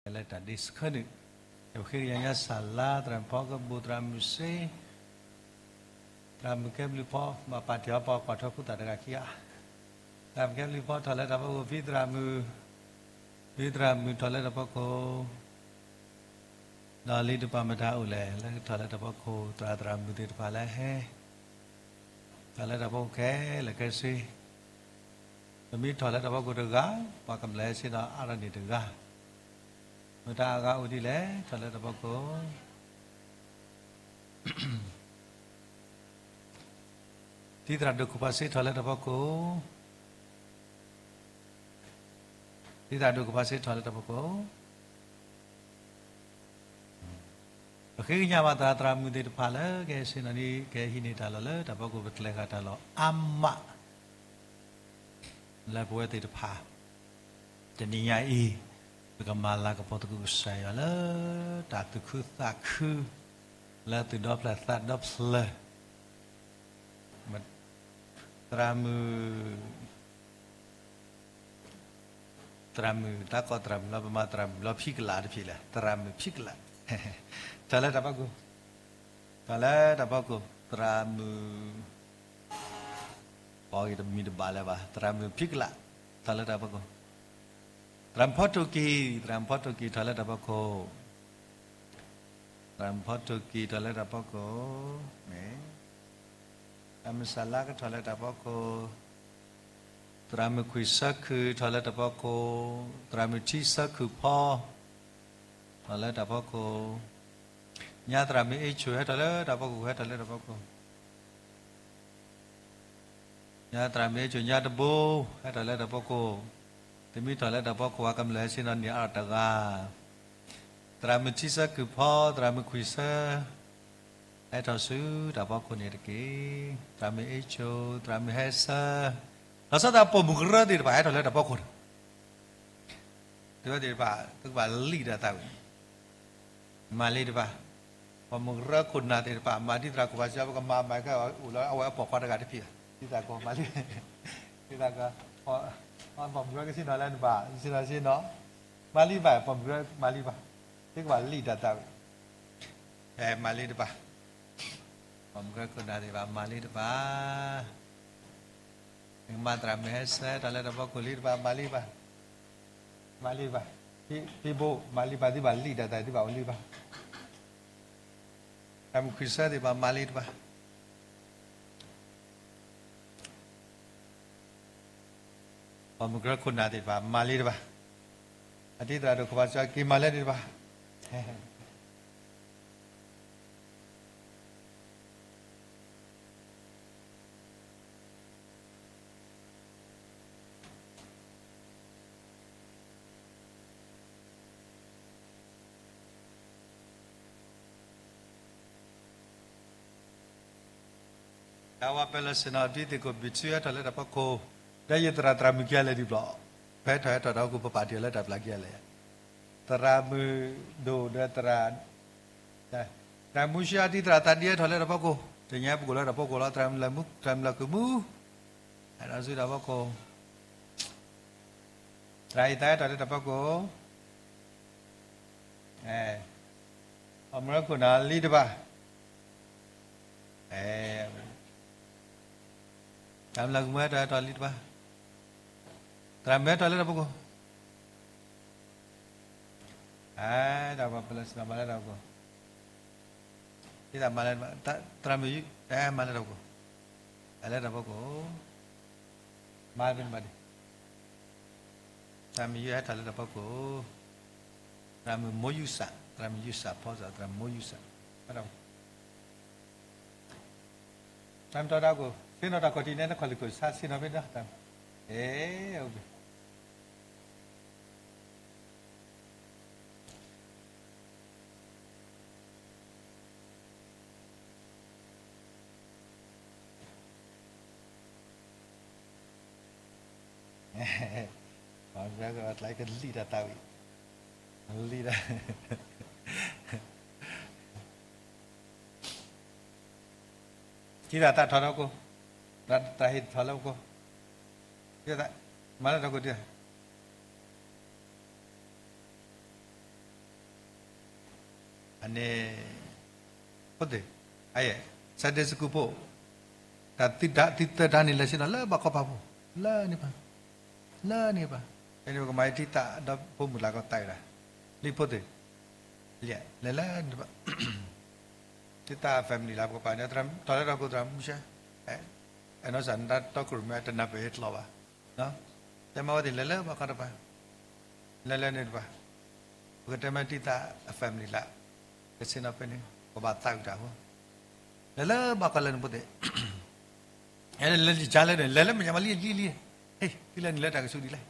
လၢတၢ်ဒ့ဆှၢနုာ်, ယပဃ့ကညးညါစၢ်လါ သရၣ်မုၣ်ဖီကဘူး သရၣ်မုၣ်စ့ သရၣ်မုၣ်ကဲဘျုးဖီ ဘၣ်ပာ်တ့ၢ်အီၤ ပှၤကွၢ်ထွဲဖိသၣ်တဂၤခံဂၤ, သရၣ်မုၣ်ကဲဘျုးဖီထီၣ်လၢတၢ်ဖီခိၣ် ဖံသရၣ်မုၣ်, ဖံသရၣ်မုၣ်ထီၣ်လၢတၢ်ဖီခိၣ်, ဒီးလံာ်တပၤမတၤအိၣ်လဲၣ် လၢထီၣ်လၢတၢ်ဖီခိၣ် သရၣ်သရၣ်မုၣ်သ့ၣ်တဖၣ်လၢဟဲ ထီၣ်လၢတၢ်ဖီခိၣ်ခဲလၢာ်ခဲဆ့, ပမ့ၢ်ထီၣ်လၢတၢ်ဖီခိၣ်တဂၤ, ပှၤကမျၢၢ်ဟဲဆ့ၣ်နီၤအါထီၣ်န့ၣ်တဂၤ, မတၤအဂၤအိၣ်ဒ်လဲၣ် ထီၣ်လၢတၢ်ဖီခိၣ် တံၤသရၣ်ဒိၣ်ခိၣ်ဖးစ့ထီၣ်လၢတၢ်ဖီခိၣ်, တံၤသရၣ်ဒိၣ်ခိၣ်ဖးစ့ထီၣ်လၢတၢ်ဖီခိၣ်, ပဃ့ကညးဘၣ်သရၣ်သရၣ်မုၣ်သ့ၣ်တဖၣ်လၢကဟဲဆ့ၣ်နီၤန့ၣ် ကဟဲဟံးန့ၢ်တၢ်လီၢ်လၢတၢ်ဖီခိၣ် ပကျဲၤဃာ်တၢ်လီၢ်အါမး လၢပဝဲသ့ၣ်တဖၣ် တနံၤညါအံၤ ပကမၤလၤကပီၤသကိးကစၢ်ယွၤလၢ တၢ်သူၣ်ခုသးခု လၢသူၣ်ဒီဖျၢၣ်သးဒီဖျၢၣ် သရၣ်မုၣ် သရၣ်မုၣ် တၢ်ကိးသရၣ်မုၣ်လီၤ ပမၤသရၣ်မုၣ်လီၤ ဖံကလးတဖျၢၣ်လဲၣ် သရၣ်မုၣ်ဖံကလး ထီၣ်လၢတၢ်ဖီခိၣ်, ထီၣ်လၢတၢ်ဖီခိၣ် သရၣ်မုၣ် ပှၤဂ့ၤတမံၤတဘၣ်လၢၤဘၣ် သရၣ်မုၣ်ဖံကလး ထီၣ်လၢတၢ်ဖီခိၣ်, သရၣ်မုၣ်ဖီထိၣ်ကံၤ သရၣ်မုၣ်ဖီထိၣ်ကံၤထီၣ်လၢတၢ်ဖီခိၣ်, သရၣ်မုၣ်ဖီထိၣ်ကံၤထီၣ်လၢတၢ်ဖီခိၣ်, သရၣ်မုၣ်စၢ်လါကထီၣ်လၢတၢ်ဖီခိၣ်, သရၣ်မုၣ်ခွံၣ်ဆၢခုၣ်ထီၣ်လၢတၢ်ဖီခိၣ်, သရၣ်မုၣ်ထံဆၢခုၣ်ဖီ ထီၣ်လၢတၢ်ဖီခိၣ်, ညါသရၣ်မုၣ်အ့ၣ်ဆိၣ်ဟဲထီၣ်လၢတၢ်ဖီခိၣ် ဟဲထီၣ်လၢတၢ်ဖီခိၣ် ညါသရၣ်မုၣ်အ့ၣ်ဆိၣ်ညါတဘိ ဟဲထီၣ်လၢတၢ်ဖီခိၣ်, တမ့ၢ်ထီၣ်လၢတၢ်ဖီခိၣ် ပှၤကမျၢၢ်ဟဲဆ့ၣ်နီၤန့ၣ်အါထီၣ်တဂၤ, သရၣ်မုၣ်ထံဆၢခုၣ်ဖီ သရၣ်မုၣ်ခွံၣ်ဆၢ ဟဲထီၣ်ဆူတၢ်ဖီခိၣ်န့ၣ်တက့ၢ်. သရၣ်မုၣ်အ့ၣ်ဆိၣ် သရၣ်မုၣ်ဟဲဆၢ, လီၤဆီဒၣ်တၢ်ပိာ်မုၣ်ကရၢသ့ၣ်တဖၣ်ဟဲထီၣ်လၢတၢ်ဖီခိၣ်န့ၣ် တဝဲသ့ၣ်တဖၣ် သုကဘၣ်လံၣ်တၢ်သးဝံၣ်, မၤလံတဖၣ်, ပိာ်မုၣ်ကရၢခိၣ်နၢ်သ့ၣ်တဖၣ် မၤဒ်သရၣ်ခိၣ်ဖးစ့ ပကမၤမၤခဲအံၤ အိၣ်လၢအဝဲအပိာ်ခွါတဂၤတဖျၢၣ်, ဒ်သးကိးမၤလံ, ဒ်သးကိး, ပိာ်မုၣ်ကရၢကဆ့ၣ်နီၤလၢနဘၣ်, ဆ့ၣ်နီၤဆ့ၣ်နီၤ, မၤလံဘၣ် ပိာ်မုၣ်ကရၢမၤလံဘၣ်, သုကဘၣ်လံၣ်တၢ်သးဝံၣ်, မၤလံတဖၣ်, ပိာ်မုၣ်ကရၢခိၣ်နၢ်သ့ၣ်တဖၣ် မၤလံတဖၣ် မၤသရၣ်မုၣ်ဟဲဆၢထီၣ်လၢတၢ်ဖီခိၣ်လံတဖၣ် မၤလံဘၣ်, မၤလံဘၣ်, ဖံဘိ မၤလံဘၣ် သုဘၣ်လံၣ်တၢ်သး သုဘၣ်အိၣ်လံဘၣ်, သရၣ်မုၣ်ခွံၣ်ဆၢသ့ၣ်တဖၣ် မၤလံတဖၣ် ပိာ်မုၣ်ကရၢခိၣ်နၢ်သ့ၣ်တဖၣ် မၤလံတဖၣ်, အဒ်သရၣ်ဒိၣ်ခိၣ်ဖးစ့ က့ၤမၤလၢန့ၣ်တဖၣ် တၢ်ဝဲပလၢဆ့ၣ်နီၤ ဒ်သ့ၣ်ကိးဘံၣ်ထူဟဲထီၣ်လၢတၢ်ဖီခိၣ်, ဒီးယသရၣ်သရၣ်မုၣ်ခံဂၤလဲၣ်ဒံးဘျီ, ဖဲထီၣ်ဟဲထီၣ်ဒီးကိးပပာ်တ့ၢ်လၢတၢ်ပျၢ်ခံဂၤလဲၣ်, သရၣ်မုၣ်ဒိၣ်ဒီးသရၣ် သရၣ်မူဆှၢအတံၤသရၣ်သးဒ်ဟဲထီၣ်လၢတၢ်ဖီခိၣ်, တနံၤအံၤပကအိၣ်လၢတၢ်ဖီခိၣ်လီၤ, သရၣ်မုၣ်လၢၢ်မူ သရၣ်မုၣ်လၢၢ်ခုၣ်မူ, ဟဲထီၣ်ဆူတၢ်ဖီခိၣ်, သရၣ်အံၤသးဟဲထီၣ်လၢတၢ်ဖီခိၣ်, ပိာ်မုၣ်ကရၢခိၣ်နၢ်လံတဖၣ်, သရၣ်မုၣ်လၢၢ်ခုၣ်မူဟဲထီၣ်ဟဲထီၣ်လံတဖၣ်, သရၣ်မုၣ်ဟဲထီၣ်လၢတၢ်ဖီခိၣ်, တၢ်ပလၢဆ့ၣ်နီၤမၤလၢတၢ်ဖီခိၣ်, ဒ်သးမၤလၢ, သရၣ်မုၣ်ယုၢ် မၤလၢတၢ်ဖီခိၣ်, ဟဲလၢတၢ်ဖီခိၣ်, မၤဖဲန့ၣ်ဘၣ်ဒံး, သရၣ်မုၣ်ယုၢ်ဟဲထီၣ်လၢတၢ်ဖီခိၣ်, သရၣ်မုၣ်မိၢ်ယူၢ်စး, သရၣ်မုၣ်ယူၢ်စးဖီစး သရၣ်မုၣ်မိၢ်ယူၢ်စး, တၢ်မ့ၢ်တီတၢ်ကိၢ်, ဆ့ၣ်နီၤတၢ်ခီၣ်ထံးန့ၣ် နခီၣ်လံၢ်ခိၣ်ဆါ ဆ့ၣ်နီၤဖဲန့ၣ်, အ့, အိၣ်ဘှံး ပှၤကညီကလံၣ်တၢ်သးဝံၣ်, လံၣ်တၢ် ထံၣ်သးသးထီၣ်လၢပကိး, သးဟ့ၣ်ထီၣ်လၢပကိး, မၤလၢတၢ်ကိးဒံး, အန့ၣ် ဖိသ့ၣ်, အယဲၢ် Sunday school ဖိ, တၢ်သုတၢ်သုသၢတၢ်န့ၣ် လဲၤဆ့ၣ်နီၤလၢဘၣ်ကီဘၣ်ဖိ, လၢန့ၣ်ဘၣ်, လၢန့ၣ်ဘၣ်, ဖဲန့ၣ်ပကမၤအံၤထံသးဒီးဖိမုၣ်လၢကီသးဝံၤဒၣ်, လံဖိသ့ၣ်, လဲၤလၢန့ၣ်ဘၣ်, ထံသး family လၢပကပာ်န့ၣ် ထီၣ်လၢထီၣ်ကိးသရၣ်မုၣ်ဆၢ, အဲၣ်နီၢ်စၢ်နတၢ်တီခိၣ်ရိၣ်မဲတနၢ်ပၢၢ်အကျိၤဘၣ်, တဲမၤဝဲသ့ၣ်လဲၤလၢဘၣ်ကီတပၤ, လဲၤလၢန့ၣ်တပၤ, ပကတဲမ့ၢ်ထံသးအ family လၢ ကဆ့ၣ်နီၤဖဲန့ၣ် ပဘၣ်သးဝံၣ်တၢ်ဖိ, လဲၤလၢဘၣ်ကီလၢန့ၣ်ဖိသ့ၣ်, အဲၣ်လၢလံာ်ကါလၢန့ၣ် လဲၤလၢမဲာ်ညါမးလံလံလံ, ဟ့ၣ် သုလဲၤနုာ်လၢတၢ်ကဆူးဒ်လဲၣ်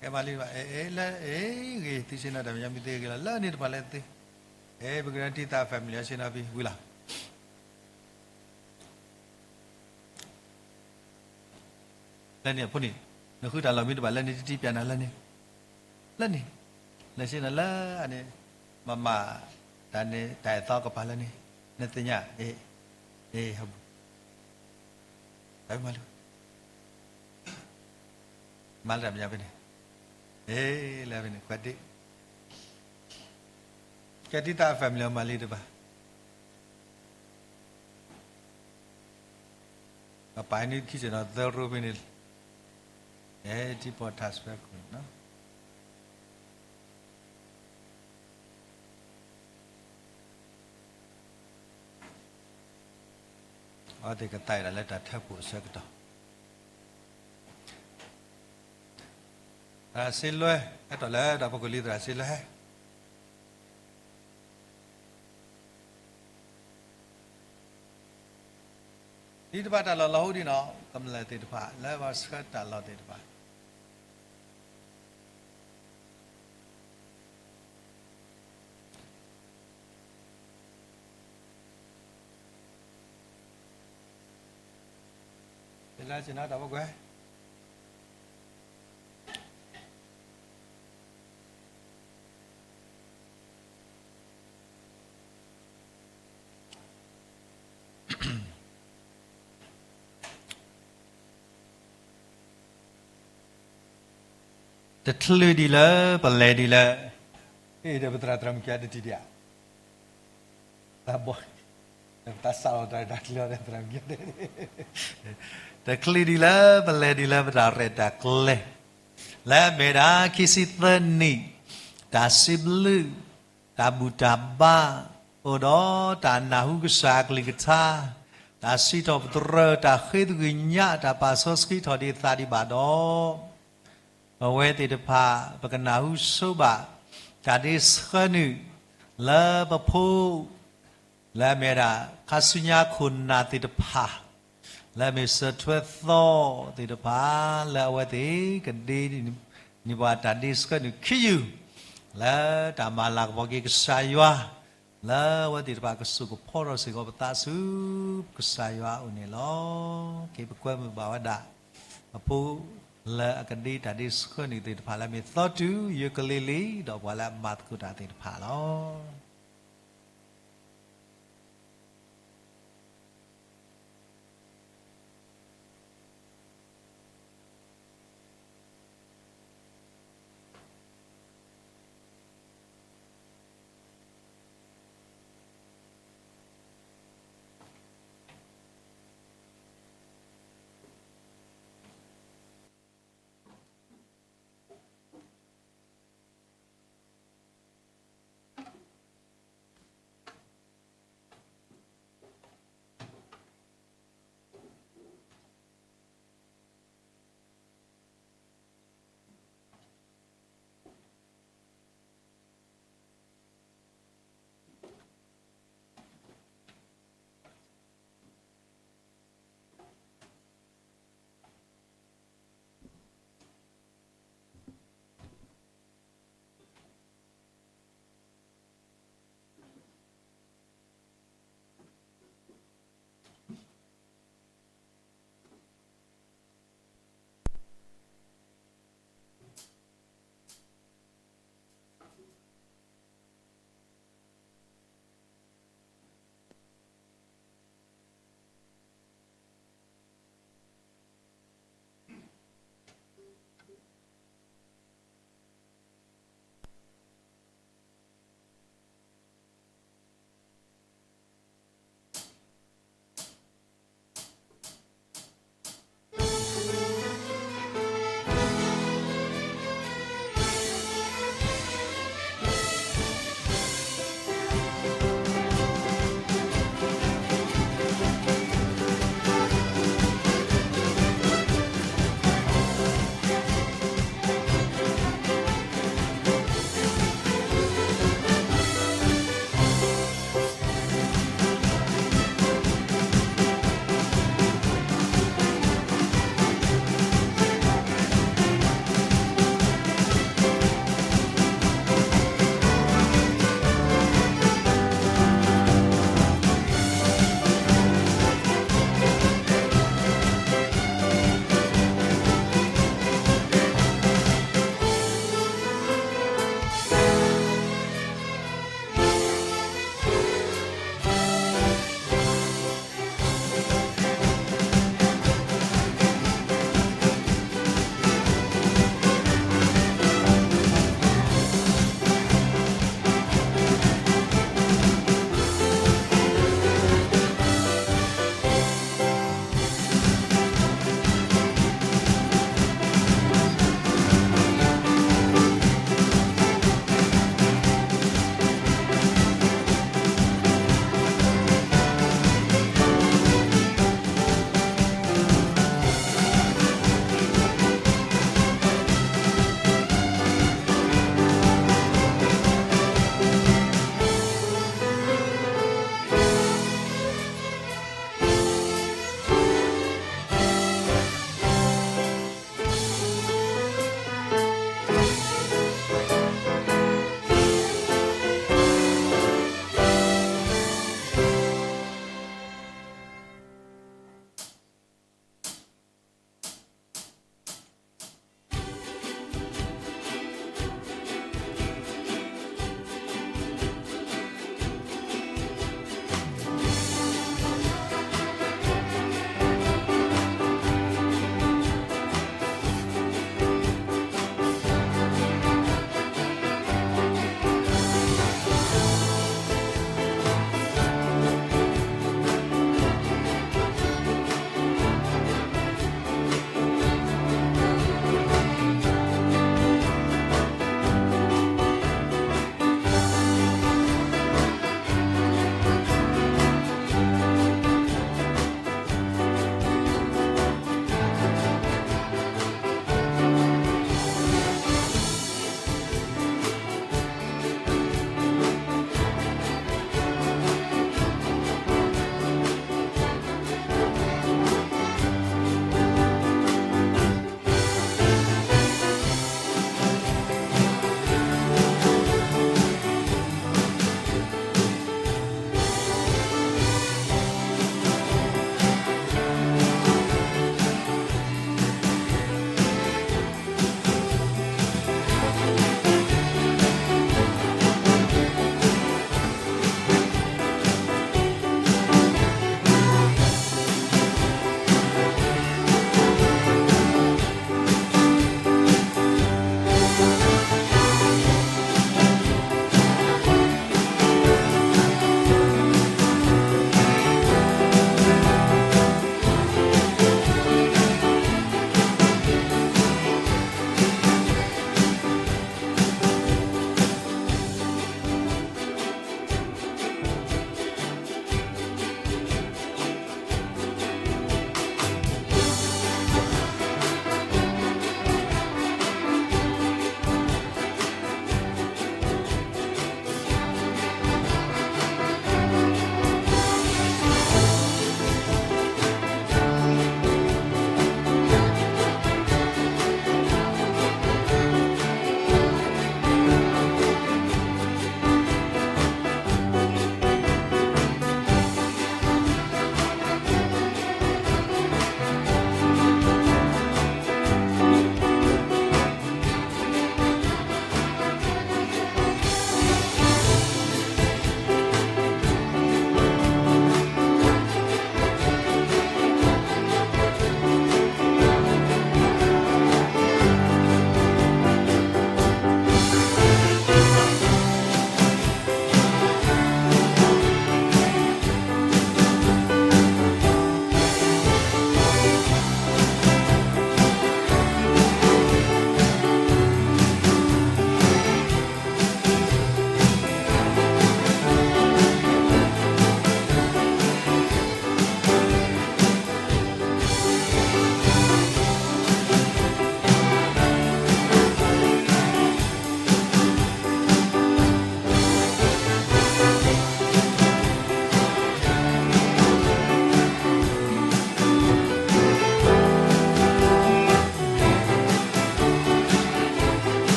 ကဲမးလံဘၣ်, အဲၣ်လၢ အဲၣ်ဂ့ၤ သုဆ့ၣ်နီၤတၢ်မဲာ်ညါမ့ၢ်သ့ဂ့ၤလီၤ လၢန့ၣ်တပၤလဲၣ်သ့, အဲၣ် ပကဒၢထံသး family အဆ့ၣ်နီၤဖဲဝံၤလီၤ. လၢန့ၣ်အဖိန့ၣ်, နဃုတၢ်လီၢ်မံတဘၣ်လၢန့ၣ် တံတံပျးနၤလၢန့ၣ်, လၢန့ၣ်, လဲၤဆ့ၣ်နီၤလၢအန့ၣ်, မၤမၤ, တၢ်န့ၣ် တၢ်အဲၣ်သီကပၤလၢန့ၣ်, နသ့ၣ်ညါ, အ့ၣ်, အ့ၣ်, ဟီ, တၢ်မၤလၢ မၤလၢတၢ်မဲာ်ညါဖဲန့ၣ်, အ့ၣ် လၢဖဲန့ၣ် ခွဲးဒ့, ကဲထံသး family အမၤလံတဘၣ်, ပပာ်နုခံစ့ၣ်နီၤသၢရိဖဲန့ၣ်, အဲၣ် ထံပိာ်ထါစှဲခိၣ်န့ၣ်နီၤ အဝဲသ့ၣ်ကသးဝံၣ်ဒၣ်လၢတၢ်ထၢဖှိၣ်အဆၢကတီၢ်, သရၣ်စ့လွဲ, ဟဲထီၣ်လၢတၢ်ဖီခိၣ်လံ သရၣ်စ့လွဲ, ဒ်တဖၣ်တၢ်လီၢ်လီၤဟူဒံးနီၤ ကမျၢၢ်သ့ၣ်တဖၣ် လၢပှၤဆှၢတၢ်လီၢ်သ့ၣ်တဖၣ် တချုးဒံးလၢ ပလဲၤဒံးလၢ, ဒီးပသရၣ်သရၣ်မုၣ်ခံဂၤတထံၣ်ဒံးဧါ, တၢ်ဘီ, တၢ်စးလီၤတၢ်တၢ်ချ့အီၤသရၣ်မုၣ်ခံဂၤ, တချုးဒံးလၢ ပလဲၤဒံးလၢပတၢ်ရဲၣ်တၢ်ကျဲၤ, လၢအမ့ၢ်ဒၣ်ခံဆံသၢနံၣ်, တၢ်စံးဘျုး, တၢ်ဘူၣ်တၢ်ဘါ, အိၣ်ဒီးတၢ်နၢ်ဟူကစၢ်အကလုၢ်ကထါ, တၢ်စံးထီၣ်ပတြၢၤ, တၢ်ဃ့သကွံာ်ညါ, တၢ်ပာ်စီဆှံထီၣ်ဒံးအသးဒံးဘၣ်ဒီး ပဝဲသ့ၣ်တဖၣ် ပကနၢ်ဟူဆိဘၣ် တၢ်ဒ့ဆှၢနုာ် လၢပဖိ လၢအမ့ၢ်ဝဲဒၣ် ခါဆူညါခိၣ်နၢ်သ့ၣ်တဖၣ်, လၢအမ့ၢ်စၢၤထွဲသီသ့ၣ်တဖၣ်, လၢအဝဲသ့ၣ်ကဒ့န့ၢ်ပှၤတၢ်ဒ့ဆှၢနုာ်ခံယူၢ်, လၢတၢ်မၤလၤကပီၤက့ၤကစၢ်ယွၤ, လၢအဝဲသ့ၣ်တဖၣ်ကစိာ်ကဖီထီၣ်စ့ၢ်ကီးပသးဆူကစၢ်ယွၤအအိၣ်န့ၣ်လီၤ. က့ၤပကွဲမုာ်ဘၣ်ဝဲဒၣ် အဖိ လၢအကဒ့တၢ်ဒ့ဆှၢနုာ်သ့ၣ်တဖၣ် လၢအမ့ၢ်သီတုၤ ယိၤကလ့လံ ဒီးပှၤလၢအမၤသကိးတၢ်သ့ၣ်တဖၣ်လီၤ.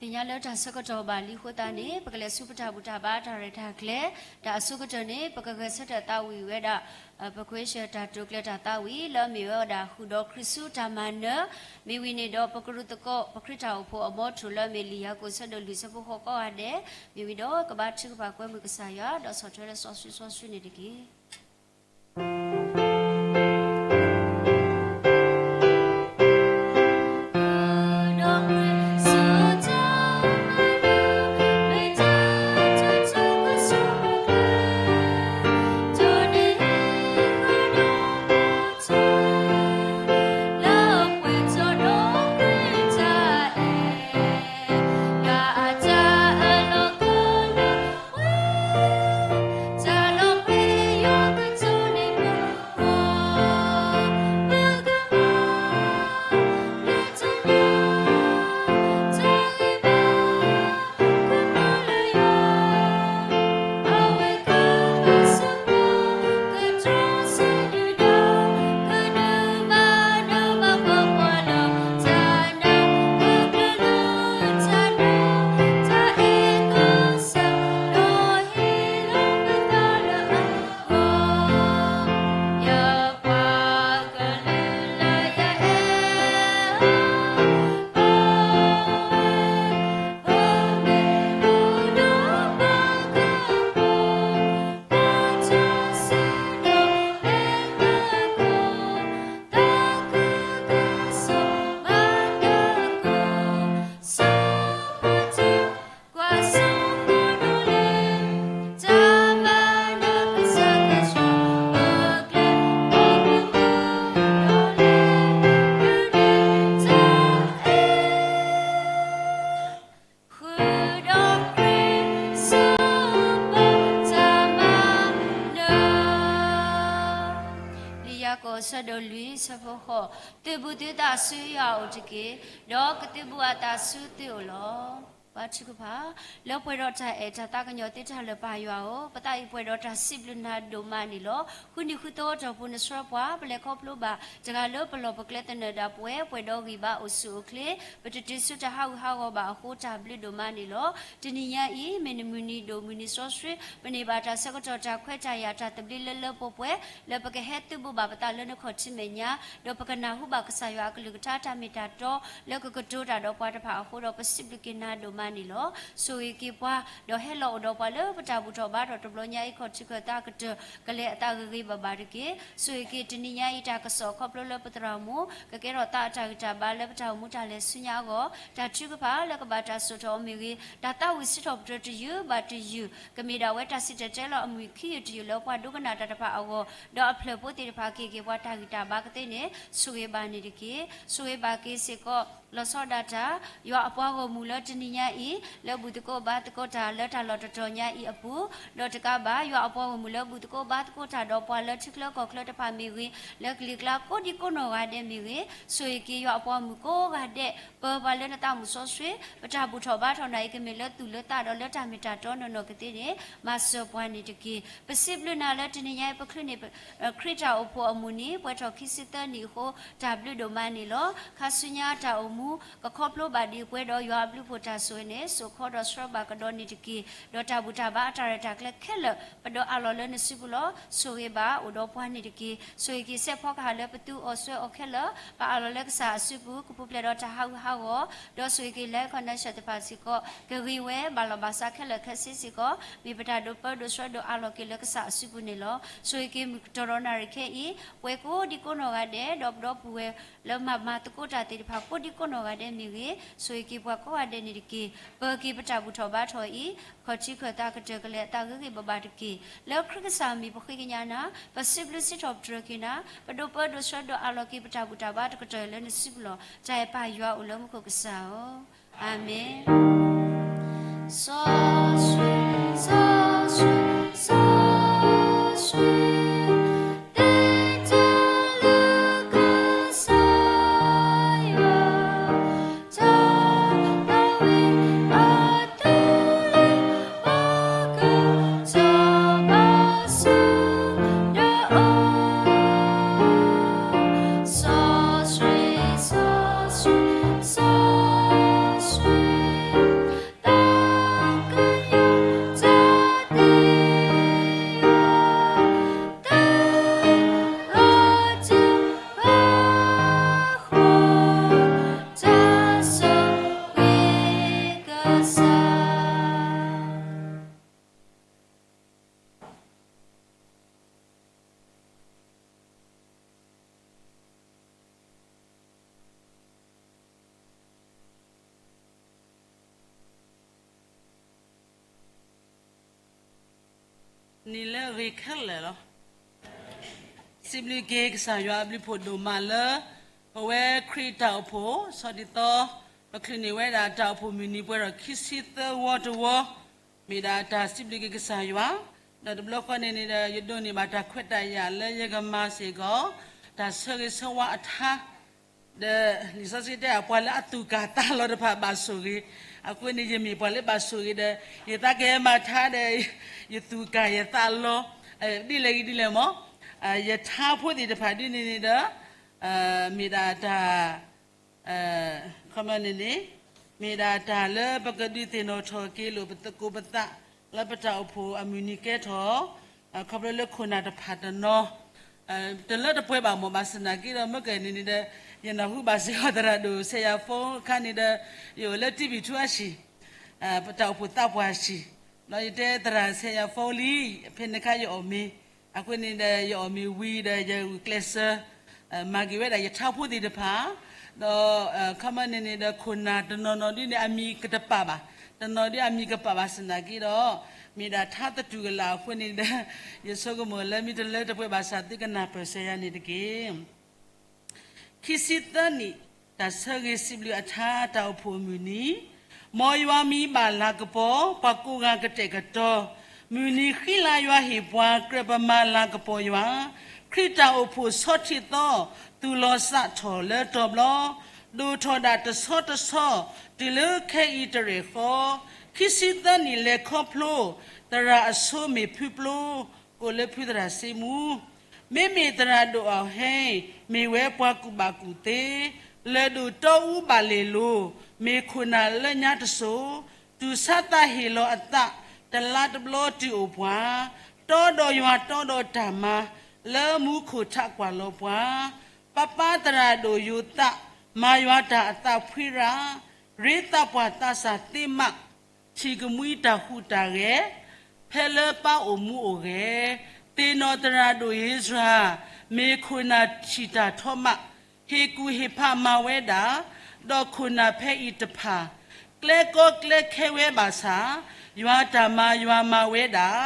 သ့ၣ်ညါလၢတၢ်ဆၢကတီၢ်ဘၣ်လံအဃိသတးန့ၣ် ပကလဲၤဆူပတၢ်ဘူၣ်တၢ်ဘါတၢ်ရဲၣ်တၢ်ကျဲၤ, တၢ်အဆိကတၢၢ်န့ၣ် ပကဂဲၤဆၢထၢၣ်သးဝံၣ်ဝဲဒၣ် ပကွဲးဆၢတၢ်တိာ်ကျဲၤတၢ်သးဝံၣ်လၢအမ့ၢ်ဝဲဒၣ်ဃုာ်ဒီးခရံာ်ဆူတၢ်မၤနၢၤ, မ့ၢ်ဝံၤန့ၣ်ဒီးပကရူၢ်သကိး ပခရံာ်တၢ်အိၣ်ဖှိၣ်အဘီထူၣ်လၢအမ့ၢ်လံာ်ယၤကိာ်ဆၢဒိၣ်လွံၢ်ဆၢဖိဃိးကိးဂၤဒဲး, မ့ၢ်ဝံၤဒီးကဘါထုကဖၣ်ကွဲမုာ်ကစၢ်ယွၤ ဒီးဆီၣ်ထွဲလၢစီဆှံစီဆှံန့ၣ်တက့ၢ်.ဃုာ်ဒီးခရံာ်ဆူပတၢ်မၤနၢၤ, လံာ်ယၤကိာ်အဆၢဒိၣ်လွံၢ်ဆၢဖိဃိး, သုးဘူးသုသးဆူယွၤအအိၣ်တက့ၢ်, ဒီးကသုးဘူးအသးဆူသုအိၣ်လီၤ. ဘါထုကဖၣ်, လၢပှဲၤဒီးတၢ်အဲၣ်တၢ်သးကညီၤသ့တၢ်လၢပၢ်ယွၤဧၢ, ပသးအံၤပှဲၤဒီးတၢ်စံးဘျုးနၤဒိၣ်မးန့ၣ်လီၤ. ဃုနံၤဃုသီအတီၢ်ပူၤနဆှၢပှၤ, ပလဲၤခီဖျိဘၣ်တဂၤလၢပလီၢ်ပကျဲသနၢၣ်ဒၣ်ပဝဲ, ပှဲၤဒီးဂံၢ်ဘါအိၣ်ဆူၣ်အိၣ်ချ့, ပတတုၤဆူတၢ်ဟးဂူာ်ဟးဂီၤဘၣ်အဃိ တၢ်ဘျုးဒိၣ်မးန့ၣ်လီၤ. တနံၤညါအံၤ မ့ၢ်နမုၢ်နံၤဒိၣ်မုၢ်နံၤစီဆှံ, ပန့ၢ်ဘၣ်တၢ်ဆၢကတီၢ်တၢ်ခွဲးတၢ်ယာ်တၢ်သဘျ့လၢလၢပှဲၤပှဲၤ, လၢပကဟဲသုးဘူးဘၣ်ပသးလၢနခီၣ်ထံးမဲာ်ညါ, ဒီးပကနၢ်ဟူဘၣ်ကစၢ်ယွၤအကလုၢ်ကထါတၢ်မ့ၢ်တၢ်တီ လၢကကတိၤတၢ်ဒီးပှၤတဖၣ်အဃိဒီး ပစံးဘျုးက့ၤနၤဒိၣ်မးန့ၣ်လီၤ. ဆိၣ်ဂ့ၤက့ၤပှၤ, ဒီးဟဲလီၤအိၣ်ဒီးပှၤလၢပတၢ်ဘူၣ်ထီၣ်ဘါထီၣ်တဘျီညါအံၤ ခီၣ်ထံးခၢၣ်သးကတၢၢ် ကလဲၤအသးဂ့ၤဂ့ၤဘၣ်ဘၣ်တက့ၢ်. ဆိၣ်ဂ့ၤက့ၤတနံၤညါအံၤတၢ်ကစီၣ်ခီဖျိလၢပသရၣ်မုၣ် ကကဲထီၣ်သးအတၢ်ဂံၢ်တၢ်ဘါလၢပတၢ်အိၣ်မူတၢ်လဲၤဆူညါအဂီၢ်, တၢ်ထုကဖၣ်လၢကဘၣ်တၢ်စိာ်ထီၣ်အီၤမ့ၢ်ဂ့ၤ, တၢ်သးဝံၣ်စံးထီၣ်ပတြၢၤတယုၢ်ဘၣ်တယုၢ် ကမ့ၢ်ဒၣ်ဝဲတၢ်စံၣ်တဲၤတဲလီၤအမုၢ်ခံယုၢ်တယုၢ်လၢပှၤဒိကနၣ်တၢ်တဖၣ်အဂီၢ်, ဒီးအဖျၢၣ်ဖိသ့ၣ်တဖၣ်က့ၤက့ၤပှၤတၢ်ဂံၢ်တၢ်ဘါကသ့န့ၣ် ဆိၣ်ဂ့ၤဘၣ်န့ၣ်တက့ၢ်. ဆိၣ်ဂ့ၤဘၣ်က့ၤစ့ၢ်ကီး လီၤဆီဒၣ်တၢ် ယွၤအပှၤဂီၢ်မုၢ်လၢတနံၤညါအံၤ လၢဘူၣ်သကိးဘါသကိးတၢ်လၢတၢ်လီၢ်တတီၤညါအံၤအပူၤ, ဒီးတကးဘၣ် ယွၤအပှၤဂီၢ်မုၢ်လၢဘူၣ်သကိးဘါသကိးတၢ်ဒီးပှၤလၢထံချၢကီၢ်ချၢတဖၣ်မ့ၢ်ဂ့ၤ, လၢကလံၤကျါကိးဒံကိးနီၢ်ဂၤဒဲးမ့ၢ်ဂ့ၤ, ဆိၣ်ဂ့ၤက့ၤယွၤအပှၤဂီၢ်မုၢ်ကိးဂၤဒဲး, ပၢပှၤလၢနသးမုၢ်စီဆှံ, ပတၢ်ဘူၣ်ထီၣ်ဘါထီၣ်နၤအံၤ ကမ့ၢ်လၢသူၣ်လၢသးဒီးလၢတၢ်မ့ၢ်တၢ်တီနီၢ်နီၢ်ကသ့န့ၣ် မၤစၢၤပှၤန့ၣ်တက့ၢ်. ပစံးဘျုးနၤလၢတနံၤညါအံၤ ပချုးန့ၢ် ခရံာ်တၢ်အိၣ်ဖှိၣ်အမုၢ်နံၤ ပှဲၤထီၣ်ခံဆံသၢနံၣ်အဃိ တၢ်ဘျုးဒိၣ်မးန့ၣ်လီၤ. ခါဆူညါတၢ်အိၣ်မူ ကခီဖျိဘၣ်ဒံးပှဲၤဒီးယွၤအဘျုးအဖှိၣ်တၢ်ဆိၣ်ဂ့ၤန့ၣ် စိာ်ခီဒီးဆှၢဘၣ်ကဒီးန့ၣ်တက့ၢ်. ဒီးတၢ်ဘူၣ်တၢ်ဘါအတၢ်ရဲၣ်တၢ်ကျဲၤခဲလၢာ် ပဒိးအးလီၤလၢနစုပူၤလီၤ. ဆိၣ်ဂ့ၤဘၣ်အိၣ်ဒီးပှၤန့ၣ်တက့ၢ်. ဆိၣ်ဂ့ၤက့ၤစဲးဖီကဟၣ်လၢပသူအီၤစွဲအီၤခဲလၢာ် ပအးလီၤလၢကစၢ်အစုပူၤ ကပူၤဖျဲးဒီးတၢ်ဟးဂူာ်ဟးဂီၤ, ဒီးဆိၣ်ဂ့ၤက့ၤ live connection တဖၣ်စ့ၢ်ကီး ကဂ့ၤဝဲဘၣ်လီၤဘၣ်စးခဲလၢာ်ခဲဆ့စ့ၢ်ကီး မ့ၢ်ပတၢ်ဒိးပၢဒိးဆှၢဒိးအးလီၤက့ၤလၢကစၢ်အစုပူၤန့ၣ်လီၤ. ဆိၣ်ဂ့ၤက့ၤမုၢ်ကတီၢ်ဒီးနၣ်ရံၣ်ခဲအံၤ ပှဲၤကိးဒံကိးနီၢ်ဂၤဒဲး ဒီးပဒီပုၢ်ဝဲၢ်လၢမၤမၤသကိးတၢ်သ့ၣ်တဖၣ် ကိးဒံကိးနီၢ်ဂၤဒဲးမ့ၢ်ဂ့ၤ, ဆိၣ်ဂ့ၤက့ၤပှၤကိးဂၤဒဲးန့ၣ်တက့ၢ်. ပၢၤက့ၤပတၢ်ဘူၣ်ထီၣ်ဘါထီၣ်အံၤ ခီၣ်ထံးခၢၣ်သးကတၢၢ် ကလဲၤအသးဂ့ၤဂ့ၤဘၣ်ဘၣ်တက့ၢ်. လၢခရံာ်ကစၢ်အမံၤပဃ့ကညးနၤ, ပစံးဘျုးစံးထီၣ်ပတြၢၤက့ၤနၤ, ပဒိးပၢဒိးဆှၢဒိးအးလီၤက့ၤပတၢ်ဘူၣ်တၢ်ဘါတကတၢၢ်လၢနစုပူၤလီၤ. တၢ်အဲၣ်ပၢ်ယွၤအိၣ်လၢမူခိၣ်ကစၢ်ဧၢ, အၤမ့ၣ်. စီဆှံ, စီဆှံ, စီဆှံ, သ့တၢ်လၢကစၢ်ယွၤ, တၢ်သးဝံၣ်အသးလၢပှၤက စီၤဘၣ်ဆူဒီးအိၣ်, စီဆှံ, စီဆှံ, စီဆှံ. ခဲလၢာ်လီၤ. စံးဘျုးက့ၤကစၢ်ယွၤအဘျုးဖှိၣ်ဒိၣ်မးလၢ ပဝဲခရံာ်တၢ်အိၣ်ဖှိၣ် ဆီဒ်သိး ပချုးန့ၢ်ဝဲဒၣ်တၢ်အိၣ်ဖှိၣ်မုၢ်နံၤပှဲၤထီၣ်ခံဆံသၢဝီတဝီ မ့ၢ်ဒၣ်တၢ်စံးဘျုးက့ၤကစၢ်ယွၤ, ဒီးတဘျီဃီန့ၣ်န့ၣ်ဒီး ယဒိးန့ၢ်ဘၣ်တၢ်ခွဲးတၢ်ယာ်လၢယကမၤစ့ၢ်ကီး တၢ်ဆၢဂ့ၤဆၢဝါအထါ ဒီးလံာ်စီဆှံတဲ ပှၤလၢအသူၣ်ကၢ်သးလီၤတဖၣ်ဘၣ်ဆိၣ်ဂ့ၤ, အဃိန့ၣ် ယမ့ၢ်ပှၤလၢဘၣ်ဆိၣ်ဂ့ၤဒီး ယသးကဟဲမၤထါဒီး ယသူၣ်ကၢ်ယသးလီၤ, ဒ်လဲၣ်ဂ့ၤဒ်လဲၣ်မး, ယထါဖိသ့ၣ်တဖၣ်ဒ်န့ၣ်န့ၣ်ဒီး မ့ၢ်ဒၣ်တၢ် ခီန့ၣ်န့ၣ် မ့ၢ်ဒၣ်တၢ်လၢပကဒုးသ့ၣ်နီၣ်ထီၣ်က့ၤလိာ်ပသကိးပသး လၢပတၢ်အိၣ်ဖှိၣ်အမုၢ်နံၤကဲထီၣ် ခီဖျိလၢခိၣ်နၢ်တဖၣ်တနီၤ တလၢတပှဲၤဘၣ်မး ဘၣ်ဆၣ်သနာ်က့ဒီး မ့ၢ်ကဲန့ၣ်န့ၣ်ဒီး ယနၢ်ဟူဘၣ်စ့ၢ်ကီးသရၣ်ဒိၣ် ဆဲးယၤဖိ အခါန့ၣ်ဒီး ယအိၣ်လၢတံဘံၣ်ထူအဟံၣ် ပတၢ်အိၣ်ဖှိၣ်သးပှၢ်ဟံၣ်, ဒီးယတဲသရၣ်ဆဲးယၤဖိလံ, ဖဲန့ၣ်အခါယအီၣ်မ့ၤ, အဃိန့ၣ်ဒီး ယအီၣ်မ့ၤဝံၤဒီး ယဂုာ်ကျဲးစၢး မၤက့ၤဝဲဒၣ်ယထါဖိသ့ၣ်တဖၣ်, ဒီး ခီမီန့ၣ်န့ၣ်ဒီး ခိၣ်နၢ်တနီၤနီၤဒ်န့ၣ် အမံၤကတပာ်ဘၣ်, တနီၤဒ်အမံၤကပာ်ဘၣ်ဆၣ်သနာ်က့ဒီး မ့ၢ်ဒၣ်ထါသတူၢ်ကလာ်အဃိန့ၣ်ဒီး ယဆိကမိၣ်လၢမ့ၢ်တလၢတပှဲၤဘၣ်ဆၣ် သုကနၢ်ပၢၢ်စၢၤယၤန့ၣ်တက့ၢ်. ခံဆံသၢနံၣ် တၢ်ဆၢဂ့ၤစံးဘျုးအထါ တၢ်အိၣ်ဖှိၣ်အမုၢ်နံၤ, မ်ယွၤမံဘၣ်လၤကပီၤ ပှၤကိးဂၤကတဲာ်ကတီၤ, မုၢ်နံၤဃံလၤယွၤဟ့ၣ်ပှၤ ကြၢးပမၤလၤကပီၤယွၤ, ခရံာ်တၢ်အိၣ်ဖှိၣ်ဆီထံသီ သူၣ်လီၤစးထီၣ်လၢတီၤဘျီ, ဒိၣ်ထီၣ်ဒၣ်တဆီတဆီ တုၤလၢခဲအံၤတရဲၣ်ဃီ, ခံဆံသၢနံၣ်လဲၤခီဖျိ သရၣ်အဆိမ့ၢ်ဖုပျိ ကိးလၢဖုသရၣ်စ့မူ မ့မ့ၢ်သရၣ်ဒိၣ်အီၤဟဲ မ့ၢ်ဝဲပှၤကူၣ်ဘၣ်ကူၣ်သ့, လၢၢ်ဒိၣ်တီအူဘၣ်လ့ၣ်လိၤ, မ့ၢ်ခိၣ်နၢ်လၢညါတစိၤ, တူၢ်ဆါသးဟ့ၣ်လီၤအသး, တလါတဘျီတုၤအိၣ်ပှၤ, တီဒီးယွၤတီဒီးတၢ်မၤ, လၢမူခိၣ်ထးကွၢ်လီၤပှၤ, ပၢ်ပၢ်သရၣ်ဒိၣ်ယိၤသး, မၤယွၤတၢ်အသးဖှံရၣ်, ရ့သးပှၢ်သးစၢ်သ့မး, ထံၣ်ကမှံတၢ်ဟူးတၢ်ဂဲၤ, ဖဲလၢပၢ်အိၣ်မူအိၣ်ဂဲၤ, သ့ၣ်နီၣ်သရၣ်ဒိၣ်ဧ့စြၤ, မ့ၢ်ခိၣ်နၢ်ထံၣ်တၢ်ထီမး, ဟ့ၣ်ကူၣ်ဟ့ၣ်ဖးမၤဝဲဒၣ်, ဒီးခိၣ်နၢ်ဖဲအံၤတဖၣ်, ကျဲကီကျဲခဲဝဲဘၣ်ဆၣ်, ယွၤတၢ်မၤယွၤမၤဝဲဒၣ်,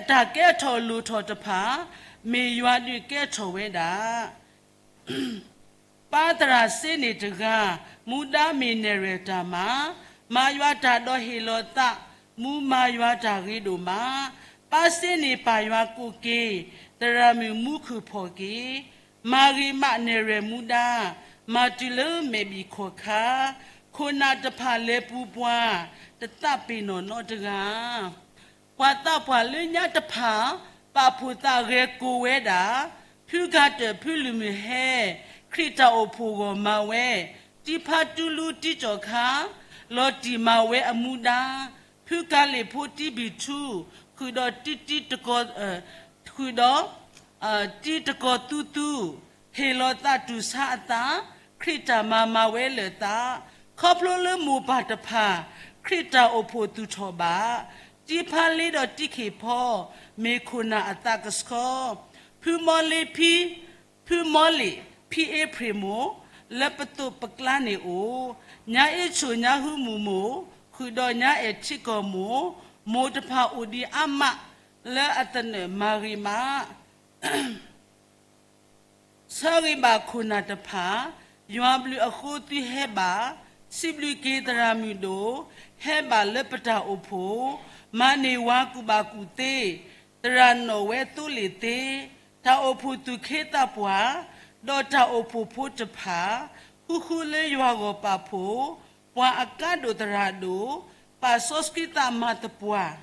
တၢ်ကဲထီၣ်လိၣ်ထီၣ်တဖၣ်, မ့ၢ်ယွၤဒုးကဲထီၣ်ဝဲဒၣ် ပၢ်သရၣ်စ့န့ၣ်တဂၤ, မူဒါမ့ၢ်နဲၣ်ရွဲၣ်တၢ်မၤ, မၤယွၤတၢ်ဒီးဟ့ၣ်လီၤသး, မူမၤယွၤတၢ်ဂ့ၤဒိၣ်မး, ပၢ်စ့န့ၣ်ပာ်ယွၤကိးက့ၤ, သရၣ်မုၣ်မူခုၣ်ဖီၣ်က့ၤ, မၤဂ့ၤမးနဲၣ်ရွဲၣ်မူဒါ, မၤတုၤလၢမဲာ်ဘံၣ်ခီၣ်ခါ, ခိၣ်နၢ်တဖၣ်လဲၤပူၤပှၤ, တသးပ့ၤနီၣ်နီတဂၤ ပှၤသးပှၢ်လၢညါတဖၣ်, ပာ်ဖှိၣ်သးဂဲၤကိးဝဲဒၣ်, ဖုကၤတၢၢ်ဖုလုၢ်မုၢ်ဟဲ, ခရံာ်တၢ်အိၣ်ဖှိၣ်ဂီၢ်မၤဝဲ, တံဖးတူလူတံကၠီၣ်ခါ, လီၤတံၢ်မၤဝဲအမူဒါ, ဖုကၤလ့ၣ်ဖိတံဘံၣ်ထူ, ဃုာ်ဒီးတံတံတကီၢ်, ဃုာ်ဒီး တံတကီၢ်သူသူ, ဟ့ၣ်လီၤသးတူၢ်ဆါအသး, ခရံာ်တၢ်မၤမၤဝဲလၢာ်သး, ခီဖျိလၢမိၢ်ပၢ်တဖၣ်, ခရံာ်တၢ်အိၣ်ဖှိၣ်သူၣ်ထီၣ်ဘၣ်, တံဖးလ့ဒီးတံခ့ၣ်ဖီ, မ့ၢ်ခိၣ်နၢ်အသးကဆှီ, ဖုမီလ့ဖံ ဖုမီလ့ၣ် ဖံအ့ဖြ့ၣ်မိၢ်, လၢပသိးပကျါန့ၣ်အိၣ်, ညါအ့ၣ်ဆိၣ်ညါဟုမုၢ်မိၢ်, ဃုာ်ဒီးညါအဲၣ်ထံကီၢ်မိၢ်, မိၢ်တဖၣ်အိၣ်ဒံးအါမး, လၢအသနၢၣ်မၤဂ့ၤမး ဆၢဂ့ၤဘၣ်ခိၣ်နၢ်တဖၣ်, ယွၤဘျုးအဃိသုဟဲဘၣ်, စံးဘျုးက့ၤသရၣ်မုၣ်ဒိၣ်, ဟဲဘၣ်လၢပတၢ်အိၣ်ဖှိၣ်, မၤန့ၢ်ဝၤကူၣ်ဘၣ်ကူၣ်သ့, သရၣ်နီၣ်ဝဲသိလ့ၣ်သ့, တၢ်အိၣ်ဖှိၣ်သူၣ်ခ့သးပှၢ်, ဒီးတၢ်အိၣ်ဖှိၣ်ဖိတဖၣ်, ဃူဃူလၢယွၤဂီၢ်ပာ်ဖှိၣ်, ပှၤအကါဒိၣ်သရၣ်ဒိၣ်, ပာ်စီဆှံသးမၤသပှၢ်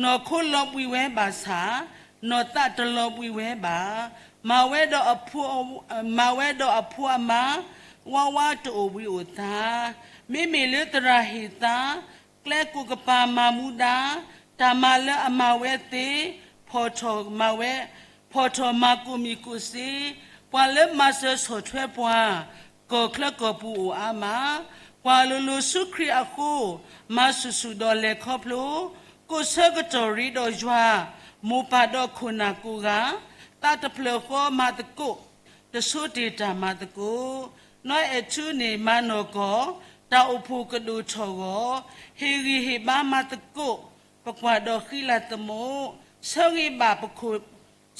နီၢ်ခိလီၤဘှံးဝဲဘၣ်ဆၣ်, နီၢ်သးတလီၤဘှံးဝဲဘၣ်. မၤဝဲဒီးအဖိ, မၤဝဲဒီးအဖိအမါ, ဝါဝါတအိၣ်ဘှံးအိၣ်သါ. မ့မ့ၢ်လၢသရၣ်ဟ့ၣ်သါ, ကျဲကိးကပၤမၤမူဒါ, တၢ်မၤလၢအမၤဝဲသ့, ဖီၣ်ထီၣ်မၤဝဲ, ဖီၣ်ထီၣ်မၤကိးမံၤကိးစ့, ပှၤလၢမၤစၢၤဆီၣ်ထွဲပှၤ, ကီၢ်ချၢကီၢ်ပူၤအိၣ်အါမး. ပှၤလိၤလိၤဆူခရံာ်အဃိ, မၤဆူၣ်ဆူၣ်ဒီးလဲၤခီဖျိ, ကိးဆၢကတီၢ်ရ့ဒီးယွၤ, မိၢ်ပၢ်ဒီးခိၣ်နၢ်ကိးဂၤ, သးတဖျၢၣ်ဃီမၤသကိး, တဆိတ့ၢ်တၢ်မၤသကိး. နီၢ်အဲၣ်ထူန့ၣ်မၤနီၢ်ကီၢ်, တၢ်အိၣ်ဖှိၣ်ကဒိၣ်ထီၣ်ဂီၢ်, ဟ့ၣ်ဂံၢ်ဟ့ၣ်ဘါမၤသကိး ပကွၢ်ဒီးဃံလၤသမူ, ဆၢဂ့ၤဘၣ်ပခိၣ်,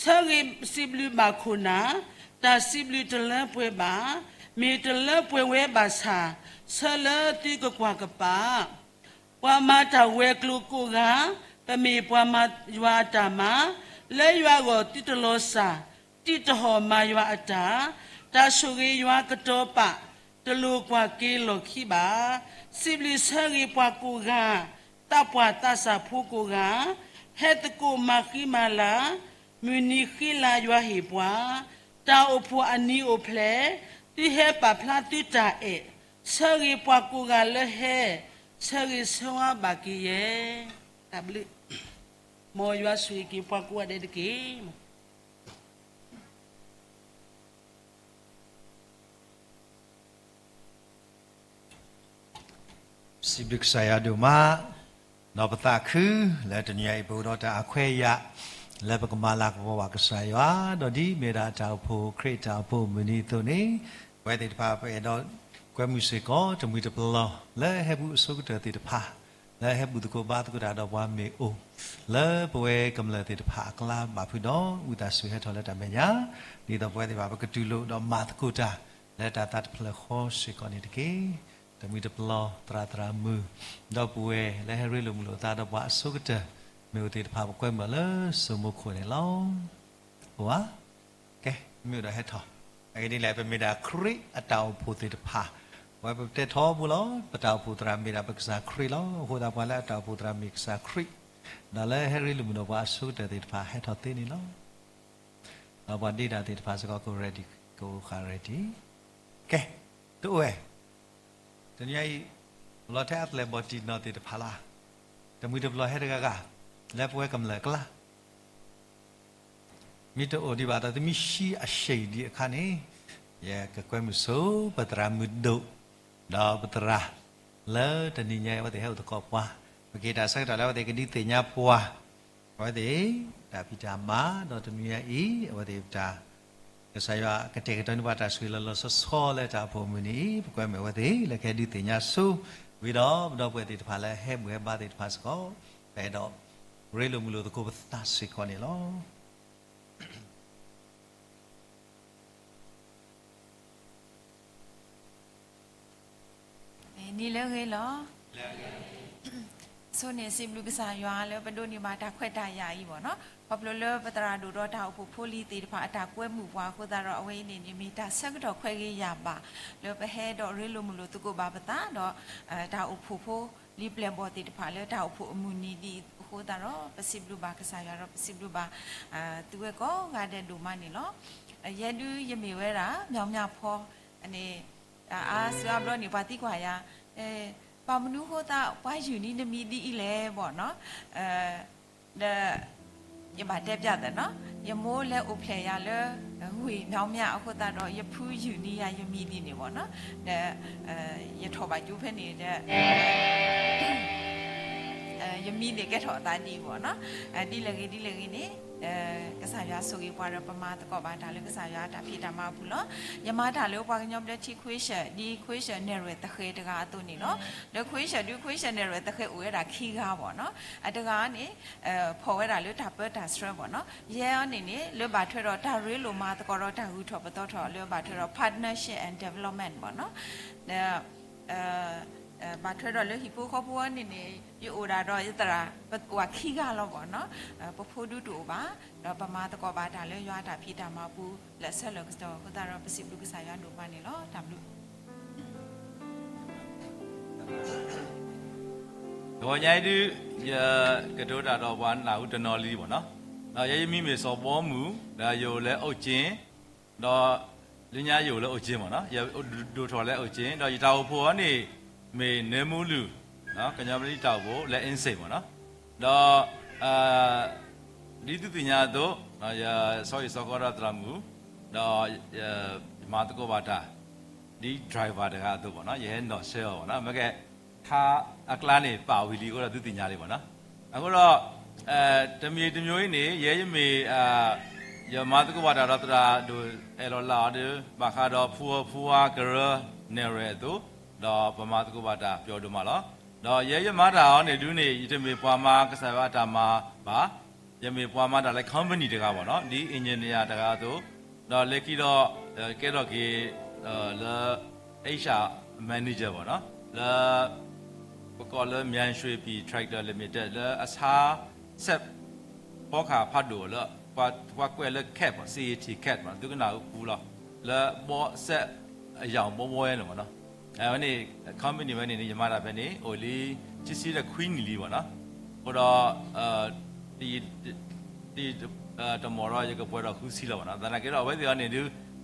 ဆၢဂ့ၤစံးဘျုးဘၣ်ခိၣ်နၢ်, တၢ်စံးဘျုးတလၢပှဲၤဘၣ်, မ့ၢ်တလၢပှဲၤဝဲဘၣ်ဆၣ်, ဆၢလၢသုကကွၢ်ကပၤ ပှၤမၤတၢ်ဝဲၤကျိၤကိးဂၤ, ပမ့ၢ်ပှၤမၤယွၤအတၢ်မၤ, လၢယွၤအဂီၢ်သုတလီၤစၢ်, တံးတဟီၣ်မၤယွၤအတၢ်, တၢ်ဆိၣ်ဂ့ၤယွၤကတီၤပာ်, တလိၣ်ကွၢ်က့ၤလီၢ်ခံဘၣ်. စံးဘျုးဆၢဂ့ၤပှၤကိးဂၤ, သးပှၢ်သးစၢ်ဖိကိးဂၤ, ဟဲသကိးမၤဃံမၤလၤ, မုၢ်နံၤဃံလၤယွၤဟ့ၣ်ပှၤ, တၢ်အိၣ်ဖှိၣ်အနံၤအိၣ်ဖျဲၣ်, သုဟဲပာ်ဖျါသုတၢ်အဲၣ်, ဆၢဂ့ၤပှၤကိးဂၤလၢဟဲ, ဆၢဂ့ၤဆၢဝါဘၣ်က့ၤယဲ. တၢ်ဘျုး. မ်ယွၤဆိၣ်ဂ့ၤက့ၤပှၤကိးဂၤဒဲးတက့ၢ်. စံးဘျုးကစၢ်ယွၤဒိၣ်မး, ဒီးပသးခုလၢတနံၤအံၤ ပအိၣ်ဒီးတၢ်အခွဲးအယာ် လၢပကမၤလၤကပီၤဘၣ်ကစၢ်ယွၤ, ဒီးဒ်မ့ၢ်ဒၣ်တၢ်အိၣ်ဖှိၣ်ခရံာ်တၢ်အိၣ်ဖှိၣ်မုၢ်နံၤအသိးန့ၣ်, ပဝဲသ့ၣ်တဖၣ်ပအဲၣ်ဒိးကွဲမုာ်စ့ၢ်ကီး တမှံၤတပလီၢ် လၢဟဲဘူးအဆိကတၢၢ်သ့ၣ်တဖၣ်, လၢဟဲဘူးသကိးဘါသကိးတၢ်ဒီးပှၤမ့ၢ်အိၣ်, လၢပဝဲကမျၢၢ်သ့ၣ်တဖၣ်အကျါဘၣ်ဖုးဒီး ဝံသးစူၤဟဲထီၣ်လၢတၢ်မဲာ်ညါ, ဒ်သိးပဝဲသ့ၣ်တဖၣ်ပကတူၢ်လိာ်ဒီးမၤသကိးတၢ် လၢတၢ်သးတဖျၢၣ်ဃီစ့ၢ်ကီးန့ၣ်တက့ၢ်. တမှံၤတပလီၢ် သရၣ်သရၣ်မုၣ် ဒီပုၢ်ဝဲၢ်လၢဟဲရ့လိာ်မုာ်လိာ်သးဒီးပှၤအဆိကတၢၢ် မ့ၢ်အိၣ်သ့ၣ်တဖၣ် ပကွဲမုာ်လၢစိမိခိၣ်န့ၣ်လီၤ. အိၣ်ဧါ. ကဲ, မ့ၢ်အိၣ်ဒီးဟဲထီၣ်. အဂ့ၢ်ဒ်လဲၣ်, ပမ့ၢ်ဒၣ်ခရံာ်အတၢ်အိၣ်ဖှိၣ်သ့ၣ်တဖၣ်, ပဝဲပတဲထီဘိလီၤ, ပတၢ်အိၣ်ဖှိၣ်သရၣ်မ့ၢ်ဒၣ်ပကစၢ်ခရံာ်လီၤ. အဃိသတးပှၤလၢအတၢ်အိၣ်ဖှိၣ်သရၣ်မ့ၢ်ကစၢ်ခရံာ်, ဒီးလၢဟဲရ့လိာ်မုာ်ဒီးပှၤအဆိကတၢၢ်သ့ၣ်တဖၣ် ဟဲထီၣ်သ့န့ၣ်လီၤ. ဒီးပှၤဒ့တၢ်သ့ၣ်တဖၣ်စ့ၢ်ကီး က ready, ကအိၣ်ဃာ် ready. ကဲ, တအိၣ်ဝဲ, တနံၤအံၤ လီၤထဲအသလဲၣ်ဘီၣ်တံၢ်နီၢ်သ့ၣ်တဖၣ်လၢ်, တမှံၤတပလီၢ်ဟဲတဂၤဂၤ လၢပဝဲကမျၢၢ်အကျါ မ့ၢ်တအိၣ်ဒံးဘၣ်ဒီး တမ့ၢ်ဆံအဆံးဒံးအခါန့ၣ်, ယကကွဲမုာ်ဆိပသရၣ်မုၣ်ဒိၣ်, ဒီးပသရၣ်လၢတနံၤညါအံၤ အဝဲသ့ၣ်ဟဲအိၣ်သကိးပှၤ, ပကဟ့ၣ်တၢ်ဆၢကတီၢ်လၢအဝဲသ့ၣ်ကဒုးသ့ၣ်ညါပှၤ, အဝဲသ့ၣ်တၢ်ဖံးတၢ်မၤ ဒီးတနံၤညါအံၤ အဝဲသ့ၣ်တၢ် ကစၢ်ယွၤကတဲာ်ကတီၤန့ၢ်ပှၤတၢ်ဆိၣ်ဂ့ၤလီၤလီၤဆီဆီလၢတၢ်အိၣ်ဖှိၣ်အမုၢ်နံၤအံၤ ပကွဲမုာ်အဝဲသ့ၣ်လၢကဟဲဒုးသ့ၣ်ညါဆိ, ဝံၤဒီးပဒီပုၢ်ဝဲၢ်သ့ၣ်တဖၣ်လၢဟဲဘူၣ်ဟဲဘါသ့ၣ်တဖၣ်စ့ၢ်ကီး, ပအဲၣ်ဒိးရ့လိာ်မုာ်လိာ်သကိးပသးစ့ၢ်ကီးန့ၣ်လီၤ. နံၤလၢအဂ့ၤလီၤ. ဆိန့ၣ် စံးဘျုးကစၢ်ယွၤလၢပဒိးန့ၢ်ဘၣ်တၢ်ခွဲးတၢ်ယာ်အံၤဘၣ်နီၤ, ခီဖျိလၢပသရၣ်ဒိၣ်ဒီးတၢ်အိၣ်ဖှိၣ်ဖိလံၤသ့ၣ်တဖၣ်အတၢ်ကွဲမုာ်ပှၤအဃိသတးဒီး အဝဲအံၤန့ၣ် မ့ၢ်တၢ်ဆၢကတီၢ်ခွဲးဂ့ၤယာ်ဘၣ် လၢပဟဲဒီးရ့လိာ်မုာ်လိာ်သကိးဘၣ်ပသးဒီး တၢ်အိၣ်ဖှိၣ်ဖိလံၤပျဲၢ်ဘီၣ်သ့ၣ်တဖၣ်လၢတၢ်အိၣ်ဖှိၣ်အမုၢ်နံၤဒ်အံၤအဃိသတးဒီး ပစံးဘျုးဘၣ်ကစၢ်ယွၤဒီးပစံးဘျုးဘၣ် သုဝဲကိးဂၤဒဲးဒိၣ်မးန့ၣ်လီၤ. ယဲဒုးယမ့ၢ်ဝဲဒၣ် မၠီမၠၣ်ဖီန့ၣ် အါစုအါဘျီန့ၣ် ပှၤသံကွၢ်ယၤ ဘၣ်မနုၤအဃိသတး ပှၤယုၢ်နံၤနမံၤဒ်အံၤလဲၣ်ဘၣ်နီၤ, ဒီး ယဘၣ်တဲပျးသးနီၤ, ယမိၢ်လဲၤအိၣ်ဖျဲၣ်ယၤလၢ ဝ့ၢ်မၠီမၠၣ်အဃိသတးဒီး ယဖုယုၢ်နံၤယၤယမံၤဒ်န့ၣ်ဘၣ်နီၤ, ဒီး ယထီၣ်ဘၣ်ကၠိဖဲန့ၣ်ဒီး ယမံၤန့ၣ်ကဲထီၣ်အသးဒ်အံၤဘၣ်နီၤ, ဒ်လဲၣ်ဂ့ၤဒ်လဲၣ်ဂ့ၤန့ၣ် ကစၢ်ယွၤဆိၣ်ဂ့ၤပှၤဒီးပမၤသကိးဘၣ်တၢ်လၢကစၢ်ယွၤအတၢ်ဖံးတၢ်မၤအပူၤလီၤ. ယမၤတၢ်လၢပှၤကညီဘျၢထံ question ဒ် question နဲၣ်ရွဲၣ်သဃဲးတဂၤအသိးန့ၣ်လီၤ. လၢ question ဒ် question နဲၣ်ရွဲၣ်သဃဲးအိၣ်ဝဲဒၣ်ခံဂၤဘၣ်နီၤ, အတဂၤန့ၣ် ဖီၣ်ဝဲဒၣ်လၢတၢ်ပၢတၢ်ဆှၢဘၣ်နီၤ, ယဲအံၤန့ၣ်န့ၣ် လၢဘၣ်ထွဲဒီးတၢ်ရ့လိာ်မၤသကိးဒီးတၢ်ဂုၤထီၣ်ပသီထီၣ်လၢဘၣ်ထွဲဒီး partnership and development ဘၣ်နီၤ, ဒီး ဘၣ်ထွဲဒီးလၢဟံၣ်ဖိဃီဖိအံၤန့ၣ်န့ၣ် ယအိၣ်ဒၣ်ဒီးယသရၣ် ပအိၣ်ခံဂၤလီၤဘၣ်နီၤ, ပဖိဒုတအိၣ်ဘၣ်, ဒီးပမၤသကိးဘၣ်တၢ်လၢယွၤအတၢ်ဖံးတၢ်မၤအပူၤ လၢအဆၢလၢာ်ကတီၢ်အဃိသတးဒီး ပစံးဘျုးကစၢ်ယွၤဒိၣ်မးန့ၣ်လီၤ. တၢ်ဘျုး တဂီၤညါအံၤဒုး ယကတိၤတၢ်ဒီးပှၤနၢ်ဟူတနီၤလံဘၣ်နီၤ, ဒီးယဲယမံၤမ့ၢ်စီၤဘီမုၢ် ဒီးယအိၣ်လၢအိၣ်ကၠ့ ဒီးလၢညါယအိၣ်လၢအိၣ်ကၠ့မ့ၢ်နီၤ, ယဒိၣ်ထီၣ်လၢအိၣ်ကၠ့ ဒီးယတၢ်အိၣ်ဖှိၣ်အံၤန့ၣ် မ့ၢ်နၢမူလုၢ် ကညီဘျၢထံတၢ်အိၣ်ဖှိၣ်လၢ အင်းစိန် မ့ၢ်နီၤ, ဒီး ဒ်သုသ့ၣ်ညါအသိး ယဆီဟံၣ်ဆီဃီဒီးသရၣ်မုၣ် ဒီး ယမၤသကိးဘၣ်တၢ် ဒ် driver တဂၤအသိးဘၣ်နီၤ, ယဟဲနီၣ်ဆၢအီၤဘၣ်နီၤ, မ့ၢ်ကဲ ခါအကျါန့ၣ် ပာ်ဝံၤလံအဃိဒီးသုသ့ၣ်ညါလံဘၣ်နီၤ, အဃိဒီး တမံၤတမံၤအံၤန့ၣ် ယဲယမ့ၢ် ယမၤသကိးဘၣ်တၢ်ဒီးသရၣ်ဒိၣ်အဲၣ်လီၤလၢအီၤဒီး ဘၣ်ဃးဒီးဖူအီဖူအါကရၢနဲၣ်ရွဲၣ်အသိး, ဒီး ဒီးပမၤသကိးဘၣ်တၢ်ပျီဒိၣ်မးလီၤ. ဒီးယဲယမၤတၢ်အီၤန့ၣ်ဒုန့ၣ် ယတမ့ၢ်ပှၤမၤကစၢ်ယွၤအတၢ်မၤဘၣ်, ယမ့ၢ်ပှၤမၤတၢ်လၢ company တဂၤဘၣ်နီၤ, ဒ် engineer တဂၤအသိး, ဒီးလၢခံဒီး ကဲထီၣ်က့ၤ လၢ H R manager ဘၣ်နီၤ, လၢ ပကိးလၢ မၠၣ်ရွှ့ၣ်ပံၣ် Tractor Limited လၢအဆါ စက် ဖီခါဖးဒိၣ်လၢ ပှၤကွဲးလၢ cat ဘၣ်, C A T cat ဘၣ်, သုကနၣ်အပူၤလီၤ, လၢဘီစက်အယၢ်ဘီဘီဝဲန့ၣ်ဘၣ်နီၤ. အဝဲန့ၣ် company ဝဲန့ၣ်န့ၣ် ယမၤတၢ်ဖဲန့ၣ် အိၣ်လံ ခံဆံဒီးခွံနံၣ်လံဘၣ်နီၤ. အဃိဒီး တမီၢ်ဒီးယကပှဲၤဒီးဃုဆံလီၤဘၣ်နီၤ. သနာ်က့ဒီး အဝဲသ့ၣ်အီၤန့ၣ်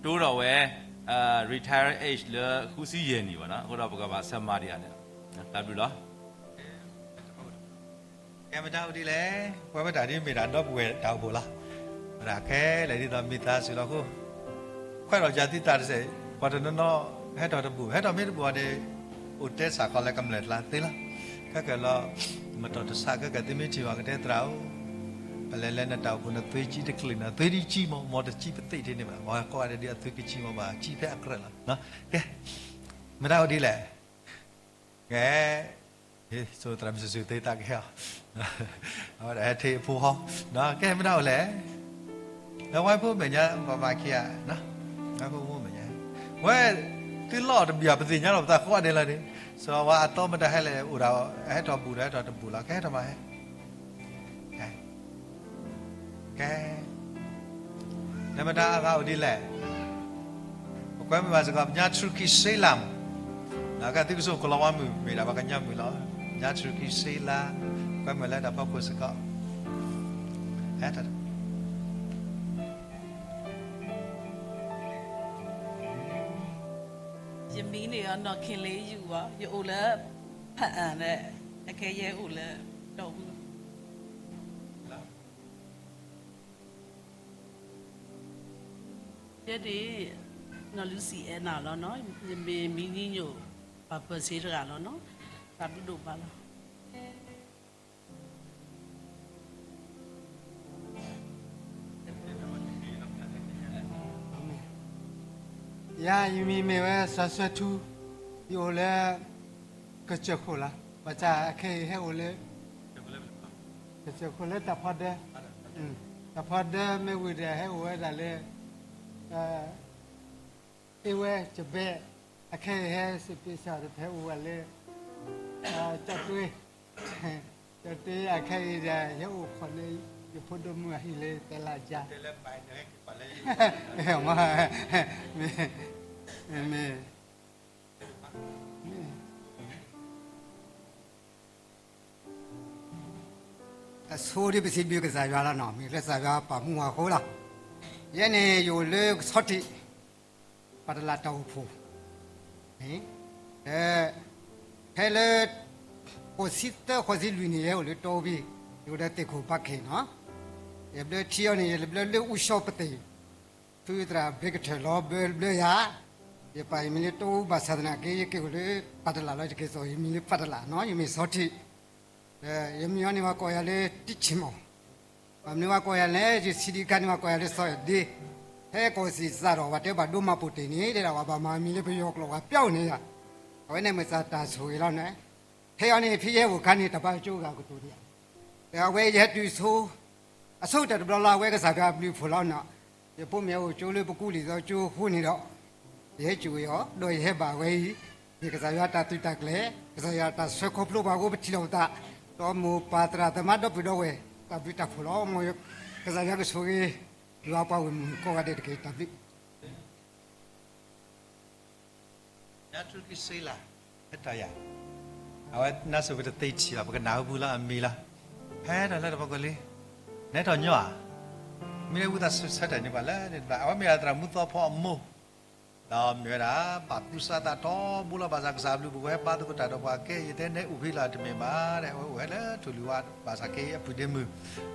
ဒု တိၢ်ထီၣ်ဝဲ retire age လၢဃုဆံယဲၢ်နံၣ်ဘၣ်နီၤ. အဃိဒီးပကဘၣ်ဆၢမၤဒံးဧါန့ၣ်, တၢ်ဘျုးလီၤ. ကဲမတၤအိၣ်ဒ်လဲၣ်, ပဝဲမတၤဒ်မ့ၢ်တၢ်ဒီပုၢ်ဝဲၢ်တၢ်အိၣ်ဖှိၣ်လီၤ. ဝဲဒၣ်ခဲလၢာ်ဒ်သိးမ့ၢ်သးစူၤလီၤအဃိ, ခွဲးထီၣ်ယၤသုတၢ်တစဲး, ပှၤတနီၤနီၤ ဟဲထီၣ်တဘူၣ်, ဟဲထီၣ်မ့ၢ်တဘူၣ်အီၤန့ၣ် အိၣ်တဲစၢ်ခီလၢကမျၢၢ်ကျါသ့လီၤ. ခဲကလီၤ, မတီၢ်တဆးခဲကသုမ့ၢ်ထံၣ်ဘၣ်ကတဲသရၣ်ဧၢ, ပလဲၤလၢနတၢ်အိၣ်ဖှိၣ်နသွံကံတကျ့ၢ်န့ၣ် သွံတကံမး, မ့ၢ်တကံပသ့ၣ်ထံးန့ၣ်ဘၣ်, ပှၤကိးဂၤဒဲးဒ်အသွံကံကံမးဘၣ်, ကံဖဲအကြၢးလီၤ. ကဲ, မတၤအိၣ်ဒ်လဲၣ်. ကဲ, ဆိသရၣ်မုၣ်စူၤစူၤသ့တၢ်ကဟဲအီၤ, အဝဲဒၣ်ဟဲထံၣ်အဖိဟီ, ကဲမတၤအိၣ်လဲၣ်. ဝဲဖိမဲာ်ညါ ပမၤခံဂၤ, ဝဲဖိမဲာ်ညါ, ဝဲ, သုလီၢ်တဘံၣ်ဘၣ် ပသ့ၣ်ညါလီၤပသးဃီဒဲးလီၤန့ၣ်, စီၤဝါအသီမတၤဟဲလဲၣ်အိၣ်ဒၣ်, ဟဲထီၣ်ဘူၣ်ဒီးဟဲထီၣ်တဘူၣ်လီၤ, ကဟဲထီၣ်မးဟဲ ကဲ, နမတၤအဂၤအိၣ်ဒ်လဲၣ်. ပကွဲမုာ်ဘၣ်စ့ၢ်ကီး ပညါထြူကံစ့လးမး, ကဲသုကဆိကလီၤဝါမုၢ် မ့ၢ်ဒၣ်ပှၤကညီမုၢ်လီၤ. ပညါထြူကံစ့လး, ကွဲမုာ်လၢတၢ်ဖီခိၣ်စ့ၢ်ကီး, ဟဲထီၣ် ယမံၤန့ၣ် နီၢ်ခ့လ့ယူၢ်ဘၣ်, ယအိၣ်လၢ ဖၣ်အၣ်န့ၣ်, အခဲယဲအိၣ်လၢ တီၢ်ဝံၤ ယဲဒၣ် နီၢ်လူစံအဲၣ်နၤလီၤနီၤ, ယမ့ၢ်မံၤနံၤညိၣ် ပှၤပၢၤစ့တဂၤလီၤနီၤ, တၢ်ဘျုးဒိၣ်မးလီၤ. ယၤ ယမံၤမ့ၢ်ဝဲစီၤစွဲထူ, ယအိၣ်လၢ ကစၢၢ်ခိၣ်လီၤ. ဘၣ်ဆၣ်အခဲအံၤဟဲအိၣ်လၢ ကစၢၢ်ခိၣ်လၢတၢ်ဖီဒၢ, တၢ်ဖီဒၢမ့ၢ်ဝံၤဒီး ဟဲအိၣ်ဝဲဒၣ်လၢ အ့ဝဲကဘဲ, အခဲအံၤဟဲစ့းပ့းစၢ်ဒီး ဟဲအိၣ်ဝဲလၢ ကၠီၣ်တွ့, ကၠီၣ်တွ့အခဲအံၤဒီး ဟဲအိၣ်ခိးလၢ ယဖိဒိၣ်မုၣ်အဟံၣ်လၢတဲလၢကၠါ, မ့ၢ် အဆိဒ်ပစံးဘျုးကစၢ်ယွၤလီၤနီၤ, မ့ၢ်လၢကစၢ်ယွၤပာ်မူအဃိလီၤ. ယဲန့ၣ်ယအိၣ်လၢကဆီထံး, ပၢ်တလးတၢ်အိၣ်ဖှိၣ်, ဖဲလၢ ဃိးဆံသၢ ဃိးဆံလွံၢ်န့ၣ် ယဟဲအိၣ်လၢတီဝံၤ, ယအိၣ်ဒီးသ့ၣ်ခိၣ်ဘါခ့ၣ်နီၤ, ယဘျၢထံအီၤန့ၣ် ယဘျၢလၢအူၣ်စီၤပသ့ၣ်, ဖုသရၣ်ဘျ့ကထၢၣ်လီၤဘျၢဘျၢယၤ, ယပာ်ယမံၤလၢတီဝံၤဘၣ်ဆၣ်သနာ်က့ ယက့ၤအိၣ်လၢပၢ်တလးလီၤ, ယက့ၤစိာ်ယမံၤလၢပၢ်တလးနီၤ, ယမ့ၢ်ဆီထံး, ယမံၤအီၤန့ၣ် ပှၤကိးယၤလၢတံၢ်ဆံၣ်မီၢ်, ဘၣ်မနုၤပှၤကိးယၤလဲၣ်, ယစံးဒံးခါန့ၣ် ပှၤကိးယၤလၢစီၤအဲၣ်ဒ့, ဖဲကီၢ်စံၣ်စးထီၣ် ပှၤတဲဘၣ်ဒိမါပိာ်တ့ၢ်န့ၣ် တဲဒၣ်ပှၤဘၣ်မၤမံၤလၢပယီၤကျိာ် ပှၤပျီန့ၢ်ယၤ, အဝဲန့ၣ်မ့ၢ်စၢ်တၢ်ဆိၣ်ဂ့ၤလီၤန့ၣ်, ဖဲအံၤန့ၣ် ဖဲယဟဲအိၣ်ခါန့ၣ် တၢ်ဘါကၠိဂၤကတိၤဒံးဧါ, ဒီးအဝဲယဟဲတုၤဆိ အဆိကတၢၢ်တဘျီလီၤ အဝဲကစၢ်ယွၤအဘျုးအဖှိၣ်လီၤနီၤ, ယဖိမ့ၢ်အိၣ်ကၠိလၢပကူလံာ်စီကၠိအဃိန့ၣ်ဒီး, ယဟဲစိာ်အီၤ ဒီးယဟဲဘၣ်ဝဲအံၤ, မ့ၢ်ကစၢ်ယွၤတၢ်သုးတၢ်ကျဲၤ, ကစၢ်ယွၤတၢ်ဆှၢခီဖျိပှၤအဃိ ပထံၣ်လိာ်ပသး, ဒီးမိၢ်ပၢ်သရၣ်သမါဒီပုၢ်ဒီဝဲၢ် တၢ်ဘျုးတၢ်ဖှိၣ်လီၤ, မ်ကစၢ်ယွၤကဆိၣ်ဂ့ၤ ယွၤပှၤဂီၢ်မုၢ်ကိးဂၤဒဲးတက့ၢ်, တၢ်ဘျုး ညါထူကံစ့လး, ဟဲတၢ်ယၤ, အဝဲနါစိၤပတသ့ထံၣ်ဘၣ် ပကနၣ်ဟူပူၤလီၤအမံၤလီၤ, ဟဲတၢ်လၢတၢ်ဖီခိၣ်လံ, နဲထီၣ်ညီဧါ, မ့ၢ်လၢဝံသးစူၤဆၢထၢၣ်န့ၢ်ပှၤလၢန့ၣ်တဘျီ အဝဲမ့ၢ်ဒၣ်သရၣ်မူသီဖီအမိၢ်, ဒီးမ့ၢ်ဝဲဒၣ် ဘၣ်သူၣ်စၢ်သးတီဘိလီၤဘၣ်ဆၣ်ကစၢ်အဘျုးပဝဲဘါသကိးတၢ်ဒီးပှၤကဲ ယတဲနဲအိၣ်ဖဲလီၤတမ့ၢ်ဘၣ်ဒီး အဝဲအိၣ်ဟဲလၢထူၣ်လွံၢ်ဝါဘၣ်ဆၣ်က့အဖုၣ်ဒ့မုၢ်,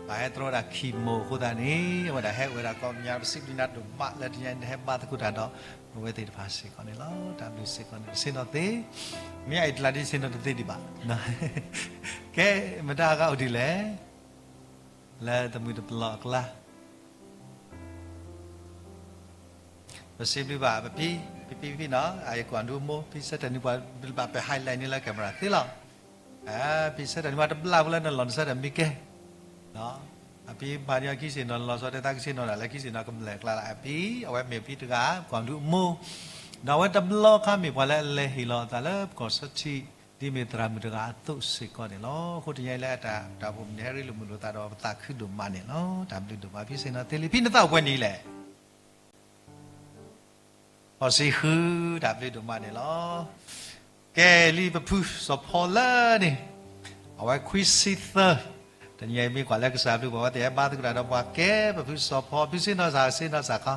ဘၣ်ဟဲတြီဝဲဒၣ်ခံမိၢ်အဃိသတးန့ၣ် အဝဲဒၣ်ဟဲအိၣ်ဝဲဒၣ်ကိးပညါပစံးဘျုးနၤဒိၣ်မးလၢတနံၤအံၤ နဟဲဘါသကိးတၢ်ဒီး ပဝဲသ့ၣ်တဖၣ်စ့ၢ်ကီးန့ၣ်လီၤ. တၢ်ဘျုးစ့ၢ်ကီးန့ၣ် ဆ့ၣ်နီၤသ့, မ့ၢ်အံၤတလးဒ်ဆ့ၣ်နီၤတသ့ဒံးဘၣ်, ကဲ, မတၤအဂၤအိၣ်ဒ်လဲၣ်, လၢတမှံၤတပလီၢ်အကျါ ပစံးဘျုးဘၣ် ပဖံ, ပ ဖံဖံနီၤ ယကွၢ်ဒုးမိၢ် ဖံဆၢထၢၣ်န့ၢ်ပှၤ ဘၣ်ပ highlight န့ၢ်လၢ camera သ့လီၤ. ဖံဆၢထၢၣ်န့ၢ်ပှၤတဘျီဖိလၢနလီၢ်နဆၢထၢၣ်မ့ၢ်ကဲ ဖံမၤန့ၢ်အီၤခံဆ့ၣ်နီၤ လီၤဆီဒၣ်တၢ်ကဆ့ၣ်နီၤဒၣ်လၢခံဆ့ၣ်နီၤ ကမျၢၢ်ကျါလီၤ. ဖံ အဝဲမ့ၢ်ဖံတဂၤ ကွၢ်ဒုးမိၢ် ဒီးအဝဲတဘျီခါမ့ၢ်ပှၤလၢအလဲၤဟ့ၣ်လီၤအသးလၢပကီၢ်စၢထံ ဒ်မ့ၢ်သရၣ်မုၣ်တဂၤအသိးစ့ၢ်ကီးန့ၣ်လီၤ. အဃိတနံၤအံၤလၢတၢ်အိၣ်ဖှိၣ်မုၢ်နံၤ ဟဲရ့လိာ်မုာ်လိာ်သးဒီးပသးခုဒိၣ်မးန့ၣ်လီၤ. တၢ်ဘျုးဒိၣ်မး ဖံဆ့ၣ်နီၤသ့လံ ဖံနသးအိၣ်ပှဲၤနံၣ်လဲၣ် ဃိးဆံဃု တၢ်ဘျုးဒိၣ်မးန့ၣ်လီၤ. ကဲလံပဖုစီၤဖီလၢန့ၣ် အဝဲခွံဆံသၢ တနံၤအံၤမ့ၢ်ကွၢ်လၢကစၢ်ဘျုး ပှၤဝဲသ့ၣ်ဟဲဘါသကိးတၢ်ဒီးပှၤကဲ ပဖုစီၤဖီ ဖံဆ့ၣ်နီၤစ့ၣ်နီၤစ့ၣ်ခီ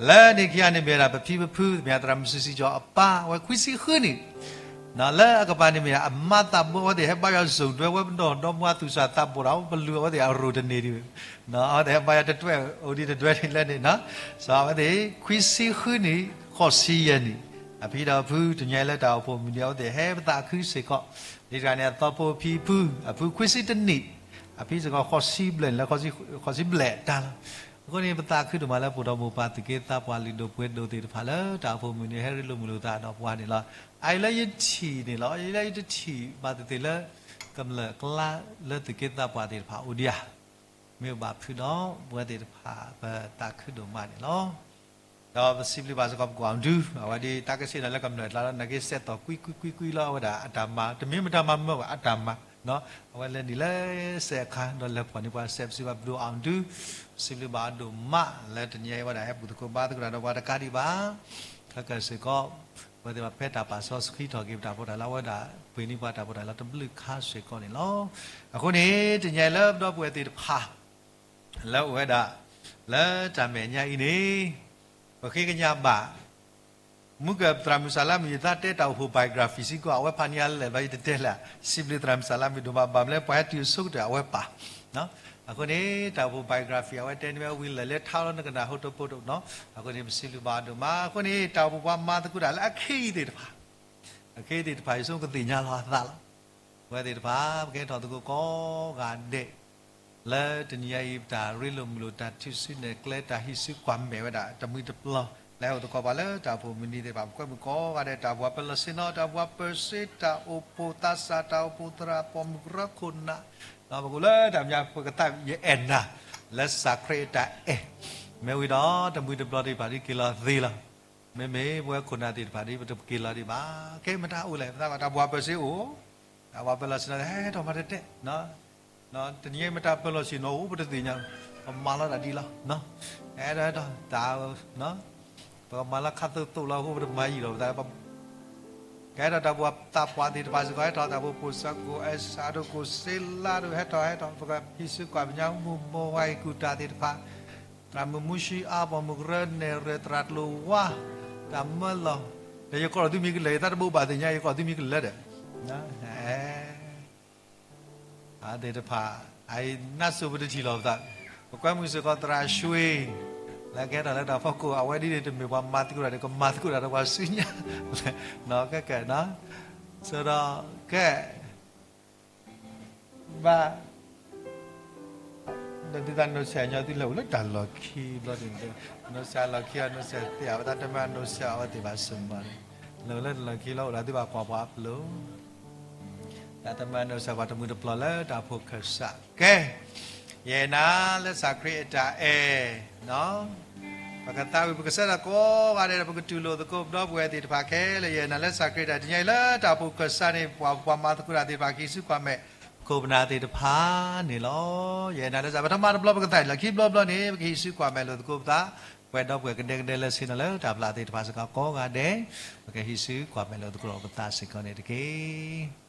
လၢန့ၣ်ခံဂၤန့ၣ်မ့ၢ်ဒၣ်ပဖံပဖု မ့ၢ်ဒၣ်သရၣ်မုၣ်စုစံကၠီအပၢ် အဝဲခွံဆံဃုနံၣ် လၢအကပၤန့ၣ်မ့ၢ်ဒၣ်အမါသးဘိ အဝဲသ့ၣ်ဟဲဘါယွၤစိၢ်ဒွဲ ဝဲပဒီၣ်ဒီမါသူၣ်စၢ်သးဘိၣ်ဒီး ပလုၢ်အဝဲသ့ၣ်အရိၣ်တန့ၢ်ဒံး အဝဲသ့ၣ်ဟဲဘါယွၤတဒွဲ အိၣ်ဒံးတဒွဲန့ၣ်လၢန့ၣ် စီၤအဝဲသ့ၣ် ခွံဆံဃုနံၣ် ဃိးဆံယဲၢ်နံၣ် အဖံဒီးအဖု တနံၤအံၤလၢတၢ်အိၣ်ဖှိၣ်မုၢ်နံၤ အဝဲသ့ၣ်ဟဲပသးခုစ့ၢ်ကီး ဒ်တဂၤန့ၣ် အသီဖိဖံဖု အဖုခွံဆံတနံၣ် အဖံစ့ၢ်ကီးဃိးဆံဘျဲၣ်န့ၣ်လၢ ဃိးဆံဘျဲၣ်တၢ်လီၤ. အဃိန့ၣ် ပသးခုဒိၣ်မးလၢပအိၣ်ဒီးမိၢ်ပၢ်သူၣ်က့သးပှၢ်လုၢ်ဒိၣ်ပှ့ၤဒိၣ်သ့ၣ်တဖၣ်လၢတၢ်အိၣ်ဖှိၣ်မုၢ်နံၤ ဟဲရ့လိာ်မုာ်လိာ်သးဒီးပှၤန့ၣ်လီၤ. အအံၤလၢယထံၣ်န့ၣ်လီၤ ယလၢယတထံၣ်ဘၣ်သ့ၣ်သ့ၣ်လၢ ကမျၢၢ်ကျါလၢသူၣ်က့သးပှၢ်သ့ၣ်တဖၣ်အိၣ်ဒံးဧါ မ့ၢ်ဘၣ်ဖုဒီးပဝဲသ့ၣ်တဖၣ် ပသးခုဒိၣ်မးန့ၣ်လီၤ. ဒီးပစံးဘျုးဘၣ်စ့ၢ်ကီးပကီၢ်ဒု အဝဲဒ်တၢ်ကဆ့ၣ်နီၤလၢကမျၢၢ်ကျါလီၤ နာ်က့စဲးသီၣ်ကွံကွံကွံကွံလီၤ အဝဲဒၣ်အတၢ်မၤ တမ့ၢ်မတၤမၤမၢဘၣ် အတၢ်မၤ အဝဲလဲၤနုာ်လၢစဲးအခါ ဒီးလဲၤဖီၣ်န့ၢ်ပှၤစဲး ပစံးဘျုးဘၣ်ပဒိၣ်အီၤဒု ပစံးဘျုးဘၣ်အီၤဒိၣ်မး လၢတနံၤအံၤဝဲဒၣ်ဟဲဘူၣ်သကိးဘါသကိးတၢ်ဒီးပှၤတကးဒံးဘၣ် ခဲကၢၢ်စ့ၢ်ကီး ပဝဲသ့ၣ်ဘၣ်ဖဲတၢ်ပာ်စီဆှံထီၣ်က့ၤပတၢ်ဖိတၢ်လၢအဝဲဒၣ် ပှ့ၤန့ၢ်ပှၤတၢ်ဖိတၢ်လၢတဘျုးခါစ့ၢ်ကီးန့ၣ်လီၤ. အဃိန့ၣ် တနံၤအံၤလၢပဒီပုၢ်ဝဲၢ်သ့ၣ်တဖၣ် လၢအိၣ်ဝဲဒၣ် လၢတၢ်မဲာ်ညါအံၤန့ၣ် ပဃ့ကညးဘၣ် မုၢ်ကၢၢ်သရၣ်မုၣ်စၢ်လါမုၣ် ယသးတဲတၢ်အိၣ်ဖှိၣ် biography စ့ၢ်ကီး အဝဲဖးန့ၢ်အါလဲၣ်ဘျီ ယတတဲလၢၤ စံးဘျုးသရၣ်မုၣ်စၢ်လါမုၣ်ဒိၣ်မး ဘၣ်မနုၤလၢပှၤဟဲတုၤအဆိကတၢၢ်အဝဲပာ် အဃိန့ၣ် တၢ်အိၣ်ဖှိၣ် biography အဝဲတဲန့ၢ်ဝဲဝံၤလၢာ်လၢထါလီၤနကနၣ်ဟိတိပိတိနီၤ အဃိန့ၣ် ပစံးဘျုးဘၣ်အီၤဒိၣ်မး အဃိန့ၣ် တၢ်အိၣ်ဖှိၣ်ပှၤမၤသကိးတၢ်လၢအခ့အံၤသ့ၣ်တဖၣ် အခ့အံၤသ့ၣ်တဖၣ် ယဆိကသ့ၣ်ညါလီၤအသးလီၤ ပဝဲသ့ၣ်တဖၣ် ပကဟဲထီၣ်သကိးကိးဂၤဒဲး လၢတနံၤအံၤ ပတၢ်ရ့လိာ်မုာ်လိာ် တၢ်ထုးစုနဲၣ်ကျဲ တၢ်ဟံးစုကွၢ်မဲာ်ဝဲဒၣ် တမှံၤတပျီၤ လၢဟဲအိၣ်သကိးပှၤလၢတၢ်အိၣ်ဖှိၣ်မုၢ်နံၤသ့ၣ်တဖၣ် ပကွဲမုာ်ကိးဂၤဒဲး တၢ်အိၣ်ဖှိၣ်ပၢၤလီၢ်ဆ့နီၤ တၢ်အိၣ်ဖှိၣ်ပၢၤစ့ တၢ်အိၣ်ဖှိၣ်သးစၢ် တၢ်အိၣ်ဖှိၣ်သရၣ် ပိာ်မုၣ်ကရၢခိၣ်နၢ် ပကအိၣ်လၢတၢ်မဲာ်ညါ ပကသးယအဲၣ်နၤ လၢစၢ်ခရံာ်အတၢ်အဲၣ် မ့ၢ်ဝံၤဒီး တမှံၤတပျီၤသ့ၣ်တဖၣ်ဒ်က့ၤလီၤသ့လီၤ မ့မ့ၢ်ပဝဲခိၣ်နၢ်သ့ၣ်တဖၣ်ဒ် ပတက့ၤလီၤဒံးဘၣ် ကဲမတၤအိၣ်လဲၣ် ပသးဘၣ်တၢ်အိၣ်ဖှိၣ်ပၢၤစ့အိၣ် တၢ်အိၣ်ဖှိၣ်ပၢၤလီၢ်ဆ့နီၤ ဟဲထီၣ်မၤတတဲ တနံၤအံၤမတၤပၢၤလီၢ်ဆ့နီၤအိၣ် ပတသ့ၣ်ညါ ပမၤလီၤတၢ်ဒ်လီၤ ဟဲထီၣ်ဟဲထီၣ် တၢ် ပကမၤလၢခါသိးသိးလီၤအဃိ ပတမၤယံာ်ဒီးပသး ကဲထီၣ်တၢ်အိၣ်ဖှိၣ်သးပှၢ်သ့ၣ်တဖၣ်စ့ၢ်ကီး ဟဲထီၣ်တၢ်အိၣ်ဖှိၣ်ပိာ်စၢကိၣ်အဲၣ်စးဒိၣ်ကိၣ်စ့လါဒိၣ် ဟဲထီၣ်ဟဲထီၣ် ပကဟံးစုကွၢ်မဲာ်ညါ မုၢ်မိၢ်ဝါအံၤကူၣ်တၢ်သ့ၣ်တဖၣ် သရၣ်မုၣ်မူၡံအါ ပိာ်မုၣ်ကရၢနဲၣ်ရဲၣ် သရၣ်ကျိၤဝါ တၢ်မၢလီၤ ဒီးယကိးထီၣ်သုမံၤကလၢာ် ယသးတဘိးဘၣ်သ့ၣ်ညါ ယကိးထီၣ်သုမံၤကလၢာ်ဒီး အသ့ၣ်တဖၣ် အနၢ်စိၤပတထံၣ်လီၤပသး ပကွဲမုာ်စ့ၢ်ကီးသရၣ်ဆှ့ လၢကဟဲထီၣ်လၢတၢ်ဖီခိၣ် အဝဲဒ်န့ၣ်တမ့ၢ်ပှၤမၤသကိးတၢ်ဒီး ကမၤသကိးတၢ်ဒီးပှၤဆူညါ ကဲကဲ ဆၢဒီး ကဲ ဘၣ် ဒီးသုသးနိးဆဲးညီ သုလဲၤအိၣ်လၢတၢ်လီၢ်ခံဘျီန့ၣ် နိးဆဲးလီၢ်ခံအီၤ နိးဆဲးသ့ၣ်အဝဲသးတမၤနိးဆဲးအဝဲသ့ၣ်ဘၣ်စၢၤမး လဲၤအိၣ်လၢတၢ်လီၢ်ခံလီၤ အိၣ်ဒီးသုဘၣ်ကွၢ်ပှၤအပျိၢ် တၢ်တမၤနိးဆဲးပှၤတမှံၤတပျီၤလၢတၢ်အိၣ်ဖှိၣ်ခၢၣ်စး ကဲ ယအဲၣ်နၤလၢကစၢ်ခရံာ်အတၢ်အဲၣ် ပကသးဝံၣ်ပကစၢ်ဒၣ်ကိးဂၤဒဲးဒီး ပကတူၢ်လိာ်သကိးပဒီပုၢ်ဝဲၢ်သ့ၣ်တဖၣ်ခဲလၢာ် ယအဲၣ်နၤလၢကစၢ်ခရံာ်အတၢ်အဲၣ် တနံၤအံၤလၢတၢ်အိၣ်ဖှိၣ်ခၢၣ်စးန့ၣ် ပှၤပှၤမၤသကိးတၢ်သ့ၣ်တဖၣ် ကဟံးစုကွၢ်မဲာ် ခိၣ်ပနၢ်သ့ၣ်တဖၣ်န့ၣ်လီၤ. ယအဲၣ်နၤလၢကစၢ် ပထမတဘျီပကသးအံၤလီၤ ခံဘျီဘျီန့ၣ် ပကဟံးစုကွၢ်မဲာ်လိာ်သကိးပသး ပဝဲဒီပုၢ်ဝဲၢ်ကဒဲကဒဲလၢဆ့ၣ်နီၤလၢတၢ်ဖျးသ့ၣ်တဖၣ်စ့ၢ်ကီးကိးဂၤဒဲး ပကဟံးစုကွၢ်မဲာ်လိာ်သကိးပသးစ့ၢ်ကီးန့ၣ်တက့ၢ်.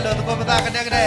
လိာ်သကိးပသးကဒဲကဒဲ.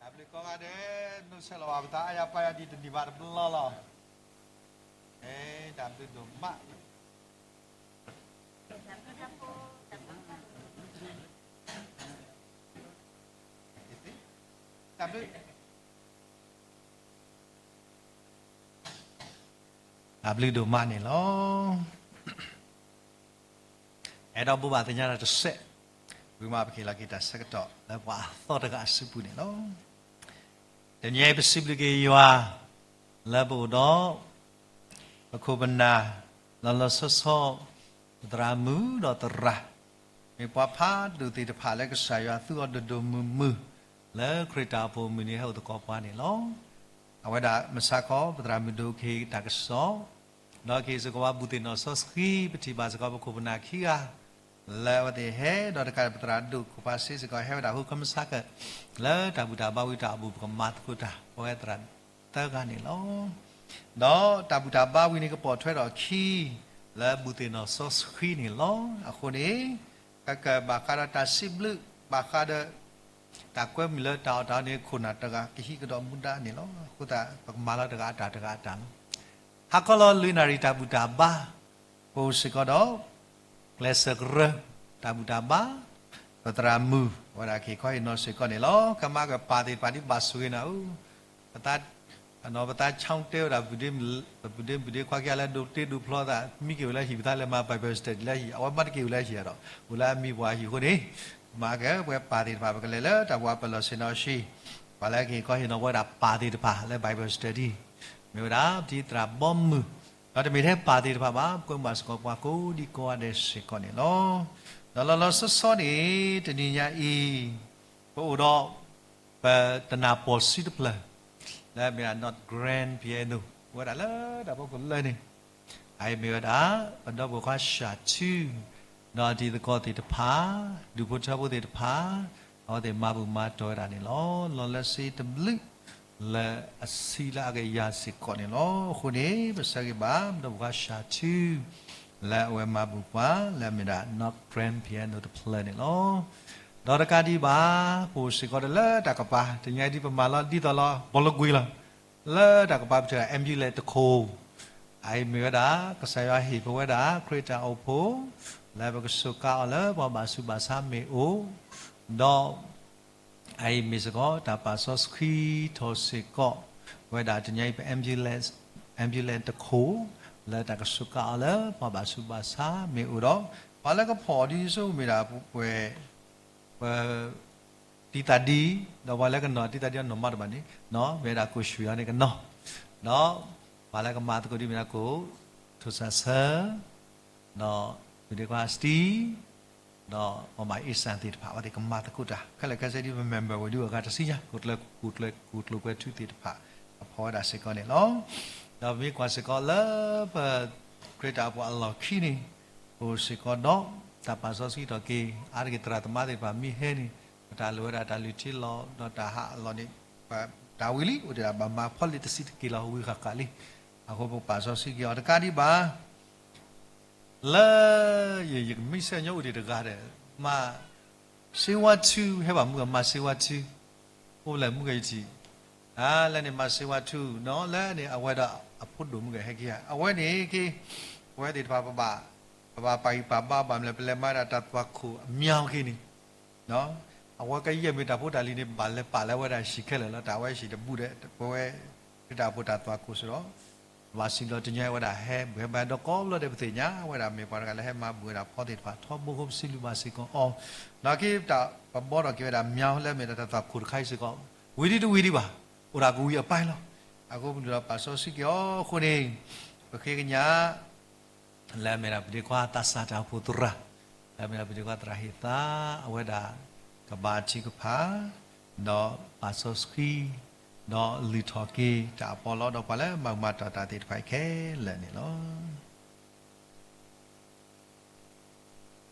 တၢ်ဘျုးကိးဂၤဒဲး, နုာ်ဆဲးလီၤဘၣ်ပသးအါယၤပၢ်ယၤဒ်တနံၤဘၣ်တဘျီလီၤ. တၢ်ဘျုးဒိၣ်မး. တၢ်ဘျုးဒိၣ်မးန့ၣ်လီၤ. အဲၣ်ဒိးဘိးဘၣ်သ့ၣ်ညါတၢ်တစဲး, ဝံၤမးပကဟ့ၣ်လီၤက့ၤတၢ်ဆၢကတီၢ်လၢပှၤအသီတဂၤအစုပူၤန့ၣ်လီၤ. တနံၤအံၤပစံးဘျုးက့ၤယွၤ လၢပအိၣ်ဒီး ပခိၣ်ပနၢ် လီၤလီၤဆီဆီ ပသရၣ်မုၣ်ဒီးသရၣ် မ့ၢ်ပှၤဖးဒိၣ်သ့ၣ်တဖၣ်လၢကစၢ်ယွၤသူအီၤဒိၣ်ဒိၣ်မုၢ်မုၢ် လၢခရံာ်တၢ်အိၣ်ဖှိၣ်မုၢ်နံၤဟဲအိၣ်သကိးပှၤန့ၣ်လီၤ. အဝဲဒၣ်မုၢ်ဆါခီ ပသရၣ်မုၣ်ဒိၣ်ကဟ့ၣ်တၢ်ကစီၣ် ဒီးကဟ့ၣ်စ့ၢ်ကီးပှၤဘူးသ့ၣ်နီၣ်စီဆှံ ပထံၣ်ဘၣ်စ့ၢ်ကီးပခိၣ်ပနၢ်ခံဂၤ လၢအဝဲသ့ၣ်ဟဲ ဒီးတကးပသရၣ်ဒိၣ်ခိၣ်ဖးစ့စ့ၢ်ကီး ဟဲဝဲဒၣ်ဟိခီမုၢ်ဆါခီ လၢတၢ်ဘူၣ်တၢ်ဘါဝံၤတၢ်အိၣ်ဘူး ပကမၤသကိးတၢ် ပဝဲသရၣ်သၢဂၤန့ၣ်လီၤ. ဒီးတၢ်ဘူၣ်တၢ်ဘါဝံၤန့ၣ် ကပိာ်ထွဲထီၣ်အခံ လၢဘူးသ့ၣ်နီၣ်စီဆှံန့ၣ်လီၤ. အဃိန့ၣ် ကကဘၣ်ဃးဒီးတၢ်စံးဘျုး ဘၣ်ဃးဒီး တၢ်ကွဲမုာ်လၢတၢ်အီၣ်တၢ်အီန့ၣ် ခိၣ်နၢ်တဂၤကဟံးကဒီးမူဒါန့ၣ်လီၤ. အဃိသတး ပကမၤလီၤတဂၤအတၢ်တဂၤအတၢ်လီၤ. ဟါခီလီၤလွံၢ်နၣ်ရံၣ်တၢ်ဘူၣ်တၢ်ဘါ ပအိၣ်စ့ၢ်ကီးဒီး ကျဲးစၢးကရၢ တၢ်ဘူၣ်တၢ်ဘါ ပသရၣ်မုၣ် အဝဲဒၣ်ကဟ့ၣ်ခီဟ့ၣ်နီၤစ့ၢ်ကီးန့ၣ်လီၤ. ကမၤကပၤသ့ၣ်တဖၣ်ဒ်ဘၣ်ဆိၣ်ဂ့ၤနၤဧၢ ပသး ပသးဆၢတဲဝဲဒၣ် ပဒ့မုၣ်ဒ့ခွါခံဂၤလၢဒိးတ့ဒိးဖျီသး မံက့ၤအိၣ်လၢဟံၣ် ပသးလဲၤမၤ Bible study လၢဟံၣ် အဝဲမ့ၢ်တက့ၤအိၣ်လၢဟံၣ်ဒီး အိၣ်လၢအမံၤပှၤဟံၣ်အဃိန့ၣ် မၤကပှဲၤပာ်သ့ၣ်တဖၣ် ပကလဲၤလၢတၢ်ပှၤပၢၤလီၢ်ဆ့ၣ်နီၤဆှံ ပှၤလၢကဟ့ၣ်ခီဟ့ၣ်နီၤပဝဲဒၣ်ပာ်သ့ၣ်တဖၣ်လၢ Bible study မ့ၢ်ဝဲဒၣ်ပတံၤသရၣ်ဘီမုၢ် ဒီးတမ့ၢ်ထဲပာ်သ့ၣ်တဖၣ်ဘၣ် ပကွဲမုာ်ဘၣ်စ့ၢ်ကီးပှၤကိးဒံကိးဂၤဒဲးစ့ၢ်ကီးန့ၣ်လီၤ. ဒီးလီၤလီၤဆီဆီန့ၣ် တနံၤညါအံၤ ပအိၣ်ဒီး ပတနၢ်ပီၢ်ဆံတဖျၢၣ် လၢအမ့ၢ်ဒၣ် North Grand Piano အိၣ်ဝဲဒၣ်လၢတၢ်ဖီခိၣ်လၢန့ၣ် အအံၤမ့ၢ်ဝဲဒၣ် ပဒီပုၢ်ဝဲၢ်ခွါ Sha Tu ဒီးတံၤသကိးသ့ၣ်တဖၣ် ဒူၣ်ဖိထၢဖိသ့ၣ်တဖၣ် အဝဲသ့ၣ်မၤဘူၣ်မၤတီၢ်ဝဲဒၣ်န့ၣ်လီၤ. လီၤလၢစ့တဘျုး လၢအဆံလၢအကယၤစ့ၢ်ကီးန့ၣ်လီၤ. အဃိန့ၣ် ပဆၢဂ့ၤဘၣ် ပဒီပုၢ်ဝဲၢ်ခွါ Sha Tu လၢအဝဲမၤဘူၣ်ပှၤ လၢအမ့ၢ်ဒၣ် North Grand Piano တဖျၢၣ်န့ၣ်လီၤ. ဒီးတကးဒံးဘၣ် ပအိၣ်စ့ၢ်ကီးဒီးလၢတၢ်ကပၤ တနံၤညါဒ်ပမၤလီၤဒ်သိးလီၤ ဘီလီကွံာ်လီၤ လၢတၢ်ကပၤပထၢၣ် ambulance တခိၣ် အအံၤမ့ၢ်ဝဲဒၣ် ကစၢ်ယွၤဟ့ၣ်ပဝဲဒၣ် ခရံာ်တၢ်အိၣ်ဖှိၣ် လၢပကစူးကါအီၤလၢပှၤဘၣ်ဆူးဘၣ်ဆါမ့ၢ်အိၣ်, ဒီး အအံၤမ့ၢ်စ့ၢ်ကီး တၢ်ပာ်စီဆှံထီၣ်စ့ၢ်ကီး ဝဲဒၣ်တနံၤအံၤ ပ ambulance တခိၣ် လၢတၢ်ကစူးကါအီၤလၢပှၤဘၣ်ဆူးဘၣ်ဆါမ့ၢ်အိၣ်ဒီး ပှၤလၢကဖီၣ်ဒ်ယ့ၣ်ၡူးမ့ၢ်ဒၣ်ပှဲၤ ပတံၤသးဒံ ဒီးပှၤလၢကနီၤတံၤသးဒံအနီၢ်မးတဘၣ်န့ၣ် မ့ၢ်ဝဲဒၣ်ကိၣ်ဆှံအီၤန့ၣ်ကနီၤ, ဒီးပှၤလၢကမၤသကိးဒ်မ့ၢ်ဒၣ်ကိၣ် ထိၣ်စၣ်ဆၢ ဒီး ဒုးဒ့ခွါစတံ ဒီးပှၤမၤအ့စၣ်သ့ၣ်တဖၣ် အဝဲသ့ၣ်ကမၤသကိးတၢ် ခဲလၢာ်ခဲဆ့ဒ်ပ member ဝဲဒ်အဂၤတဆံညါ ကိၣ်ကျိၤကွဲၤထူသ့ၣ်တဖၣ် အဖီၣ်ဝဲဒၣ်စ့ၢ်ကီးန့ၣ်လီၤ. ဒီးပမ့ၢ်ကွၢ်စ့ၢ်ကီးလၢပ ခရံာ်တၢ်အိၣ်ဖှိၣ်အလီၢ်ခံန့ၣ် အိၣ်စ့ၢ်ကီးဒီး တၢ်ပာ်စီဆှံထီၣ်က့ၤ အါတက့ၢ်သရၣ်သမါသ့ၣ်တဖၣ်မ့ၢ်ဟဲန့ၣ် ပတၢ်လိၣ်ဝဲဒၣ်တၢ်လုၢ်ထံလီၤ ဒီးတၢ်ဟးအလီၢ်န့ၣ် တၢ်ဝံၤလံ အိၣ်ဒံးဒၣ်ဘၣ်မၤဖီလံာ်တဆံတက့ၢ်လီၤဝံၤဃၣ်ဃၣ်လံ. အဃိပပာ်စီဆှံက့ၤအီၤတကးဒံးဘၣ် လၢ ယကမံဆဲးညီအိၣ်ဒံးတဂၤဒီး မၤစ့ဝါထူ ဟဲဘၣ်မုၢ်ဂၤ မၤစ့ဝါထူ အိၣ်လဲၣ်မုၢ်ဂၤယထံၣ် လၢန့ၣ်မၤစ့ဝါထူ နီၢ်လၢန့ၣ် အဝဲဒီးအဖိဒိၣ်မုၢ်ဂၤဟဲက့ၤဧါ အဝဲန့ၣ်က့ၤ ပဝဲသ့ၣ်တဖၣ်ပဘၣ် ပဘၣ်ပာ်ဂံၢ်ပာ်ဘါဘၣ်မနုၤလဲၣ် ပလဲၤမၤဒၣ်တၢ်သွၣ်ခိၣ်အမံၤက့ၤန့ၣ် အဝဲကယဲၢ်မ့ၢ်တၢ်ဖိတၢ်လံၤန့ၣ် ဘၣ်လဲၤပာ်လၢအဝဲဒၣ်ဟံၣ်ခဲလၢာ်လီၤ တၢ်အဝဲဟံၣ်တဘူးဒီး ပဝဲ ခရံာ်တၢ်အိၣ်ဖှိၣ်တၢ်သွၣ်ခိၣ်စ့ၢ်ဒီး ဘၣ်စံးဘျုးတနံၤအံၤဝဲဒၣ်ဟဲဘှဲဘၣ်ဒီးကိးဘျီဒဲး ပသ့ၣ်ညါဝဲဒၣ်မ့ၢ်ပှၤတဂၤလၢဟဲမၤဘူၣ်ဝဲဒၣ်ဖီသ့ၣ်တဖၣ် ထီဘိခိၣ်ပစံးဘျုးဘၣ်စ့ၢ်ကီးအီၤ ဒီးက့ၤတၢ်ပဘီထီၣ်က့ၤဝဲဒၣ်မံၤ လၢမ့ၢ်ဒၣ်တၢ်သွၣ်ခိၣ်တခါအံၤစ့ၢ်ကီး ဝံၤဒံးတဝံၤဒံးဘၣ် အိၣ်ဒၣ်ကဝံၤအပၢ်လီၤ. အဃိပကဒုးဒီးပာ်စီဆှံက့ၤအီၤအဃိန့ၣ် ပဃ့ကညး လၢအမ့ၢ်ဒၣ်ပဒ့ခွါသးစၢ်တၢ်အိၣ်ဖှိၣ်သရၣ်, လၢအမ့ၢ်ဒၣ်ပဒ့ခွါသရၣ်ဟ့ၣ်သါ, အဝဲဒၣ်ကဘၣ်ထုကဖၣ်, ဒီးပာ်စီဆှံ, ဒီးလုၢ်ထီၣ်က့ၤတၢ်အပီးလီဒီးပှၤလၢမၤမၤတီၢ်တၢ်သ့ၣ်တဖၣ်အံၤခဲလၢာ်န့ၣ်လီၤ.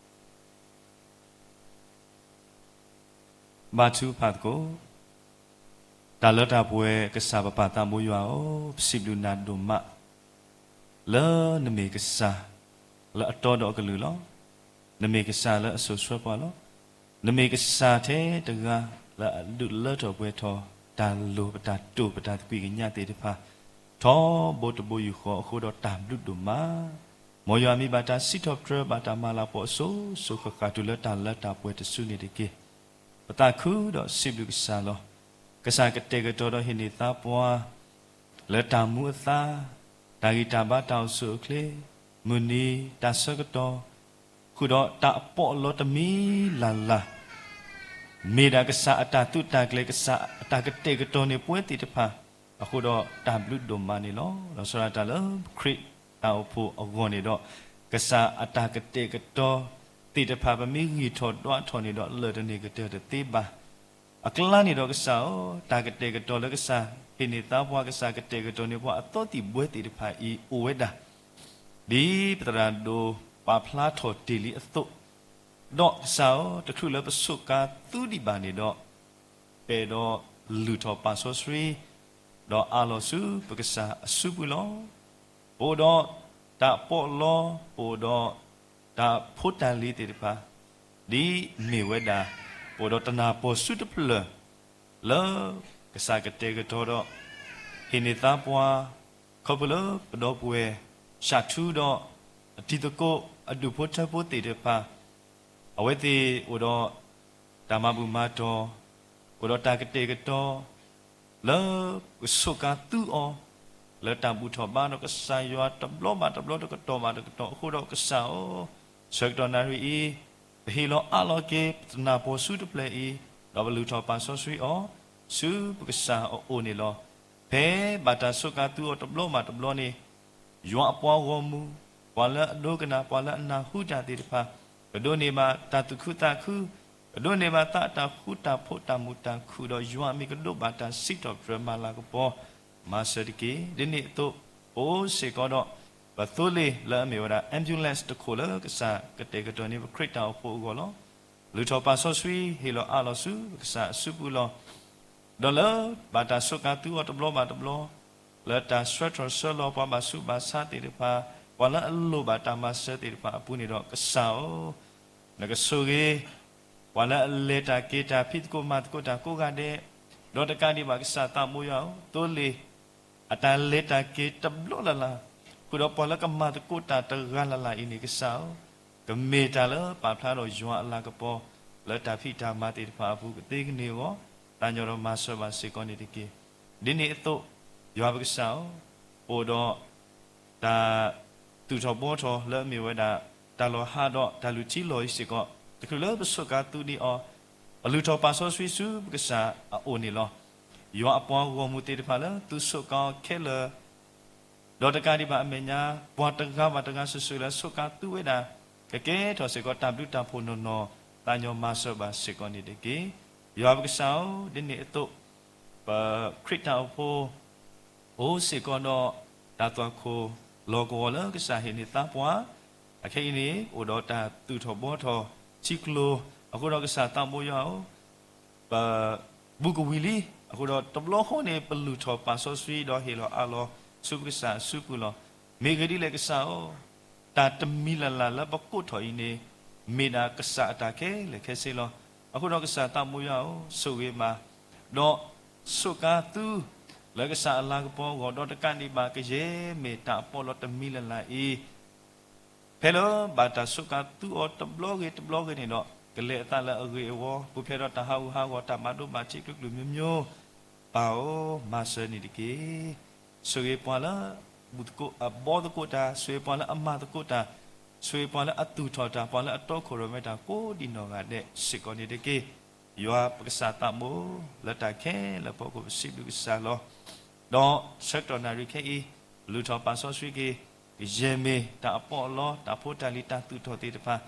ဘါထုကဖၣ်သကိး. တၢ်လၢတၢ်ပှဲၤကစၢ်ပပၢ်သးဘိယွၤဧၢ, ပစံးဘျုးနၤဒိၣ်မး လၢနမ့ၢ်ကစၢ်လၢအတီဒီးအကလုာ်လီၤ. နမ့ၢ်ကစၢ်လၢအစိာ်ဆှၢပှၤလီၤ. နမ့ၢ်ကစၢ်ထဲတဂၤလၢအဒုးလၢထီၣ်ပှဲၤထီၣ် တၢ်လိၣ်ပတၢ်တိာ်ပတၢ်သကွံာ်ကညးသ့ၣ်တဖၣ် ထီဘိတဘိယူၢ်ဃီအဃိဒီးတၢ်ဘျုးဒိၣ်မး. မ်ယွၤမ့ၢ်ဘၣ်တၢ်စံးထီၣ်ပတြၢၤ ဘၣ်တၢ်မၤလၤကပီၤအစိၤစိၤဃၣ်ဃၣ် တုၤလၢတၢ်လၢတၢ်ပှဲၤတစုန့ၣ်တက့ၢ်. ပသးခုဒီးစံးဘျုးကစၢ်လီၤ. ကစၢ်ကတဲာ်ကတီၤဒီးဟ့ၣ်န့ၢ်သါပှၤ လၢတၢ်မူအသါ, တၢ်ဂံၢ်တၢ်ဘါတၢ်အိၣ်ဆူၣ်အိၣ်ချ့, မုၢ်နံၤတၢ်ဆၢကတီၢ်, ဃုာ်ဒီးတၢ်အပီးအလီတမံၤလၢ်လၢ် မ့ၢ်ဒၣ်ကစၢ်အတၢ်သုးတၢ်ကျဲၤ ကစၢ်အတၢ်ကတဲာ်ကတီၤန့ၢ်ပဝဲသ့ၣ်တဖၣ်အဃိဒီးတၢ်ဘျုးဒိၣ်မးန့ၣ်လီၤ. ဒီးဆိဒၣ်တၢ်လၢခရံာ်တၢ်အိၣ်ဖှိၣ်အဂီၢ်န့ၣ်ဒီး ကစၢ်အတၢ်ကတဲာ်ကတီၤသ့ၣ်တဖၣ် ပမ့ၢ်ဂံၢ်ထီၣ်ဒွးထီၣ်န့ၣ်ဒီး လၢာ်တန့ၢ်ကတၢၢ်တသ့ဘၣ်. အကျါန့ၣ်ဒီးကစၢ်ဧၢ, တၢ်ကတဲာ်ကတီၤလၢကစၢ်ဟ့ၣ်န့ၢ်သါပှၤ ကစၢ်ကတဲာ်ကတီၤန့ၢ်ပှၤအသီသံၣ်ဘှဲသ့ၣ်တဖၣ်အံၤအိၣ်ဝဲဒၣ် ဒ်ပသရၣ်ဒိၣ်ပာ်ဖျါထီၣ်တ့ၢ်လံအသိး, ဒီးကစၢ်ဧၢ, တချုးလၢပဆိးကါသူဒံးဘၣ်န့ၣ်ဒီး ပအဲၣ်ဒိးလုၢ်ထီၣ်ပာ်စီဆှံ, ဒီးအးလီၤဆူပကစၢ်အစုပူၤလီၤ. ပအိၣ်ဒီးတၢ်ပီးလီ, ပအိၣ်ဒီးတၢ်ဖိတၢ်လံၤသ့ၣ်တဖၣ်, ဒ်မ့ၢ်ဝဲဒၣ် ပအိၣ်ဒီးတနၢ်ပီၢ်စုတဖျၢၣ် လၢကစၢ်ကတဲာ်ကတီၤဒီး ဟ့ၣ်န့ၢ်သါပှၤ ခီဖျိလၢပဒီပုၢ်ဝဲၢ် ဆှၣ်ထူဒီးအတံၤသကိးအဒူၣ်ဖိထၢဖိသ့ၣ်တဖၣ်, အဝဲသ့ၣ်အိၣ်ဒီးတၢ်မၤဘူၣ်မၤတီၢ်, အိၣ်ဒီးတၢ်ကတဲာ်ကတီၤ လၢပကဆိးကါသူအီၤ လၢတၢ်ဘူၣ်ထီၣ်ဘါဒီးကစၢ်ယွၤတဘျီဘၣ်တဘျီ တကတီၢ်ဘၣ်တကတီၢ်အဃိဒီးကစၢ်ဧၢ, ဆၢကတီၢ်နၣ်ရံၣ်အံၤ ပဟ့ၣ်လီၤအးလီၤက့ၤပတနၢ်ပီၢ်စုတဖျၢၣ်အံၤ, ဒီးပလုၢ်ထီၣ်ပာ်စီဆှံအီၤ ဆူပကစၢ်အအိၣ်န့ၣ်လီၤ. ဖဲဘၣ်တၢ်ဆိးကါသူအီၤတဘျီဘၣ်တဘျီန့ၣ် ယွၤအပှၤဂီၢ်မုၢ်, ပှၤလၢအဒိကနၣ် ပှၤလၢအနၢ်ဟူတၢ်သ့ၣ်တဖၣ်, ကဒိးန့ၢ်ဘၣ်တၢ်သူၣ်ခုသးခု, ကဒိးန့ၢ်ဘၣ်သးအတၢ်ဃူတၢ်ဖိးတၢ်မုာ်တၢ်ခုၣ်ဒီး ယွၤမ့ၢ်ကဒိးဘၣ်တၢ်စံးထီၣ်ပတြၢၤမၤလၤကပီၤ မၤစၢၤတက့ၢ်. ဒ်န့ၣ်အသိး ပအိၣ်စ့ၢ်ကီးဒီး ပသိလ့ၣ်လၢအမ့ၢ်ဝဲဒၣ် ambulance တခိၣ်လၢကစၢ်ကတဲာ်ကတီၤန့ၢ်ပခရံာ်တၢ်အိၣ်ဖှိၣ်အဂီၢ်လီၤ. လုၢ်ထီၣ်ပာ်စီဆှံ ဟ့ၣ်လီၤအးလီၤဆူကစၢ်အစုပူၤလီၤ. ဒီးလၢဘၣ်တၢ်ဆိးကါသူအီၤတဘျီဘၣ်တဘျီ, လၢတၢ်ဆှၢထီၣ်ဆှၢလီၤပှၤဘၣ်ဆူးဘၣ်ဆါသ့ၣ်တဖၣ်, ပှၤလၢအလိၣ်ဘၣ်တၢ်မၤစၢၤသ့ၣ်တဖၣ်အပူၤန့ၣ်ဒီး ကစၢ်ဧၢ, နကဆိၣ်ဂ့ၤ ပှၤလၢအလဲၤတၢ်က့ၤတၢ် ဖံးသကိးမၤသကိးတၢ်ကိးဂၤဒဲး, ဒီးတကးဒံးဘၣ်ကစၢ်သးဘိယွၤဧၢ, သိလ့ၣ် အတၢ်လဲၤတၢ်က့ၤတဘျီလၢ်လၢ်, ဃုာ်ဒီးပှၤလၢကမၤသကိးတၢ်တဂၤလၢ်လၢ်အံၤန့ၣ် ကစၢ်ဧၢ, ကမ့ၢ်တၢ်လၢပာ်ဖျါဒီးယွၤအလၤကပီၤ လၢတၢ်ဖံးတၢ်မၤသ့ၣ်တဖၣ်အပူၤကသ့ကန့ၢ်အဂီၢ်, သးညီဒီးမၤစၢၤဘၣ်စ့ၢ်ကီးန့ၣ်တက့ၢ်. ဒ်န့ၣ်အသိး, ယွၤပကစၢ်ဧၢ, ပအိၣ်ဒီး တၢ်သူၣ်ထီၣ်ဘှီထီၣ်လၢအမ့ၢ်ဝဲဒၣ် တၢ်လီၤဟးဒီးတၢ်လုၢ်ထံလီၢ်အံၤစ့ၢ်ကီး, တချုးလၢပဆိးကါသူဒံးအီၤ, ပလုၢ်ထီၣ်ပာ်စီဆှံဆူပကစၢ်အအိၣ်န့ၣ်လီၤ. ယွၤအပှၤဂီၢ်မုၢ်သ့ၣ်တဖၣ်လၢသုဆိးကါအီၤခဲလၢာ် ဒီးတကးဒံးဘၣ်အမဲာ်ညါ, ပှၤတဂၤဘၣ်တဂၤစုာ်စုာ်လၢဆိးကါသူဝဲဒၣ်, ကကဲထီၣ်စ့ၢ်ကီးတၢ်ဘျုးတၢ်ဖှိၣ်နီၢ်နီၢ်, သးညီမၤစၢၤဘၣ်စ့ၢ်ကီးန့ၣ်တက့ၢ်. ယွၤပကစၢ်ဧၢ, ဒ်န့ၣ်အသိး, ပခရံာ်တၢ်အိၣ်ဖှိၣ် အိၣ်စ့ၢ်ကီးဒီး တၢ်သွၣ်ခိၣ်လီၤကဝီၤလၢကစၢ်ဟ့ၣ်န့ၢ်သါပှၤ, အခဲအံၤန့ၣ် အိၣ်ဒီးတၢ်သူၣ်ထီၣ်ဘှီထီၣ်ထံကျိ, အဃိဒီးကစၢ်သးဘိယွၤဧၢ, ပဘူးကဝံၤလံ, အဃိဒီးတဘျီဃီန့ၣ် ပလုၢ်ထီၣ်ပာ်စီဆှံဒီးဟ့ၣ်လီၤအးလီၤဆူပကစၢ်အစုပူၤလီၤ. မ့ၢ်ဂ့ၢ်ဒ်လဲၣ်ကစၢ်ဧၢ, တၢ်တမံၤလၢ်လၢ်လၢပကိးထီၣ်အံၤန့ၣ်, မ့ၢ်ဒၣ်ကစၢ်အတၢ်ခဲလၢာ်ခဲဆ့လီၤ. အဃိဒီးကစၢ်သးဘိယွၤဧၢ, ဆိၣ်ဂ့ၤမး, ဒီးဆိးကါသူ လၢကစၢ်အလၤကပီၤအဂီၢ်, ဒီးတကးဒံးဘၣ်ကယဲၢ်မ့ၢ်တၢ်အပီးလီတမံၤလၢ်လၢ်အံၤ, ဖဲလၢဘၣ်တၢ်ဆိးကါသူအီၤတဘျီဂ့ၤတဘျီဂ့ၤန့ၣ်ဒီး, ကလဲၤအသးလၢအဂ့ၤအဝါ, ပူၤဖျဲးဒီးတၢ်ဟးဂူာ်ဟးဂီၤ, တၢ်မၤဒိးမၤထံးကျိၤကျိၤမျိုးမျိုး, ပၢ်ဧၢ, မၤစၢၤန့ၣ်တက့ၢ်. ဆိၣ်ဂ့ၤပှၤလၢ ဘူၣ်သကိးအဘီသကိးတၢ်, ဆိၣ်ဂ့ၤပှၤလၢအမၤသကိးတၢ်, ဆိၣ်ဂ့ၤပှၤလၢအသူၣ်ထီၣ်တၢ်, ပှၤလၢအတီခိၣ်ရိၣ်မဲတၢ်ကိးဒံးနီၢ်ဂၤဒဲးစ့ၢ်ကီးန့ၣ်တက့ၢ်. ယွၤပကစၢ်သးဘိ, လၢတၢ်ခဲလၢာ်အဖီခိၣ်ပစံးဘျုးကစၢ်လီၤ. ဒီးဆၢကတီၢ်နၣ်ရံၣ်ခဲအံၤ, ပလုၢ်ထီၣ်ပာ်စီဆှံက့ၤ, က ယဲၢ်မ့ၢ်တၢ်အပီးအလီ တၢ်ဖိတၢ်လံၤ တၢ်သူၣ်ထီၣ်သ့ၣ်တဖၣ်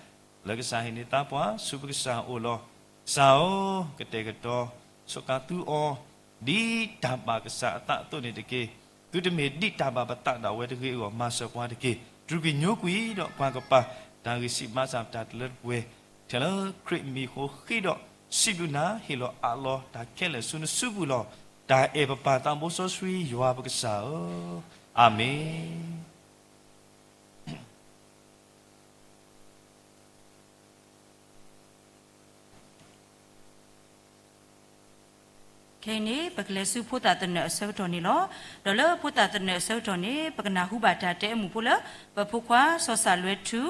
လၢကစၢ်ဟ့ၣ်န့ၢ်သါပှၤ ဆူပကစၢ်အအိၣ်လီၤ. ကစၢ်ဧၢ, ကတဲာ်ကတီၤ ဆိးကါသုအီၤ ဒ်တၢ်ဘၣ်ကစၢ်အသးအသိးန့ၣ်တက့ၢ်. သုတမ့ၢ်ဒ်တၢ်ဘၣ်ပသးဒၣ်ဝဲတဂ့ၤအဂီၢ် မၤစၢၤပှၤတက့ၢ်. တြူာ်ကညိကွံာ်ဒီးပှၤကပၤ တၢ်ဂံၢ်စၢ်ဘါစၢ် တၢ်တလၢတပှဲၤ ထဲလၢခရံာ်မံၤအဃိ ဃ့ဒီးစံးဘျုးနၤ ဟ့ၣ်လီၤအးလီၤတၢ်ခဲလၢာ်ဆူနစုပူၤလီၤ. တၢ်အဲၣ်ပပၢ်သးဘိစီဆှံယွၤပကစၢ်ဧၢ, အၤမ့ၣ်. ခဲအံၤန့ၣ် ပကလဲၤဆူဖိသၣ်သနၢၣ်အဆၢကတီၢ်န့ၣ်လီၤ. ဒီးလၢဖိသၣ်သနၢၣ်အဆၢကတီၢ်န့ၣ် ပကနၢ်ဟူဘၣ်တၢ်တဲအမူးဖိလၢ ပဖိခွါစီၤစၣ်လွဲထူ,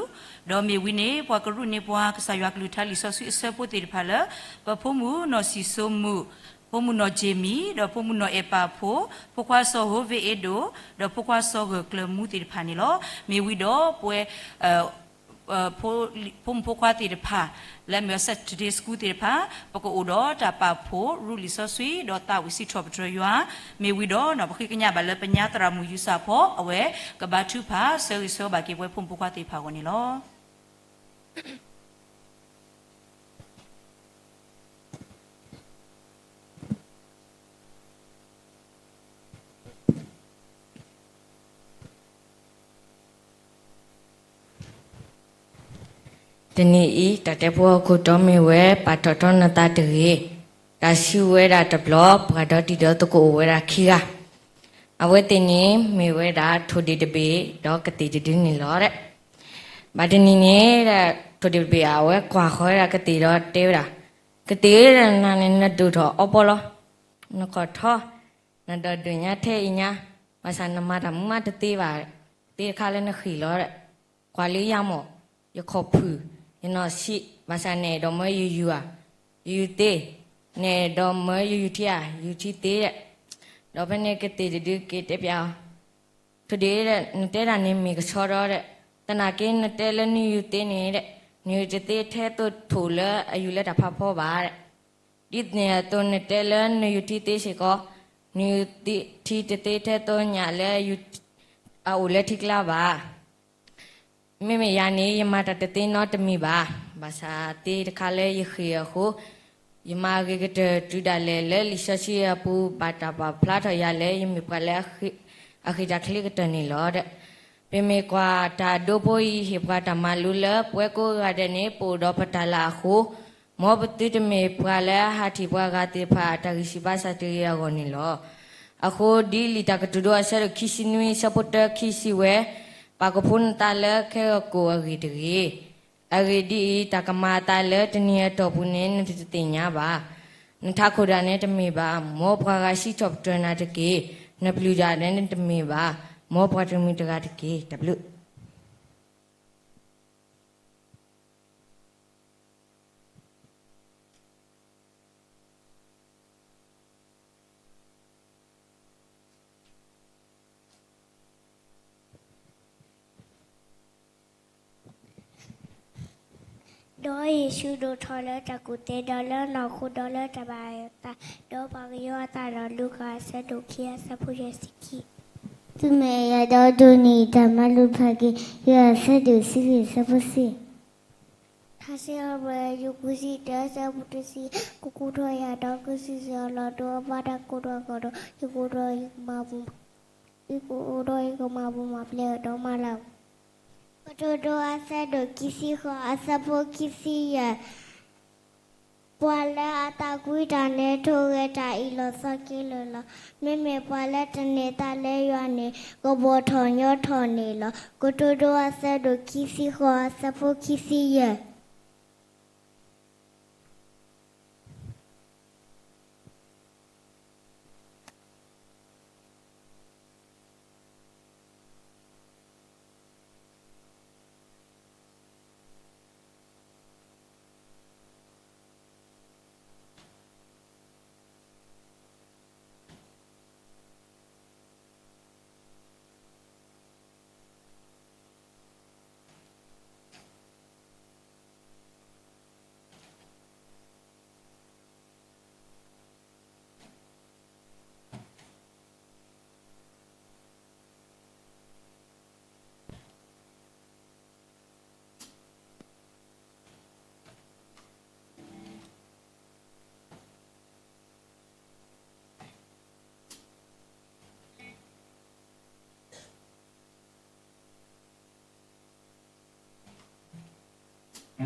ဒီးမ့ၢ်ဝံၤန့ၣ် ပှၤကရူၢ်န့ၢ်ပှၤကစၢ်ယွၤကလုၢ်ကထါလံာ်စီဆှံအဆၢဖိသ့ၣ်တဖၣ်လၢ ပဖိမုၣ်နီၢ်စံၣ်စိမုၣ်, ဖိမုၣ်နီၢ်ကၠ့ၣ်မံ, ဒီးဖိမုၣ်နီၢ်အဲၣ်ပာ်ဖိ, ဖိခွါစီၤဟိဝ့အ့ဒိၣ်, ဒီးဖိခွါစီၤဂၢၢ်ကျၢၤမူသ့ၣ်တဖၣ်န့ၣ်လီၤ. မ့ၢ်ဝံၤဒီးပဝဲ ဖိမုၣ်ဖိခွါသ့ၣ်တဖၣ် လၢအမ့ၢ် Sunday School သ့ၣ်တဖၣ် ပကအိၣ်ဒီးတၢ်ပာ်ဖှိၣ်ရူလံာ်စီဆှံ ဒီးသးဝံၣ်စံးထီၣ်ပတြၢၤယွၤ, မ့ၢ်ဝံၤဒီး ပဃ့ကညးဘၣ်လၢပညါသရၣ်မုၣ်ယူၤစၢ်ဖီ အဝဲကဘါထုကဖၣ် ဆၢဂ့ၤဆၢဝါဘၣ်က့ၤပဝဲဖိမုၣ်ဖိခွါသ့ၣ်တဖၣ်အဂီၢ်န့ၣ်လီၤ. တနံၤအံၤ တၢ်တဲဖိအခိၣ်တီမ့ၢ်ဝဲ ပာ်ထီၣ်ထီနသးတဂ့ၤ. တၢ်စံးဝဲဒၣ်တဘျီ ပှၤဒီတံၤဒီသကိးအိၣ်ဝဲဒၣ်ခံဂၤ, အဝဲသ့ၣ်န့ၣ်မ့ၢ်ဝဲဒၣ်ထိၣ်ဒ့ၣ်တဘ့ၣ် ဒီးကသ့ၣ်တဒုန့ၣ်လီၤ. ဘၣ်တနံၤန့ၣ် ထိၣ်ဒ့ၣ်တဘ့ၣ် အဝဲကွၢ်ဃီၤဝဲဒၣ်ကသ့ၣ်ဒီးတဲဝဲဒၣ်, ကသ့ၣ်ဧၢ နၤန့ၣ်နဒိၣ်ထီၣ်အီပီလီၤ. နခီၣ်ထီ နဒီးဒုးညါထဲအံၤညါ, ဘၣ်ဆၣ်နမၤတၢ်မူမးတသ့ဘၣ်. သ့တခါလၢနဃ့ၢ်လီၤ, ကွၢ်လၢယၤမၢ်, ယခီၣ်ဖုၣ်, ယနီၢ်ဆံး, ဘၣ်ဆၣ်နအဲၣ်ဒိးမၢယယူၤဧါ, ယယူၤသ့, နအဲၣ်ဒိးမၢယယူၤထံဧါ, ယူၤထံသ့. ဒီးဖဲန့ၣ်ကသ့ၣ်တဒုက့ၤတဲပျးအီၤ, ထိၣ်ဒ့ၣ်ဧၢ, နတဲဒၣ်န့ၣ်မ့ၢ်ကဆှီဒီး, သနာ်က့နတဲလၢနယူၤသ့န့ၣ်, နယူၤတသ့ထဲသိးထိၣ်လၢအယူၤလၢတၢ်ဖးဖီဘၣ်. ဒ်န့ၣ်အသိးနတဲလၢနယူၤထံသ့စ့ၢ်ကီး, နယူၤထံတသ့ထဲသိးညၣ်လၢ အအိၣ်လၢထံကျါဘၣ်. မ့မ့ၢ်ယၤန့ၣ် ယမၤတၢ်တသ့နီတမံၤဘၣ်. ဘၣ်ဆၣ်သ့တခါလၢယဃ့ၢ်အဃိ, ယမၤအဂ့ၤကတၢၢ်တုၤဒၣ်လဲာ်လၢလံာ်စီဆှံအပူၤ ဘၣ်တၢ်ပာ်ဖျါထီၣ်ယၤလၢယမ့ၢ်ပှၤလၢအဃ့ၢ်တၢ်ချ့ကတၢၢ်န့ၣ်လီၤ. ပမ့ၢ်ကွၢ်တၢ်ဒိဖိအံၤ ဟ့ၣ်ပှၤတၢ်မၤလိလၢ ပဝဲကိးဂၤဒဲးန့ၣ် ပအိၣ်ဒီးပတၢ်လၤအဃိ, မ်ပသုတမ့ၢ်ပှၤလၢအဟးထံၣ်ပှၤဂၤသ့ၣ်တဖၣ် တၢ်ဂံၢ်စၢ်ဘါစၢ်တဂ့ၤအဂီၢ်န့ၣ်လီၤ. အဃိဒ်လံာ်တၢ်ကတိၤဒိအဆၢဒိၣ်ခံဆံနွံ အဆၢဖိတၢခံစံးဝဲ, ပာ်ကဖိနသးလၢခဲဂီၤကိာ်အဂ့ၢ်တဂ့ၤ. အဂ့ၢ်ဒ်အံၤ, တၢ်ကမၤအသးလၢတနံၤအတီၢ်ပူၤန့ၣ် နတသ့ၣ်ညါဘၣ်. နထးခိၣ်ဒၣ်နဲတမ့ၢ်ဘၣ်, မ်ပှၤဂၤစံးထီၣ်ပတြၢၤနၤတက့ၢ်. နပျုၢ်ဒၣ်နဲတမ့ၢ်ဘၣ်, မ်ပှၤတမုာ်တဂၤတက့ၢ်. တၢ်ဘျုးဒီးယ့ၣ်ၡူးဒိၣ်ထီၣ်လၢတၢ်ကူၣ်သ့, ဒီးလၢနီၢ်ခိ, ဒီးလၢတၢ်ဘၣ်အသး, ဒီးပှၤကညီအသးဒီးလူၤကၣ်အဆၢဒိၣ်ခံ အဆၢဖိယဲၢ်ဆံခံ. သုမ့ၢ်ယၤဒီးဒိးန့ၢ်တၢ်မၤလိတဖၣ်က့ၤ, ယွၤအဆၢဒိၣ်ဆံခံ အဆၢဖိဆံ. ထါစံးထီၣ်ပတြၢၤ ယူၢ်ခွံဆံတၢ အဆၢဖိတဆံ, ကကူၣ်ထီၣ်ယၤဒီးကစုၣ်စ့ၢ်အီၤလီၤ. ဒီးအဘၣ်တၢ်ကိးထီၣ်အကတီၢ်, ယကအိၣ်ဒီးယကမၤပူၤ, ယကအိၣ်ဒီးယကမၤပူၤမၤဖျဲးဒီးမၤလၤ ကတိၤဒိအဆၢဒိၣ်ခံဆံဃိး အဆၢဖိခံဆံယဲၢ်, ပှၤလၢအသးကွံတၢ်န့ၣ် ထိၣ်ဂဲၤတၢ်အ့ၣ်လိာ်ဆိးက့လိာ်လီၤ. မ့မ့ၢ်ပှၤလၢတန့ၢ်သးလၢယွၤန့ၣ် ကဘီၣ်ထီၣ်ညီထီၣ်န့ၣ်လီၤ. ကတိၤဒိအဆၢဒိၣ်ခံဆံဃိး အဆၢဖိခံဆံယဲၢ်. ပ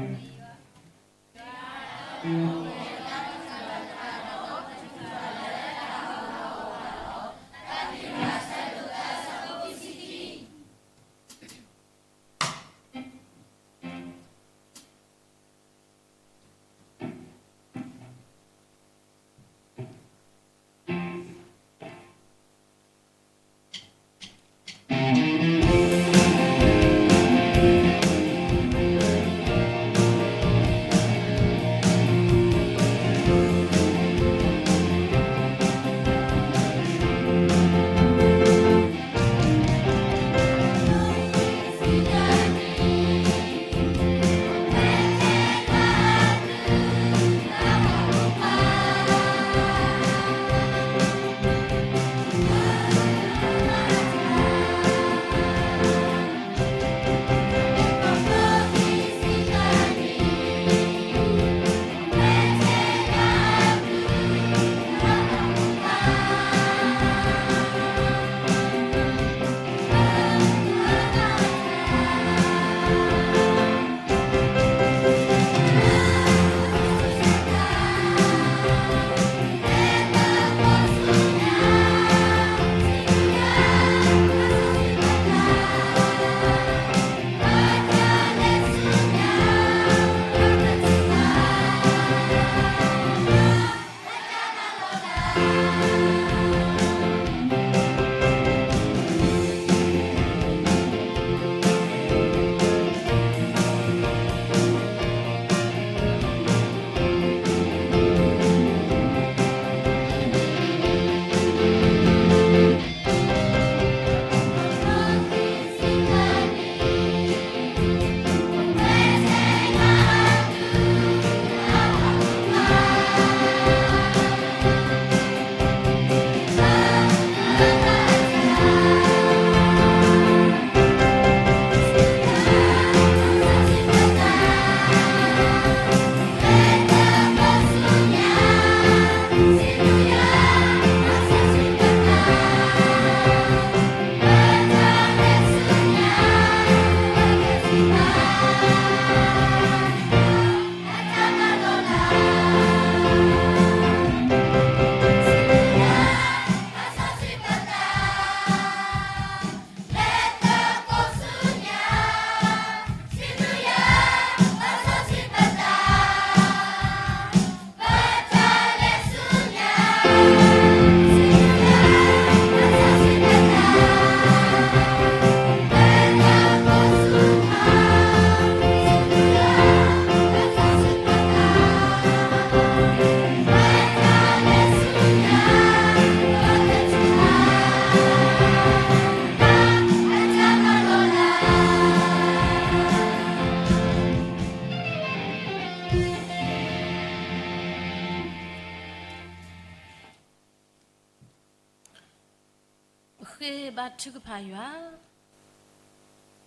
ဃ့ဘါထုကဖၣ်ယွၤ,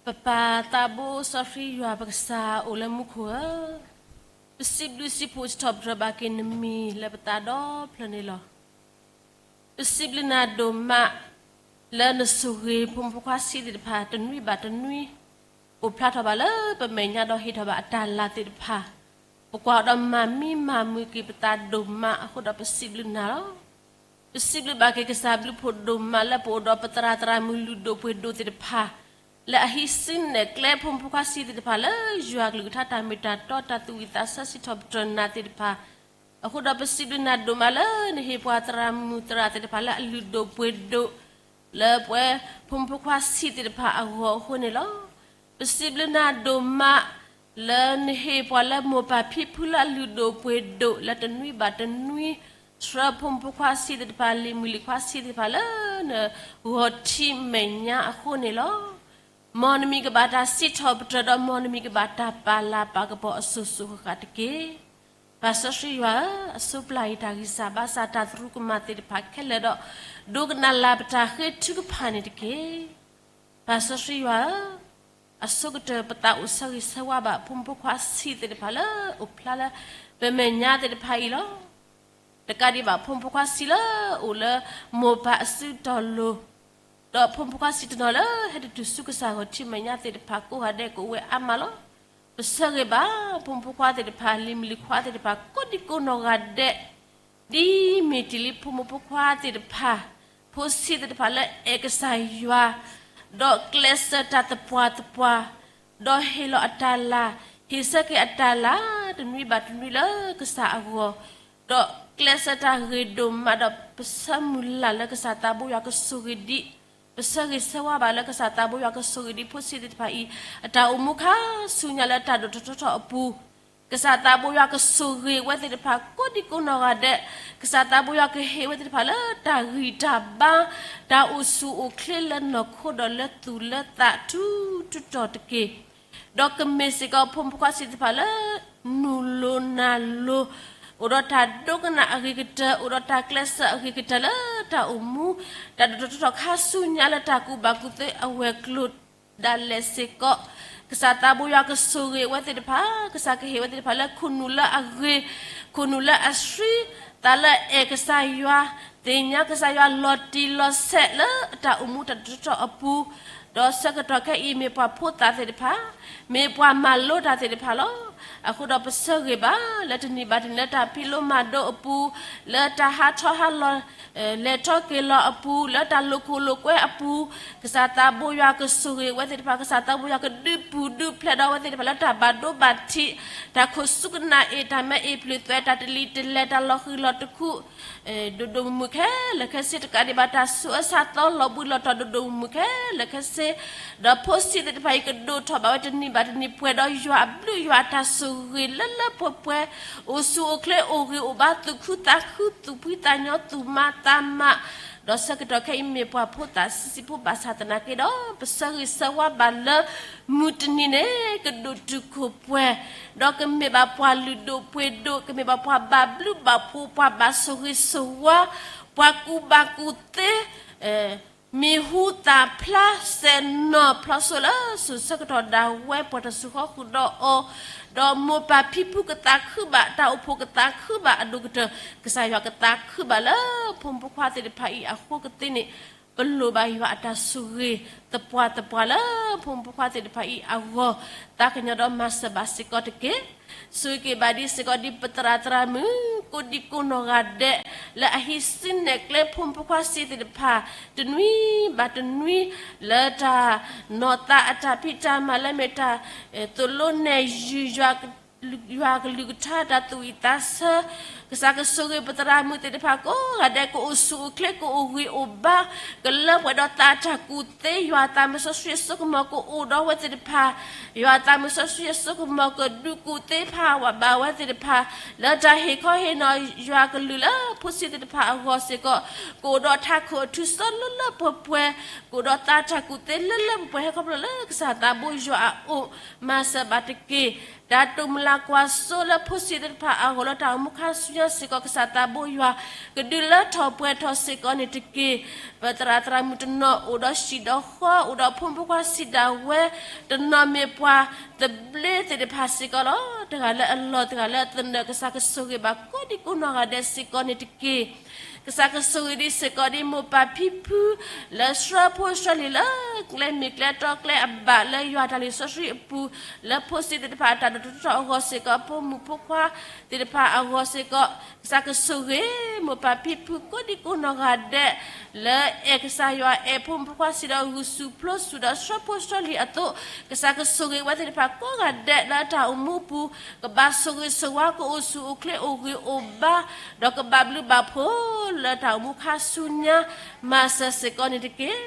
ပပၢ်သးဘိစီဆှံယွၤ ပကစၢ်အိၣ်လၢမူခိၣ်ဧၢ, ပစံးဘျုးစံးဖှိၣ်စံးထီၣ်ပတြၢၤဘၣ်က့ၤနမံၤလၢပသးဒီဖျၢၣ်န့ၣ်လီၤ. ပစံးဘျုးနၤဒိၣ်မး လၢနဆိၣ်ဂ့ၤဖိမုၣ်ဖိခွါဆံးသ့ၣ်တဖၣ် တနွံဘၣ်တနွံ အိၣ်ဖျါထီၣ်ဘၣ်လၢပမဲာ်ညါဒီးဟ့ၣ်ထီၣ်ဘၣ်အတၢ်လၤသ့ၣ်တဖၣ်, ပကွၢ်ဒီးမၤမံမၤမုာ်က့ၤပသးဒိၣ်မးအဃိဒီးပစံးဘျုးနၤလီၤ. ပစံးဘျုးဘၣ်က့ၤကစၢ်ဘျုးဖှိၣ်ဒိၣ်မးလၢပအိၣ်ဒီးပသရၣ်သရၣ်မုၣ်လုၢ်ဒိၣ်ပှ့ၤဒိၣ်သ့ၣ်တဖၣ် လၢအဟံးစုနဲၣ်ကျဲဖိမုၣ်ဖိခွါဆံးသ့ၣ်တဖၣ်လၢယွၤကလုၢ်ကထါတၢ်မ့ၢ်တၢ်တီတၢ်သူၣ်ဝံၣ်သးဆၢစံးထီၣ်ပတြၢၤနၤသ့ၣ်တဖၣ်, အဃိဒီးပစံးဘျုးနၤဒိၣ်မးလၢနဟ့ၣ်ပှၤသရၣ်မုၣ်သရၣ်သ့ၣ်တဖၣ်လၢအလုၢ်ဒိၣ်ပှ့ၤဒိၣ် လၢပဝဲဖိမုၣ်ဖိခွါဆံးသ့ၣ်တဖၣ်အဂီၢ်အဃိန့ၣ်လီၤ. ပစံးဘျုးနၤဒိၣ်မး လၢနဟ့ၣ်ပှၤလၢမိၢ်ပၢ်ဖံဖုလၢအလုၢ်ဒိၣ်ပှ့ၤဒိၣ်လၢတနွံဘၣ်တနွံ ဆှၢဖိမုၣ်ဖိခွါဆံးသ့ၣ်တဖၣ် လံၤမုၣ်လံၤခွါဆံးသ့ၣ်တဖၣ်လၢနဂီၤထံမဲာ်ညါအဃိန့ၣ်လီၤ. မ်နမံၤကဘၣ်တၢ်စံးထီၣ်ပတြၢၤဒီး မ်နမံၤကဘၣ်တၢ်ပာ်လၤပာ်ကပီၤအစိၤစိၤဃၣ်ဃၣ်တက့ၢ်. ပၢ်စီဆှံယွၤဧၢ, အဆိပျၢ်အံၤတၢ်ဂံၢ်စၢ်ဘါစၢ်တၢ်သရူးကမၣ်သ့ၣ်တဖၣ်ခဲလၢာ်ဒီး ဒိကနၣ်လၢ်ပတၢ်ဃ့ထုကဖၣ်န့ၣ်တက့ၢ်. ပၢ်စီဆှံယွၤဧၢ, အဆိကတၢၢ်ပသးအိၣ်ဆၢဂ့ၤဆၢဝါဘၣ်ဖိမုၣ်ဖိခွါဆံးသ့ၣ်တဖၣ်လၢအိၣ်ဖျါလၢပမဲာ်ညါသ့ၣ်တဖၣ်အံၤလီၤ. တကးဒံးဘၣ်ဖိမုၣ်ဖိခွါဆံးလၢအိၣ်လၢမိၢ်ပၢ်အစုတီၢ်လိၤ, ဒီးဖိမုၣ်ဖိခွါဆံးတနီၤလၢဟဲတတုၤဆူကစၢ်ဂီၤထံမဲာ်ညါသ့ၣ်တဖၣ်ကိးဂၤဒဲးကအိၣ်ဝဲအါမးလီၤ. ပဆၢဂ့ၤဘၣ် ဖိမုၣ်ဖိခွါသ့ၣ်တဖၣ် လံၤမုၣ်လံၤခွါသ့ၣ်တဖၣ် ကိးဒံကိးနီၢ်ဂၤဒဲး, ဒ်မ့ၢ်တ့ၢ်လံဖိမုၣ်ဖိခွါသ့ၣ်တဖၣ်, ဖိဆံးသ့ၣ်တဖၣ်လၢအဲၣ်ကစၢ်ယွၤ, ဒီးကျဲးစၢးတၢ်သပှၢ်သပှၢ်, ဒီးဟ့ၣ်လီၤအတၢ်လၤ, ဟ့ၣ်ဆၢက့ၤအတၢ်လၤ တနွံဘၣ်တနွံလၢကစၢ်အဂီၢ်, ဒီးကျဲးစၢးတၢ်ဂ့ၤဒိၣ်မး ဒီးပဆၢမုၢ်လၢ်လၢကစၢ်သးဘိယွၤကဆိၣ်ဂ့ၤဒံး, ပဆၢဂ့ၤဆၢဝါဘၣ်လၢကစၢ်သးဘိယွၤကဆိၣ်ဂ့ၤဒံး ဖိဆံးသ့ၣ်တဖၣ်အံၤ အတၢ်အိၣ်မူခါဆူညါလၢတၢ်ဒိၣ်ထီၣ်ထီထီၣ်အပူၤ, ကစၢ်သးဘိယွၤကဆိၣ်ဂ့ၤဝဲသ့ၣ်တဖၣ် ကိးဒံကိးနီၢ်ဂၤဒဲး, ကစၢ်သးဘိယွၤကဟ့ၣ်ဝဲသ့ၣ်တဖၣ်လၢတၢ်ဂံၢ်တၢ်ဘါ, တၢ်အိၣ်ဆူၣ်အိၣ်ချ့လၢနီၢ်ခိဒီးလၢသူၣ်လၢသးထူထူတီၤတက့ၢ်. ဒီးကမ့ၢ်စ့ၢ်ကီးဖိမုၣ်ဖိခွါဆံးသ့ၣ်တဖၣ်လၢ နုာ်လိၤနၤလိၤ, အိၣ်ဒီးတၢ်ဒိကနၣ်အဂ့ၤကတၢၢ်, အိၣ်ဒီးတၢ်ကျဲးစၢးအဂ့ၤကတၢၢ်လၢတၢ်အိၣ်မူ, တၢ်ဒိၣ်ထီၣ်ထီထီၣ်ခါဆူညါလၢတၢ်ကူၣ်ဘၣ်ကူၣ်သ့အဝဲၤကျိၤဒၣ်လဲာ်စ့ၢ်ကီး, ကစၢ်သးဘိယွၤကဆိၣ်ဂ့ၤဝဲသ့ၣ်တဖၣ်, ကစၢ်ကဟ့ၣ်ဝဲသ့ၣ်တဖၣ်လၢခိၣ်နူာ်လၢအဂ့ၤ, ခိၣ်နူာ်လၢအဆှံ, သးလၢအဲၣ်ကစၢ်ယွၤ, သ့ၣ်ညါကစၢ်ယွၤလီၤတံၢ်လီၤဆဲးလၢတၢ်အိၣ်မူတၢ်ဒိၣ်ထီၣ်ထီထီၣ်အပူၤ, ဒီးဆၢကတီၢ်ခဲအံၤမ့ၢ်ပှၤဖိသၣ်သ့ၣ်တဖၣ်, မ့ၢ်ပှၤမၤလိတၢ်သ့ၣ်တဖၣ်လီၤ. အဃိဒီးပဆၢဂ့ၤဘၣ်လၢတနံၤဘၣ်တနံၤ လၢတၢ်ဖံးလိမၤဒိးအပူၤ, လၢတၢ်ဟးထီၣ်ဟးလီၤ, လဲၤထီၣ်က့ၤလီၤအပူၤ, လၢတၢ်လိာ်ခိၣ်လိာ်ကွဲအပူၤ, ကစၢ်သးဘိယွၤကဆိၣ်ဂ့ၤဝဲသ့ၣ်တဖၣ်, ကစၢ်သးဘိယွၤကဒုးပူၤဒုးဖျဲးဒီးဝဲသ့ၣ်တဖၣ်လၢတၢ်ဘၣ်ဒိဘၣ်ထံး, တၢ်ခိၣ်စူၢ်ကနၣ်အ့ၣ်, တၢ်မၤအ့ၣ်ပျုၢ်သွဲ, တၢ်တလံၤတလဲၤ, တၢ်လီၤဃံၤလီၤတခူ, ဒိၣ်ဒိၣ်မုၢ်မုၢ်ခဲလၢာ်ခဲဆ့, တကးဒံးဘၣ် တၢ်ဆူးအၢဆါသီလီၤဘှံးလီၤတီၤဒိၣ်ဒိၣ်မုၢ်မုၢ်ခဲလၢာ်ခဲဆ့, ဒီးဖိဆံးသ့ၣ်တဖၣ်အံၤ ကဒိၣ်ထီၣ်ဘၣ်ဝဲတနံၤဘၣ်တနံၤ ပှဲၤဒီးယွၤအဘျုးယွၤအတၢ်ဆိၣ်ဂ့ၤလၢလၢပှဲၤပှဲၤ, အိၣ်ဆူၣ်အိၣ်ချ့အိၣ်ဂံၢ်အိၣ်ဘါ သူၣ်ခုသးခု သူၣ်ဖှံသးညီ သူၣ်မၤသးမး, ဒီးဆၢကတီၢ်ခဲအံၤမ့ၢ်ပှၤဖိသၣ်ဆံးဆံးဖိဘၣ်ဆၣ်သနာ်က့ဒီး ပဆၢဂ့ၤဆၢဝါဘၣ်လၢ မုၢ်တနံၤန့ၣ် ကဒိၣ်တုာ်ခိၣ်ပှဲၤ, ဒီးကမ့ၢ်ဘၣ်ပှၤလုၢ်ဒိၣ်ပှ့ၤဒိၣ်, ကမ့ၢ်ဘၣ်ပှၤဘၣ်ဘျုးဘၣ်ဖှိၣ်, ပှၤဘၣ်ဆိၣ်ဂ့ၤဆိၣ်ဝါ, ပှၤကူၣ်ဘၣ်ကူၣ်သ့, မံၤဟူသၣ်ဖျါ စဲးနီၢ်ဖျီစိလၢစိၤဆၢကတီၢ်ဒၣ်ဝဲ ပှၤတၢ်စူၤဃီဃုာ်ဒီးအီၤ, ဒီးမိၢ်ပၢ်ဖံဖုကသးခုဘၣ်, တၢ်အိၣ်ဖှိၣ်ကသးခုဘၣ်အဒိၣ်ကတၢၢ်, ကစၢ်ယွၤကသးခုဘၣ်လၢဖိမုၣ်ဖိခွါသ့ၣ်တဖၣ်အံၤအဃိကသ့န့ၣ်, ပလိၣ်ဘၣ်ယွၤအတၢ်ဆိၣ်ဂ့ၤသပှၢ်သပှၢ်လၢဖိမုၣ်ဖိခွါသ့ၣ်တဖၣ်အံၤအဂီၢ်, သးကညီၤဒီးမၤစၢၤဘၣ်စ့ၢ်ကီးတက့ၢ်. ဆိၣ်ဂ့ၤက့ၤဘၣ်ဒံးစ့ၢ်ကီးဒ်ပသရၣ်သရၣ်မုၣ် ကိးဒံကိးနီၢ်ဂၤဒဲး လၢအဟံးစုနဲၣ်ကျဲဖိမုၣ်ဖိခွါဆံးသ့ၣ်တဖၣ် တနွံဘၣ်တနွံ လၢတၢ်နီၢ်သးအတၢ်ဖံးတၢ်မၤလၢမ့ၢ်တၢ်သိၣ်လိနဲၣ်ယုာ် ယွၤကလုၢ်ကထါတၢ်သူၣ်ဝံၣ်သးဆၢ, ကစၢ်ကဆိၣ်ဂ့ၤပသရၣ်မုၣ်သ့ၣ်တဖၣ်ကိးဂၤဒဲး ကအိၣ်ဆူၣ်အိၣ်ချ့ ကအိၣ်ဂံၢ်အိၣ်ဘါ, ကလၢပှဲၤဒီးသးတၢ်ကူၣ်သ့, ယွၤသးမုၢ်စီဆှံအစိကမီၤကအိၣ်ဒီးဝဲသ့ၣ်တဖၣ်, ယွၤသးမုၢ်စီဆှံအစိကမီၤကဒုးကူၣ်သ့ဖးဝးဘၣ်ဝဲသ့ၣ်တဖၣ်, လၢတၢ်ဟ့ၣ်ခီဟ့ၣ်နီၤယွၤကလုၢ်လၢဖိဆံးသ့ၣ်တဖၣ်အဂီၢ်စ့ၢ်ကီး, ကအိၣ်ဒီးထးခိၣ်အထူစီလၢလၢပှဲၤပှဲၤ, ကအိၣ်ဒီးသးတၢ်ကူၣ်သ့လၢလၢပှဲၤပှဲၤ ဟဲခီဖျိလၢကစၢ်သးဘိယွၤအအိၣ်, မၤစၢၤဘၣ်တက့ၢ်. တၢ်တိာ်မုၢ်လၢ်ကွၢ်စိလၢဖိဆံးသ့ၣ်တဖၣ်အဂီၢ်လၢတၢ်အိၣ်မူခါဆူညါစ့ၢ်ကီး ကစၢ်သးဘိယွၤ ကဒုးလၢထီၣ်ပှဲၤထီၣ်စ့ၢ်ကီးန့ၣ်တက့ၢ်. ပသရၣ်သရၣ်မုၣ်တနီၤအိၣ်ဒီးဟံၣ်ဒီးဃီ အိၣ်ဒီးဖိမုၣ်ဖိခွါဆံးဒၣ်ဝဲ, တနီၤမ့ၢ်ပှၤသဘျ့သ့ၣ်တဖၣ်စ့ၢ်ကီးလီၤ. တဂၤလၢအလီၢ် တဂၤလၢအသနၢၣ် ကစၢ်ကဆိၣ်ဂ့ၤဘၣ်ကိးဒံကိးနီၢ်ဂၤဒဲးစ့ၢ်ကီးန့ၣ်တက့ၢ်. ကစၢ်ကဆိၣ်ဂ့ၤဒံးစ့ၢ်ကီးဒ်မိၢ်ပၢ်ဖံဖု လၢဆှၢဖိဆှၢလံၤလၢကျဲမ့ၢ်ကျဲတီကျဲအဘၣ် လၢယွၤတၢ်လံာ်စီဆှံအပူၤ, လၢဖိဆံးသ့ၣ်တဖၣ်အတၢ်ဒိၣ်ထီၣ်ထီထီၣ်အဂီၢ်စ့ၢ်ကီး, ဖိမုၣ်ဖိခွါသ့ၣ်တဖၣ်အဂီၢ်စ့ၢ်ကီး, ကစၢ်ကဆိၣ်ဂ့ၤမိၢ်ပၢ်ဖံဖုကိးဒံကိးနီၢ်ဂၤဒဲး လၢအဲၣ်ကစၢ်ယွၤ အဲၣ်ဖိမုၣ်ဖိခွါဆံးဒီးဂုာ်ဆူၣ်ပျိဆူၣ်ဒီးဆှၢဖိဆှၢလံၤအသိး, ကစၢ်ကဆိၣ်ဂ့ၤဝဲသ့ၣ်တဖၣ်ကိးဂၤဒဲးလၢတၢ်အိၣ်မူအပူၤ, ကဘၣ်ဆိၣ်ဂ့ၤဆိၣ်ဝါ ကအိၣ်ဆူၣ်အိၣ်ချ့အိၣ်ဂံၢ်အိၣ်ဘါ, ဒီးကဘၣ်ဘျုးဘၣ်ဖှိၣ်လၢတၢ်အိၣ်မူခါဆူညါ, မၤစၢၤစ့ၢ်ကီးန့ၣ်တက့ၢ်.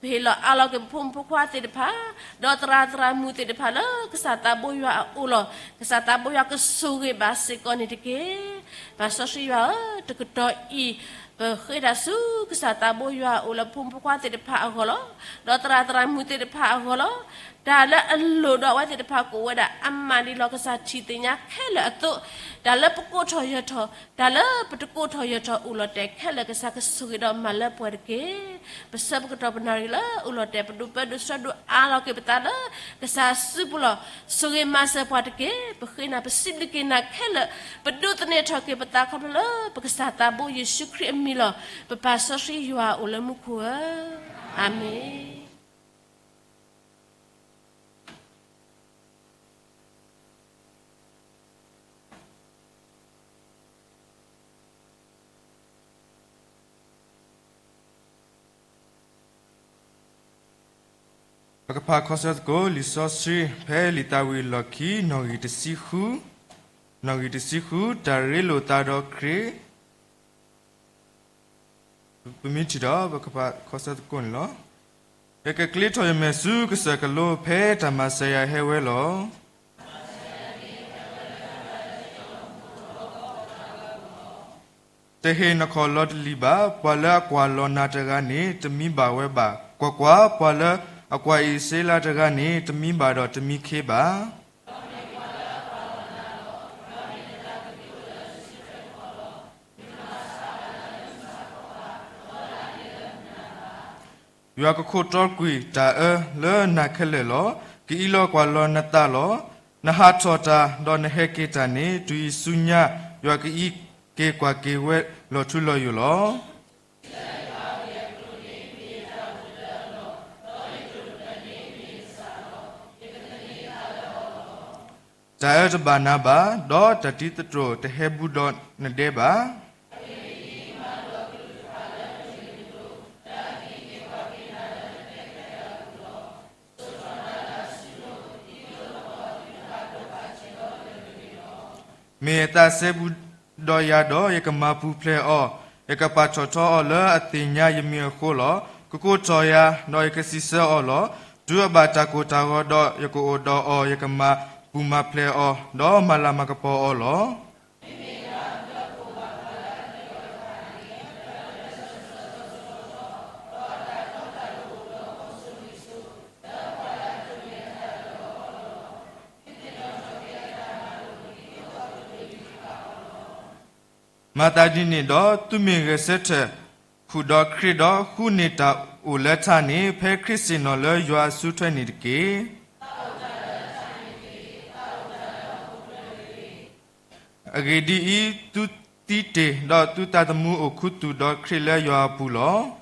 ပဟ့ၣ်လီၤအါလီၤက့ၤပဖိမုၣ်ဖိခွါသ့ၣ်တဖၣ်, ဒီးသရၣ်သရၣ်မုၣ်သ့ၣ်တဖၣ်လၢကစၢ်သးဘိယွၤအအိၣ်လီၤ. ကစၢ်သးဘိယွၤကဆိၣ်ဂ့ၤဘၣ်စ့ၢ်ကီးန့ၣ်တက့ၢ်. ပၢ်စီဆှံယွၤဧၢ, တကတီၢ်အံၤ ပဃ့တၢ်ဆူကစၢ်သးဘိယွၤအအိၣ်လၢဖိမုၣ်ဖိခွါသ့ၣ်တဖၣ်အဂီၢ်လီၤ. ဒီးသရၣ်သရၣ်မုၣ်သ့ၣ်တဖၣ်အဂီၢ်လီၤ. တၢ်လၢအလိၣ်ဒီးအဝဲသ့ၣ်တဖၣ်ကအိၣ်ဝဲဒၣ်အါမးဒ်လီၤ. ကစၢ်ထံၣ်သ့ၣ်ညါခဲလၢာ်အသိး, တၢ်လၢပကိးထီၣ်ယၢၤထီၣ်, တၢ်လၢပတကိးထီၣ်ယၢၤထီၣ်အိၣ်လီၤတဲာ်ခဲလၢာ် ကစၢ်ကဆိၣ်ဂ့ၤဒီးမၤလၢပှဲၤတက့ၢ်. ပဆၢပကတီၢ်ပနၣ်ရံၣ်လၢအိၣ်လီၤတဲာ် ပဒိၣ်ပၢဒိၣ်ဆှၢဒိၣ်အါလီၤက့ၤပသးလၢကစၢ်စုပူၤလီၤ. ဆိၣ်ဂ့ၤမၤစၢၤပှၤတက့ၢ်. ပဃ့နၤ ပစံးဘျုးက့ၤနၤခဲလၢာ်, ပဒိးသန့ၤထီၣ်က့ၤပသးခီဖျိလၢ ပကစၢ်သးဘိယ့ၣ်ၡူးခရံာ်အမံၤလီၤ. ပပၢ်စီဆှံယွၤအိၣ်လၢမူခိၣ်ဧၢ, အၤမ့ၣ်. ပကဖးခီဆၢသကိး လံာ်စီဆှံဖဲလံာ်သးဝံၤအလီၢ်ခံ နီၣ်ဂံၢ်တဆံဃု, နီၣ်ဂံၢ်တဆံဃု, တၢ်ရ့လိာ်သးဒီးခရံာ် ပမ့ၢ်ထံၣ်ဒီး ပကဖးခီဆၢသကိးန့ၣ်လီၤ. ယကကျ့ထီၣ်ယမဲာ်ဆူကစၢၢ်ကလိ ဖဲတၢ်မၤစၢၤယၤဟဲဝဲလီၤ. တဟ့ၣ်နခီၣ်လီၤတလံၤဘၣ်. ပှၤလၢအကွၢ်လီၤနၤတဂၤန့ၣ် တမံဘၣ်ဝဲဘၣ်. ကွၢ်ကွၢ်, ပှၤလၢအကွၢ်အ့ၣ်စ့လးတဂၤန့ၣ် တမံဘၣ်ဒီးတမံခ့ဘၣ်. ယွၤကခိးတီကွံာ်တၢ်အၢလၢနၤခဲလၢာ်လီၤ. ကအံးလီၤကွၢ်လီၤနသးလီၤ. နဟးထီၣ်တၢ် ဒီးနဟဲက့ၤတၢ်န့ၣ် တုၤအံၤဆူညါ ယွၤကအံးက့ၤကွၢ်က့ၤဝဲလီၤထူလီၤယိာ်လီၤ. တၢ်အၢတဘၣ်နၤဘၣ်, ဒီးတၢ်တံၤသတြိာ်တဟဲဘူးဒီးနဒဲဘၣ်. မ့ၢ်အသးစဲဘူးဒီးယၤဒီး ယကမၤပူၤဖျဲးအီၤ, ယကပာ်ထီၣ်ထီအီၤလၢအသ့ၣ်ညါယမံၤအဃိလီၤ. ကကိးထီၣ်ယၤ, ဒီးယကစံးဆၢအီၤလီၤ. တုၤအဘၣ်တၢ်ကိၢ်တၢ်ဂီၤဒီး ယကအိၣ်ဒီးအီၤ, ယကမၤပူၤမၤဖျဲးအီၤ, ဒီးမၤလၤမၤကပီၤအီၤလီၤ. မၤသးဒ်န့ၣ်ဒီး, သုမ့ၢ်ဂဲၤဆၢထၢၣ်ဃုာ်ဒီးခရံာ်ဒီး ဃုန့ၢ်တၢ်အိၣ်လၢထါန့ၣ်, ဖဲခရံာ်ဆ့ၣ်နီၤလၢယွၤအစုထွဲန့ၣ်တက့ၢ်. အဂ့ၢ်ဒ်အံၤ, သုသံတ့ၢ်, ဒီးသုသးသမူအိၣ်ခူသူၣ်ဒီးခရံာ်လၢယွၤအပူၤလီၤ.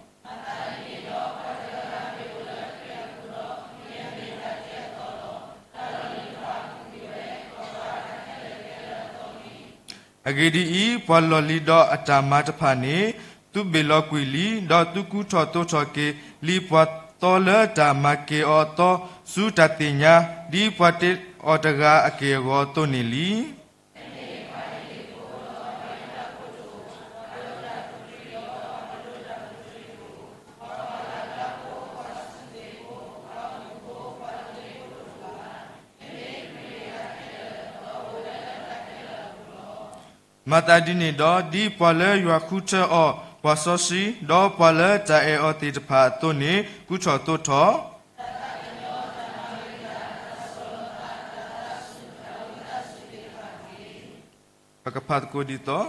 အဂ့ၢ်ဒ်အံၤ, ပှၤလီၢ်လံၤဒီးအတၢ်မၤတဖၣ်န့ၣ်, သုဘ့ၣ်လီၤကွံာ်လံ, ဒီးသုကူထီၣ်သိးထီၣ်က့ၤလံ ပှၤသီလၢတၢ်မၤက့ၤအီၤအသီ, ဆူတၢ်သ့ၣ်ညါ, ဒ်ပှၤတ့အီၤတဂၤအက့ၢ်အဂီၤအသိးန့ၣ်လံ. မၤသးဒ်န့ၣ်ဒီး, ဒ်ပှၤလၢယွၤဃုထၢအီၤ, ပှၤစီဆှံ, ဒီးပှၤလၢတၢ်အဲၣ်အီၤသ့ၣ်တဖၣ်အသိးန့ၣ်, ကူထီၣ်သိးထီၣ် ပကဖးသကိးဒ်သိး,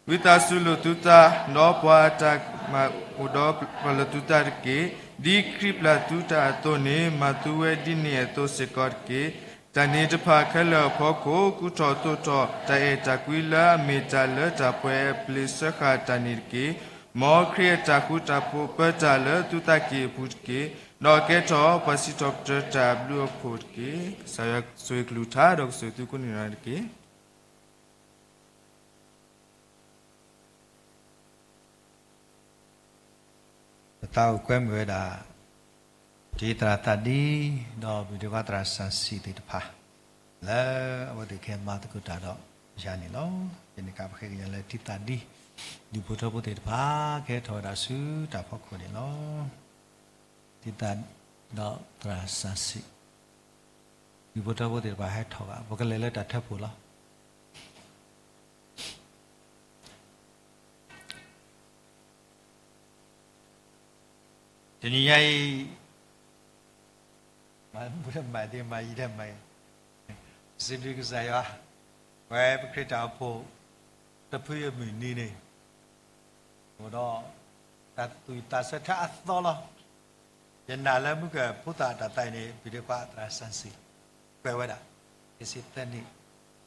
ဝံသးစူၤလိာ်သုသး, ဒီးပှၤအတၢ်မၤအိၣ်ဒီးပှၤလၢသုသးတက့ၢ်. ဒ်ခရံာ်ပျၢ်သုတၢ်အသိးန့ၣ်, မၤသုဝဲဒ်န့ၣ်အသိးစ့ၢ်ကီးတက့ၢ်. တၢ်န့ၣ်တဖၣ်ခဲလၢာ်အဖီခိၣ်, ကူထီၣ်သိးထီၣ် တၢ်အဲၣ်တၢ်ကွံလၢအမ့ၢ်တၢ်လၢတၢ်ပှဲၤအပျ့ၤစၢဃာ်တၢ်န့ၣ်တက့ၢ်. မ်ခရံာ်အတၢ်ဃူတၢ်ဖိးပၢတၢ်လၢသုသးကံၢ်အပူၤတက့ၢ်. ဒီးကဲထီၣ်ပှၤစံးထီၣ်ပတြၢၤတၢ်အဘျုးအဖှိၣ်တက့ၢ်. ကစၢ်ယွၤဆိၣ်ဂ့ၤကလုၢ်ကထါ ဒီးကဆိၣ်ဂ့ၤသုကိးနံၤဒဲးတက့ၢ်. ပသးအိၣ်ကွဲမုာ်ဝဲဒၣ် တံၤသရၣ်သးဒံ, ဒီးပဒိၣ်ခွါသရၣ်စၣ်စံၣ်သ့ၣ်တဖၣ်, လၢအဝဲသ့ၣ်ကဟဲမၤသကိးတၢ်ဒီးယၤန့ၣ်လီၤ. ယန့ၣ်ကပဃ့ကညးလၢတံၤသရၣ်ဒံ, ဒူၣ်ဖိထၢဖိသ့ၣ်တဖၣ် ကဟဲထီၣ်ဝဲဒၣ်ဆူတၢ်ဖီခိၣ်န့ၣ်လီၤ. တံၤသရၣ်ဒီးသရၣ်စၣ်စံၣ်, ဒူၣ်ဖိထၢဖိသ့ၣ်တဖၣ်ဟဲထီၣ်ဘၣ်, ပကလဲၤလၢတၢ်ထၢဖှိၣ်လီၤ. တနံၤညါအံၤ, မၤမူဒဲးမၤဒ့မၤယံၤဒဲးမၤ, စံးဘျုးကစၢ်ယွၤ, ပဝဲပခရံာ်တၢ်အိၣ်ဖှိၣ် တဖုအမုၢ်နံၤန့ၣ်, အိၣ်ဒီးတၢ်သူၣ်ဝံၣ်သးဆၢထၢအသီလီၤ. ယနာ်လၢမုၢ်ကၢၢ်ဖိသၣ်တၢ်သးအံၤန့ၣ် ပဒိၣ်ခွါသရၣ်စၣ်စံၣ် ကွဲးဝဲဒၣ် က့ၤစံးသၢနံၣ်,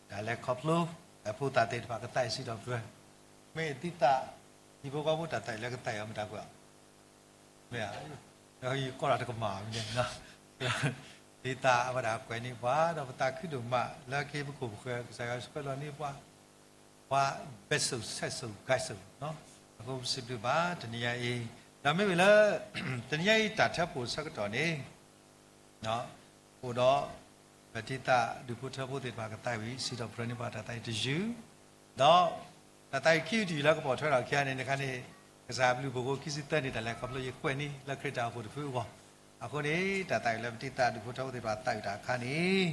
တၢ်လဲၤခီဖျိ အဖိသၣ်သ့ၣ်တဖၣ်ကသးအံၤစံးထီၣ်ပတြၢၤ, မ့ၢ်သုသး ဟံၣ်ဖိဃီဖိတၢ်သးအံၤလၢကသးအံၤအီၤမတၤကွၢ်, မ့ၢ်ဧါ, ဒီးယကီးလီၤတကမၣ်မ့ၢ်န့ၣ်, သုသးအဝဲဒၣ်ကွဲးန့ၢ်ပှၤ ဒီးပသးခုဒိၣ်မး လၢက့ၤပခိၣ်ပဃၢၤ ကစၢ်ယွၤဆှၢလီၤန့ၢ်ပှၤ ပှၤဘဲစိၣ်ဆဲစိၣ်ကါစိၣ်, အဃိပစံးဘျုးဘၣ်တနံၤညါအံၤ, ဒီးမ့ၢ်ဝံၤလၢ တနံၤညါအံၤတၢ်ထၢဖှိၣ်ဆၢကတီၢ်န့ၣ်, အိၣ်ဒီး ပတံၤသၣ်ဒူၣ်ဖိထၢဖိသ့ၣ်တဖၣ်ကသးဝံၣ် စံးထီၣ်ပတြၢၤန့ၢ်ပှၤတၢ်သးဝံၣ်တယုၢ်, ဒီးတၢ်သးဝံၣ်ခံယုၢ်တယုၢ်လၢကပိာ်ထွဲထီၣ်ခံဂၤန့ၣ် တခါန့ၣ် ကစၢ်ဘျုးဖှိၣ်ဖိခံဆံသၢနံၣ်တၢ်လဲၤခီဖျိယကွဲးန့ၢ်လၢခရံာ်တၢ်အိၣ်ဖှိၣ်တဖုအဂီၢ်, အဃိန့ၣ် တၢ်သးဝံၣ်လၢပတံၤသၣ်ဒူၣ်ဖိထၢဖိသ့ၣ်တဖၣ်သးဝံၣ်တၢ်အခါန့ၣ်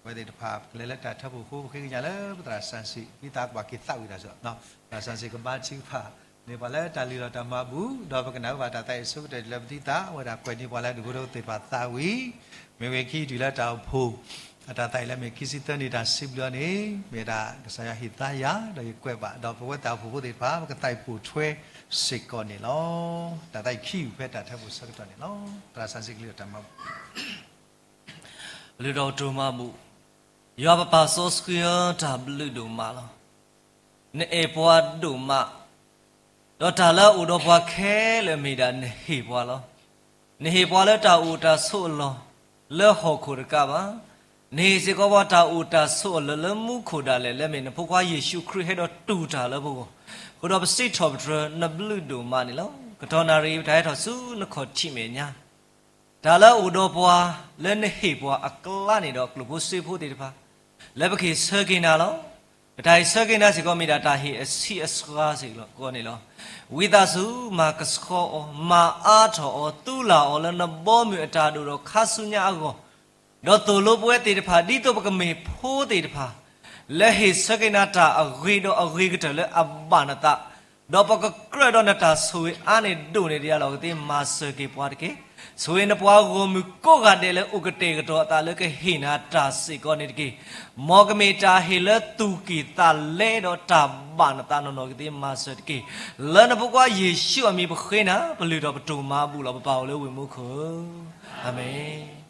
ပဝဲသ့ၣ်တဖၣ်ပကလဲၤလၢတၢ်ထၢဖှိၣ်အဃိ ပဃ့ကညးလၢပသရၣ်စီဆှံ ဒ်သိးကဘၣ်က့ၤသးဝံၣ်တၢ်စ့ၢ်ကီး, သရၣ်စီဆှံကဘါထုကဖၣ်န့ၢ်ပှၤလၢတၢ်လုၢ်လီၢ်တၢ်မၤဘူၣ် ဒီးပကနၣ်ဝဲဘၣ်တၢ်သးဝံၣ်အဆိကတၢၢ်လၢပတံၤသၣ် အဝဲဒၣ်ကွဲးန့ၢ်ပှၤလၢဒူၣ်ဖိထၢဖိသ့ၣ်တဖၣ်သးဝံၣ်, မ့ၢ်ဝဲခံယုၢ်တယုၢ်လၢတၢ်အိၣ်ဖှိၣ် အတၢ်သးဝံၣ်လၢမ့ၢ်ခံဆံသၢနံၣ်တၢ်စံးဘျုးအီၤန့ၣ် မ့ၢ်ဝဲဒၣ်ကစၢ်ယွၤဟ့ၣ်သါယၤ ဒီးယကွဲးဘၣ် ဒီးပဝဲတၢ်အိၣ်ဖှိၣ်ဖိသ့ၣ်တဖၣ် ပကသးဝံၣ်ပိာ်ထွဲစ့ၢ်ကီးန့ၣ်လီၤ. တၢ်သးဝံၣ်ခံယုၢ်ဖဲတၢ်ထၢဖှိၣ်ဆၢကတီၢ်န့ၣ်လီၤ. သရၣ်စီဆှံကလုၢ်ဒီးတၢ်မၤဘူၣ် ပလုၢ်ထီၣ်ပတိၢ်မၤဘူၣ်, ယွၤပပၢ်စီဆှံဧၢ, တၢ်ဘျုးဒိၣ်မးလီၤ. နအဲၣ်ပှၤဒိၣ်မး, ဒီးတၢ်လၢအအိၣ်ဒီးပှၤခဲလၢာ်မ့ၢ်ဒၣ်နဟ့ၣ်ပှၤလီၤ. နဟ့ၣ်ပှၤလၢတၢ်အိၣ်တၢ်ဆိးအလီၢ် လၢဟီၣ်ခိၣ်တကးဘၣ်, နဟ့ၣ်စ့ၢ်ကီးပှၤတၢ်အိၣ်တၢ်ဆိးအလၢာ်လၢမူခိၣ်ဒၣ်လဲာ် လၢမ့ၢ်နဖိခွါယ့ၣ်ၡူးခရံာ်ဟဲဒီးတူၢ်တၢ်လၢပဂီၢ်, အဃိဒီးပစံးထီၣ်ပတြၢၤနဘျုးဒိၣ်မးန့ၣ်လီၤ. ကတီၢ်နၣ်ရံၣ် ပတၢ်ဟဲထီၣ်ဆူနခီၣ်ထံးမဲာ်ညါ တၢ်လၢအအိၣ်ဒီးပှၤလၢနဟ့ၣ်ပှၤအကျါန့ၣ်ဒီး ကျိၣ်ဖိစ့ဖိသ့ၣ်တဖၣ် လၢပကဟ့ၣ်ဆၢက့ၤနၤလီၤ. ပတၢ်ဟ့ၣ်ဆၢက့ၤနၤစ့ၢ်ကီးမ့ၢ်ဒၣ်တၢ်ဟ့ၣ်အဆံးအစှၤစ့ၢ်ကီးန့ၣ်လီၤ. ဝံသးစူၤ မၤကဆှီအီၤ, မၤအါထီၣ်အီၤ, သူလၢ်အီၤလၢနဘီမုၢ်အတၢ်ဒိၣ်ဒီးခါဆူညါအဂီၢ် ဒီးသိၣ်လိပဝဲသ့ၣ်တဖၣ် ဒ်သိးပကမ့ၢ်ဖိသ့ၣ်တဖၣ် လၢဟ့ၣ်ဆၢက့ၤနၤတၢ်အဂ့ၤဒီးအဂ့ၤကတၢၢ်လၢအဘၣ်နသး, ဒီးပကကြၢးဒီးနတၢ်ဆိၣ်ဂ့ၤအါန့ၢ်ဒိၣ်န့ၢ်ဒံးအလီၢ်ကသ့ မၤစၢၤက့ၤပှၤတက့ၢ်. ဆိၣ်ဂ့ၤနပှၤဂီၢ်မုၢ်ကိးဂၤဒဲးလၢအိၣ်ကတဲာ်ကတီၤအသးလၢကဟ့ၣ်နၤတၢ်စ့ၢ်ကီးန့ၣ်တက့ၢ်. မ်ကမ့ၢ်တၢ်ဟ့ၣ်လၢသူၣ်ကံၢ်သးလဲဒီးတၢ်ဘၣ်နသးနီၢ်နီၢ်ကသ့ မၤစၢၤတက့ၢ်. လၢနဖိခွါယ့ၣ်ၡူးအမံၤပဃ့နၤ, ပလုၢ်ထီၣ်ပတိၢ်မၤဘူၣ်လီၤပပၢ်အိၣ်လၢဝ့ၢ်မူခိၣ်ဧၢ, အၤမ့ၣ်.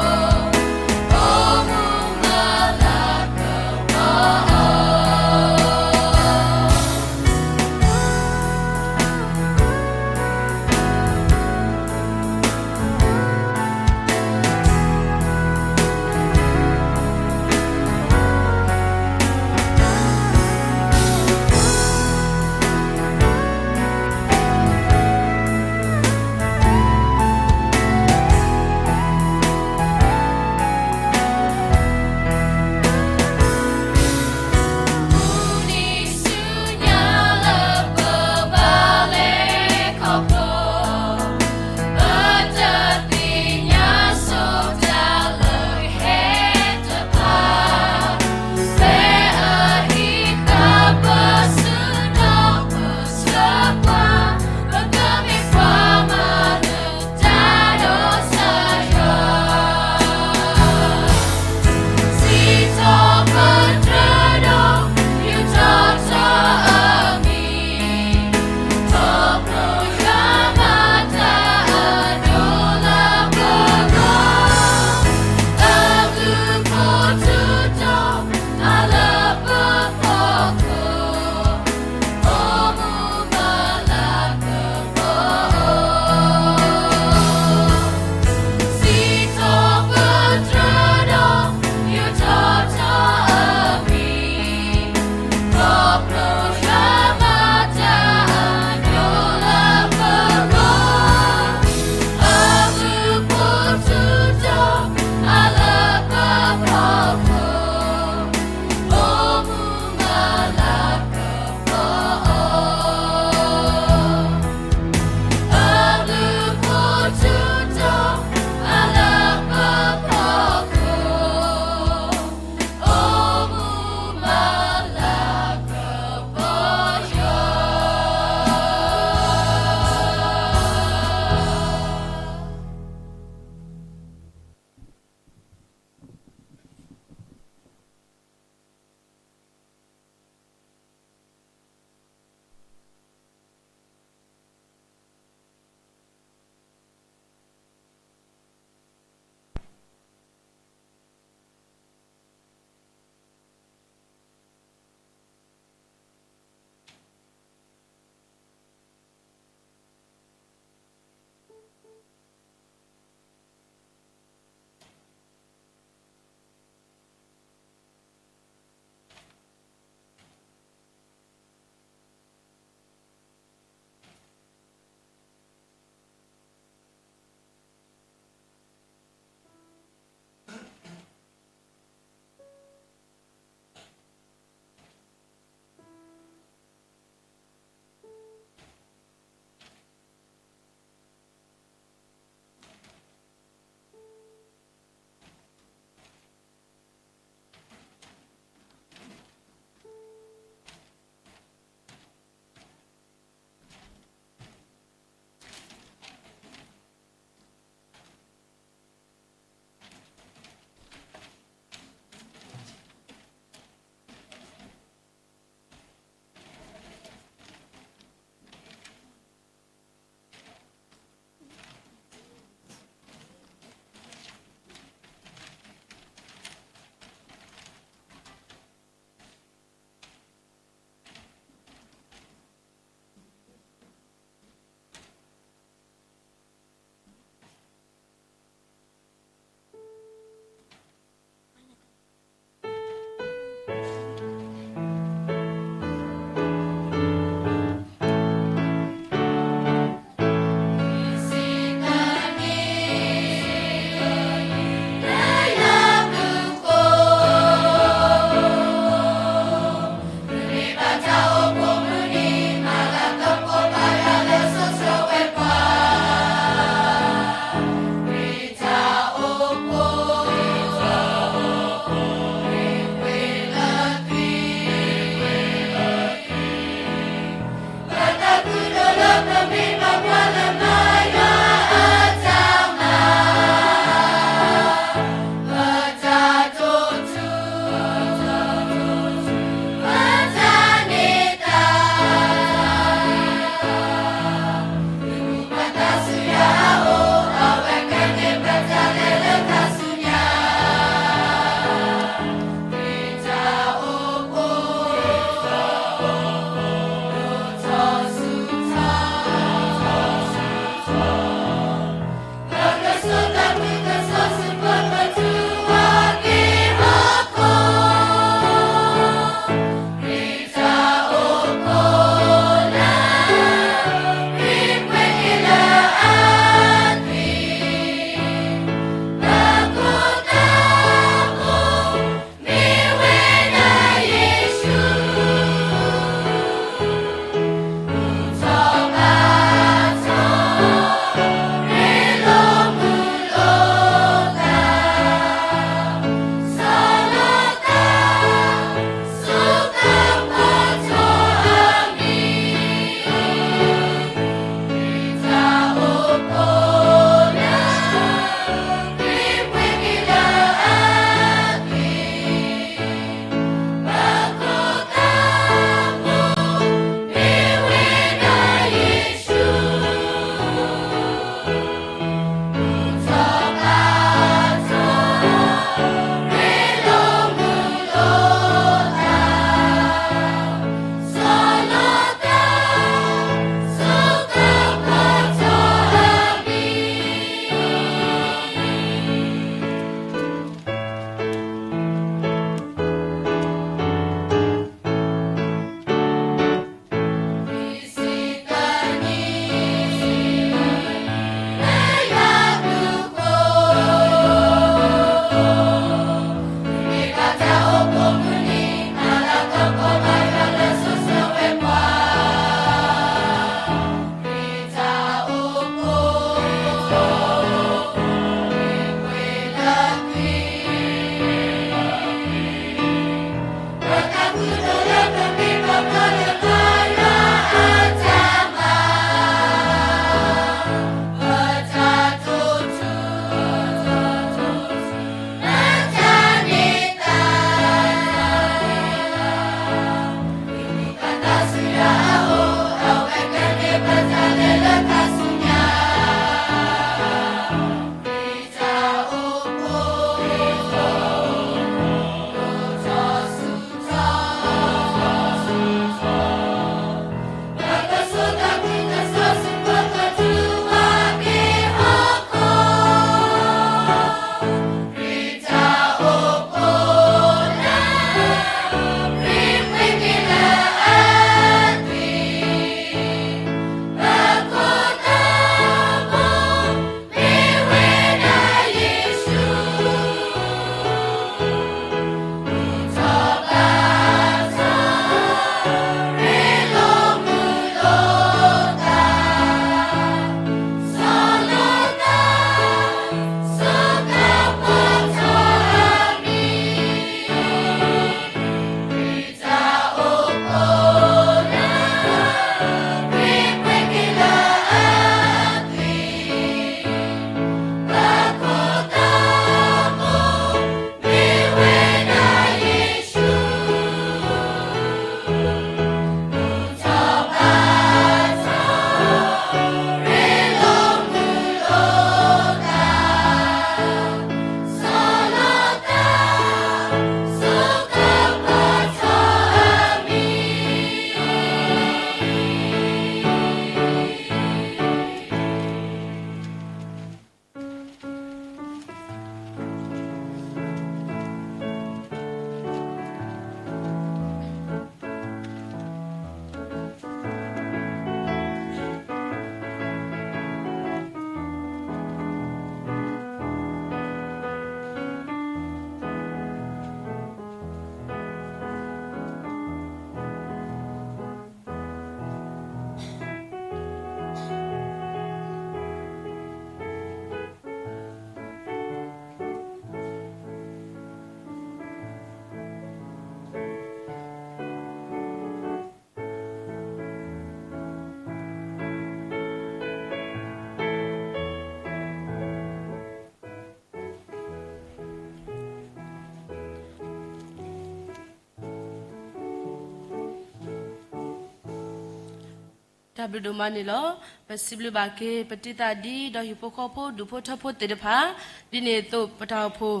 တၢ်ဘျုးဒိၣ်မးန့ၣ်လီၤ. ပစံးဘျုးဘၣ်က့ၤ ပတံၤသးဒံ ဒီးဟံၣ်ဖိဃီဖိ ဒူၣ်ဖိထၢဖိသ့ၣ်တဖၣ်, ဒ်န့ၣ်အသိး ပတၢ်အိၣ်ဖှိၣ်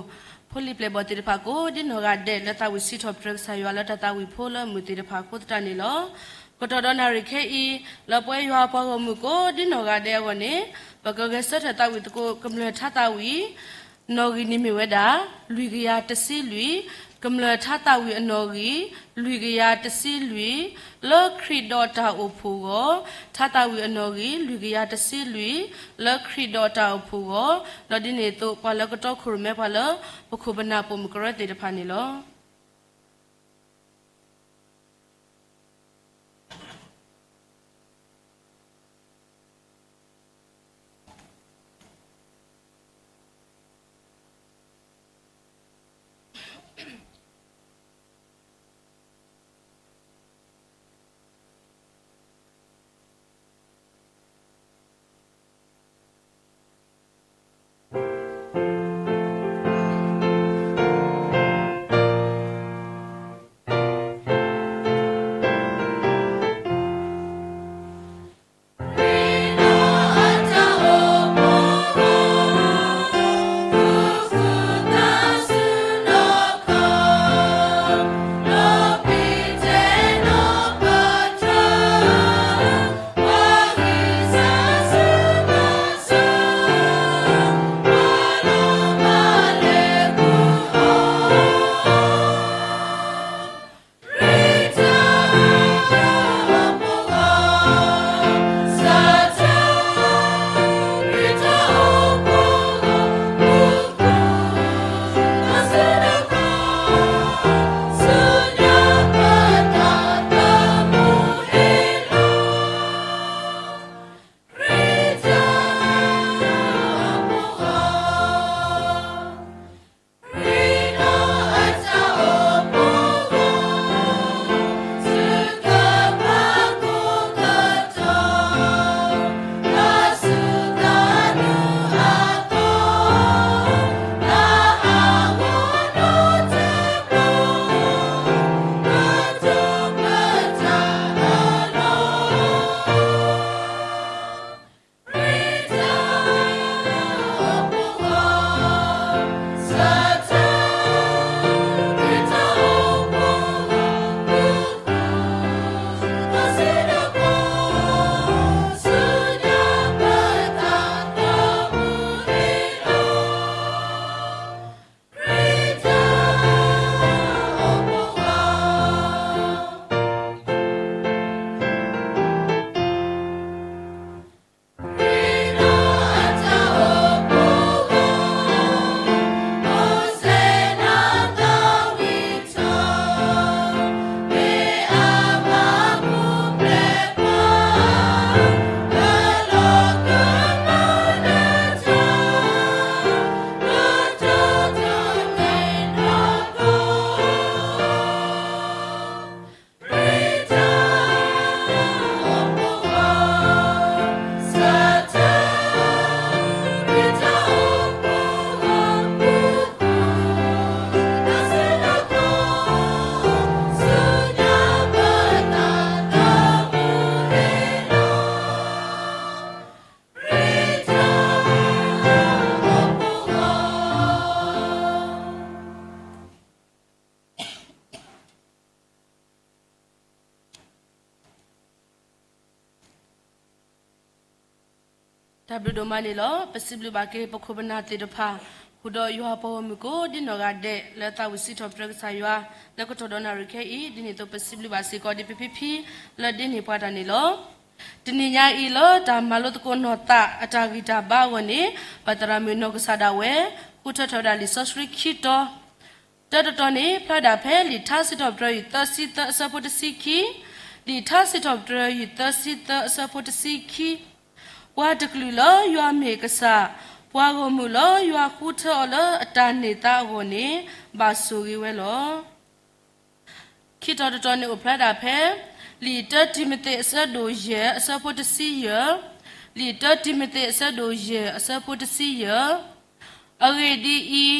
ဖိလံၤပျဲၢ်ဘီၣ်သ့ၣ်တဖၣ် ကိးဒ်နီၢ်ဂၤဒဲး လၢသးဝံၣ်စံးထီၣ်ပတြၢၤကစၢ်ယွၤ လၢတၢ်သးဝံၣ်ဖိလၢအမုာ်သ့ၣ်တဖၣ်အဃိသတးန့ၣ်လီၤ. ကတီၢ်ဒီးနၣ်ရံၣ်ခဲအံၤ လၢပဝဲယွၤပှၤဂီၢ်မုၢ်ကိးဒ်နီၢ်ဂၤဒဲးအဂီၢ်န့ၣ်, ပကဂဲၤဆၢထၢၣ်သးဝံၣ်သကိး ကမျၢၢ်ထါသးဝံၣ် နီၣ်ဂံၢ်န့ၣ်မ့ၢ်ဝဲဒၣ် လွံၢ်ကယၤတဆံလွံၢ်, ကမျၢၢ်ထါသးဝံၣ်အနီၣ်ဂံၢ် လွံၢ်ကယၤတဆံလွံၢ်, လၢခရံာ်ဒီးတၢ်အိၣ်ဖှိၣ်အဂီၢ်, ထါသးဝံၣ်အနီၣ်ဂံၢ် လွံၢ်ကယၤတဆံလွံၢ်, လၢခရံာ်ဒီးတၢ်အိၣ်ဖှိၣ်အဂီၢ်, ဒီးဒ်န့ၣ်အသိး ပှၤလၢကတီခိၣ်ရိၣ်မဲပှၤလၢ ပခိၣ်ပနၢ်ပိာ်မုၣ်ကရၢသ့ၣ်တဖၣ်န့ၣ်လီၤ. တၢ်ဘျုးဒိၣ်မးန့ၣ်လီၤ. ပစံးဘျုးဘၣ်က့ၤ ပခိၣ်ပနၢ်သ့ၣ်တဖၣ် ဃုာ်ဒီးယွၤပှၤဂီၢ်မုၢ်ကိးဒ်နီၢ်ဂၤဒဲး လၢသးဝံၣ်စံးထီၣ်ပတြၢၤကစၢ်ယွၤ လၢကတီၢ်ဒီးနၣ်ရံၣ်ခဲအံၤ, ဒ်န့ၣ်အသိး ပစံးဘျုးဘၣ်စ့ၢ်ကီး ဒ်ပဖံဖံ လၢဒ်န့ၣ်ပှၤတၢ်န့ၣ်လီၤ. တနံၤညါအံၤလၢတၢ်မၤလိသကိးနီၢ်သးအတၢ်ဂံၢ်တၢ်ဘါအဂီၢ်န့ၣ်, ပသရၣ်မုၣ်နီၢ်ကစၢ်ဒၣ်ဝဲ ဃုထၢထီၣ်ဝဲဒၣ်လံာ်စီဆှံခံတီၤ, တၢတတီၤန့ၣ် ဖျါဒၣ်ဖဲလံာ်ထါစံးထီၣ်ပတြၢၤ ယူၢ်သၢဆံသၢအဆၢဖိတဆံခံ, လံာ်ထါစံးထီၣ်ပတြၢၤ ယူၢ်သၢဆံသၢအဆၢဖိတဆံခံ, ပှၤတကလုာ်လၢယွၤမ့ၢ်ကစၢ်, ပှၤဂီၢ်မုၢ်လၢယွၤဃုထၢအီၤလၢအတၢ်န့ၢ်သါအဂီၢ်န့ၣ် ဘၣ်ဆိၣ်ဂ့ၤဝဲလီၤ. ခံတီၤတတီၤန့ၣ်အိၣ်ဖျါဒၣ်ဖဲ လံာ်တၢတံၤမသ့းအဆၢဒိၣ်ယဲၢ်အဆၢဖိတဆံယဲၢ်, လံာ်တၢတံၤမသ့းအဆၢဒိၣ်ယဲၢ်အဆၢဖိတဆံယဲၢ်, အဂ့ၢ်ဒ်အံၤ,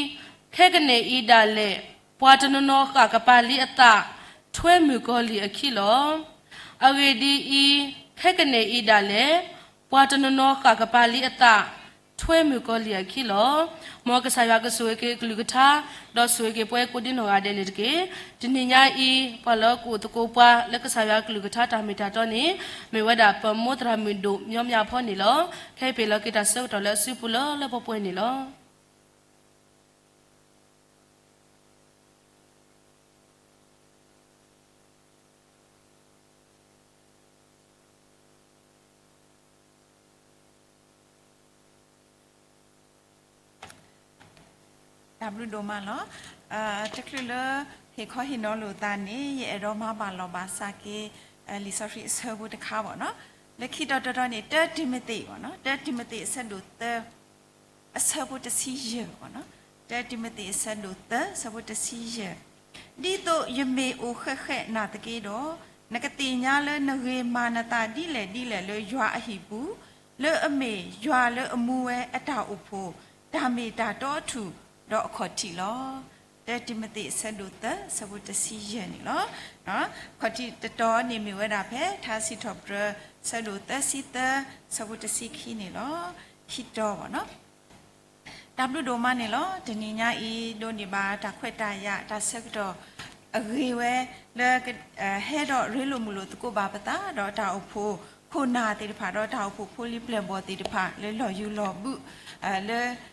ခဲကနံၣ်အံၤဒၣ်လဲာ် ပှၤတနီၤနီၤဃၣ်ကပၤလံအသး ထွဲမုၢ်ကီၤလံၢ်အခံလီၤ. အဂ့ၢ်ဒ်အံၤ, ဖဲကန့ၣ်အံၤဒၣ်လဲာ် ပှၤတနီၤနီၤဃၣ်ကပၤလံအသး ထွဲမုၣ်ကီၤလံၢ်အခံလီၤ. မ်ကစၢ်ယွၤကဆိၣ်ဂ့ၤက့ၤအကလုၢ်ကထါ ဒီးဆိၣ်ဂ့ၤက့ၤပှၤကိးဒံနီၢ်ဂၤဒဲးန့ၣ်တက့ၢ်. တနံၤညါအံၤ ပှၤလၢကအိၣ်သကိးပှၤလၢကစၢ်ယွၤကလုၢ်ကထါတၢ်မ့ၢ်တၢ်တီန့ၣ် မ့ၢ်ဝဲဒၣ်ပမိၢ်သရၣ်မုၣ်ဒိၣ် မၠီမၠၣ်ဖီန့ၣ်လီၤ. ခဲအံၤပဟဲလီၤက့ၤတၢ်ဆၢကတီၢ်လၢအစုပူၤလၢလၢပှဲၤပှဲၤန့ၣ်လီၤ. တၢ်ဘျုးဒိၣ်မးလီၤ. တချုးလၢဟ့ၣ်ခီဟ့ၣ်နီၤလိာ်သးန့ၣ် ယအဲၣ်ဒိးမၤဘၣ်လီၤဘၣ်စးက့ၤ လံာ်စီဆှံအဆၢဖိတခါဘၣ်နီၤ. လၢခံတီတီတီန့ၣ် တၢတံၤမသ့းဘၣ်နီၤ, တၢတံၤမသ့းအဆၢဒိၣ်သၢ အဆၢဖိတဆံယဲၢ်ဘၣ်နီၤ, တၢတံၤမသ့းအဆၢဒိၣ်သၢ အဆၢဖိတဆံယဲၢ်, ဒ်သိးယမ့ၢ်အိၣ်ဃဲးဃဲးနၤသက့ဒီး, နကသ့ၣ်ညါလၢနဂ့ၤမၤနသးဒ်လဲၣ်ဒ်လဲၣ်လၢယွၤအဟံၣ်ပူၤ, လၢအမ့ၢ်ယွၤလၢအမူဝဲအတၢ်အိၣ်ဖှိၣ်, တၢ်မ့ၢ်တၢ်တီအထူၣ်, ဒီးအခီၣ်ထံးလီၤ. တၢတံၤမသ့းအဆၢဒိၣ်သၢ အဆၢဖိတဆံယဲၢ်န့ၣ်လီၤ. ခီၣ်ထံးတတီၤန့ၣ်မ့ၢ်ဝဲဒၣ်ဖဲ ထါစံးထီၣ်ပတြၢၤ အဆၢဒိၣ်သၢဆံသၢ အဆၢဖိတဆံခံန့ၣ်လီၤ. ခံတီၤဘၣ်နီၤ. တၢ်ဘျုးဒိၣ်မးန့ၣ်လီၤ. တနံၤညါအံၤ ဒိးန့ၢ်ဘၣ်တၢ်ခွဲးတၢ်ယာ် တၢ်ဆၢကတီၢ်အဂ့ၤဝဲ လၢ ဟဲဒီးရ့လိာ်မုာ်လိာ်သကိးဘၣ်ပသး ဒီးတၢ်အိၣ်ဖှိၣ်ခိၣ်နၢ်သ့ၣ်တဖၣ် ဒီးတၢ်အိၣ်ဖှိၣ်ဖိလံၤပျဲၢ်ဘီၣ်သ့ၣ်တဖၣ် လၢလီၢ်ယူၤလီၢ်ဘူး လၢ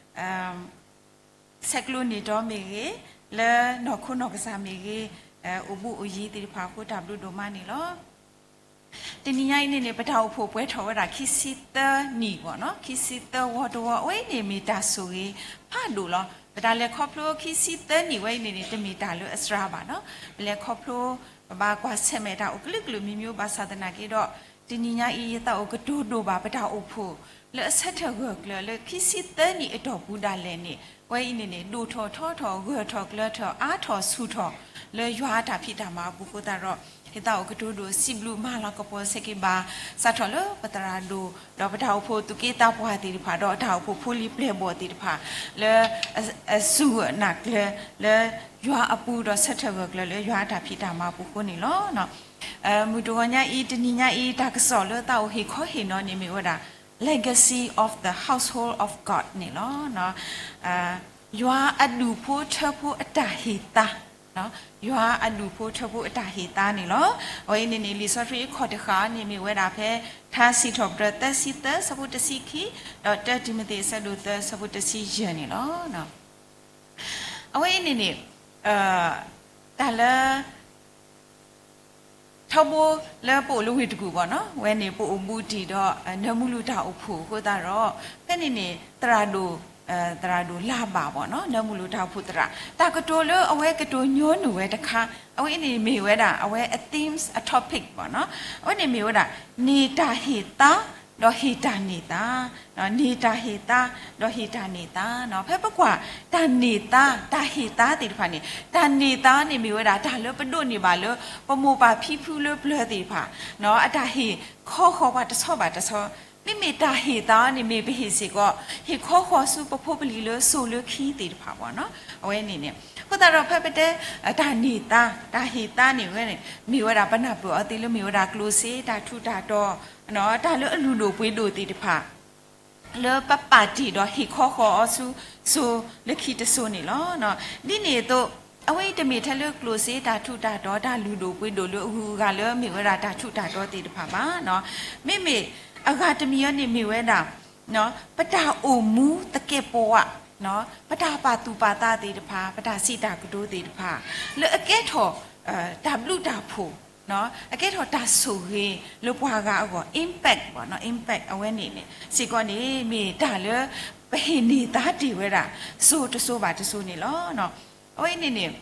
ဆဲးကျိးန့ၢ်တီမ့ၢ်ဂ့ၤ, လၢနီၢ်ခိနီၢ်ကစၢ်မ့ၢ်ဂ့ၤ, အိၣ်ဘူးအိၣ်ယံၤသ့ၣ်တဖၣ်အဃိ တၢ်ဘျုးဒိၣ်မးန့ၣ်လီၤ. တနံၤညါအံၤန့ၣ်န့ၣ် ပတၢ်အိၣ်ဖှိၣ်ပှဲၤထီၣ်ဝဲဒၣ်ခံဆံသၢနံၣ်ဘၣ်နီၤ, ခံဆံသၢဝီတဝီ အဝဲအံၤန့ၣ်မ့ၢ်တၢ်ဆိၣ်ဂ့ၤဖးဒိၣ်လီၤ. ပတၢ်လဲၤခီဖျိခံဆံသၢနံၣ်ဝဲအံၤန့ၣ်န့ၣ် တမ့ၢ်တၢ်လၢအစှၤဘၣ်နီၤ, ပလဲၤခီဖျိ ပဘၣ်ကွၢ်ဆၢၣ်မဲာ်တၢ်အိၣ်ကလုာ်ကလုာ်မံၤမံၤ ဘၣ်ဆၣ်သနာ်က့ဒီး တနံၤညါအံၤ ယသးအိၣ်ကတိၤဒိၣ်ဘၣ်ပတၢ်အိၣ်ဖှိၣ် လၢအဆၢထၢၣ်ဂၢၢ်ကျၢၤလၢခံဆံသၢနံၣ်အတီၢ်ပူၤဒၣ်လဲာ်န့ၣ် အဝဲအံၤန့ၣ်န့ၣ် ဒိၣ်ထီၣ်ထီထီၣ် ဂၢၢ်ထီၣ်ကျၢၤထီၣ် အါထီၣ်ဆူၣ်ထီၣ် လၢယွၤအတၢ်ဖံးတၢ်မၤအပူၤအဃိသတးဒီး ယသးအိၣ်ကတိၤဒိၣ်စံးဘျုးမၤလၤကပီၤဆၢက့ၤဘၣ် စးထီၣ်လၢပသရၣ်ဒိၣ် ဒီးပတၢ်အိၣ်ဖှိၣ်သူၣ်က့သးပှၢ်သ့ၣ်တဖၣ် ဒီးတၢ်အိၣ်ဖှိၣ်ဖိလံၤပျဲၢ်ဘီၣ်သ့ၣ်တဖၣ် လၢ အစူၢ်အနာ်ကျၢၤလၢယွၤအပူၤ ဒီးဆၢထၢၣ်ဂၢၢ်ကျၢၤလၢယွၤအတၢ်ဖံးတၢ်မၤအပူၤအဃိန့ၣ်လီၤ. မုၢ်တဂီၤညါအံၤ တနံၤညါအံၤ တၢ်ကစီၣ်လၢသးအိၣ်ဟ့ၣ်ခီဟ့ၣ်နီၤန့ၣ်မ့ၢ်ဝဲဒၣ် Legacy of the Household of God န့ၣ်လီၤ. ယွၤအဒူၣ်ဖိထၢဖိအတၢ်ဟ့ၣ်သါ, ယွၤအဒူၣ်ဖိထၢဖိအတၢ်ဟ့ၣ်သါန့ၣ်လီၤ. အဝဲအံၤန့ၣ်န့ၣ် လံာ်စီဆှံအခီၣ်တဃာ်န့ၣ်မ့ၢ်ဝဲဒၣ်ဖဲ ထါစံးထီၣ်ပတြၢၤသၢဆံသၢ အဆၢဖိတဆံခံ, ဒီးတၢတံၤမသ့းအဆၢဒိၣ်သၢ အဆၢဖိတဆံယဲၢ်န့ၣ်လီၤ. အဝဲအံၤန့ၣ်န့ၣ် တၢ်လၢ ထီဘိလၢပအိၣ်လၢဝ့ၢ်တကူၣ်ဘၣ်နီၤ, ဝဲန့ၣ်ပအိၣ်ဘူးတံၢ်ဒီး နၢမူလူၤတၢ်အိၣ်ဖှိၣ်အဃိသတးဒီး ဖဲန့ၣ်န့ၣ် သရၣ်ဒိၣ် သရၣ်ဒိၣ်လါဘၣ်ဘၣ်နီၤ, နၢမူလူၤတၢ်အိၣ်ဖှိၣ်သရၣ် တၢ်ကတိၤလၢအဝဲကတိၤညီနုၢ်ဝဲတခါ အဝဲအံၤန့ၣ်မ့ၢ်ဝဲဒၣ် အဝဲအ themes အ topic ဘၣ်နီၤ, အဝဲန့ၣ်မ့ၢ်ဝဲဒၣ် န့ၢ်တၢ်ဟ့ၣ်သါ ဒီးဟ့ၣ်တၢ်န့ၢ်သါ, န့ၢ်တၢ်ဟ့ၣ်သါ ဒီးဟ့ၣ်တၢ်န့ၢ်သါနီၤ, ဖဲပကွၢ်တၢ်န့ၢ်သါ တၢ်ဟ့ၣ်သါသ့ၣ်တဖၣ်န့ၣ် တၢ်န့ၢ်သါန့ၣ်မ့ၢ်ဝဲဒၣ် တၢ်လၢပဒိးန့ၢ်ဘၣ်လၢ ပမိၢ်ပၢ်ဖံဖုလၢပျၢၤသ့ၣ်တဖၣ် အတၢ်ဟ့ၣ်ခီဃီၤပှၤတဆီဘၣ်တဆီ, မ့မ့ၢ်တၢ်ဟ့ၣ်သါန့ၣ်မ့ၢ်ပဟ့ၣ်စ့ၢ်ကီး ဟ့ၣ်ခီဃီၤဆူပဖိပလံၤလၢစိၤလၢခံသ့ၣ်တဖၣ်ဘၣ်နီၤ, အဝဲန့ၣ်န့ၣ် အဃိသတးဒီးဖဲပတဲ တၢ်န့ၢ်သါ တၢ်ဟ့ၣ်သါန့ၣ်ဝဲန့ၣ် မ့ၢ်ဝဲဒၣ်ပနၢ်ပၢၢ်အီၤသ့လၢမ့ၢ်ဝဲဒၣ်ကျိၣ်စ့ တၢ်ထူးတၢ်တီၤ တၢ်လၢအလုၢ်ဒိၣ်ပှ့ၤဒိၣ်သ့ၣ်တဖၣ် လၢပပာ်တ့ၢ်ဒီးဟ့ၣ်ခီဃီၤအီၤဆူ စိၤလၢခံတစိၤန့ၣ်လီၤ. ဒ်န့ၣ်အသိး အဝဲအံၤတမ့ၢ်ထဲလၢကျိၣ်စ့တၢ်ထူးတၢ်တီၤ တၢ်လုၢ်ဒိၣ်ပှ့ၤဒိၣ်လၢအဂုၤအဂၤလၢအမ့ၢ်ဝဲဒၣ်တၢ်ထူးတၢ်တီၤသ့ၣ်တဖၣ်ဘၣ်နီၤ, မ့မ့ၢ်အဂၤတမံၤအံၤန့ၣ်မ့ၢ်ဝဲဒၣ် ပတၢ်အိၣ်မူသကဲးပဝး ပတၢ်ပာ်သူၣ်ပာ်သးသ့ၣ်တဖၣ် ပတၢ်စံးတၢ်ကတိၤသ့ၣ်တဖၣ် လၢအကဲထီၣ် တၢ်ဘျုးတၢ်ဖှိၣ် အကဲထီၣ်တၢ်ဆိၣ်ဂ့ၤလၢပှၤဂၤအဂီၢ် impact ဘၣ်နီၤ impact အဝဲန့ၣ်န့ၣ် စ့ၢ်ကီးန့ၣ် မ့ၢ်တၢ်လၢ ပဟ့ၣ်န့ၢ်သါတ့ၢ်ဝဲဒၣ် စိၤတစိၤဘၣ်တစိၤန့ၣ်လီၤ. အဝဲအံၤန့ၣ်န့ၣ်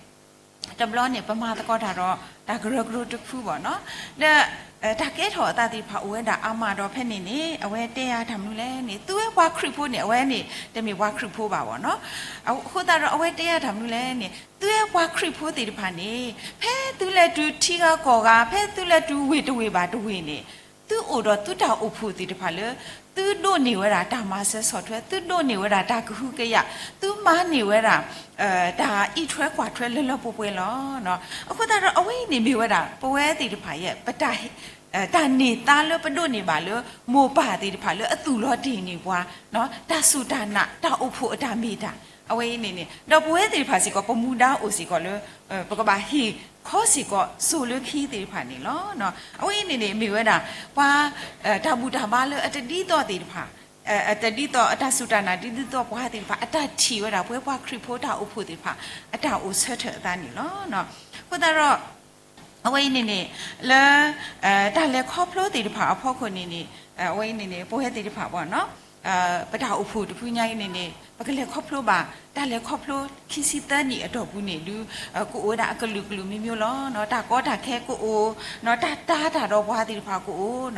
တဘျီန့ၣ် ပမၤသကိးတၢ်ဒီး တၢ်ကရၢကရိတဖုဘၣ်နီၤ လၢ တၢ်ကဲထီၣ်အသးသ့ၣ်တဖၣ်အိၣ်ဝဲဒၣ်အါမးဒီးဖဲန့ၣ်န့ၣ် အဝဲတဲယၤတၢ်မနုၤလဲၣ်န့ၣ် သုဝဲပှၤခရံာ်ဖိန့ၣ် အဝဲန့ၣ် တမ့ၢ်ပှၤခရံာ်ဖိဘၣ်ဘၣ်နီၤ အဃိသတးဒီးအဝဲတဲယၤတၢ်မနုၤလဲၣ်န့ၣ် သုဝဲပှၤခရံာ်ဖိသ့ၣ်တဖၣ်န့ၣ် ဖဲသုလဲၤတုၤထံဂၤကီၢ်ဂၤ ဖဲသုလဲၤတုၤဝ့ၢ်တဝ့ၢ်ဘၣ်တဝ့ၢ်န့ၣ် သုအိၣ်ဒီးသုတၢ်အိၣ်ဖှိၣ်သ့ၣ်တဖၣ်လၢ သုဒိးန့ၢ်ဝဲဒၣ်တၢ်မၤစၢၤဆီၣ်ထွဲ သုဒိးန့ၢ်ဝဲဒၣ်တၢ်ကဟုကယာ် သုမၤန့ၢ်ဝဲဒၣ် တၢ်အံးထွဲကွၢ်ထွဲလၢလၢပှဲၤပှဲၤလီၤ. အဃိသတးဒီးအဝဲအံၤန့ၣ်မ့ၢ်ဝဲဒၣ် ပဝဲသ့ၣ်တဖၣ်ယဲ ပတၢ် တၢ်န့ၢ်သါလၢပဒိးန့ၢ်ဘၣ်လၢ မိၢ်ပၢ်သ့ၣ်တဖၣ်လၢအသူၣ်လီၤတ့ၢ်န့ၢ်ပှၤ, တၢ်စူၢ်တၢ်နာ် တၢ်အိၣ်ဖှိၣ်အတၢ်မ့ၢ်တၢ်, အဝဲအံၤန့ၣ်န့ၣ် ဒီးပဝဲသ့ၣ်တဖၣ်စ့ၢ်ကီး ပမူဒါအိၣ်စ့ၢ်ကီးလၢ ပကဘၣ်ဟ့ၣ်ခီစ့ၢ်ကီးစိၤလၢခံသ့ၣ်တဖၣ်န့ၣ်လီၤ. အဝဲအံၤန့ၣ်န့ၣ် မ့ၢ်ဝဲဒၣ် ပှၤ တၢ်ဘူၣ်တၢ်ဘါလၢအတဒ်သိးသ့ၣ်တဖၣ် တဒ်သိး တၢ်စူၢ်တၢ်နာ်တဒ်သိးပှၤသ့ၣ်တဖၣ် အတၢ်ထံၣ်ဝဲဒၣ် ပဝဲပှၤခရံာ်ဖိတၢ်အိၣ်ဖှိၣ်သ့ၣ်တဖၣ် အတၢ်အိၣ်ဆၢထၢၣ်အသးန့ၣ်လီၤ. အဃိသတးဒီး အဝဲအံၤန့ၣ်န့ၣ် လၢ တၢ်လဲၤခီဖျိသ့ၣ်တဖၣ်အဖီခိၣ်န့ၣ်န့ၣ် အဝဲအံၤန့ၣ်န့ၣ် ပဝဲသ့ၣ်တဖၣ်ဘၣ်နီၤ ပတၢ်အိၣ်ဖှိၣ်တဖုညါအံၤန့ၣ်န့ၣ် ပကလဲၤခီဖျိဘၣ် တၢ်လဲၤခီဖျိခံဆံသၢနံၣ်အတီၢ်ပူၤန့ၣ်ဒုး ကအိၣ်ဝဲဒၣ်အကလုာ်ကလုာ်မံၤမံၤလီၤ. တၢ်ကီတၢ်ခဲကအိၣ် တၢ်တာ်တၢ်ဒီးပှၤသ့ၣ်တဖၣ်ကအိၣ်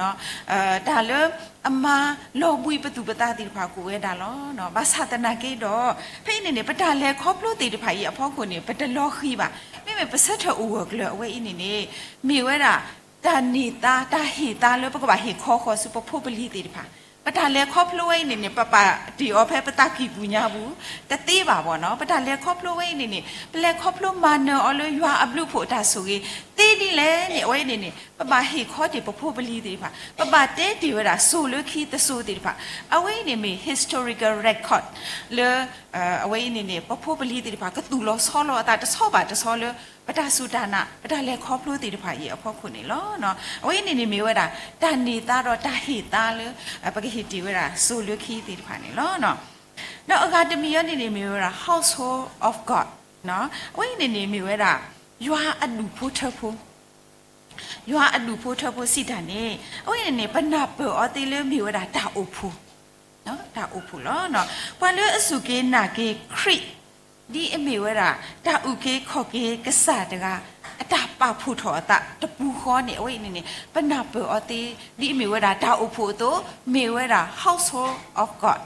တၢ်လၢအမၤလီၤဘှံးပသူၣ်ပသးသ့ၣ်တဖၣ်ကအိၣ်ဝဲဒၣ်လီၤ. ဘၣ်ဆၣ်သနာ်က့ဒီး ဖဲအံၤန့ၣ်န့ၣ် ပတၢ်လဲၤခီဖျိသ့ၣ်တဖၣ်အံၤအဖီခိၣ်န့ၣ် ပတလီၤဃံၤဘၣ်. မ့မ့ၢ်ပဆၢထၢၣ်အိၣ်ဂၢၢ်ကျၢၤအဝဲအံၤန့ၣ်န့ၣ် မ့ၢ်ဝဲဒၣ် တၢ်န့ၢ်သါ တၢ်ဟ့ၣ်သါလၢပကဘၣ်ဟ့ၣ်ခီဃီၤဆူပဖိပလံၤသ့ၣ်တဖၣ်, ပတၢ်လဲၤခီဖျိဝဲအံၤန့ၣ်န့ၣ် ပပာ်တ့ၢ်အီၤဖဲပသးကံၢ်ပူၤညါပူၤ တသ့ဘၣ်ဘၣ်နီၤ. ပတၢ်လဲၤခီဖျိဝဲအံၤန့ၣ်န့ၣ် ပလဲၤခီဖျိမၤနၢၤအီၤလၢယွၤအဘျုးအဖှိၣ်အတၢ်ဆိၣ်ဂ့ၤ သ့ဒ်လဲၣ်န့ၣ် အဝဲအံၤန့ၣ်န့ၣ် ပဘၣ်ဟ့ၣ်ခီတ့ၢ်ပဖိပလံၤသ့ၣ်တဖၣ်, ပဘၣ်တဲတ့ၢ်ဝဲဒၣ်စိၤလၢခံတစိၤသ့ၣ်တဖၣ်, အဝဲအံၤန့ၣ်မ့ၢ် historical record လၢ အဝဲအံၤန့ၣ်န့ၣ် ပဖိပလံၤသ့ၣ်တဖၣ် ကသူၣ်လီၤဆီလီၤအသးတဆီဘၣ်တဆီလၢ ပတၢ်စူၢ်တၢ်နာ် ပတၢ်လဲၤခီဖျိသ့ၣ်တဖၣ်အံၤအဖီခိၣ်န့ၣ်လီၤ. အဝဲအံၤန့ၣ်န့ၣ်မ့ၢ်ဝဲဒၣ် တၢ်န့ၢ်သါဒီးတၢ်ဟ့ၣ်သါလၢ ပကဟ့ၣ်တ့ၢ်ဝဲဒၣ်စိၤလၢခံသ့ၣ်တဖၣ်န့ၣ်လီၤ. ဒီးအဂၤတမံၤအံၤန့ၣ်န့ၣ် မ့ၢ်ဝဲဒၣ် household of God အဝဲအံၤန့ၣ်န့ၣ်မ့ၢ်ဝဲဒၣ် ယွၤအဒူၣ်ဖိထၢဖိ ယွၤအဒူၣ်ဖိထၢဖိစံးတၢ်န့ၣ် အဝဲန့ၣ်န့ၣ် ပနၢ်ပၢၢ်အီၤသ့လၢမ့ၢ်ဝဲဒၣ်တၢ်အိၣ်ဖှိၣ်, တၢ်အိၣ်ဖှိၣ်လီၤ. ပှၤလၢအစူၢ်က့ၤနာ်က့ၤခရံာ် ဒ်အမ့ၢ်ဝဲဒၣ် တၢ်အုၣ်က့ၤခီၣ်က့ၤကစၢ်တဂၤ အတၢ်ပာ်ဖှိၣ်ထီၣ်အသးတပူၤဃီန့ၣ် အဝဲအံၤန့ၣ်န့ၣ် ပနၢ်ပၢၢ်အီၤသ့ ဒ်အမ့ၢ်ဝဲဒၣ်တၢ်အိၣ်ဖှိၣ်အသိး မ့ၢ်ဝဲဒၣ် household of God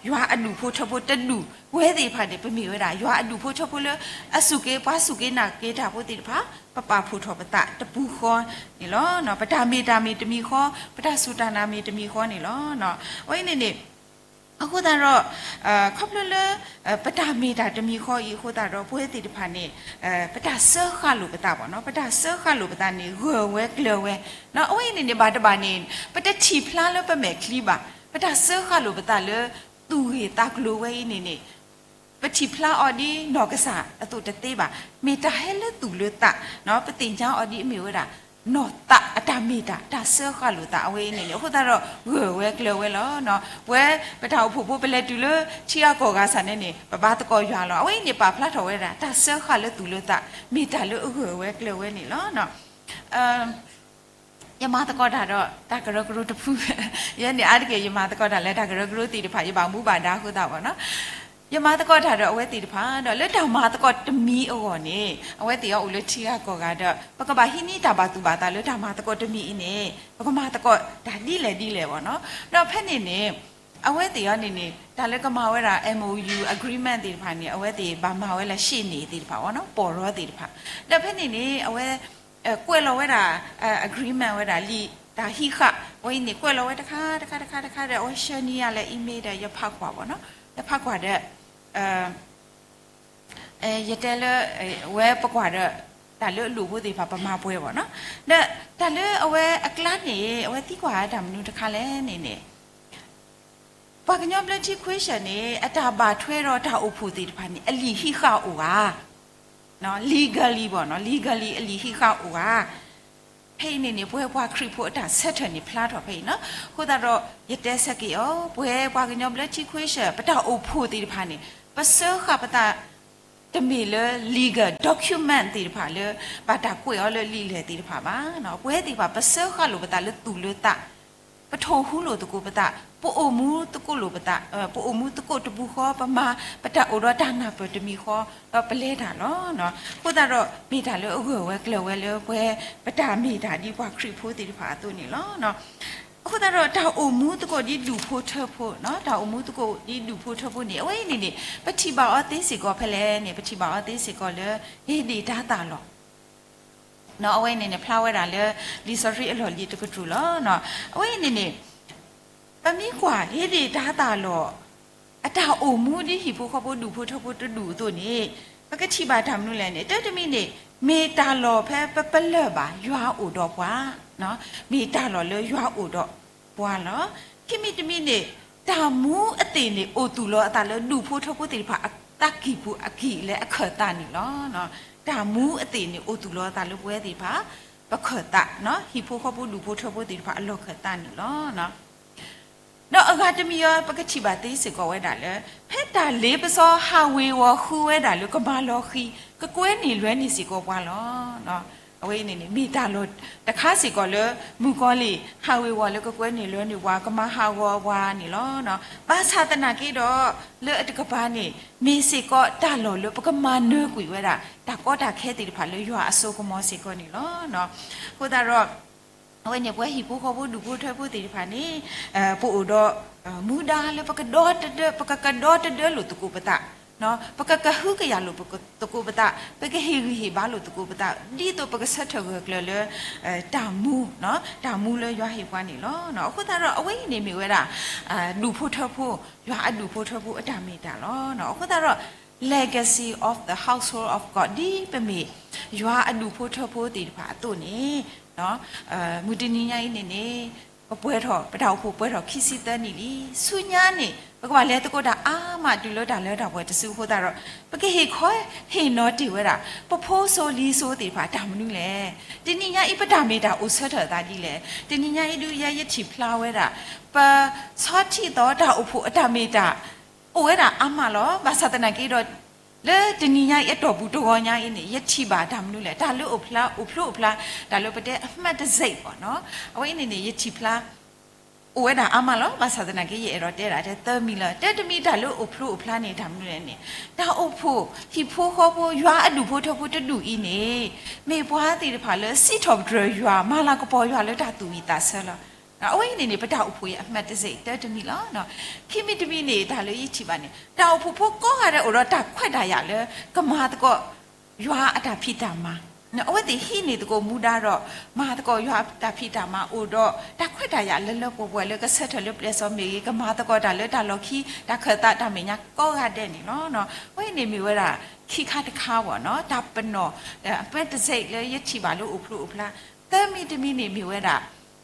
ယွၤအဒူၣ်ဖိထၢဖိတဒူၣ်ဝဲသ့ၣ်တဖၣ်န့ၣ် ပမ့ၢ်ဝဲဒၣ် ယွၤအဒူၣ်ဖိထၢဖိလၢ အစူၢ်က့ၤ ပှၤစူၢ်က့ၤနာ်က့ၤတၢ်ဖိသ့ၣ်တဖၣ် ပပာ်ဖှိၣ်ထီၣ်ပသးတပူၤဃီန့ၣ်လီၤ. ပတၢ်မ့ၢ်တၢ်မ့ၢ်တမံၤဃီ ပတၢ်စူၢ်တၢ်နာ်မ့ၢ်တမံၤဃီန့ၣ်လီၤ. အဝဲအံၤန့ၣ်န့ၣ် အဃိသတးဒီး ခီဖျိလၢ ပတၢ်မ့ၢ်တၢ်တမံၤဃီအံၤအဃိသတးဒီး ပဝဲသ့ၣ်တဖၣ်န့ၣ် ပတၢ်စၢဃာ်လိာ်ပသးဘၣ်နီၤ ပတၢ်စၢဃာ်လိာ်ပသးန့ၣ် ဂၢၢ်ဝဲကျၢၤဝဲ အဝဲအံၤန့ၣ်န့ၣ် ဘၣ်တဘၣ်န့ၣ် ပတထံၣ်ဖျါလၢပမဲာ်ချံဘၣ်. ပတၢ်စၢဃာ်လိာ်ပသးလၢ သူၣ်ဂ့ၢ်သးကျိၤဝဲအံၤန့ၣ်န့ၣ် ပထံၣ်ဖျါအီၤဒ်နီၢ်ကစၢ်အသိးတသ့ဘၣ်. မ့ၢ်တၢ်ဟဲလၢသူၣ်လၢသး ပသ့ၣ်ညါအီၤဒ်အမ့ၢ်ဝဲဒၣ် နီၢ်သးအတၢ်မ့ၢ်တၢ် တၢ်စၢဃာ်လိာ်သးအဝဲအံၤန့ၣ်န့ၣ် အဃိသတးဒီး ဂၢၢ်ဝဲကျၢၤဝဲလီၤ. ပဝဲပတၢ်အိၣ်ဖှိၣ်ဖိပလဲၤတုၤလၢထံဂၤကီၢ်ဂၤဆၣ်န့ၣ်န့ၣ် ပဘါသကိးယွၤလီၤ. အဝဲအံၤန့ၣ် ပာ်ဖျါထီၣ်ဝဲဒၣ် တၢ်စၢဃာ်လၢသူၣ်လၢသး မ့ၢ်တၢ်လၢအဂၢၢ်ဝဲကျၢၤဝဲန့ၣ်လီၤ. ယမၤသကိးတၢ်ဒီးတၢ်ကရၢကရိတဖု, ယဲန့ၣ်အါတက့ၢ် ယမၤသကိးတၢ်လၢတၢ်ကရၢကရိသ့ၣ်တဖၣ် ယဘၣ်မူဘၣ်ဒါအဃိသတးဘၣ်နီၤ. ယမၤသကိးတၢ်ဒီးအဝဲသ့ၣ်တဖၣ် ဒီးလၢတၢ်မၤသကိးတမံၤအဂီၢ်န့ၣ် အဝဲသ့ၣ်အံၤအိၣ်လၢထံဂၤကီၢ်ဂၤဒီး ပကဘၣ်ဟံးန့ၢ်တၢ်ဘၣ်သူၣ်ဘၣ်သးလၢတၢ်မၤသကိးတမံၤအံၤန့ၣ် ပကမၤသကိးတၢ်ဒ်လဲၣ်ဒ်လဲၣ်ဘၣ်နီၤ. ဒီးဖဲန့ၣ်န့ၣ် အဝဲသ့ၣ်အံၤန့ၣ်န့ၣ် တၢ်လၢကမၤဝဲဒၣ် MOU agreement သ့ၣ်တဖၣ်န့ၣ် အဝဲသ့ၣ်ဘၣ်မၤဝဲလၢရှ့ၣ်န့ၣ်သ့ၣ်တဖၣ်ဘၣ်နီၤ ပီၢ်ရီသ့ၣ်တဖၣ်. ဒီးဖဲန့ၣ်န့ၣ် အဝဲ ကွဲးလီၤဝဲဒၣ် agreement ဝဲဒၣ်လံာ်တၢ်ဟံးဃာ် အဝဲအံၤန့ၣ် ကွဲးလီၤဝဲတခါတခါတခါတခါဒီး အဝဲဆှၢန့ၢ်ယၤလၢ email ဒီး ယဖးကွၢ်ဘၣ်နီၤ ယဖးကွၢ်ဒီး ယတဲလၢ ဝဲပကွၢ်ဒီး တၢ်လၢအလိၣ်ဖိသ့ၣ်တဖၣ် ပမၤပှဲၤဘၣ်နီၤ. ဒီးတၢ်လၢအဝဲအကျါန့ၣ် အဝဲသံကွၢ်တၢ်မနုၤတခါလဲၣ်န့ၣ်န့ၣ် ပှၤကညီဘျၢထံ Christian န့ၣ် အတၢ်ဘၣ်ထွဲဒီးတၢ်အိၣ်ဖှိၣ်သ့ၣ်တဖၣ်န့ၣ် အလံာ်ဟံးဃာ်အိၣ်ဧါ legally ဘၣ်နီၤ legally အလံာ်ဟံးဃာ်အိၣ်ဧါ. ဖဲအံၤန့ၣ်န့ၣ် ပဝဲပှၤခရံာ်ဖိအတၢ်ဆၢထၢၣ်န့ၣ် ဖျါထီၣ်ဖဲအံၤနီၤ. အဃိသတးဒီး ယတဲဆၢက့ၤအီၤ ပဝဲပှၤကညီဘျၢထံ Christian ပတၢ်အိၣ်ဖှိၣ်သ့ၣ်တဖၣ်န့ၣ် ပစၢဃာ်ပသး တမ့ၢ်လၢ legal document သ့ၣ်တဖၣ်လၢ ဘၣ်တၢ်ကွဲးအီၤလၢလံာ်လဲၢ်သ့ၣ်တဖၣ်ဘၣ်. ပဝဲသ့ၣ်တဖၣ် ပစၢဃာ်လိာ်ပသးလၢသူၣ်လၢသး ပထိၣ်ဟူလိာ်သကိးပသး, ပအိၣ်မူသကိးလိာ်ပသး, ပအိၣ်မူသကိးတပူၤဃီ, ပမၤ ပတၢ်အိၣ်ဒီးတၢ်နၢ်ပၢၢ်တမံၤဃီ, ဒီးပလဲၤတၢ်လီၤ. အဃိသတးဒီး မ့ၢ်တၢ်လၢအဂၢၢ်ဝဲကျၢၤဝဲလၢပဝဲ ပတၢ်မ့ၢ်တၢ်ဒ်ပှၤခရံာ်ဖိသ့ၣ်တဖၣ်အသိးန့ၣ်လီၤ. အဃိသတးဒီး တၢ်အိၣ်မူသကိးဒ်ဒူၣ်ဖိထၢဖိ, တၢ်အိၣ်မူသကိးဒ်ဒူၣ်ဖိထၢဖိန့ၣ် အဝဲအံၤန့ၣ်န့ၣ် ပထံၣ်ဘၣ်အီၤသ့စ့ၢ်ကီးဖဲလဲၣ်န့ၣ် ပထံၣ်ဘၣ်အီၤသ့စ့ၢ်ကီးလၢ ဧ့ဒ့ၣ်တၤသၣ်လီၢ် အဝဲအံၤန့ၣ်န့ၣ် ဖျါဝဲဒၣ်လၢ လံာ်စီဆှံအလီၢ်လံၤတကတြူၢ်လီၤ. အဝဲအံၤန့ၣ်န့ၣ် ပမ့ၢ်ကွၢ် ဧ့ဒ့ၣ်တၤသၣ်လီၢ် အတၢ်အိၣ်မူဒ်ဟံၣ်ဖိဃီဖိဒူၣ်ဖိထၢဖိတဒူၣ်အသိးန့ၣ် ပကထံၣ်ဘၣ်တၢ်မနုၤလဲၣ်န့ၣ် တၢ်တမံၤန့ၣ် မ့ၢ်တၢ်လီၢ်ဖဲပပလၢၢ်ဘၣ်ယွၤအိၣ်ဒီးပှၤ မ့ၢ်တၢ်လီၢ်လၢယွၤအိၣ်ဒီးပှၤလီၤ. ခံမံၤတမံၤန့ၣ် တၢ်မူအသ့ၣ်န့ၣ် အိၣ်သူၣ်လီၤအသးလၢဒူၣ်ဖိထၢဖိသ့ၣ်တဖၣ်အတၢ်ကံၢ်ပူၤအကံၢ်လၢအခၢၣ်သးန့ၣ်လီၤ. တၢ်မူအသ့ၣ်န့ၣ် အိၣ်သူၣ်လီၤအသးလၢပဝဲသ့ၣ်တဖၣ် ပခၢၣ်သး, ဟံၣ်ဖိဃီဖိဒူၣ်ဖိထၢဖိသ့ၣ်တဖၣ်အလီၢ်ခၢၣ်သးန့ၣ်လီၤ. ဒီးအဂၤတမံၤအံၤ ပကထံၣ်ဘၣ်သ့စ့ၢ်ကီးဝဲဒၣ်လၢ ဖဲတၢ်လ့ပစီဟးဝ့ၤဝီၤဃုဝဲဒၣ်လၢကမၤလီၤဃံၤ ကကွဲန့ၢ်လွဲန့ၢ်စ့ၢ်ကီးပှၤလီၤ. အဝဲအံၤန့ၣ်န့ၣ် မ့ၢ်တၢ်လီၢ်တခါစ့ၢ်ကီးလၢ မုၣ်ကီၤလံၢ်ဟးဝ့ၤဝီၤလၢကကွဲန့ၢ်လွဲန့ၢ်ပှၤ ကမၤဟးဂီၤပှၤန့ၣ်လီၤ. ဘၣ်ဆၣ်သနာ်က့ဒီး လၢအတကပၤန့ၣ် မ့ၢ်စ့ၢ်ကီးတၢ်လီၢ်လၢပကမၤနၢၤကွံာ်ဝဲဒၣ် တၢ်ကီတၢ်ခဲသ့ၣ်တဖၣ်လၢယွၤအစိကမီၤစ့ၢ်ကီးန့ၣ်လီၤ. အဃိသတးဒီး အဝဲန့ၣ် ပဝဲဟံၣ်ဖိဃီဖိဒူၣ်ဖိထၢဖိသ့ၣ်တဖၣ်န့ၣ် ပအိၣ်ဒီး မူဒါလၢပကဒီတဒၢ, ပကကဒီတဒၢလိာ်သကိးပသး, ပကကဟုကယာ်လိာ်သကိးပသး, ပကဟ့ၣ်ဂံၢ်ဟ့ၣ်ဘါလိာ်သကိးပသး ဒ်သိးပကဆၢထၢၣ်ဂၢၢ်ကျၢၤလၢ တၢ်မူ, တၢ်မူလၢယွၤဟ့ၣ်ပှၤန့ၣ်လီၤ. အဃိသတးဒီး အဝဲအံၤန့ၣ်မ့ၢ်ဝဲဒၣ် ဒူၣ်ဖိထၢဖိ, ယွၤအဒူၣ်ဖိထၢဖိအတၢ်မ့ၢ်တၢ်လီၤ. အဃိသတးဒီး legacy of the household of God ဒ်ပမ့ၢ် ယွၤအဒူၣ်ဖိထၢဖိသ့ၣ်တဖၣ်အသိးန့ၣ် မုၢ်တနံၤညါအံၤန့ၣ်န့ၣ် ပပှဲၤထီၣ် ပတၢ်အိၣ်ဖှိၣ်ပှဲၤထီၣ်ခံဆံသၢနံၣ်လံ. ဆူညါန့ၣ် ပကဘၣ်လဲၤသကိးတၢ်အါမးတုၤလၢတၢ်လၢတၢ်ပှဲၤတစုအဃိသတးဒီး ပကဟ့ၣ်ခီဟ့ၣ်နီၤတ့ၢ်ဝဲဒၣ် ပဖိစိၤလံၤစိၤသ့ၣ်တဖၣ်တၢ်မနုၤလဲၣ်. တနံၤညါအံၤ ပတၢ်မ့ၢ်တၢ်အိၣ်ဆၢထၢၣ်အသးဒ်လဲၣ်. တနံၤညါအံၤဒုးယဲယထံၣ်ဖျါဝဲဒၣ် ပဆီထံၣ်သီတၢ်အိၣ်ဖှိၣ်အတၢ်မ့ၢ်တၢ် အိၣ်ဝဲဒၣ်အါမးလီၤ. ဘၣ်ဆၣ်သနာ်က့ဒီး လၢတနံၤညါအံၤအတီၢ်ပူၤတဂီၤညါအံၤန့ၣ် ယထံၣ်ဘၣ်တၢ်မနုၤလဲၣ်, တၢ်လၢအိၣ်ဖျါ အိၣ်ဖျိအိၣ်ဖျါ တၢ်လၢပတဲအမှတ်တံဆိပ် ပေါ့နော်, အဝဲအံၤန့ၣ်န့ၣ် ယထံၣ်ဖျါ အိၣ်ဝဲဒၣ်အါမးလီၤ. ဘၣ်ဆၣ်သနာ်က့ ယအဲၣ်ဒိးတဲဒၣ်ထဲသၢမံၤလီၤ. တၢတမံၤတၢ်လၢအိၣ်ဖျိအိၣ်ဖျါန့ၣ် တၢ်မနုၤလဲၣ်န့ၣ် တၢ်အိၣ်ဖှိၣ် ဟံၣ်ဖိဃီဖိ ယွၤအဒူၣ်ဖိထၢဖိတဒူၣ်အံၤန့ၣ် မ့ၢ်ပှၤသ့ၣ်တဖၣ်လၢစံးထီၣ်ပတြၢၤယွၤ မၤလၤကပီၤယွၤလၢတၢ်သူၣ်ဝံၣ်သးဆၢလီၤ. အဝဲအံၤန့ၣ်န့ၣ် ပတၢ်အိၣ်ဖှိၣ်အမှတ်တံဆိပ် တၢတမံၤလီၤ. ခံမံၤတမံၤန့ၣ် တၢ်လၢယထံၣ်ဘၣ်န့ၣ် တၢ်အိၣ်ဖှိၣ်ဖိကိးဂၤဒဲးအိၣ်ဒီးတၢ်ခွဲးတၢ်ယာ်လၢ ကမၤသကိး ယွၤအတၢ်ဖံးတၢ်မၤ, အဝဲသ့ၣ်ဟံးန့ၢ်သကိးမူဒါဒီး မၤသကိးယွၤအတၢ်ဖံးတၢ်မၤ အိၣ်ဒီးတၢ်ခွဲးတၢ်ယာ်လၢလၢပှဲၤပှဲၤလၢကဆၢထၢၣ်လၢပျဲၢ်စီမ့ၢ်ဂ့ၤ, ကမၤသကိးတၢ်လၢတၢ်လီၢ်ခံ တၢ်ခၢၣ်သးတၢ်မဲာ်ညါကိးဂၤဒဲးန့ၣ်လီၤ. အဝဲအံၤန့ၣ်မ့ၢ်ဝဲဒၣ် ခံခါတခါဘၣ်နီၤ, တၢ်ပနီၣ် အမှတ်တံဆိပ် လၢယထံၣ်ဘၣ်လၢအိၣ်ဖျိအိၣ်ဖျါ. သၢမံၤတမံၤန့ၣ်မ့ၢ်ဝဲဒၣ်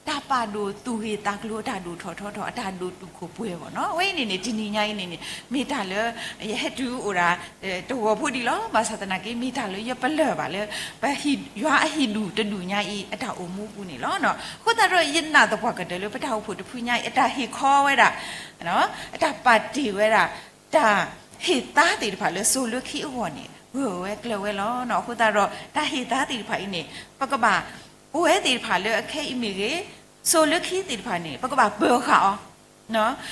တၢ်ပာ်ဒိၣ်သူၣ်ဂ့ၤသးကျိၤ တၢ်ဒိၣ်ထီၣ်ထီထီၣ် အတၢ်ဒိၣ်တုာ်ခိၣ်ပှဲၤဘၣ်နီၤ. အဝဲအံၤန့ၣ်န့ၣ် တနံၤညါအံၤန့ၣ်န့ၣ် မ့ၢ်တၢ်လၢ ယဟဲတုၤအိၣ်ဒၣ် တဂီၤဖိဒံးလီၤ. ဘၣ်ဆၣ်သနာ်က့ မ့ၢ်တၢ်လၢယပလၢၢ်ဘၣ်လၢ ပဟံၣ် ယွၤအဟံၣ်ဒူၣ်တဒူၣ်ညါအံၤ အတၢ်အိၣ်မူအပူၤန့ၣ်လီၤ. အဃိသတးဒီး ယနာ်သပှၢ်ကတၢၢ်လၢပတၢ်အိၣ်ဖှိၣ်တဖုညါအံၤ အတၢ်ဟ့ၣ်ခီဝဲဒၣ် အတၢ်ပာ်တ့ၢ်ဝဲဒၣ် တၢ်ဟ့ၣ်သါသ့ၣ်တဖၣ်လၢစိၤလၢခံအဂီၢ်န့ၣ် ဂၢၢ်ဝဲကျၢၤဝဲလီၤ. အဃိသတးဒီး တၢ်ဟ့ၣ်သါသ့ၣ်တဖၣ်အံၤန့ၣ် ပကဘၣ် ပဝဲသ့ၣ်တဖၣ်လၢအခဲအံၤမ့ၢ်ဂ့ၤ, စိၤလၢခံသ့ၣ်တဖၣ်န့ၣ် ပကဘၣ်ပၢၤဃာ်အီၤ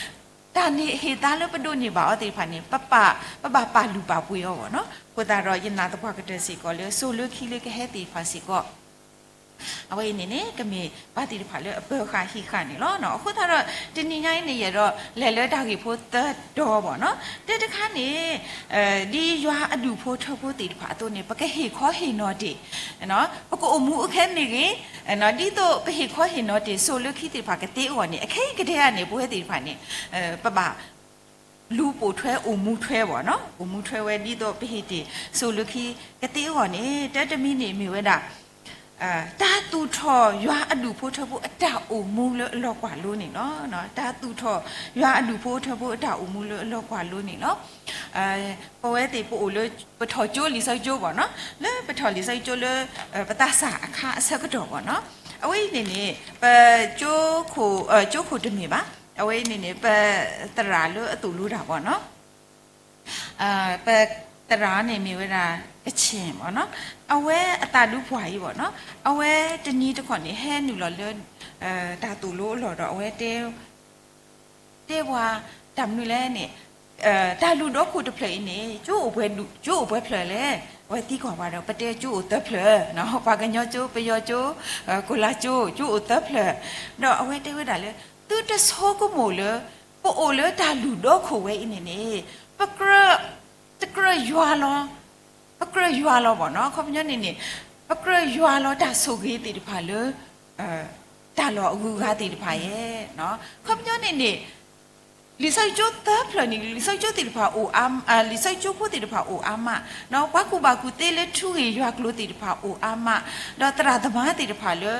တၢ်န့ၣ်ဟ့ၣ်သါလၢပဒိးန့ၢ်ဘၣ်အီၤသ့ၣ်တဖၣ်န့ၣ် ပပာ် ပဘၣ်ပာ်လုၢ်ပာ်ပှ့ၤအီၤဘၣ်နီၤ. အဃိသတးဒီး ယနာ်သပှၢ်ကတၢၢ်စ့ၢ်ကီးလၢ စိၤလၢခံလၢကဟဲသ့ၣ်တဖၣ်စ့ၢ်ကီး အဝဲအံၤန့ၣ်န့ၣ် ကမ့ၢ်ပှၤသ့ၣ်တဖၣ်လၢအပၢၤဃာ်ဟ့ၣ်ဃာ်န့ၣ်လီၤ. အဃိသတးဒီး တနံၤညါအံၤန့ၣ် ယအဲၣ်ဒိးလဲၤလၢတၢ်ဂ့ၢ်ဖိသၢတီၤဘၣ်နီၤ. တၢတခါန့ၣ် ဒ်ယွၤအဒူၣ်ဖိထၢဖိသ့ၣ်တဖၣ်အသိးန့ၣ် ပကဟ့ၣ်ခီဟ့ၣ်နီၤတ့ၢ် ပကအိၣ်မူအိၣ်ခဲမ့ၢ်ဂ့ၤ, ဒ်သိးပဟ့ၣ်ခီဟ့ၣ်နီၤတ့ၢ် စိၤလၢခံသ့ၣ်တဖၣ်ကသ့အဂီၢ်န့ၣ် အခဲအံၤကတၢၢ်န့ၣ် ပဝဲသ့ၣ်တဖၣ်န့ၣ် ပဘၣ် လူၤပိာ်ထွဲအိၣ်မူထွဲဘၣ်နီၤ. အိၣ်မူထွဲဝဲဒ်သိးပဟ့ၣ်တ့ၢ် စိၤလၢခံကသ့အဂီၢ်န့ၣ် တၢတမံၤန့ၣ်မ့ၢ်ဝဲဒၣ် တၢ်သူၣ်ထီၣ်ယွၤအဒူၣ်ဖိထၢဖိအတၢ်အိၣ်မူလၢအလီၢ်ကွၢ်လိန့ၣ်လီၤ. တၢ်သူၣ်ထီၣ်ယွၤအဒူၣ်ဖိထၢဖိအတၢ်အိၣ်မူလၢအလီၢ်ကွၢ်လိန့ၣ်လီၤ. ပဝဲသ့ၣ်ပအိၣ်လၢ ပထီၣ်ကၠိလံာ်စီဆှံကၠိဘၣ်နီၤ, လၢပထီၣ်လံာ်စီဆှံကၠိလၢ ပသးစၢ်အခါအဆၢကတီၢ်ဘၣ်နီၤ, အဝဲအံၤန့ၣ်န့ၣ် ပ ကၠိခိၣ်တမ့ၢ်ဘၣ်, အဝဲအံၤန့ၣ်န့ၣ် ပသရၣ်လၢအသိၣ်လိတၢ်ဘၣ်နီၤ, ပသရၣ်န့ၣ်မ့ၢ်ဝဲဒၣ်ကဆ့ၣ်ဘၣ်နီၤ, အဝဲအသးဒူပှၢ်အံၤဘၣ်နီၤ, အဝဲတနံၤတခီန့ၣ် ဟဲနုာ်လီၤလၢ တၢ်သိၣ်လိအလီၢ်ဒီး အဝဲတဲ တဲပှၤတၢ်မနုၤလဲၣ်န့ၣ်, တၢ်လုၢ်ဒိၣ်ခိၣ်တဖျၢၣ်အံၤန့ၣ် ကၠိအိၣ်ပှဲၤဒူၣ် ကၠိအိၣ်ပှဲၤဖျၢၣ်လဲၣ်, အဝဲသံကွၢ်ပှၤဒီး ပတဲကၠိအိၣ်သၢဖျၢၣ်, ပှၤကညီကၠိ ပယီၤကၠိ ကိၣ်လၤကၠိ ကၠိအိၣ်သၢဖျၢၣ်, ဒီးအဝဲတဲဝဲဒၣ်လၢ သုတဆိကမိၣ်လၢ ပအိၣ်လၢတၢ်လုၢ်ဒိၣ်ခိၣ်ဝဲအံၤန့ၣ်န့ၣ် ပကြၢး တကြၢးယွၤလီၤ, ပကြၢးယွၤလီၤဘၣ်နီၤ, အခီပညီန့ၣ်န့ၣ် ပကြၢးယွၤလီၤတၢ်ဆိၣ်ဂ့ၤသ့ၣ်တဖၣ်လၢ တၢ်လီၢ်အဂုၤအဂၤသ့ၣ်တဖၣ်ယဲ, အခီပညီန့ၣ်န့ၣ် လံာ်စီဆှံကၠိသၢဖျၢၣ်န့ၣ် လံာ်စီဆှံကၠိသ့ၣ်တဖၣ်အိၣ်အါ, လံာ်စီဆှံကၠိဖိသ့ၣ်တဖၣ်အိၣ်အါမး, ပှၤကူၣ်ဘၣ်ကူၣ်သ့လၢထူဂ့ၢ်ယွၤကျိၤသ့ၣ်တဖၣ်အိၣ်အါမး, ဒီးသရၣ်သမါသ့ၣ်တဖၣ်လၢ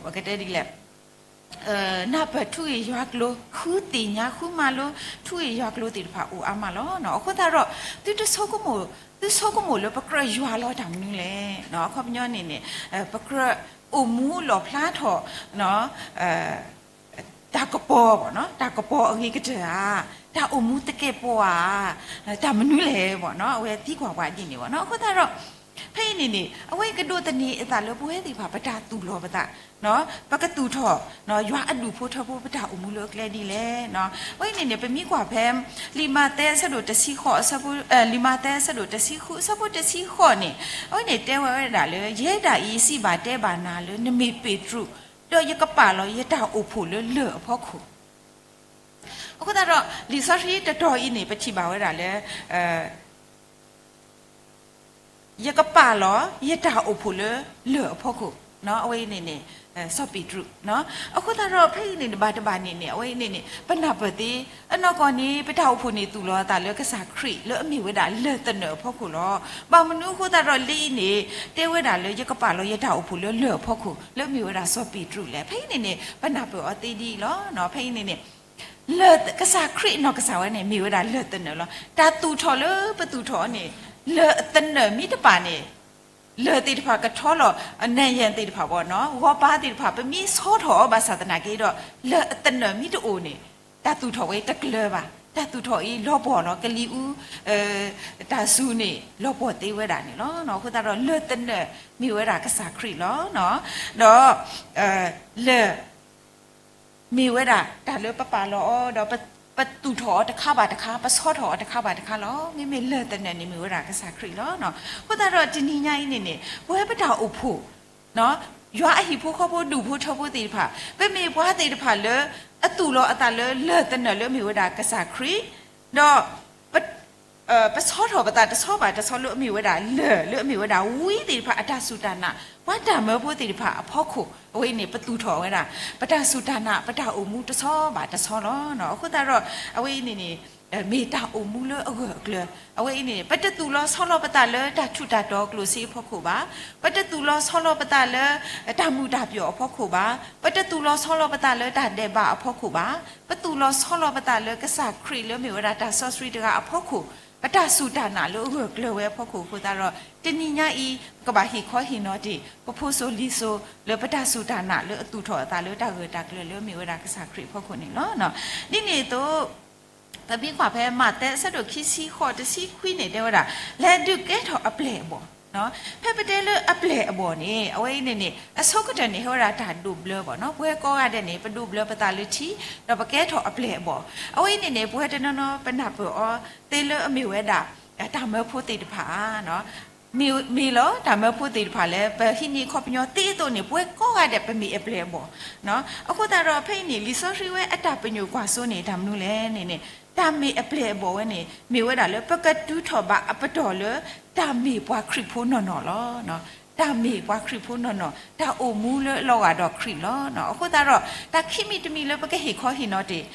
ပကတဲဒ်လဲၣ် နၢ်ပၢၢ်ထူဂ့ၢ်ယွၤကျိၤ ဃုသ့ၣ်ညါဃုမၤလိ ထူဂ့ၢ်ယွၤကျိၤသ့ၣ်တဖၣ်အိၣ်အါမးလီၤ. အဃိသတးဒီး သုတဆိကမိၣ်, သုဆိကမိၣ်လၢပကြၢးယွၤလီၤတၢ်မနုၤလဲၣ်. အခီပညီန့ၣ်န့ၣ် ပကြၢးအိၣ်မူလီၣ်ဖျါထီၣ် တၢ်ကပီၤ, တၢ်ကပီၤအဂ့ၤကတၢၢ်ဧါ, တၢ်အိၣ်မူသကဲးပဝးဧါ, တၢ်မနုၤလဲၣ်ဘၣ်နီၤ, အဝဲသံကွၢ်ပှၤဒ်န့ၣ်ဘၣ်နီၤ. အဃိသတးဒီး ဖဲအံၤန့ၣ်န့ၣ် အဝဲကဒိးသန့ၤအသးလၢပဝဲသ့ၣ်တဖၣ် ပတၢ်သူၣ်လီၤပသး, ပကသူၣ်ထီၣ် ယွၤအဒူၣ်ဖိထၢဖိ ပတၢ်အိၣ်မူလၢအကျဲဒ်လဲၣ်. အဝဲအံၤန့ၣ်န့ၣ် ပမ့ၢ်ကွၢ်ဖဲ လံာ်မးသဲအဆၢဒိၣ်တဆံဃိး, လံာ်မးသဲအဆၢဒိၣ်တဆံဃု အဆၢဖိတဆံဃိးန့ၣ် အဝဲန့ၣ်တဲဝဲဒၣ်လၢ ယဲဒၣ်အံၤ စံးဘၣ်တဲဘၣ်နၤလၢ နမ့ၢ်ပ့းတရူး, ဒီးယကပာ်လီၤယတၢ်အိၣ်ဖှိၣ်လၢလၢၢ်အဖီခိၣ် အဃိသတးဒီး လံာ်စီဆှံတတီၤအံၤန့ၣ် ပထံၣ်ဘၣ်ဝဲဒၣ်လၢ ယကပာ်လီၤယတၢ်အိၣ်ဖှိၣ်လၢလၢၢ်အဖီခိၣ်, အဝဲအံၤန့ၣ်န့ၣ် စီၤပ့းတရူး, အဃိသတးဒီး ဖဲအံၤန့ၣ်န့ၣ် ဘၣ်တဘၣ်န့ၣ်န့ၣ် အဝဲအံၤန့ၣ်န့ၣ် ပနၢ်ပၢၢ်သ့ အနီၢ်ကီၢ်န့ၣ် ပတၢ်အိၣ်ဖှိၣ်န့ၣ် သူၣ်လီၤအသးလၢကစၢ်ခရံာ်လၢအမ့ၢ်ဝဲဒၣ်လၢၢ်သနၢၣ်အဖီခိၣ်လီၤ. ဘၣ်မနုၤအဃိသတးဒီး လံာ်အံၤန့ၣ် တဲဝဲဒၣ်လၢ ယကပာ်လီၤယတၢ်အိၣ်ဖှိၣ်လၢလၢၢ်အဖီခိၣ် လၢအမ့ၢ်ဝဲဒၣ်စီၤပ့းတရူးလဲၣ်. ဖဲအံၤန့ၣ်န့ၣ် ပနၢ်ပၢၢ်အီၤသ့ဒ်အံၤလီၤ. ဖဲအံၤန့ၣ်န့ၣ် လၢၢ် ကစၢ်ခရံာ်အနီၢ်ကစၢ်ဝဲန့ၣ် မ့ၢ်ဝဲဒၣ်လၢၢ်သနၢၣ်လီၤ. တၢ်သူၣ်ထီၣ်လၢပသူၣ်ထီၣ်အီၤန့ၣ် လၢၢ်သနၢၣ်မ့ၢ်တပာ်န့ၣ် လၢၢ်သ့ၣ်တဖၣ်ကထီလီၤ, နၣ်ယၢၣ်သ့ၣ်တဖၣ်ဘၣ်နီၤ, ဂီၤပၤသ့ၣ်တဖၣ် ပမ့ၢ်ဆီထီၣ်အီၤဘၣ်ဆၣ်သနာ်က့ဒီး လၢၢ်အသနၢၣ်မ့ၢ်တအိၣ်န့ၣ် တၢ်သူၣ်ထီၣ်ဝဲတကျၢၤဘၣ်. တၢ်သူၣ်ထီၣ်အံၤလီၤပှီၢ်လီၤ. ကလံၤအူ တၢ်စူၤန့ၣ် လီၤပှီၢ်သ့ဝဲဒၣ်န့ၣ်လီၤ. အဃိသတးဒီး လၢၢ်သနၢၣ်မ့ၢ်ဝဲဒၣ်ကစၢ်ခရံာ်လီၤ. ဒီး လၢၢ် မ့ၢ်ဝဲဒၣ်တၢ်လၢပပာ်လီၤအီၤ ဒီးပသူၣ်ထီၣ်အီၤတခါဘၣ်တခါ, ပဆီထီၣ်အီၤတခါဘၣ်တခါလီၤ. မ့မ့ၢ်လၢၢ်သနၢၣ်န့ၣ် မ့ၢ်ဝဲဒၣ်ကစၢ်ခရံာ်လီၤ. အဃိသတးဒီးတနံၤညါအံၤန့ၣ်န့ၣ် ပဝဲပတၢ်အိၣ်ဖှိၣ် ယွၤအဟံၣ်ဖိဃီဖိဒူၣ်ဖိထၢဖိသ့ၣ်တဖၣ် ပမ့ၢ်ပှၤသ့ၣ်တဖၣ်လၢ အသူၣ်လီၤအသးလၢလၢၢ်သနၢၣ်လၢအမ့ၢ်ဝဲဒၣ်ကစၢ်ခရံာ်, ဒီး ပဆီထီၣ်ပသးတဆီဘၣ်တဆီလၢအမ့ၢ်ဝဲဒၣ်လၢၢ် လၢအမ့ၢ်ဝဲဒၣ်ဝံသ့ၣ်တဖၣ်အတၢ်စူၢ်တၢ်နာ်, ပှၤတၢ်မၢဖိသ့ၣ်တဖၣ်အဖီခိၣ်, အဝဲအံၤန့ၣ် ပသူၣ်ထီၣ်ဝဲဒၣ် ပတၢ်စူၢ်တၢ်နာ် ပတၢ်အိၣ်မူတဆီဘၣ်တဆီလီၤ. အဃိသတးဒီး အဝဲအံၤန့ၣ်န့ၣ် မ့ၢ်တၢ်အိၣ်မူလၢအဂၢၢ်အကျၢၤ, အဝဲအံၤန့ၣ် ပတသူၣ်လီၤဆီလီၤပသးလၢတၢ်ထူးတၢ်တီၤကျိၣ်စ့အဖီခိၣ်ဘၣ်, ပတသူၣ်လီၤဆီလီၤပသးလၢ တၢ်မုာ်တၢ်ပျီၣ်အဖီခိၣ်ဘၣ်, ပတသူၣ်လီၤဆီလီၤပသးလၢတၢ်ဒဲးဘးအဖီခိၣ်ဘၣ်, ပသူၣ်လီၤဆီလီၤပသးလၢကစၢ်ခရံာ်လၢအမ့ၢ်ဝဲဒၣ်တၢ်စီဆှံတဂၤအဖီခိၣ်, ပတၢ်စူၢ်တၢ်နာ်လၢအဂၢၢ်ကျၢၤဝဲအဖီခိၣ်အဃိသတးဒီး တနံၤညါအံၤ ပကဘၣ်ဟ့ၣ်ခီဟ့ၣ်နီၤတ့ၢ် ပဖိစိၤလံၤစိၤလၢပတၢ်စူၢ်တၢ်နာ်လၢအသူၣ်ထီၣ်အသးလၢတၢ်ဂၢၢ်တၢ်ကျၢၤလၢအမ့ၢ်ဝဲဒၣ်ကစၢ်ခရံာ်အဖီခိၣ်န့ၣ်လီၤ. ဒ်န့ၣ်အသိး ပမ့ၢ်ကွၢ်ဖဲမးသဲအဆၢဒိၣ်ခံဆံဃိး တဆံခွံန့ၣ် တဲဝဲဒၣ် လဲၤဒုးကဲထီၣ်အပျဲၢ်အဘီၣ်, ဖဲပတဲလၢအပျဲၢ်အဘီၣ်န့ၣ် အဝဲအံၤန့ၣ်န့ၣ် အဆိကတၢၢ်န့ၣ် ဟဲဝဲဒၣ်တၢ်ဒိးဘျၢဘီၣ်နီၤ, ပဝဲကိးဂၤဒဲးန့ၣ် ပဒိးဘျၢပသးလၢထံ ဒီးပကဲထီၣ်အပျဲၢ်အဘီၣ်, အဝဲအံၤန့ၣ်န့ၣ် ပဝဲတနီၤနီၤပနၢ်ပၢၢ်အီၤသ့လၢအမ့ၢ်ဝဲဒၣ် တၢ်မၢဖိသ့ၣ်တဖၣ်ဧါ မ့ၢ်လီၤ တၢ်မၢဖိသ့ၣ်တဖၣ်လၢ ပဟံးန့ၢ်ခီပညီသ့အသိးန့ၣ် ပဝဲကိးဂၤဒဲးပမ့ၢ်အပျဲၢ်အဘီၣ်, အဃိသတးဒီးဖဲအံၤန့ၣ် လံာ်စီဆှံဝဲအတၢ်ပညိၣ်ကွၢ်စိန့ၣ် တၢ်မနုၤလဲၣ်န့ၣ်န့ၣ် တၢ်မ့ၢ်အပျဲၢ်အဘီၣ်ဝဲန့ၣ် မ့ၢ်ဝဲဒၣ်လၢပကတုၤထီၣ်ဘၣ်အပတီၢ်လၢ တၢ်မ့ၢ်ပှၤခရံာ်ဖိနီၢ်နီၢ်လီၤ. တၢ်မ့ၢ်ပှၤခရံာ်ဖိနီၢ်နီၢ် တၢ်အိၣ်မူလၢအလီၤဂာ်ဒီးခရံာ်လီၤ. အဃိသတးဒီး တၢ်ခံမံၤတမံၤလၢပကဟ့ၣ်ခီဟ့ၣ်နီၤတ့ၢ်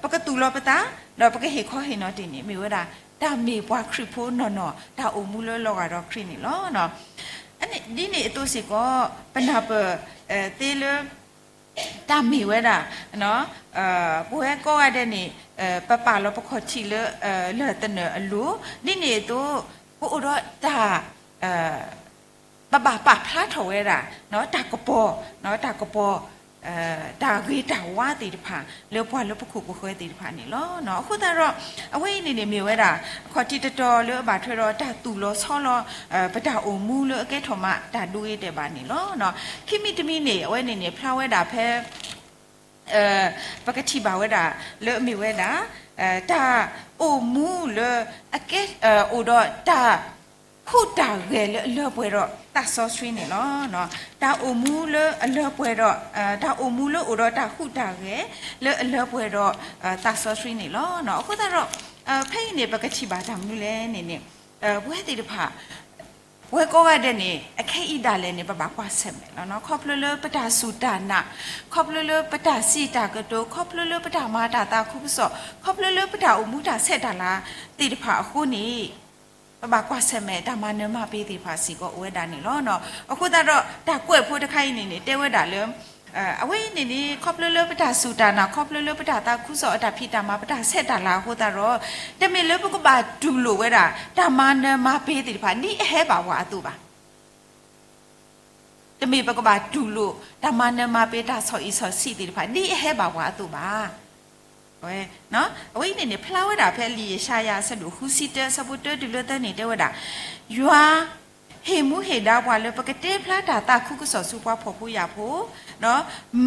ပကသူၣ်လီၤပသး ဒီးပကဟ့ၣ်ခီဟ့ၣ်နီၤတ့ၢ်န့ၣ် မ့ၢ်ဝဲဒၣ် တၢ်မ့ၢ်ပှၤခရံာ်ဖိနီၢ်နီၢ် တၢ်အိၣ်မူလၢလီၤဂာ်ဒီးခရံာ်န့ၣ်လီၤ. ဒ်န့ၣ်အသိးစ့ၢ်ကီး ပနၢ်ပၢၢ်သ့လၢ တၢ်မ့ၢ်ဝဲဒၣ် ပဝဲကိးဂၤဒဲးန့ၣ် ပပာ်လီၤပခီၣ်ထံးလၢ လၢၢ်သနၢၣ်အလိၤ ဒ်န့ၣ်အသိး ပအိၣ်ဒီးတၢ် ပဘၣ်ပာ်ဖျါထီၣ်ဝဲဒၣ် တၢ်ကပီၤ တၢ်ကပီၤ တၢ်ဂ့ၤတၢ်ဝါသ့ၣ်တဖၣ် လၢပှၤလၢပခိၣ်ပဃၢၤသ့ၣ်တဖၣ်န့ၣ်လီၤ. အဃိသတးဒီး အဝဲအံၤန့ၣ်န့ၣ်မ့ၢ်ဝဲဒၣ် ခီၣ်ထံးတတီၤလၢအဘၣ်ထွဲဒီးတၢ်သူၣ်လီၤဆီလီၤ ပတၢ်အိၣ်မူလၢအကဲထီၣ်မးတၢ်ဒိဂ့ၤတဲာ်ဘၣ်န့ၣ်လီၤ. ခံမံၤတမံၤန့ၣ် အဝဲန့ၣ်န့ၣ် ဖျါဝဲဒၣ်ဖဲ ပကထံၣ်ဘၣ်ဝဲဒၣ်လၢအမ့ၢ်ဝဲဒၣ် တၢ်အိၣ်မူလၢအကဲ အိၣ်ဒီးတၢ်ဟူးတၢ်ဂဲၤလၢအလၢပှဲၤဒီးသးစီဆှံန့ၣ်လီၤ. တၢ်အိၣ်မူလၢအလၢပှဲၤဒီး တၢ်အိၣ်မူလၢအိၣ်ဒီးတၢ်ဟူးတၢ်ဂဲၤလၢအလၢပှဲၤဒီးသးစီဆှံန့ၣ်လီၤ. အဃိသတးဒီး ဖဲအံၤန့ၣ် ပကထံၣ်ဘၣ်တၢ်မနုၤလဲၣ်န့ၣ်န့ၣ် ပဝဲသ့ၣ်တဖၣ် ပဝဲကိးဂၤဒဲးန့ၣ် အခဲအံၤဒၣ်လဲာ်န့ၣ် ပဘၣ်ကွၢ်ဆၢၣ်မဲာ်လီၤ. ခီဖျိလၢပတၢ်စူၢ်တၢ်နာ်, ခီဖျိလၢပတၢ်စံးတၢ်ကတိၤ, ခီဖျိလၢပတၢ်မၤတၢ်သးခုကစီၣ်, ခီဖျိလၢပတၢ်အိၣ်မူတၢ်ဆဲးတၢ်လၤသ့ၣ်တဖၣ်အဃိန့ၣ် ပဘၣ်ကွၢ်ဆၢၣ်မဲာ်တၢ်မၤနၢၤမၤပှဲၤသ့ၣ်တဖၣ်စ့ၢ်ကီးအိၣ်ဝဲဒၣ်န့ၣ်လီၤ. အဃိသတးဒီး တၢ်ကွဲးဖိတခါအံၤန့ၣ်န့ၣ် တဲဝဲဒၣ်လၢ အဝဲအံၤန့ၣ်န့ၣ် ခီဖျိလၢပတၢ်စူၢ်တၢ်နာ်, ခီဖျိလၢပတၢ်သးခုကစီၣ်အတၢ်ဖံးတၢ်မၤ, ပတၢ်ဆဲးတၢ်လၤအဃိသတးဒီး တမ့ၢ်လၢပကဘၣ်တူၢ်လိာ်ဝဲဒၣ် တၢ်မၤနၢၤမၤပှဲၤသ့ၣ်တဖၣ် ဒ်အဟဲဘၣ်ပှၤအသိးဘၣ်. တမ့ၢ်ပကဘၣ်တူၢ်လိာ် တၢ်မၤနၢၤမၤပှဲၤ တၢ်ဆီၣ်အံၣ်ဆီၣ်ဆံးသ့ၣ်တဖၣ် ဒ်အဟဲဘၣ်ပှၤအသိးဘၣ်. အဝဲအံၤန့ၣ်န့ၣ် ဖျါဝဲဒၣ်ဖဲလံာ်ယၡါယၤအဆၢဒိၣ်ဃုဆံတၢ အဆၢဖိတၢတုၤလၢသၢန့ၣ် တဲဝဲဒၣ်, ယွၤဟ့ၣ်မူဟ့ၣ်ဒါပှၤလၢပကတဲဖျါတၢ်သးခုကစီၣ်ဆူပှၤဖှီၣ်ဖိယာ်ဖိ,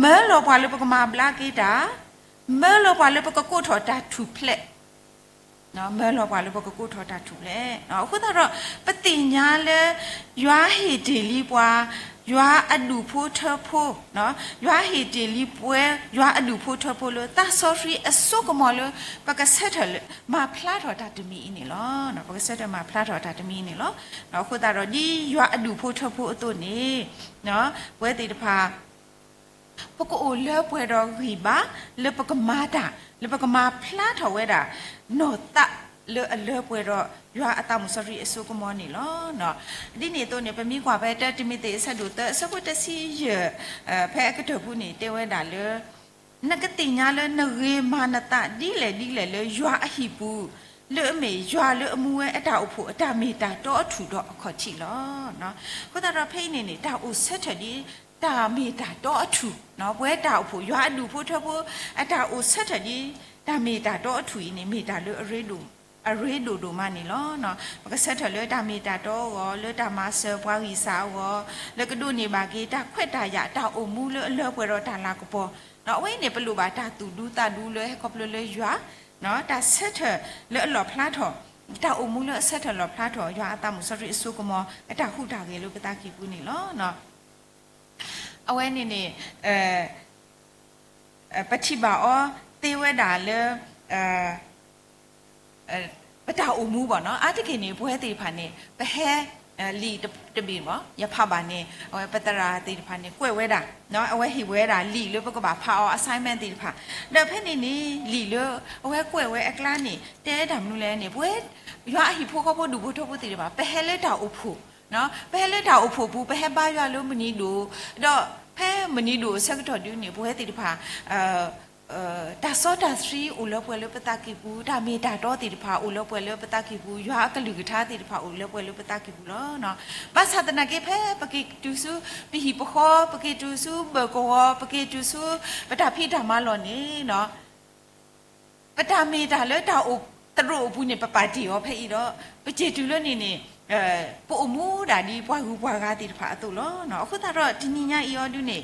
မၢလီၤပှၤလၢပကမၤဘျါက့ၤတၢ်, မၢလီၤပှၤလၢပကကိးထီၣ်တၢ်ထူၣ်ဖျဲး မၢလီၤပှၤလၢပကကိးထီၣ်တၢ်ထူၣ်ဖျဲး. အဃိသတးဒီး ပသ့ၣ်ညါလၢ ယွၤဟ့ၣ်တ့ၢ်လံပှၤ, ယွၤအဒူၣ်ဖိထၢဖိ, ယွၤဟ့ၣ်တ့ၢ်လံပှၤ, ယွၤအဒူၣ်ဖိထၢဖိလၢ သးစီဆှံအစိကမီၤလၢ ပကဆၢထၢၣ်လၢ မၤဖျါထီၣ်တၢ်တမံၤအံၤန့ၣ်လီၤ. ပကဆၢထၢၣ်မၤဖျါထီၣ်တၢ်တမံၤအံၤန့ၣ်လီၤ. အဃိသတးဒီး ဒ်ယွၤအဒူၣ်ဖိထၢဖိအသိးန့ၣ် ပဝဲသ့ၣ်တဖၣ် ပကအိၣ်လၢပှဲၤဒီးဂံၢ်ဘါ လၢပကမၤတၢ် လၢပကမၤဖျါထီၣ်ဝဲဒၣ် နီၢ်သးလၢအလၢပှဲၤဒီး ယွၤအသးမုၣ်စီဆှံအစိကမီၤန့ၣ်လီၤ. ဒ်န့ၣ်အသိးန့ၣ် ပမ့ၢ်ကွၢ်ဖဲတၢတံၤမသ့းအဆၢဒိၣ်သၢ အဆၢဖိတဆံယဲၢ် ဖဲအကတၢၢ်ပူၤန့ၣ် တဲဝဲဒၣ်လၢ နကသ့ၣ်ညါလၢနဂ့ၤမၤနသးဒ်လဲၣ်ဒ်လဲၣ်လၢ ယွၤအဟံၣ်ပူၤ လၢအမ့ၢ်ယွၤလၢအမူဝဲအတၢ်အိၣ်ဖှိၣ် အတၢ်မ့ၢ်တၢ်တီအထူၣ်ဒီးအခီၣ်ထံးလီၤ. အဃိသတးဒီးဖဲအံၤန့ၣ်န့ၣ် တၢ်အိၣ်ဆၢထၢၣ်ဒ် တၢ်မ့ၢ်တၢ်တီအထူၣ်, ပဝဲတၢ်အိၣ်ဖှိၣ် ယွၤအဒူၣ်ဖိထၢဖိ အတၢ်အိၣ်ဆၢထၢၣ်ဒ် တၢ်မ့ၢ်တၢ်တီအထူၣ်အံၤန့ၣ် မ့ၢ်တၢ်လၢ အရ့ဒိၣ်ဒိၣ်မးန့ၣ်လီၤ. ပကဆၢထၢၣ်လၢတၢ်မ့ၢ်တၢ်တီအဂီၢ် လၢတၢ်မၤစၢၤပှၤဂံၢ်စၢ်အဂီၢ် လၢကဒိးန့ၢ်ဘၣ်က့ၤ တၢ်ခွဲးတၢ်ယာ် တၢ်အိၣ်မူလၢအလၢပှဲၤဒီးတၢ်လၤကပီၤ, အဝဲအံၤန့ၣ် ပလိၣ်ဘၣ်တၢ်သူၣ်ဒူသးဒူလၢဟဲခီဖျိလၢယွၤ, တၢ်ဆၢထၢၣ်လၢအလီၣ်ဖျါထီၣ်, တၢ်အိၣ်မူလၢအဆၢထၢၣ်လီၣ်ဖျါထီၣ် ယွၤအသးမုၣ်စီဆှံအစိကမီၤ အတၢ်ဟူးတၢ်ဂဲၤလၢပသးကံၢ်ပူၤန့ၣ်လီၤ. အဝဲန့ၣ်န့ၣ် ပထံၣ်ဘၣ်အီၤသ့ဝဲဒၣ်လၢ ပတၢ်အိၣ်မူဘၣ်နီၤ. အါတက့ၢ်န့ၣ် ပဝဲသ့ၣ်တဖၣ်န့ၣ် ပဟဲ လံာ်တဘ့ၣ်ဘၣ် ယဖးဘၣ်န့ၣ် အဝဲပသရၣ်သ့ၣ်တဖၣ်န့ၣ် ကွဲးဝဲဒၣ်, အဝဲဟ့ၣ်ဝဲဒၣ်လံာ်လၢပကဘၣ်ဖးအီၤ assignment သ့ၣ်တဖၣ်, ဒီးဖဲန့ၣ်န့ၣ် လံာ်လၢအဝဲကွဲးဝဲအကျါန့ၣ် တဲတၢ်မနုၤလဲၣ်န့ၣ် ပဝဲ ယွၤအဟံၣ်ဖိဃီဖိဒူၣ်ဖိထၢဖိသ့ၣ်တဖၣ် ပဟဲလၢတၢ်အိၣ်ဖှိၣ် ပဟဲလၢတၢ်အိၣ်ဖှိၣ်ပူၤ ပဟဲဘါယွၤလၢမုၢ်နံၤဒိၣ်, ဒီးဖဲမုၢ်နံၤဒိၣ်အဆၢကတီၢ်ဒုန့ၣ် ပဝဲသ့ၣ်တဖၣ် တၢ်စီတၢ်ဆှံအိၣ်လၢပှဲၤလၢပသးကံၢ်ပူၤ, တၢ်မ့ၢ်တၢ်တီသ့ၣ်တဖၣ်အိၣ်လၢပှဲၤလၢပသးကံၢ်ပူၤ, ယွၤအကလုၢ်ကထါသ့ၣ်တဖၣ်အိၣ်လၢပှဲၤလၢပသးကံၢ်ပူၤလီၤ. ဘၣ်ဆၣ်သနာ်က့ ဖဲပက့ၤတုၤဆူ ပဟံၣ်ပဃီ, ပက့ၤတုၤဆူဘၢၣ်ကဝီၤ, ပက့ၤတုၤဆူ ပတၢ်ဖံးတၢ်မၤလီၢ်န့ၣ် ပတၢ်မ့ၢ်တၢ်လၢတၢ်အိၣ်သရိာ်အပူၤန့ၣ် ပပာ်တ့ၢ်အီၤဖဲအံၤဒီး ပက့ၤတုၤလၢန့ၣ်န့ၣ် ပအိၣ်မူဒၣ်ဒ်ပှၤဂုၤပှၤဂၤသ့ၣ်တဖၣ်အသိးလီၤ. အဃိသတးဒီးတနံၤညါအံၤအီၤဒုန့ၣ်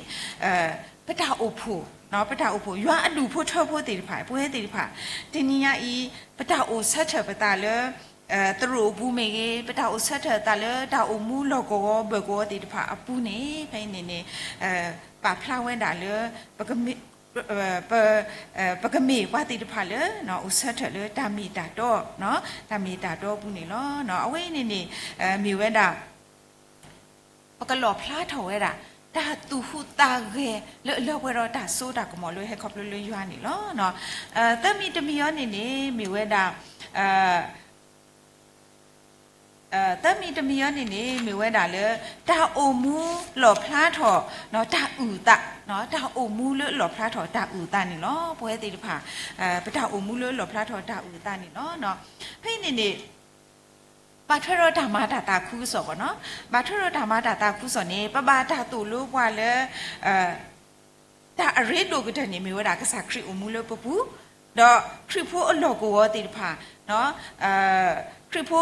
ပတၢ်အိၣ်ဖှိၣ်, ပတၢ်အိၣ်ဖှိၣ် ယွၤအဒူၣ်ဖိထၢဖိသ့ၣ်တဖၣ် ပဝဲသ့ၣ်တဖၣ် တနံၤညါအံၤ ပတၢ်အိၣ်ဆၢထၢၣ်ပသးလၢ သရိာ်အပူၤမ့ၢ်ဂ့ၤ, ပတၢ်အိၣ်ဆၢထၢၣ်သးလၢတၢ်အိၣ်မူလီၢ်ကဝီၤဘၢၣ်ကဝီၤသ့ၣ်တဖၣ်အပူၤန့ၣ် ဖဲအံၤန့ၣ်န့ၣ် ပာ်ဖျါဝဲဒၣ်လၢ ပ ပကမ့ၢ်ပှၤသ့ၣ်တဖၣ်လၢ အိၣ်ဆၢထၢၣ်လၢတၢ်မ့ၢ်တၢ်တီ, တၢ်မ့ၢ်တၢ်တီအပူၤန့ၣ်လီၤ. အဝဲအံၤန့ၣ်န့ၣ် မ့ၢ်ဝဲဒၣ် ပကလီၣ်ဖျါထီၣ်ဝဲဒၣ် တၢ်သူၣ်ဟူးသးဂဲၤလၢအလၢပှဲၤဒီးတၢ်စိတၢ်ကမီၤလၢဟဲခီဖျိလၢယွၤန့ၣ်လီၤ. သၢမံၤတမံၤအံၤန့ၣ်န့ၣ် မ့ၢ်ဝဲဒၣ် သၢမံၤတမံၤအံၤန့ၣ်န့ၣ် မ့ၢ်ဝဲဒၣ်လၢ တၢ်အိၣ်မူလီၣ်ဖျါထီၣ် တၢ်အုၣ်သး, တၢ်အိၣ်မူလၢအလီၣ်ဖျါထီၣ်တၢ်အုၣ်သးန့ၣ်လီၤ. ပဝဲသ့ၣ်တဖၣ် ပတၢ်အိၣ်မူလၢအလီၣ်ဖျါထီၣ်တၢ်အုၣ်သးန့ၣ်လီၤ. ဖဲအံၤန့ၣ်န့ၣ် ဘၣ်ထွဲဒီးတၢ်မၤတၢ်သးခုကစီၣ်ဘၣ်နီၤ, ဘၣ်ထွဲဒီးတၢ်မၤတၢ်သးခုကစီၣ်န့ၣ် ပဘၣ်တၢ်သိၣ်လိပှၤလၢ တၢ်အရ့ဒိၣ်ကတၢၢ်န့ၣ် မ့ၢ်ဝဲဒၣ်ကစၢ်ခရံာ်အိၣ်မူလၢပပူၤ, ဒီးခရံာ်ဖိအလီၢ်ကဝီၤသ့ၣ်တဖၣ်, ခရံာ်ဖိ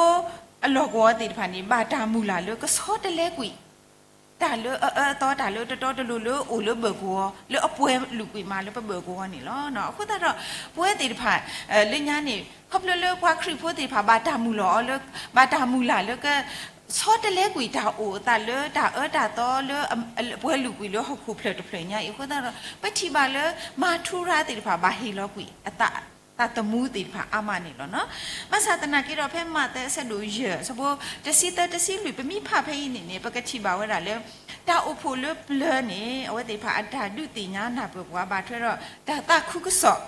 အလီၢ်ကဝီၤသ့ၣ်တဖၣ်န့ၣ် ဘၣ်တၢ်မုၢ်လၢ်လၢကဆီတလဲကွံာ် တၢ်လၢအအၢအသီ တၢ်လၢတတီတလိၤလၢအိၣ်လၢဘၢၣ်ကဝီၤ လၢအပှဲၤလုာ်ကွံာ်မးလၢပဘၢၣ်ကဝီၤန့ၣ်လီၤ. အဃိသတးဒီး ပဝဲသ့ၣ်တဖၣ် လၢညါန့ၣ် ခီဖျိလၢပှၤခရံာ်ဖိသ့ၣ်တဖၣ် ဘၣ်တၢ်မုၢ်လၢ်အီၤလၢ ဘၣ်တၢ်မုၢ်လၢ်လၢက ဆီတလဲကွံာ်တၢ်အိၣ်အသးလၢတၢ်အၢတၢ်သီလၢ ပှဲၤလုာ်ကွံာ်လၢဟီၣ်ခိၣ်ဖျၢၣ်တဖျၢၣ်ညါအံၤ အဃိသတးဒီး ပထံၣ်ဘၣ်လၢ မၤထူရၤသ့ၣ်တဖၣ် ဘၣ်ဟ့ၣ်လီၤကွံာ်အသး သးသမူသ့ၣ်တဖၣ်အါမးန့ၣ်လီၤ. ဘၣ်ဆၣ်သနာ်က့ဒီး ဖဲမးသဲအဆၢဒိၣ်ယဲၢ် အဆၢဖိတဆံသၢ တဆံလွံၢ် ပမ့ၢ်ဖးဖဲအံၤန့ၣ်န့ၣ် ပကထံၣ်ဘၣ်ဝဲဒၣ်လၢ တၢ်အိၣ်ဖှိၣ်လၢပျၢၤန့ၣ် အဝဲသ့ၣ်တဖၣ်အတၢ်ဒုးသ့ၣ်ညါနၢ်ပၢၢ်ပှၤ ဘၣ်ထွဲဒီးတၢ်သးခုကစီၣ်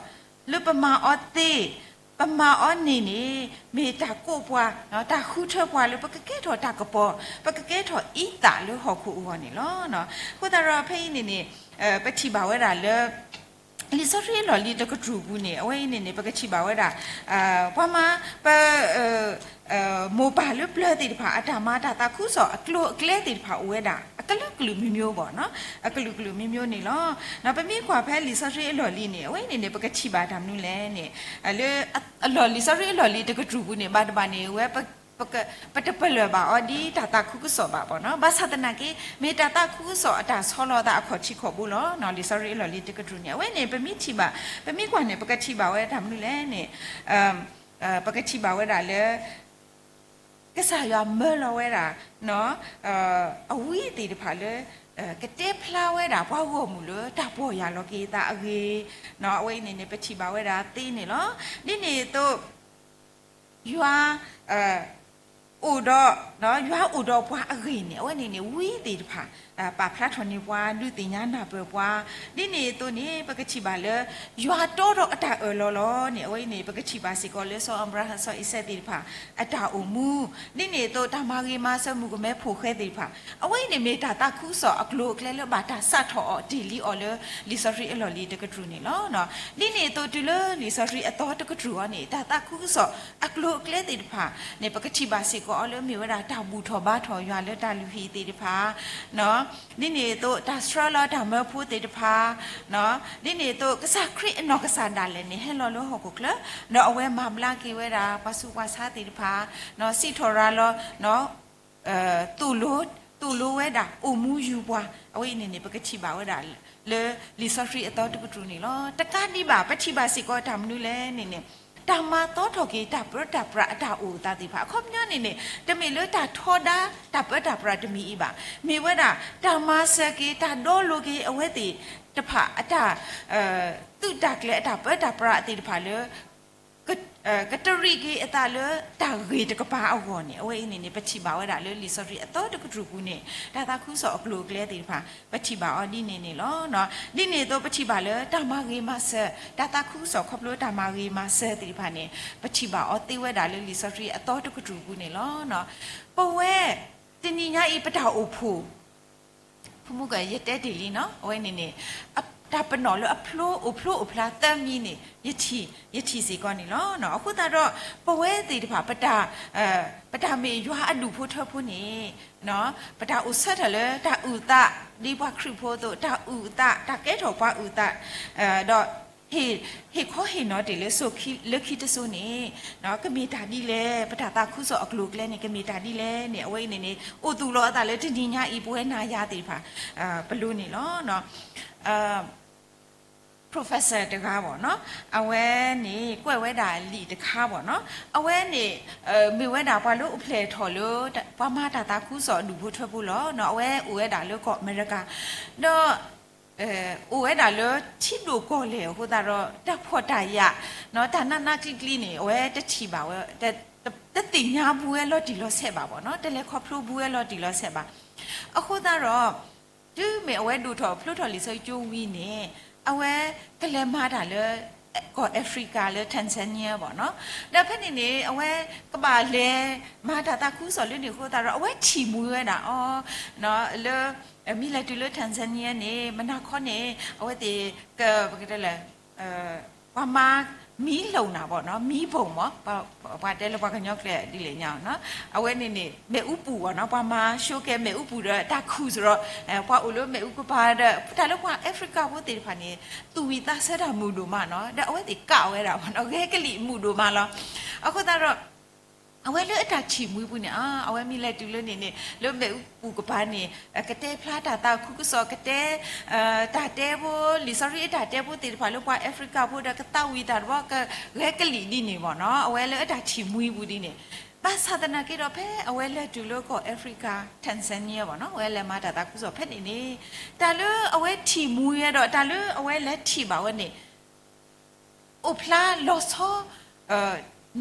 လၢပမၤအီၤသ့ ပမၤအီၤန့ၣ်န့ၣ် မ့ၢ်တၢ်ကိးပှၤ, တၢ်ဃုထၢပှၤလၢပကကဲထီၣ်တၢ်ကပီၤ, ပကကဲထီၣ်အံသၣ်လၢဟီၣ်ခိၣ်အဂီၢ်န့ၣ်လီၤ. အဃိသတးဒီးဖဲအံၤန့ၣ်န့ၣ် ပထံၣ်ဘၣ်ဝဲဒၣ်လၢ လံာ်စီဆှံအလီၢ်လံၤတကတြူၢ်ပူၤန့ၣ် အဝဲအံၤန့ၣ်န့ၣ် ပကထံၣ်ဘၣ်ဝဲဒၣ် ပှၤမၤ ပ မိၢ်ပၢ်လၢပျၢၤသ့ၣ်တဖၣ် အတၢ်မၤတၢ်သးခုကစီၣ်အကျိၤအကျဲသ့ၣ်တဖၣ်အိၣ်ဝဲဒၣ် အကလုာ်ကလုာ်မံၤမံၤဘၣ်နီၤ, အကလုာ်ကလုာ်မံၤမံၤန့ၣ်လီၤ. ပမ့ၢ်ကွၢ်ဖဲလံာ်စီဆှံအလီၢ်လံၤန့ၣ် အဝဲအံၤန့ၣ်န့ၣ် ပကထံၣ်ဘၣ်တၢ်မနုၤလဲၣ်န့ၣ် လၢ အလီၢ်လံာ်စီဆှံအလီၢ်လံၤတကတြူၢ်ပူၤန့ၣ် ဘၣ်တဘၣ်န့ၣ် ဝဲ ပတပလၢၢ်ဘၣ်အီၤဒ်တၢ်သးခုကစီၣ်ဘၣ်ဘၣ်နီၤ. ဘၣ်ဆၣ်သနာ်က့ မ့ၢ်တၢ်သးခုကစီၣ်အတၢ်ဆီလီၤသးအခီၣ်ထံးခီၣ်ဘိလီၤ. လံာ်စီဆှံအလီၢ်လံၤတကတြူၢ်န့ၣ် အဝဲန့ၣ် ပမ့ၢ်ထံၣ်ဘၣ် ပမ့ၢ်ကွၢ်န့ၣ် ပကထံၣ်ဘၣ်ဝဲတၢ်မနုၤလဲၣ်န့ၣ် ပကထံၣ်ဘၣ်ဝဲဒၣ်လၢ ကစၢ်ယွၤမၢလီၤဝဲဒၣ် အဝံသ့ၣ်တဖၣ်လၢ ကတဲဖျါဝဲဒၣ်ပှၤဂီၢ်မုၢ်လၢတၢ်ပီၢ်ယၢ်လီၤက့ၤအသးအဂ့ၢ်, အဝဲအံၤန့ၣ်န့ၣ် ပထံၣ်ဘၣ်ဝဲဒၣ်သ့န့ၣ်လီၤ. ဒ်န့ၣ်အသိး ယွၤ အိၣ်ဒီး ယွၤအိၣ်ဒီးပှၤအဂ့ၢ်န့ၣ် အဝဲန့ၣ်န့ၣ် ဝံသ့ၣ်တဖၣ် ပာ်ဖျါထီၣ်န့ၢ်ပှၤ ဒုးသ့ၣ်ညါနၢ်ပၢၢ်ပှၤ, ဒ်န့ၣ်အသိးန့ၣ် ပကထံၣ်ဘၣ်လၢ ယွၤတီဒီးအတၢ်အၢၣ်လီၤလီၤန့ၣ် အဝဲအံၤန့ၣ် ပကထံၣ်ဘၣ်စ့ၢ်ကီးလၢစီၤအၤဘြၤဟၣ်စီၤအံၤစဲးသ့ၣ်တဖၣ် အတၢ်အိၣ်မူ, ဒ်န့ၣ်အသိးတၢ်မၤဂ့ၤမၤစၢၤမုၣ်ကမဲဖိဃဲသ့ၣ်တဖၣ် အဝဲအံၤန့ၣ်မ့ၢ်တၢ်သးခုကစီၣ်အကျိၤအကျဲလၢ ဘၣ်တၢ်စးထီၣ်အီၤတ့ၢ်လံအီၤလၢ လံာ်စီဆှံအလီၢ်လံၤတကတြူၢ်န့ၣ်လီၤ. ဒ်န့ၣ်အသိးတုၤလၢလံာ်စီဆှံအသီတကတြူၢ်အံၤန့ၣ် တၢ်သးခုကစီၣ်အကျိၤအကျဲသ့ၣ်တဖၣ်န့ၣ် ပကထံၣ်ဘၣ်စ့ၢ်ကီးအီၤလၢမ့ၢ်ဝဲဒၣ်တၢ်ဘူၣ်ထီၣ်ဘါထီၣ်ယွၤလၢတၢ်လုၢ်ဟံၣ်သ့ၣ်တဖၣ် ဒ်န့ၣ်အသိးတၢ်ဆှၢလီၤတၢ်မၢဖိသ့ၣ်တဖၣ်, ဒ်န့ၣ်အသိးကစၢ်ခရံာ်အနီၢ်ကစၢ်ဒၣ်လဲာ်န့ၣ် ဟဲလီၤလၢဟီၣ်ခိၣ်ချၢ, ဒီးအဝဲမၤဘျါက့ၤဝဲဒၣ် ပှၤဆူးပှၤဆါသ့ၣ်တဖၣ်, စံးထီၣ်ရၤလီၤ သိၣ်လိ သိၣ်လိဝဲဒၣ် အိၣ်မူယူၤပှၤ, အဝဲအံၤန့ၣ်န့ၣ် ပကထံၣ်ဘၣ်ဝဲဒၣ်လၢ လံာ်စီဆှံအသီတကတြူၢ်န့ၣ်လီၤ. တကးဒံးဘၣ် ပထံၣ်ဘၣ်စ့ၢ်ကီးတၢ်မနုၤလဲၣ်န့ၣ်န့ၣ် တၢ်မၤသီထီၣ်က့ၤတၢ်ပၢတၢ်ပြးအတၢ်အိၣ်အသးသ့ၣ်တဖၣ် အခီပညီန့ၣ်န့ၣ် တမ့ၢ်လၢတၢ်ထီဒါတၢ်ပၢတၢ်ပြးတမံၤအံၤဘၣ်. မ့ၢ်ဝဲဒၣ် တၢ်မၤစၢၤက့ၤ တၢ်ဒီလိၤက့ၤအဝဲသ့ၣ်တဖၣ်အတၢ် သုးတၢ်ကျဲၤအတၢ်ပၢတၢ်ပြးသ့ၣ်တဖၣ်လၢ ကတရံးက့ၤအသးလၢတၢ်ဂ့ၤတကပၤအဂီၢ်န့ၣ် အဝဲအံၤန့ၣ်န့ၣ် ပထံၣ်ဘၣ်ဝဲဒၣ်လၢလံာ်စီဆှံအသီတကတြူၢ်ပူၤန့ၣ် တၢ်သးခုကစီၣ်အကျိၤအကျဲသ့ၣ်တဖၣ် ပထံၣ်ဘၣ်အီၤဒ်န့ၣ်န့ၣ်လီၤ. ဒ်န့ၣ်အသိးပထံၣ်ဘၣ်လၢတၢ်မၤဂ့ၤမၤစၢၤ တၢ်သးခုကစီၣ်ခီဖျိတၢ်မၤဂ့ၤမၤစၢၤသ့ၣ်တဖၣ်န့ၣ် ပထံၣ်ဘၣ်အီၤသ့ဝဲဒၣ်လၢလံာ်စီဆှံအသီတကတြူၢ်ပူၤန့ၣ်လီၤ. ပဝဲ တနံၤညါအံၤပတၢ်အိၣ်ဖှိၣ် ဖိမုၣ်က ယတဲတ့ၢ်လံနီၤ အဝဲန့ၣ်န့ၣ် တၢ်ပနီၣ်လၢအဖျိအိၣ်ဖျိအိၣ်ဖျါသၢမံၤန့ၣ် ယထံၣ် ယထံၣ်စ့ၢ်ကီးန့ၣ်လီၤ. အဃိသတးဒီး ပဝဲသ့ၣ်တဖၣ် ပတၢ် ပတၢ်မ့ၢ်ယွၤအဒူၣ်ဖိထၢဖိန့ၣ် ပတၢ်အိၣ်ဆၢထၢၣ်လၢတၢ်အုၣ်သး ဒ်ပှၤခရံာ်ဖိအသိး တၢ်အုၣ်အသး တၢ်ကဲထီၣ်ပှၤအုၣ်သး ဒီး ဟ့ၣ်ခီဟ့ၣ်နီၤတ့ၢ်လၢစိၤလၢခံတစိၤန့ၣ် ကမ့ၢ်တၢ်ဒ်လဲၣ်, ပတၢ်သးခုကစီၣ်အကျိၤအကျဲန့ၣ် ကမ့ၢ်တၢ်ဒ်လဲၣ်န့ၣ် အဝဲအံၤန့ၣ်န့ၣ် အိၣ်သူၣ်လီၤအသးလၢတနံၤညါအံၤ ပဝဲနၤယၤသ့ၣ်တဖၣ် ပလိၤန့ၣ်လီၤ. professor တဂၤဘၣ်နီၤ အဝဲန့ၣ် ကွဲးဝဲဒၣ်လံာ်တခါဘၣ်နီၤ အဝဲန့ၣ် မ့ၢ်ဝဲဒၣ်ပှၤလၢအိၣ်ဖျဲၣ်ထီၣ်လၢ ပှၤမၤတၢ်သးခုကစီၣ်အဒူၣ်ဖိထၢဖိလီၤ. အဝဲအိၣ်ဝဲဒၣ်လၢကီၢ်အမဲရကၤ ဒီး အိၣ်ဝဲဒၣ်လၢထံဒိၣ်ကီၢ်လဲၢ်အဃိသတးဒီး တၢ်ဖှီၣ်တၢ်ယာ် တၢ်နးနးကျံးကျံးန့ၣ် အဝဲတထံၣ်ဘၣ်ဝဲ တသ့ၣ်ညါဘူးဝဲလီၤတံၢ်လီၤဆဲးဘၣ်ဘၣ်နီၤ တလဲၤခီဖျိဘူးဝဲလီၤတံၢ်လီၤဆဲးဘၣ်. အဃိသတးဒီး တုၤမ့ၢ်အဝဲဒိၣ်ထီၣ်ဖျိထီၣ်လံာ်စီဆှံကၠိဝံၤန့ၣ် အဝဲကလဲၤမၤတၢ်လၢ ကီၢ်အၤဖရံကၤလၢ Tanzania ဘၣ်နီၤ ဒီးဖဲန့ၣ်န့ၣ် အဝဲကဘၣ်လဲၤမၤတၢ်သးခုကစီၣ်လၢန့ၣ်အဃိသတးဒီး အဝဲထံၣ်မှံဝဲဒၣ်အီၤ လၢ မ့ၢ်လဲၤတုၤလၢ Tanzania န့ၣ် မနၤခီန့ၣ် အဝဲသ့ၣ် က ပကတဲလဲၣ် ပှၤမၤမံလိာ်နၤဘၣ်နီၤ မံဘိၣ်မး ပှၤတဲလၢပှၤကညီကျဲဒ်လဲၣ်ညါနီၤ အဝဲန့ၣ်န့ၣ် မ့ၣ်အူပူၤဘၣ်နီၤ ပှၤမၤဆိကဲမ့ၣ်အူပူၤဒီးတၢ်ခူၣ်စရီ ပှၤအိၣ်လၢမ့ၣ်အူကပၤဒီး တၢ်လၢပှၤအၤဖရံကၤဖိသ့ၣ်တဖၣ်န့ၣ် သူၣ်ဝံၣ်သးဆၢတၢ်မုာ်ဒိၣ်မးနီၤ ဒီးအဝဲသ့ၣ်ကးဝဲဒၣ်ဘၣ်နီၤ ဂဲၤကလံၣ်မုာ်ဒိၣ်မးလီၤ. အဃိသတးဒီး အဝဲလၢအတၢ်ထံၣ်မှံပူၤန့ၣ် အဝဲမ့ၢ်လဲၤတုၤလၢန့ၣ်န့ၣ် လၢမ့ၣ်အူပူၤကပၤန့ၣ် ကတဲဖျါတၢ်သးခုကစီၣ် ကတဲ တၢ်တဲဖိ လံာ်စီဆှံအတၢ်တဲဖိသ့ၣ်တဖၣ်လၢပှၤအၤဖရံကၤဖိဒီးကသးဝံၣ်တၢ်တဘျီ ကဂဲၤကလံၣ်ဒ်န့ၣ်ဘၣ်နီၤ အဝဲလၢအတၢ်ထံၣ်မှံပူၤဒ်န့ၣ် ဘၣ်ဆၣ်သနာ်က့ဒီး ဖဲအဝဲလဲၤတုၤလၢကီၢ်အၤဖရံကၤ Tanzania ဘၣ်နီၤ အဝဲလဲၤမၤတၢ်သးခုကစီၣ်ဖဲန့ၣ်န့ၣ် တၢ်လၢအဝဲထံၣ်မှံဝဲဒီး တၢ်လၢအဝဲလဲၤထံၣ်ဘၣ်ဝဲန့ၣ် အိၣ်ဖျါလီၤဆီ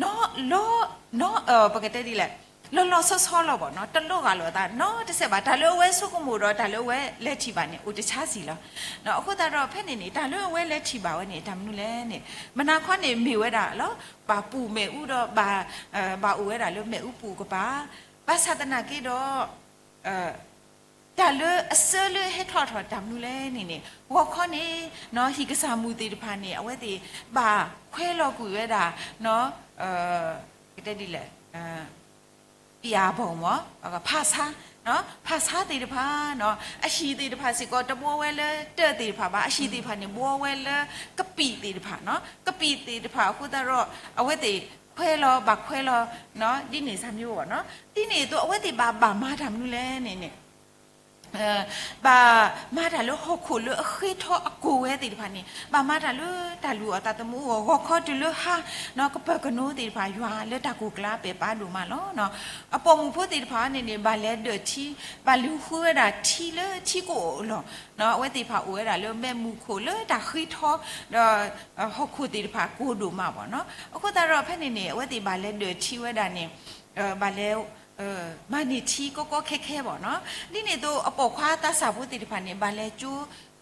နီၤ လီၤ နီၤ ပကတဲဒ်လဲၣ်, လီၤလီၤဆီဆီလီၤဘၣ်နီၤ, တလိၣ်ဂာ်လိာ်အသးနီတစဲးဘၣ်. တၢ်လၢအဝဲဆိကမိၣ်ဒီးတၢ်လၢအဝဲလဲၤထံၣ်ဘၣ်န့ၣ် အိၣ်တဆါစံာ်လီၤ. အဃိသတးဒီးဖဲန့ၣ်န့ၣ် တၢ်လၢအဝဲလဲၤထံၣ်ဘၣ်ဝဲန့ၣ် တၢ်မနုၤလဲၣ်န့ၣ်, မနၤခီန့ၣ်မ့ၢ်ဝဲဒၣ်လီၤ ဘၣ်ပူၤမ့ၣ်အူဒီး ဘၣ်အိၣ်ဝဲဒၣ်လၢမ့ၣ်အူပူၤကပၤ, ဘၣ်ဆၣ်သနာ်က့ဒီး တၢ်လၢအစၢလၢဟဲထီၣ်ထီၣ်တၢ်မနုၤလဲၣ်န့ၣ်န့ၣ် ဂီၤခီန့ၣ် ဟံၣ်ကစၢ်မုၣ်သ့ၣ်တဖၣ်န့ၣ် အဝဲသ့ၣ်ဘၣ်ခွဲးလီၤကွံာ်ဝဲဒၣ် ကတဲဒ်လဲၣ် ပယၢ်ဘီၣ်မး ဖးဆါ ဖးဆါသ့ၣ်တဖၣ် အဟံၣ်သ့ၣ်တဖၣ်စ့ၢ်ကီး တဘှီဝဲလၢတၢၢ်သ့ၣ်တဖၣ်ဘၣ်, အဟံၣ်သ့ၣ်တဖၣ်န့ၣ် ဘှီဝဲလၢကပံာ်သ့ၣ်တဖၣ်, ကပံာ်သ့ၣ်တဖၣ်အဃိသတးဒီး အဝဲသ့ၣ်ခွဲးလီၤ ဘၣ်ခွဲးလီၤ ဒ်န့ၣ်စၢ်မံၤဘၣ်နီၤ. ဒ်န့ၣ်အသိး အဝဲသ့ၣ်ဘၣ်ဘၣ်မၤတၢ်မနုၤလဲၣ်န့ၣ်န့ၣ် ဘၣ်မၤတၢ်လၢဟီၣ်ခိၣ်လၢအဃ့ထီအကိာ်ဝဲသ့ၣ်တဖၣ်န့ၣ် ဘၣ်မၤတၢ်လၢတၢ်လူၤအီၣ်သးသမူအဂီၢ်, ဂီၤခီတုၤလၢဟါ ကပၢၤကနိသ့ၣ်တဖၣ် ယွၤလၢတၢ်ကိၢ်ကျါပဲာ်ပာ်ဒိၣ်မးလီၤ. အပိာ်မုၣ်ဖိသ့ၣ်တဖၣ်န့ၣ်န့ၣ် ဘၣ်လဲၤဒၢးထံ, ဘၣ်လူၤဃုဝဲဒၣ်ထံလၢထံကအိၣ်လီၤ. အဝဲသ့ၣ်တဖၣ်အိၣ်ဝဲဒၣ်လၢမဲးမုၢ်ခိၣ်လၢတၢ်ဃ့ထီ ဒီးဟီၣ်ခိၣ်သ့ၣ်တဖၣ်ကိၢ်ဒိၣ်မးဘၣ်နီၤ. အဃိသတးဒီးဖဲန့ၣ်န့ၣ် အဝဲသ့ၣ်ဘၣ်လဲၤဒၢးထံဝဲဒၣ်န့ၣ် ဘၣ်လဲၤ မၤန့ၢ်ထံကီကီခဲခဲဘၣ်နီၤ. ဒ်န့ၣ်အသိး အပိာ်ခွါသးစၢ်ဖိသ့ၣ်တဖၣ်န့ၣ် ဘၣ်လဲၤကၠိ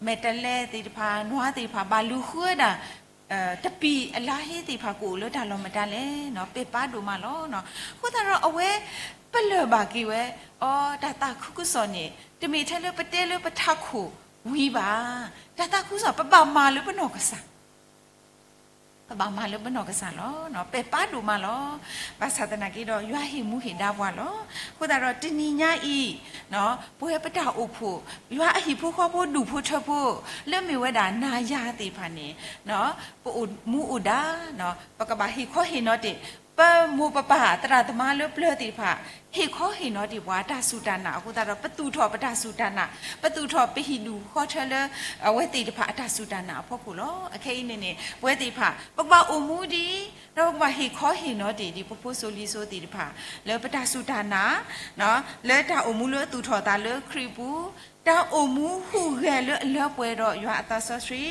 မဲာ်တဲးလဲးသ့ၣ်တဖၣ် နွါသ့ၣ်တဖၣ် ဘၣ်လူၤဃုဝဲဒၣ် တပံၤအလါဟ့သ့ၣ်တဖၣ် ကအိၣ်လၢတၢ်လီၢ်မတၤလဲၣ်နီၤ, ပဲာ်ပာ်ဒိၣ်မးလီၤနီၤ. အဃိသတးဒီးအဝဲပလၢၢ်ဘၣ်က့ၤဝဲ အီ တၢ်သးခုကစီၣ်န့ၣ် တမ့ၢ်ထဲလၢပတဲလၢပထးခိၣ်ဝံၤဘၣ်. တၢ်သးခုကစီၣ် ပဘၣ်မၤလၢပနီၢ်ကစၢ် ပဘၣ်မၤလၢပနီၢ်ကစၢ်လီၤ. ပဲာ်ပာ်ဒိၣ်မးလီၤ. ဘၣ်ဆၣ်သနာ်က့ဒီး ယွၤဟ့ၣ်မူဟ့ၣ်ဒါပှၤလီၤ. အဃိသတးဒီးတနံၤညါအံၤ ပဝဲပတၢ်အိၣ်ဖှိၣ် ယွၤအဟံၣ်ဖိဃီဖိဒူၣ်ဖိထၢဖိ လၢမ့ၢ်ဝဲဒၣ်နၤယၤသ့ၣ်တဖၣ်န့ၣ် ပအိၣ်မူအိၣ်ဒါ ပကဘၣ်ဟ့ၣ်ခီဟ့ၣ်နီၤတ့ၢ် ပမိၢ်ပပၢ်သရၣ်သမါလၢပျၢၤသ့ၣ်တဖၣ် ဟ့ၣ်ခီဟ့ၣ်နီၤတ့ၢ်ပှၤတၢ်စူၢ်တၢ်နာ်အဃိသတးဒီး ပသူၣ်ထီၣ်ပတၢ်စူၢ်တၢ်နာ်, ပသူၣ်ထီၣ်ပဟံၣ်ဒူၣ်ဃီထၢလၢ အဝဲသ့ၣ်တဖၣ်အတၢ်စူၢ်တၢ်နာ်အဖီခိၣ်လီၤ. အခဲအံၤန့ၣ်န့ၣ် ပဝဲသ့ၣ်တဖၣ် ပကဘၣ်အိၣ်မူဒ် ဒီးပကဘၣ်ဟ့ၣ်ခီဟ့ၣ်နီၤတ့ၢ်ဒ်ပဖိစိၤလံၤစိၤသ့ၣ်တဖၣ် လၢပတၢ်စူၢ်တၢ်နာ် လၢတၢ်အိၣ်မူလၢအသူၣ်ထီၣ်သးလၢခရံာ်ပူၤ, တၢ်အိၣ်မူဟူးဂဲၤလၢအလၢပှဲၤဒီးယွၤအသးစီဆှံ,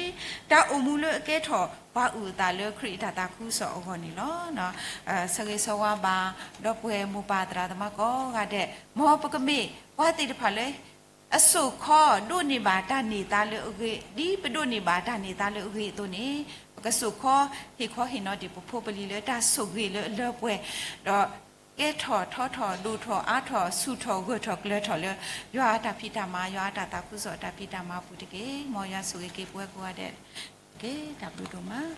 တၢ်အိၣ်မူလၢအကဲထီၣ်ပှၤအုၣ်အသးလၢခရံာ်အတၢ်သးခုကစီၣ်အဂီၢ်န့ၣ်လီၤ. ဆၢဂ့ၤဆၢဝါဘၣ် ဒီပုၢ်ဝဲၢ်မိၢ်ပၢ်သရၣ်သမါကိးဂၤဒဲး, မ်ပကမ့ၢ်ပှၤသ့ၣ်တဖၣ်လၢ အစိာ်ခီဒိးန့ၢ်ဘၣ်တၢ်န့ၢ်သါလၢအဂ့ၤ, ဒ်ပဒိးန့ၢ်ဘၣ်တၢ်န့ၢ်သါလၢအဂ့ၤအသိးန့ၣ်, ပကစိာ်ခီဟ့ၣ်ခီဟ့ၣ်နီၤတ့ၢ်ပဖိပလံၤလၢတၢ်ဆိၣ်ဂ့ၤလၢအလၢပှဲၤ, ဒီးကဲထီၣ်ထီထီၣ်ဒိၣ်ထီၣ်အါထီၣ်ဆူၣ်ထီၣ်ဂၢၢ်ထီၣ်ကျၢၤထီၣ်လၢ ယွၤအတၢ်ဖံးတၢ်မၤ ယွၤအတၢ်သးခုကစီၣ်အတၢ်ဖံးတၢ်မၤအပူၤတက့ၢ်. မ်ယွၤဆိၣ်ဂ့ၤက့ၤပဝဲကိးဂၤဒဲးတက့ၢ်. တၢ်ဘျုးဒိၣ်မး.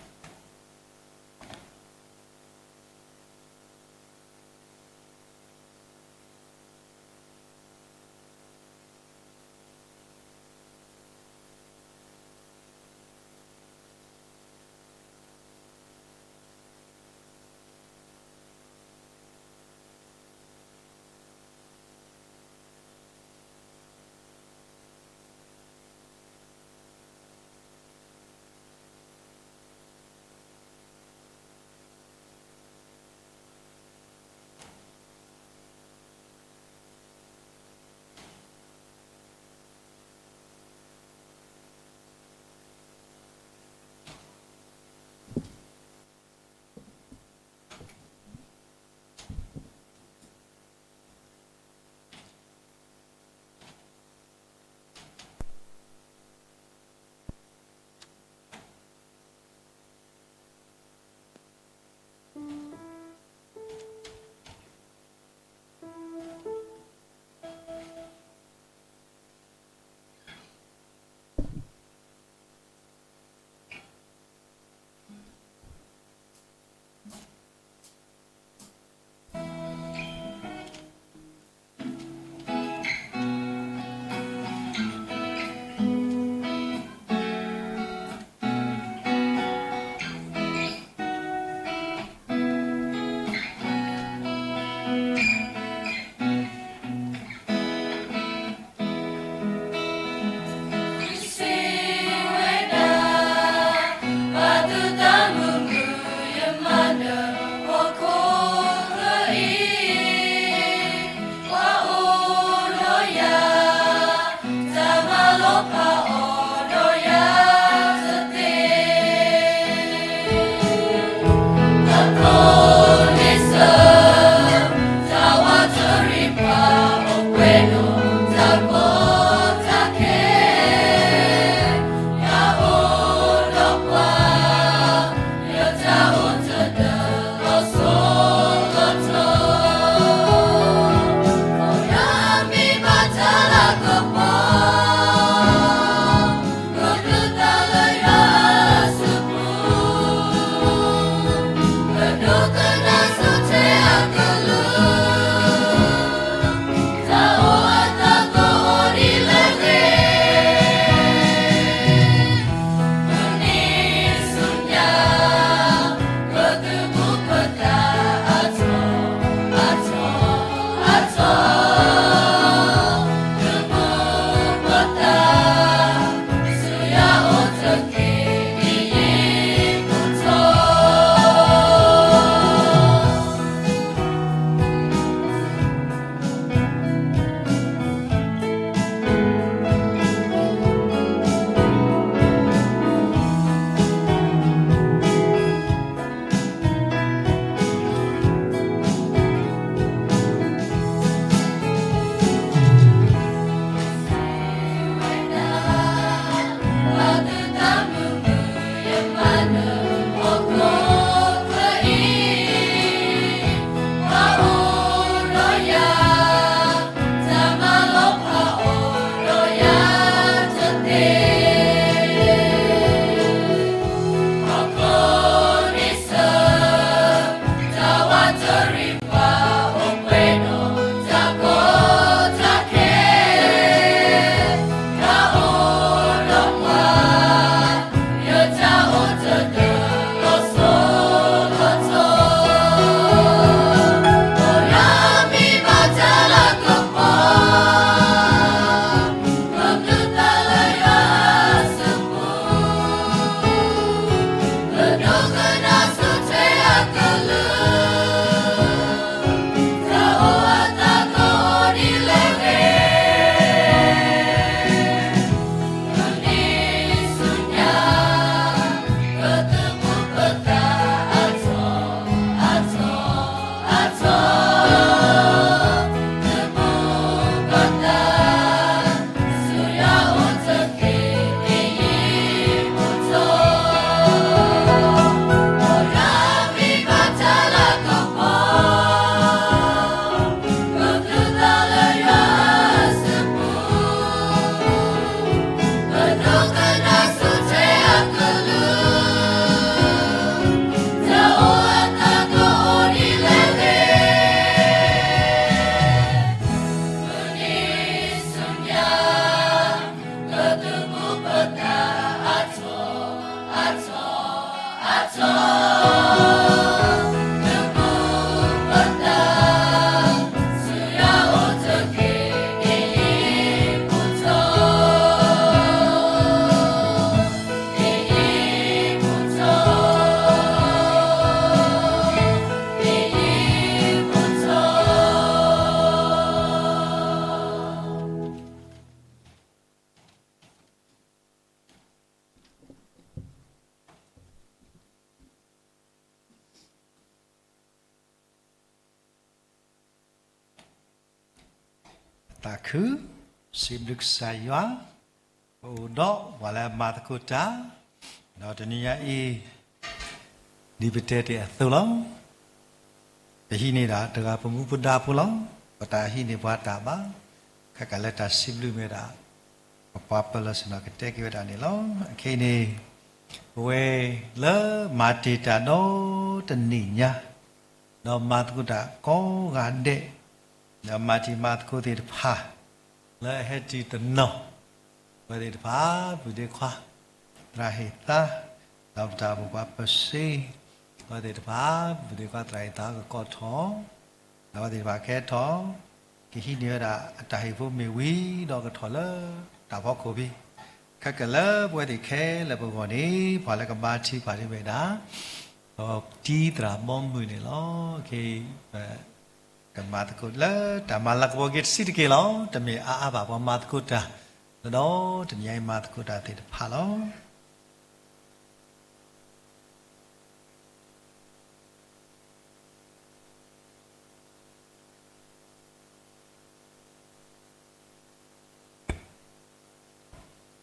သးခု, စံးဘျုးကစၢ်ယွၤ, ပအိၣ်ဒီးပှၤလၢအမၤသကိးတၢ်, ဒီးတနံၤညါအံၤ ဒ်ပတဲတ့ၢ်အသိးလီၤ. ပဟံးန့ၢ်ဒၣ်တဂၤပမူပဒါဖိလီၤ. ပတၢ်ဟံးန့ၢ်ပှၤတၢ်ဘၣ်, ခဲကးလၢတၢ်စံးဘျုးမ့ၢ်ဒၣ် ပပှၤပၢၤလီၢ်ဆ့ၣ်နီၤကတဲက့ၤဝဲဒၣ်န့ၣ်လီၤ. အခဲအံၤန့ၣ် ပဝဲလၢမၤတ့ၢ်တၢ်ဒီတနံၤညါ, ဒီးမၤသကိးတၢ်ကိးဂၤဒဲး, ဒီးမၤတံၤမၤသကိးသ့ၣ်တဖၣ် လၢအဟဲတံၤတနီၤ, အဝဲသ့ၣ်တဖၣ် ပုၢ်ဒ့ခွါ သရၣ်ဟ့ၣ်သါ, ဒီးပတၢ်အိၣ်ဖှိၣ်ပှၤပၢၤစ့, အဝဲသ့ၣ်တဖၣ် ပုၢ်ဒ့ခွါသရၣ်ဟ့ၣ်သါကကိးထီၣ်, ဒီးအဝဲသ့ၣ်တဖၣ်ကဟဲထီၣ်, ကဟံးန့ၢ်ဝဲဒၣ်အတၢ်ဟ့ၣ်ဖိမ့ၢ်ဝံၤဒီးကထီၣ်လၢတၢ်ဖီခိၣ်ဖဲ ခဲကလၢပဝဲသ့ၣ်ခဲလၢာ်ပဂီၢ်န့ၣ် ပှၤလၢကဘါထုကဖၣ်ဒ်မ့ၢ်ဒၣ် ဒီးတံၤသရၣ်ဘီမုၢ်န့ၣ်လီၤ. ခဲအံၤ ကမၤသကိးလၢတၢ်မၤလၤကပီၤက့ၤတဆံးတက့ၢ်လီၤ. တမ့ၢ်အါအါဘၣ် ပှၤမၤသကိးတၢ် ဒီးတနံၤအံၤမၤသကိးတၢ်သ့ၣ်တဖၣ်လီၤ.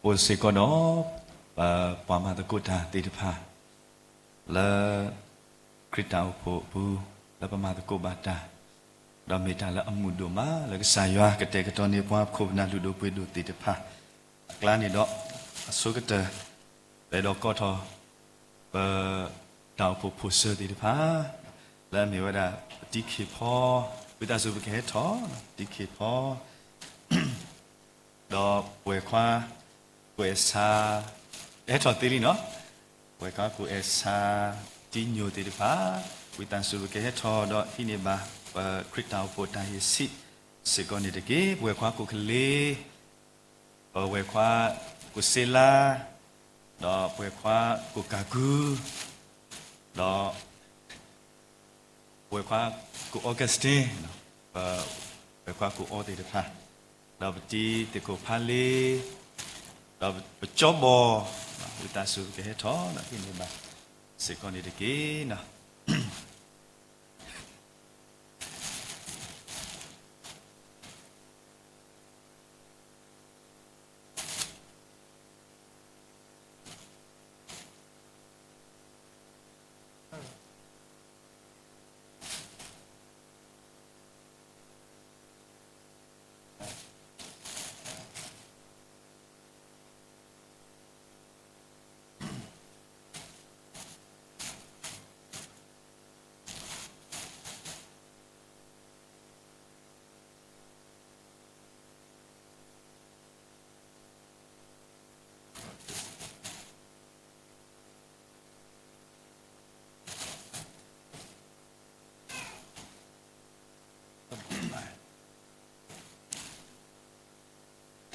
အိၣ်စ့ၢ်ကီးဒီး ပပှၤမၤသကိးတၢ်သ့ၣ်တဖၣ် လၢခရံာ်တၢ်အိၣ်ဖှိၣ်အပူၤ လၢပမၤသကိးဘၣ်တၢ်, ဒီးမ့ၢ်တၢ်လၢအမုာ်ဒိၣ်မး လၢကစၢ်ယွၤကတဲာ်ကတီၤန့ၢ်ပှၤခိၣ်ပနၢ်လုၢ်ဒိၣ်ပှ့ၤဒိၣ်သ့ၣ်တဖၣ်အကျါန့ၣ်ဒီး အဆိကတၢၢ် ပအဲၣ်ဒိးကိးထီၣ် ပတၢ်အိၣ်ဖှိၣ်ဖိၣ်စၢၤသ့ၣ်တဖၣ် လၢအမ့ၢ်ဝဲဒၣ် ပတံၤခ့ၣ်ဖီ, ဝံသးစူၤပကဟဲထီၣ် တံၤခ့ၣ်ဖီ, ဒီးပှဲၤခွါ ကိၣ်အဲၣ်ဆါ ဟဲထီၣ်သ့လံနီၤ, ပှဲၤခွါကိၣ်အဲၣ်ဆါ တံၤညိၣ်သ့ၣ်တဖၣ် ဝံသးစူၤပကဟဲထီၣ်ဒီးဟံးန့ၢ်ဘၣ် ပခရံာ်တၢ်အိၣ်ဖှိၣ်တၢ်ဟ့ၣ်ဆံးစ့ၢ်ကီးန့ၣ်တက့ၢ်. ပှဲၤခွါကိၣ်ကလ့ ပဝဲၤခွါကိၣ်စ့လါ, ဒီးပှဲၤခွါကိၣ်ကၢ်ကူ, ဒီး ပဝဲၤခွါကိၣ်အီကစတ့, ပဝဲၤခွါကိၣ်အီသ့ၣ်တဖၣ်, ဒီးပတံၤသ့ၣ်ခိၣ်ဖးလ့, ဒီးပကၠီဘီၣ်, ဝံသးစူၤပကဟဲထီၣ်ဒီးဟံးန့ၢ်ဘၣ်စ့ၢ်ကီးန့ၣ်တက့ၢ်.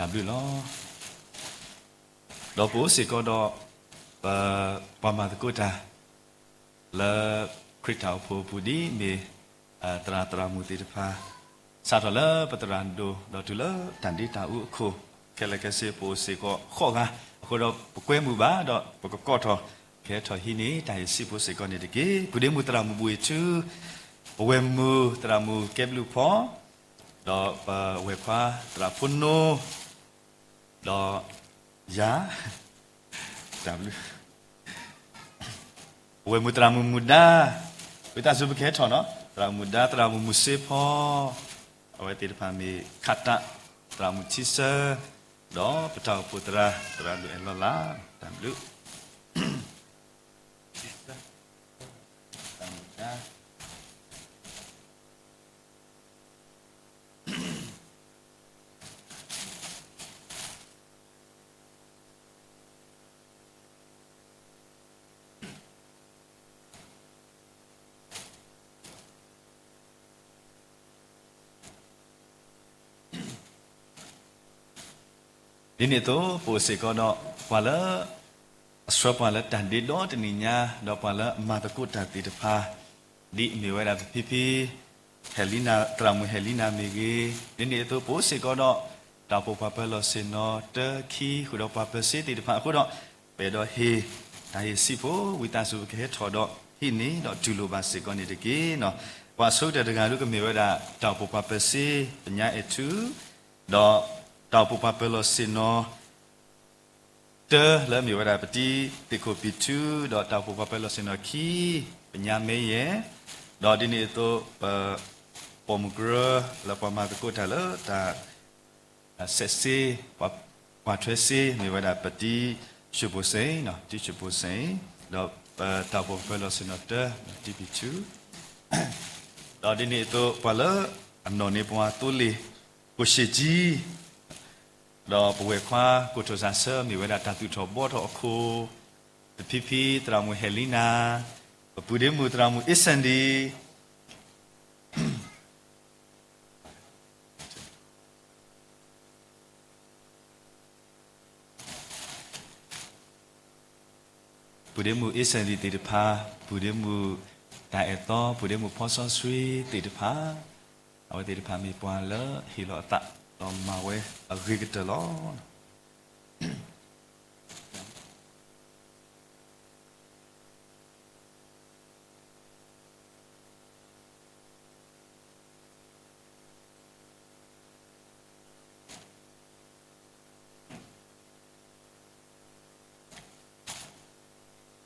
တၢ်ဘျုးလီၤ. ဒီးပအိၣ်စ့ၢ်ကီးဒီး ပပှၤမၤသကိးတၢ် လၢခရံာ်တၢ်အိၣ်ဖှိၣ်အပူၤဒ်မ့ၢ် သရၣ်သရၣ်မုၣ်သ့ၣ်တဖၣ် စးထီၣ်လၢပသရၣ်ဒိၣ် ဒီးတုၤလၢတၢ်ဒ့တၢ်အူအခိၣ် ခဲလၢာ်ခဲဆ့ ပအိၣ်စ့ၢ်ကီးဃိးဂၤ, အဃိဒီးပကွဲမုာ်ဘၣ်ဒီး ပကကိးထီၣ် ကဟဲထီၣ်ဟံးန့ၢ်တၢ်ဟ့ၣ်ဆံးဖိစ့ၢ်ကီးန့ၣ်တက့ၢ်. ပုၢ်ဒ့မုၣ်သရၣ်မုၣ်ဘှံးထူ, ပဝဲၢ်မုၣ်သရၣ်မုၣ်ကဲဘျုးဖီ, ဒီးပဝဲၢ်ခွါသရၣ်ဖိနိ, ဒီးယၤ တၢ်ဘျုး ပဝဲၢ်မုၣ်သရၣ်မုၣ်မုၢ်ဒါ, ဝံသးစူၤပကဟဲထီၣ်နီၤ, သရၣ်မုၣ်ဒါ သရၣ်မုၣ်မုၢ်စ့ဖီ, အဝဲသ့ၣ်တဖၣ်မ့ၢ်ခးတး သရၣ်မုၣ်ထံဆၢ, ဒီးပတၢ်အိၣ်ဖှိၣ်သရၣ် သရၣ်ဒိၣ်အဲၣ်လီၤလး, တၢ်ဘျုး သရၣ်မုၣ်ဒါ ဒ်န့ၣ်အသိး ပအိၣ်စ့ၢ်ကီးဒီး ပှၤလၢ အဆှၢပှၤလၢတၢ်ဒ့ဒီတနံၤညါ ဒီးပှၤလၢအမၤသကိးတၢ်သ့ၣ်တဖၣ် ဒ်အမ့ၢ်ဝဲဒၣ်ပဖံဖံ ဟဲလံနၤ သရၣ်မုၣ်ဟဲလံနၤမ့ၢ်ဂ့ၤ, ဒ်န့ၣ်အသိး ပအိၣ်စ့ၢ်ကီးဒီး တၢ်အိၣ်ဖှိၣ်ပှၤပၢၤလီၢ်ဆ့ၣ်နီၤ တၢ ခံ ဃုာ်ဒီးပှၤပၢၤစ့သ့ၣ်တဖၣ်အဃိဒီး ပအဲၣ်ဒိးဟ့ၣ် တၢ်ဟ့ၣ်ဆံးဖိ ဝံသးစူၤပကဟဲထီၣ်ဒီး ဟံးန့ၢ်ဒီးတူၢ်လိာ်ဘၣ်စ့ၢ်ကီးန့ၣ်တက့ၢ်. ပှၤအဆိကတၢၢ်တဂၤဒုကမ့ၢ်ဝဲဒၣ် တၢ်အိၣ်ဖှိၣ်ပှၤပၢၤစ့ ပညါအဲၣ်ထူ ဒီးတၢ်အိၣ်ဖှိၣ်ပှၤပၢၤလီၢ်ဆ့ၣ်နီၤတၢ လၢအမ့ၢ်ဝဲဒၣ်ပတံၤသ့ၣ်ခိၣ်ပံၤထူ, ဒီးတၢ်အိၣ်ဖှိၣ်ပှၤပၢၤလီၢ်ဆ့ၣ်နီၤခံ ပညါမဲယဲၢ်, ဒီးဒ်န့ၣ်အသိး ပပိာ်မုၣ်ကရၢလၢပှၤမၤသကိးတၢ်လၢတၢ် စဲးစ့, ပှၤထွဲစ့ မ့ၢ်ဝဲဒၣ်ပတံၤၡိၣ်ပိၢ်စ့ၣ်, တံၤၡိၣ်ပိၢ်စ့ၣ်, ဒီးပတၢ်အိၣ်ဖှိၣ်ပၢၤလီၢ်ဆ့ၣ်နီၤတၢ တံၤပံၤထူ, ဒီးဒ်န့ၣ်အသိး ပှၤလၢအနီၣ်န့ၢ်ပှၤသိလ့ၣ် ကိၣ်ရှ့ၣ်ကၠံ, ဒီးပဝဲၢ်ခွါကိၣ်ထီၣ်စးဆၢ မ့ၢ်ဝဲဒၣ်တၢ်သူၣ်ထီၣ်ဘှီထီၣ်အခိၣ်, တဖံဖံ သရၣ်မုၣ်ဟဲလံနၤ, ပပုၢ်ဒ့မုၣ်သရၣ်မုၣ်အ့စၣ်ဒံ ပုၢ်ဒ့မုၣ်အ့စၣ်ဒံသ့ၣ်တဖၣ်, ပုၢ်ဒ့မုၣ်တၢ်အဲၣ်သီ, ပုၢ်ဒ့မုၣ်ဖီစီဆှံသ့ၣ်တဖၣ်, အဝဲသ့ၣ်တဖၣ်မ့ၢ်ပှၤလၢဟ့ၣ်လီၤအသး ဒီးမၤဝဲအဂ့ၤကတၢၢ်လီၤ.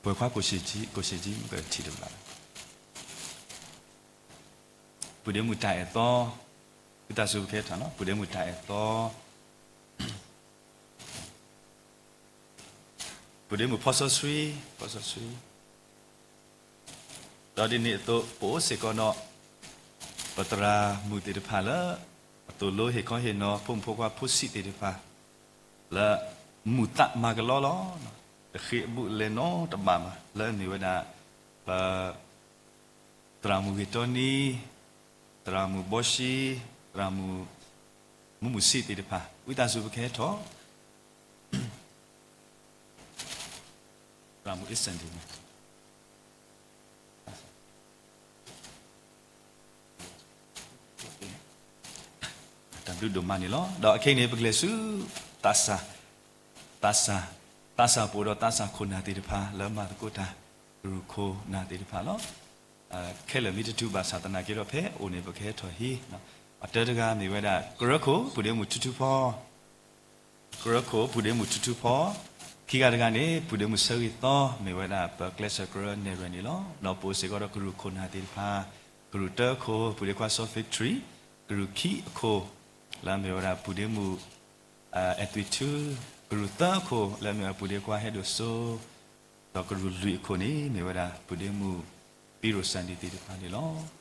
ပဝဲၢ်ခွါကိၣ်ရှ့ၣ်ကၠံ, ပထံၣ်တဘၣ်, ပုၢ်ဒ့မုၣ်တၢ်အဲၣ်သီ, ဝံသးစူၤပကဲထီၣ်လီၤ, ပုၢ်ဒ့မုၣ်တၢ်အဲၣ်သီ, ပုၢ်ဒ့မုၣ်ဖီစီဆှံ, ဖီစီဆှံ, ဒီးဒ်န့ၣ်အသိး ပအိၣ်စ့ၢ်ကီးဒီး ပသရၣ်မုၣ်သ့ၣ်တဖၣ်လၢ အသိၣ်လိဟ့ၣ်ခီဟ့ၣ်နီၤ ဖိမုၣ်ဖိခွါဖိဆံးသ့ၣ်တဖၣ် လၢမုာ်သးမၤကလီလီၤ. တဃ့အဘူးအလဲနီတဘ့ၣ်ဘၣ် လၢအမ့ၢ်ဝဲဒၣ် ပ သရၣ်မုၣ်ဂ့ၤတီနံ, သရၣ်မုၣ်ဘီၡံ, သရၣ်မုၣ် မုၢ်မုၢ်ဆံးသ့ၣ်တဖၣ် ဝံသးစူၤပကဟဲထီၣ် သရၣ်မုၣ်အ့စၣ်ဒံန့ၣ် တၢ်ဘျုးဒိၣ်မးန့ၣ်လီၤ. ဒီးအခဲအံၤန့ၣ် ပကလဲၤဆူ သးစၢ်, သးစၢ်, သးစၢ်ပအိၣ်ဒီးသးစၢ်ခိၣ်နၢ်သ့ၣ်တဖၣ် လၢမၤသကိးတၢ် ကရူၢ်ခိၣ်နၢ်သ့ၣ်တဖၣ်လီၤ. ခဲလၢာ်မ့ၢ်တတုၤဘၣ်ဆၣ်သနာ်က့ဒီး ဖဲအိၣ်န့ၣ် ပကဟဲထီၣ်ဟံး, အတၢတဂၤမ့ၢ်ဝဲဒၣ် ကရၢခိၣ် ပုၢ်ဒ့မုၣ်ထူထူဖီ ကရၢခိၣ် ပုၢ်ဒ့မုၣ်ထူထူဖီ, ခံဂၤတဂၤန့ၣ် ပုၢ်ဒ့မုၣ်ဆၢဂ့ၤသီ မ့ၢ်ဝဲဒၣ်ပကျဲးစၢးကရၢနဲၣ်ရွဲၣ်န့ၣ်လီၤ. ဒီးပအိၣ်စ့ၢ်ကီးဒီးကရူၢ်ခိၣ်နၢ်သ့ၣ်တဖၣ်, ကရူၢ်တၢခိၣ် ပုၢ်ဒ့ခွါစီၤ Victory, ကရူၢ်ခံအခိၣ် လၢအမ့ၢ်ဝဲဒၣ်ပုၢ်ဒ့မုၣ် အဲသွံၣ်ထူ, ကရူၢ်သၢခိၣ် လၢအမ့ၢ်ဝဲပုၢ်ဒ့ခွါဟဲဒိၣ်စိ, ဒီးကရူၢ်လွံၢ်အခိၣ်န့ၣ် မ့ၢ်ဝဲဒၣ်ပုၢ်ဒ့မုၣ် ပံရိၣ်စၣ်ဒံသ့ၣ်တဖၣ်န့ၣ်လီၤ.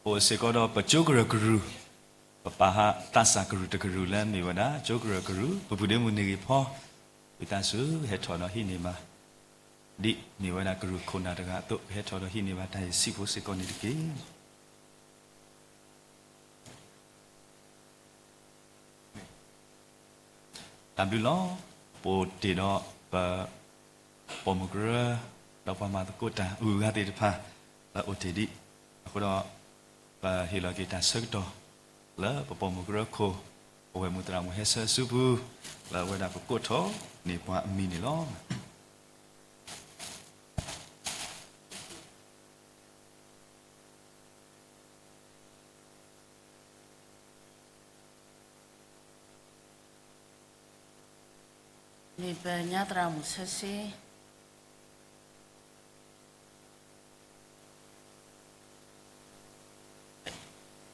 အိၣ်စ့ၢ်ကီးဒီးပကၠိကရၢၢ်ကရူၢ်, ပပာ်ဟးသးစၢ်ကရူၢ်တကရူၢ်လၢမ့ၢ်ဝဲဒၣ် ကၠိကရၢၢ်ကရူၢ် ပပုၢ်ဒ့မုၣ်န့ၢ်ဂ့ၤဖီ, ဝံသးစူၤဟဲထီၣ်ဒီးဟံးန့ၢ်ဘၣ်, ဒ်မ့ၢ်ဝဲဒၣ်ကရူၢ်ခိၣ်နၢ်တဂၤအသိး ကဟဲထီၣ်ဒီးဟံးန့ၢ်ဘၣ်တၢ်ဟ့ၣ်ဆံးဖိစ့ၢ်ကီးန့ၣ်တက့ၢ်. တၢ်ဘျုးလီၤ. ပအိၣ်တ့ၢ်ဒီးပ ပိာ်မုၣ်ကရၢ, ဒီးပှၤမၤသကိးတၢ်အဂုၤအဂၤသ့ၣ်တဖၣ် လၢအိၣ်တ့ၢ်ဒံးအဃိဒီး ပဟ့ၣ်လီၤက့ၤတၢ်ဆၢကတီၢ် လၢပပိာ်မုၣ်ကရၢခိၣ် ပဝဲၢ်မုၣ်သရၣ်မုၣ်ဟဲဆၢအစုပူၤ လၢအဝဲဒၣ်ကကိးထီၣ်န့ၢ်ပှၤအမံၤန့ၣ်လီၤ. မ့ၢ်ပညါသရၣ်မုၣ်ဆၢဆ့,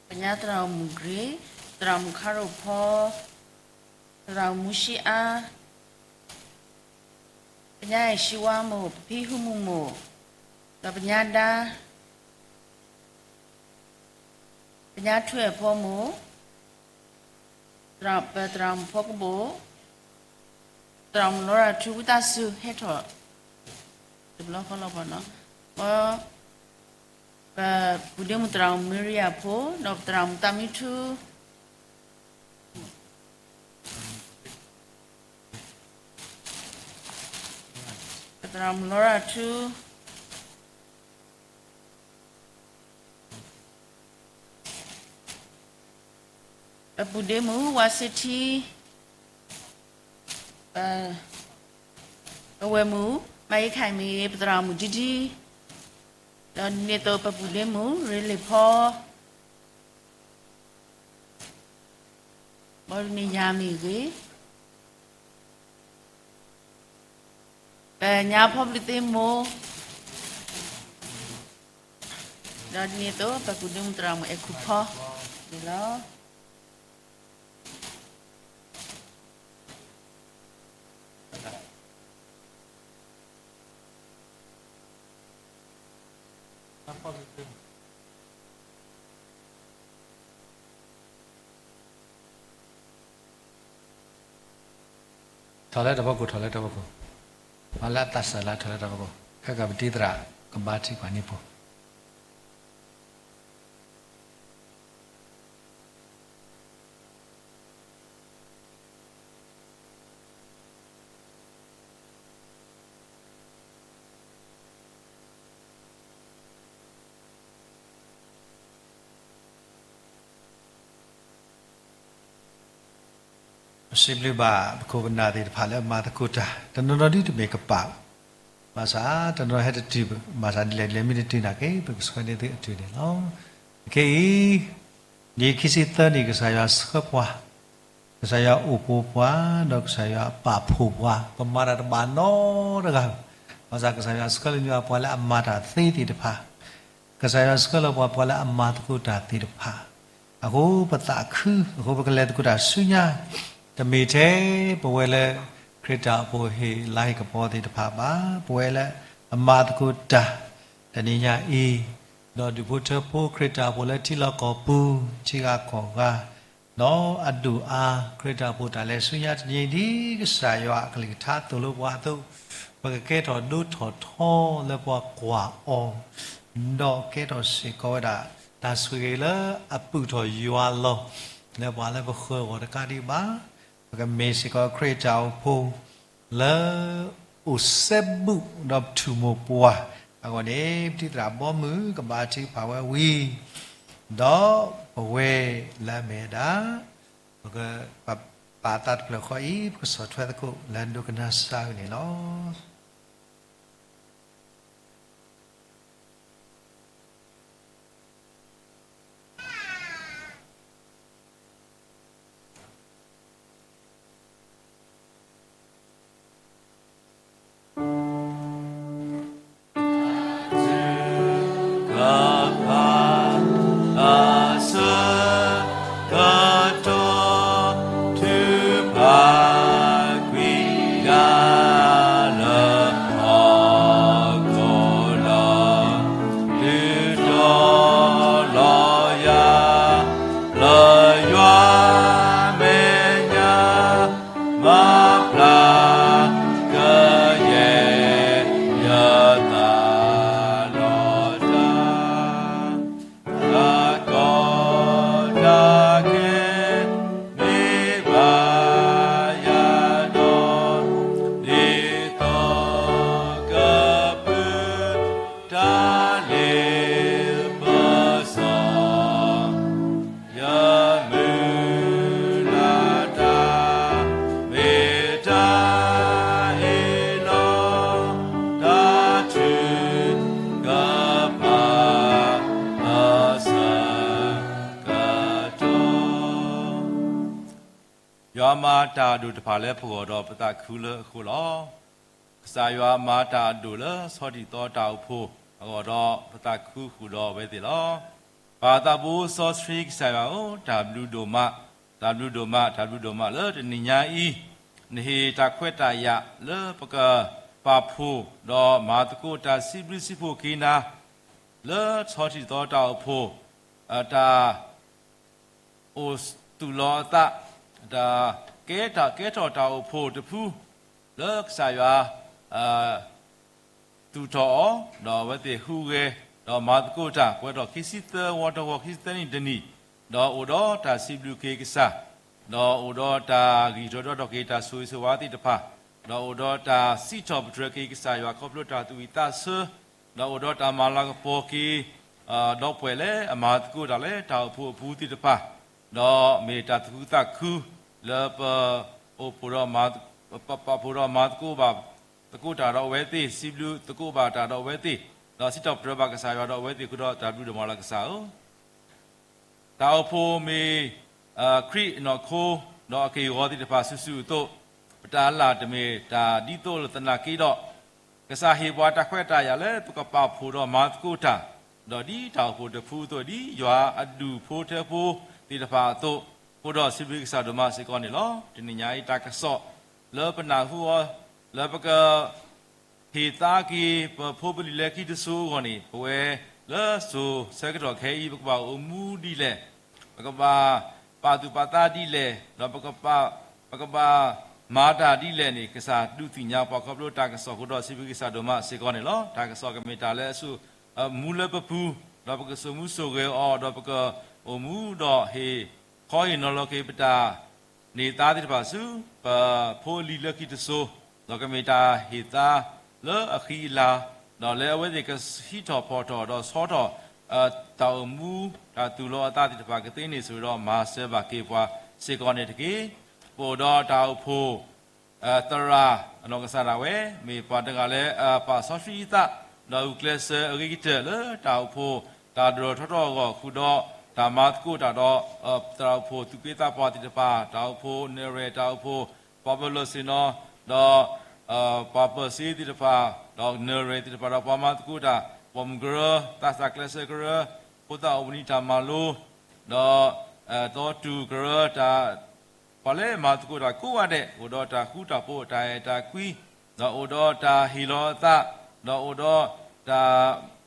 ပညါသရၣ်မုၣ်ဂရ့, သရၣ်မုၣ်ခါရိၣ်ဖီ, သရၣ်မုၣ်မူၡံအါ, ပညါအဲၣ်ၡံဝါမိၢ်, ပဖံဟုမုၢ်မိၢ်, ဒီးပညါဒါ ပညါထွဲၣ်ဖီမိၢ်, ပသရၣ်မုၣ်ဖီကဘိၣ်, သရၣ်မုၣ်လီရၤထူ ဝံသးစူၤဟဲထီၣ် တဘျီဃီလီၤဘၣ်နီၤ, ပပုၢ်ဒ့မုၣ်သရၣ်မုၣ်မ့ရံယၤဖိ ဒီးပသရၣ်မုၣ်သးမံထူ ပ သရၣ်မုၣ်လီရၣ်ထူ ပပူၤဒ့မုၣ် ဝါစ့ထံ, ပဝဲၢ်မုၣ် မၤအ့ခၢၣ်မ့ၢ်ဂ့ၤ ပသရၣ်မုၣ်ဒံဒံ, ဒီးဒ်န့ၣ်အသိး ပပူၤဒ့မုၣ် ရ့လ့ၣ်ဖီ ဘီဒ်န့ၣ်ယၤမ့ၢ်ဂ့ၤ ပညါဖီဘျုးသ့မိၢ်, ဒီးဒ်န့ၣ်အသိး ပပူၤဒ့မုၣ်သရၣ်မုၣ်အဲၣ်ခူၣ်ဖီန့ၣ်လီၤ. ထီၣ်လၢတၢ်ဖီခိၣ် ထီၣ်လၢတၢ်ဖီခိၣ်, မၤလၢအသးစၢ်လၢထီၣ်လၢတၢ်ဖီခိၣ်, ခဲကပတံသရၣ် ကဘါထုကဖၣ်န့ၢ်ပှၤ ပစံးဘျုးဘၣ်ပခိၣ်ပနၢ်သ့ၣ်တဖၣ်လၢအမၤသကိးတၢ် တနီၤနီၤဒ်တမ့ၢ်ကပာ် ဘၣ်ဆၣ်တနီၤဟဲတတုၤ ဘၣ်ဆၣ်ဒ်လဲၣ်ဒ်လဲၣ်မ့ၢ်တတုၤနာ်က့ ပကဆှၢန့ၢ်သုအတုၤန့ၣ်လီၤ. ခဲအံၤ လံာ်ခံဆံသၢနံၣ် ကစၢ်ယွၤဆှၢပှၤ, ကစၢ်ယွၤအိၣ်ပိာ်ပှၤ, ဒီးကစၢ်ယွၤပာ်ဖှိၣ်ပှၤ, ပမၤတၢ်တဘၣ်နီတဂၤ, ဘၣ်ဆၣ်ကစၢ်ယွၤဆှၢလၢပှၤလၢအမၤတၢ်သ့သ့ၣ်တဖၣ် ကစၢ်ယွၤဆှၢလၢပှၤ ပှၤလၢအမၤသကိးတၢ်သ့ၣ်တဖၣ်, အဃိပသးခု, အဃိပကလဲၤသကိးတၢ်ဆူညါ, တမ့ၢ်ထဲပဝဲလၢ ခရံာ်တၢ်အိၣ်ဖှိၣ်ဟ့ၣ်လါဟ့ၣ်ကပီၤသ့ၣ်တဖၣ်ဘၣ်, ပဝဲလၢအမၤသကိးတၢ် တနံၤညါအံၤ, ဒီးဒူၣ်ဖိထၢဖိခရံာ်တၢ်အိၣ်ဖှိၣ်လၢထံလီၢ်ကီၢ်ပူၤ ထံဂၤကီၢ်ဂၤ ဒီးအဒိၣ်အါ ခရံာ်တၢ်အိၣ်ဖှိၣ်တၢ်လဲၤဆူညါတနံၤအံၤ ဒ်ကစၢ်ယွၤအကလုၢ်ကထါသိၣ်လိပှၤအသိး, ပကကဲထီၣ်ဒိထီၣ်ထီလၢပှၤကွၢ်အီၤ, ဒီးကဲထီၣ်စ့ၢ်ကီးဝဲဒၣ် တၢ်ဆိၣ်ဂ့ၤလၢအပုၢ်ထီၣ်ယွၤလီၤ, လၢပှၤလၢပဃၢၤအဂီၢ်တကးဒံးဘၣ်, ပကမ့ၢ်စ့ၢ်ကီးခရံာ်တၢ်အိၣ်ဖှိၣ် လၢအိၣ်စဲဘူးဒီးပထူၣ်မိၢ်ပှၢ်အဂီၢ်န့ၣ် ပတံၤသရၣ်ဘီမုၢ်ကဘါထုကဖၣ်ဝဲဝံၤ, ဒီးပဝဲလၢအမ့ၢ်ဝဲဒၣ် ပကပာ်သးတဖျၢၣ်ဃီအံၤ ပကဆီၣ်ထွဲသကိးလၢဒိကနၣ်စၢ်အံၤန့ၣ်လီၤ. ယွၤမၤတၢ်အဒိၣ်တဖၣ်လၢပဂီၢ်ဒီးပသးခုလၢအဃိလီၤ. ကစၢ်ယွၤမၤတၢ်အဒိၣ်လၢဆီထံၣ်သီတၢ်အိၣ်ဖှိၣ်အဂီၢ်ဒီးပသးခုဃုာ်ဒီးအဝဲသ့ၣ်လီၤ. ပၢ်သးဘိစီဆှံကစၢ်ယွၤဧၢ, တၢ်ဘျုးဒိၣ်မး, တၢ်ဘျုးဒိၣ်မး, တၢ်ဘျုးဒိၣ်မးလၢတနံၤညါအံၤ, နဟ့ၣ်တၢ်ခွဲးတၢ်ယာ်လၢပကပာ်ဖှိၣ်ဒီးမၤသကိးတၢ်စံးဘျုးစံးဖှိၣ်က့ၤနၤ လၢဆီထံၣ်သီတၢ်အိၣ်ဖှိၣ်, တၢ် အိၣ်သူၣ်လီၤအသး, တၢ်ကဲထီၣ်, ကဲထီၣ်တၢ်အိၣ်ဖှိၣ်တဖု လၢကစၢ်ယွၤ သူၣ်ထီၣ်အီၤ, ဒီးအဝဲသ့ၣ်ဟူးဂဲၤ, ဒီးမၤသကိးတၢ်, ပှဲၤထီၣ်ခံဆံသၢဝီတဝီ ခံဆံသၢနံၣ်တနံၣ်, ဒီးအိၣ်ဒီးတၢ်စံးဘျုးက့ၤကစၢ်, ဒီးအိၣ်ဒီးတၢ်ဂံၢ်ထီၣ်ဒီးထီၣ်က့ၤတၢ်ဆိၣ်ဂ့ၤဆိၣ်ဝါသ့ၣ်တဖၣ်, ဒီးအိၣ်ဒီးတၢ်စံးထီၣ်ပတြၢၤက့ၤကစၢ်ယွၤခီဖျိတၢ်သူၣ်ဝံၣ်သးဆၢ, ဒီးအိၣ်ဒီးတၢ်မၤလၤကပီၤက့ၤ ဒီပုၢ်ဝဲၢ်လၢအမၤသကိးတၢ်လၢတၢ်အိၣ်ဖှိၣ်အပူၤသ့ၣ်တဖၣ်, ဒီးမ့ၢ်တၢ်သူၣ်ခုသးခု လၢပ အိၣ်ဖှိၣ်ဒီးမၤ ပပာ်ဖှိၣ်ဒီးမၤသကိးဘၣ် သကိးတၢ်ဒီးအဝဲသ့ၣ်, စံးဘျုးသကိးဘၣ်တၢ်ဒီးအဝဲသ့ၣ်, ဒီးစံးထီၣ်ပတြၢၤဘၣ်ကစၢ်ယွၤဒီးအဝဲသ့ၣ်အဃိဒီး တၢ်ဘျုးဒိၣ်မးလီၤကစၢ်ဧၢ. တၢ်အိၣ်ဖှိၣ်မ့ၢ် ခရံာ်အနီၢ်ခိ ဒီးအက့ၢ်အဂီၤသ့ၣ်တဖၣ်စုာ်စုာ်အသိး, ပတၢ်အလၢ်တမ့ၢ်တၢ်ဒ်သိးသနာ်က့ဒီး, ကစၢ်ဟ့ၣ်ပှၤတၢ်ခွဲးတၢ်ယာ်လၢပကပာ်ဖှိၣ်ဒီးမၤသကိးတၢ်, ဒီးဒ်တၢ်အိၣ်ဖှိၣ်တဖုအသိး ဒ်ယွၤအဒူၣ်ဖိထၢဖိသ့ၣ်တဖၣ်အသိး, အဃိဒီးစံးဘျုးကစၢ်ဒိၣ်မးစ့ၢ်ကီးန့ၣ်လီၤ. တနံၤညါအံၤတၢ်ကစီၣ်လၢပနၢ်ဟူအီၤ လၢပက ဟ့ၣ်သါက့ၤပဖိပလံၤလၢခံတစိၤအဂီၢ်န့ၣ် ပဝဲလၢစိၤဆၢကတီၢ်ခဲအံၤ ပကဘၣ်အိၣ်မူဒ်လဲၣ်, ပကဘၣ်ပာ်သူၣ်ပာ်သးဒ်လဲၣ်, ဒီးပကဘၣ် ပကဘၣ်မၤတၢ်ဒ်လဲၣ်န့ၣ် ကစၢ်ဒုးသ့ၣ်ညါပှၤခီဖျိတၢ်ကစီၣ်အဃိဒီး စံးဘျုးကစၢ်ဒိၣ်မးစ့ၢ်ကီးန့ၣ်လီၤ. တၢ်ကစီၣ်ကမ့ၢ်တၢ်လၢအစိာ်မူလၢပပူၤ, ဒီးပကစိာ်မူစိာ်ဂဲၤအီၤ, ဒီးပကအိၣ်မူဒီးဟ့ၣ်ခီဟ့ၣ်နီၤလီၤက့ၤပတၢ် န့ၢ်သါသ့ၣ်တဖၣ်ဆူ ပဖိအလံၤလၢခံတစိၤ, ဒီးကမ့ၢ်တၢ်ဟ့ၣ်သါလၢအဃံအလၤ, ဒီးလၢအဝဲသ့ၣ်ကဟံးထီၣ်ဖီၣ်ထီၣ်ဒီးဆီထီၣ် တၢ်အိၣ်မူ တၢ်သူၣ်လီၤအသးသ့ၣ်တဖၣ်ကသ့န့ၣ်ဆိၣ်ဂ့ၤဒီးမၤစၢၤဘၣ်က့ၤပှၤစ့ၢ်ကီးန့ၣ်တက့ၢ်. ပအိၣ်ဒီးတၢ်အိၣ်ဖှိၣ် သရၣ်အနီၢ်ကစၢ်ဒၣ်ဝဲ မ့ၢ်ပှၤတဂၤလၢအပာ်စီဆှံအသး ဒီးဂုာ်ကျဲးစၢးအဂ့ၤကတၢၢ်လၢတၢ်အိၣ်ဖှိၣ် တၢ်ဒိၣ်ထီၣ်ထီထီၣ်အဂီၢ်ဃုာ်ဒီး တၢ်မၤသကိးတၢ်ဒီး သရၣ်အိၣ်ဖှိၣ်သူၣ်က့သးပှၢ်သ့ၣ်တဖၣ်, တၢ်အိၣ်ဖှိၣ်နဲၣ်ရွဲၣ်, တၢ်အိၣ်ဖှိၣ်ပှၤပၢၤလီၢ်ဆ့ၣ်နီၤ, ဒီး ပှၤပၢၤစ့သ့ၣ်တဖၣ်, ဒီးနဲၣ်ရွဲၣ်သ့ၣ်တဖၣ်, ဒီးပှၤမၤသကိးတၢ်, ပိာ်မုၣ်ကရၢ, သးစၢ်ကျဲးစၢးကရၢ, ဖိသၣ်အိၣ်ဘှံးနံၤတၢ်မၤလိ, ဒီး ဒီတူၢ်ကရၢတၢ် ပှၤလၢမၤသကိးတၢ်ကိးဂၤဒဲး အိၣ်ဒီးတၢ်ဃူတၢ်ဖိး တၢ်အဲၣ်တၢ်ကွံ, ဒီးအိၣ်ဒီးတၢ်ဟ့ၣ်လီၤအသး, ဒီးအိၣ်ဒီးတၢ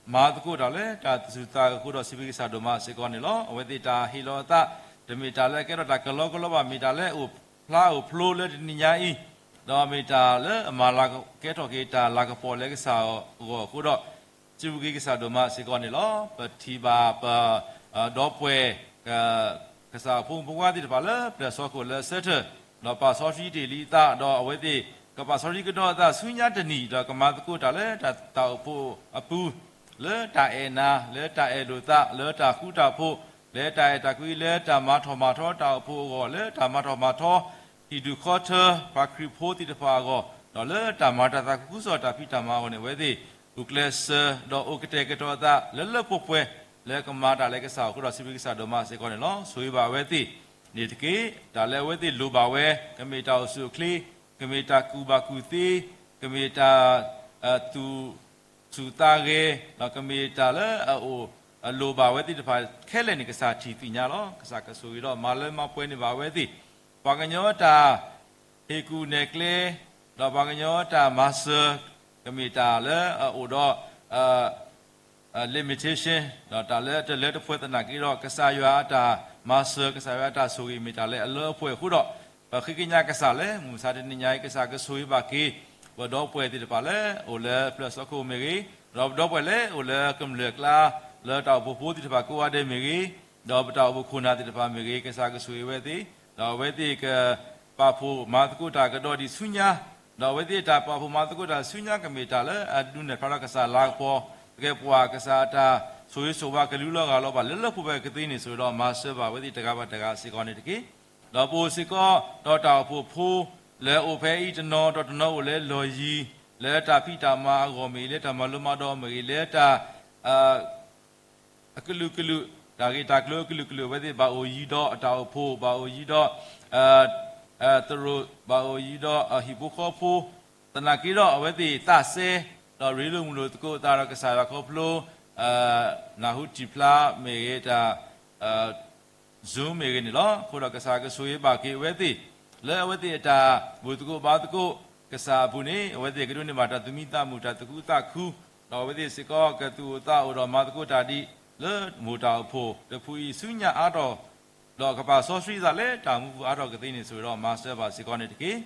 ်မၤသကိးတၢ်လၢတၢ်သူၣ်ဆူၣ်သးဂဲၤအဃိဒီး စံးဘျုးကစၢ်ဒိၣ်မးစ့ၢ်ကီးန့ၣ်လီၤ. အဝဲသ့ၣ်တၢ်ဟ့ၣ်လီၤအသး တမ့ၢ်တၢ်လၢအကဲထီၣ်တၢ်ကလီကလီဘၣ်, မ့ၢ်တၢ်လၢအိၣ်ဖျါအိၣ်ဖျိလၢတနံၤညါအံၤ, ဒီးမ့ၢ်တၢ်လၢအမၤလၤကဲထီၣ်က့ၤတၢ်လၤကပီၤလၢကစၢ်အဂီၢ်အဃိဒီး စံးဘျုးက့ၤကစၢ်ဒိၣ်မးစ့ၢ်ကီးန့ၣ်လီၤ. ပထံၣ်ဘၣ်ပ ဒီပုၢ်ဝဲၢ် ကစၢ်အဖိမုၣ်ဖိခွါသ့ၣ်တဖၣ်လၢပျၢၤဆီခိၣ်လၢအဆၢထၢၣ်, ဒီးပာ်စီဆှံတ့ၢ်လံအသး, ဒီးအဝဲသ့ၣ်ကပာ်စီဆှံကဒီးအသးဆူညါတနံၤ, ဒီးကမၤသကိးတၢ်လၢတၢ်အိၣ်ဖှိၣ်အပူၤ, လၢတၢ်အဲၣ်နၤ, လၢတၢ်အဲၣ်လိာ်သး, လၢတၢ်ဃူတၢ်ဖိး, လၢတၢ်အဲၣ်တၢ်ကွံ, လၢတၢ်မၤထီၣ်မၤထီတၢ်အိၣ်ဖှိၣ်အဂီၢ်, လၢတၢ်မၤထီၣ်မၤထီ ဟံၣ်ဒူၣ်ခီထၢ ပှၤခရံာ်ဖိသ့ၣ်တဖၣ်အဂီၢ်, ဒီးလၢတၢ်မၤတၢ်သးခုကစီၣ်တၢ်ဖံးတၢ်မၤအဂီၢ်န့ၣ် အဝဲသ့ၣ် ဂုာ်ကျဲးစၢး ဒီးအိၣ်ကတဲာ်ကတီၤအသး လၢလၢပှဲၤပှဲၤ လၢကမၤတၢ်လၢကစၢ်အအိၣ်အဃိဒီး စံးဘျုးကစၢ်ဒိၣ်မးစ့ၢ်ကီးန့ၣ်လီၤ. ဆိၣ်ဂ့ၤဘၣ်အဝဲသ့ၣ်န့ၣ်တက့ၢ်. တၢ်လၢအဝဲသ့ၣ်လိၣ်ဘၣ်ဝဲ ကမ့ၢ်တၢ်အိၣ်ဆူၣ်အိၣ်ချ့, ကမ့ၢ်တၢ်ကူၣ်ဘၣ်ကူၣ်သ့, ကမ့ၢ်တၢ် သူၣ်ဆူၣ်သးဂဲၤ, ဒီးကမ့ၢ်တၢ်လၢအအိၣ်အလိၣ်ဘၣ်ဝဲသ့ၣ်တဖၣ်ခဲလၢာ်န့ၣ် ကစၢ်ထံၣ်သ့ၣ်ညါလီၤ. ကစၢ်ကဆိၣ်ဂ့ၤဒီးမၤလၢမၤပှဲၤန့ၢ်ဘၣ်အဝဲသ့ၣ်, ပှၤကညီတၢ်ဟ့ၣ်ကူၣ်နဲၣ်ကျဲ, ဒီးပှၤကညီတၢ်မၤစၢၤ, ကမ့ၢ်တၢ်လၢအအိၣ်ဒီး limitation ဒီးတၢ်လၢတလၢတပှဲၤသနာ်က့ဒီး ကစၢ်ယွၤအတၢ်မၤစၢၤ ကစၢ်ယွၤအတၢ်ဆိၣ်ဂ့ၤမ့ၢ်တၢ်လၢအလၢအပှဲၤအဃိဒီး ပဃ့ကညးကစၢ်လၢ မုၢ်မဆါတနံၤညါအံၤ ကစၢ်ကဆိၣ်ဂ့ၤဘၣ်က့ၤ ပဒီပုၢ်ဝဲၢ်သ့ၣ်တဖၣ်လၢအိၣ်လၢပျၢၤဆီခိၣ်မ့ၢ်ဂ့ၤ, ဒီးပဒီပုၢ်ဝဲၢ်လၢအိၣ်လၢကမျၢၢ်အကျါ လၢတၢ်အိၣ်ဖှိၣ်ဖိသ့ၣ်တဖၣ်ကိးဂၤဒဲးမ့ၢ်ဂ့ၤ, ဒီးပတၢ်အိၣ်ဖှိၣ်ခိၣ်နၢ်သ့ၣ်တဖၣ်မ့ၢ်ဂ့ၤ ကစၢ်ကဆိၣ်ဂ့ၤဝဲသ့ၣ်, ဒီးအဝဲသ့ၣ်က ပာ်ဖှိၣ်မၤသကိးတၢ်ကဒီးဒံးဆူညါ, ဒီးအဝဲသ့ၣ်တၢ်ပာ်ဖှိၣ်မၤသကိးတၢ်ဆူညါ ကမ့ၢ်တၢ်လၢအဒုးနဲၣ်ဖျါထီၣ်ကစၢ်လၤကပီၤ သကဲးပဝး ကစၢ်အတၢ်ဆိၣ်ဂ့ၤဆိၣ်ဝါကလူလီၤဂာ်လီၤဘၣ် လၢလၢပှဲၤပှဲၤကသ့န့ၣ် ဆိၣ်ဂ့ၤဒီးမၤစၢၤဘၣ်အဝဲသ့ၣ်တဂၤဘၣ်တဂၤစ့ၢ်ကီးန့ၣ်တက့ၢ်. ဒီးပအိၣ်စ့ၢ်ကီး ဒီးတၢ်အိၣ်ဖှိၣ်ဖိ လၢအအိၣ်ဖဲအံၤတနီၤဒီးတနီၤအိၣ်လၢလီၢ်ယံၤ လၢတၢ်ဖံးတၢ်မၤအဂီၢ်မ့ၢ်ဂ့ၤ လၢတၢ်မၤလိမၤဒိးမ့ၢ်ဂ့ၤ လၢတၢ် အကလုာ်ကလုာ် တၢ်ဂ့ၢ်တၢ်ကျိၤအကလုာ်ကလုာ် အဝဲသ့ၣ်ဘၣ်အိၣ်ယံၤဒီးအတၢ်အိၣ်ဖှိၣ် ဘၣ်အိၣ်ယံၤဒီး သရိာ် ဘၣ်အိၣ်ယံၤဒီးအဟံၣ်ဖိဃီဖိ သနာ်က့ဒီး အဝဲသ့ၣ်သးစဲ ဒီးရ့လိာ်မုာ်လိာ်သကိးအသးဒီးကစၢ်ယွၤခီဖျိ နၢ်ဟူတံၢ်ဖျါမ့ၢ်ဂ့ၤ တၢ် Zoom မ့ၢ်ဂ့ၤန့ၣ်လီၤ. အဃိဒီးကစၢ်ကဆိၣ်ဂ့ၤဘၣ်က့ၤအဝဲသ့ၣ် လၢအဝဲသ့ၣ်အတၢ်ဘူၣ်သကိးဘါသကိး ကစၢ်အပူၤန့ၣ် အဝဲသ့ၣ်ကဒိးန့ၢ်ဘၣ်တၢ်သူၣ်မံသးမုာ် တၢ်သူၣ်ခုသးခု ဒီးအဝဲသ့ၣ်စ့ၢ်ကီးကသူၣ်အိၣ်သးအိၣ်ဒီးမၤသကိးတၢ်ဒ်လၢမိၢ်တၢ်အိၣ်ဖှိၣ်တဖုအံၤဆူညါအါထီၣ် ဒီးကပာ်စီဆှံသးလၢတၢ်မူပူၤအါထီၣ်ကသ့န့ၣ် ဆိၣ်ဂ့ၤဒီးမၤစၢၤဘၣ်စ့ၢ်ကီးန့ၣ်တက့ၢ်.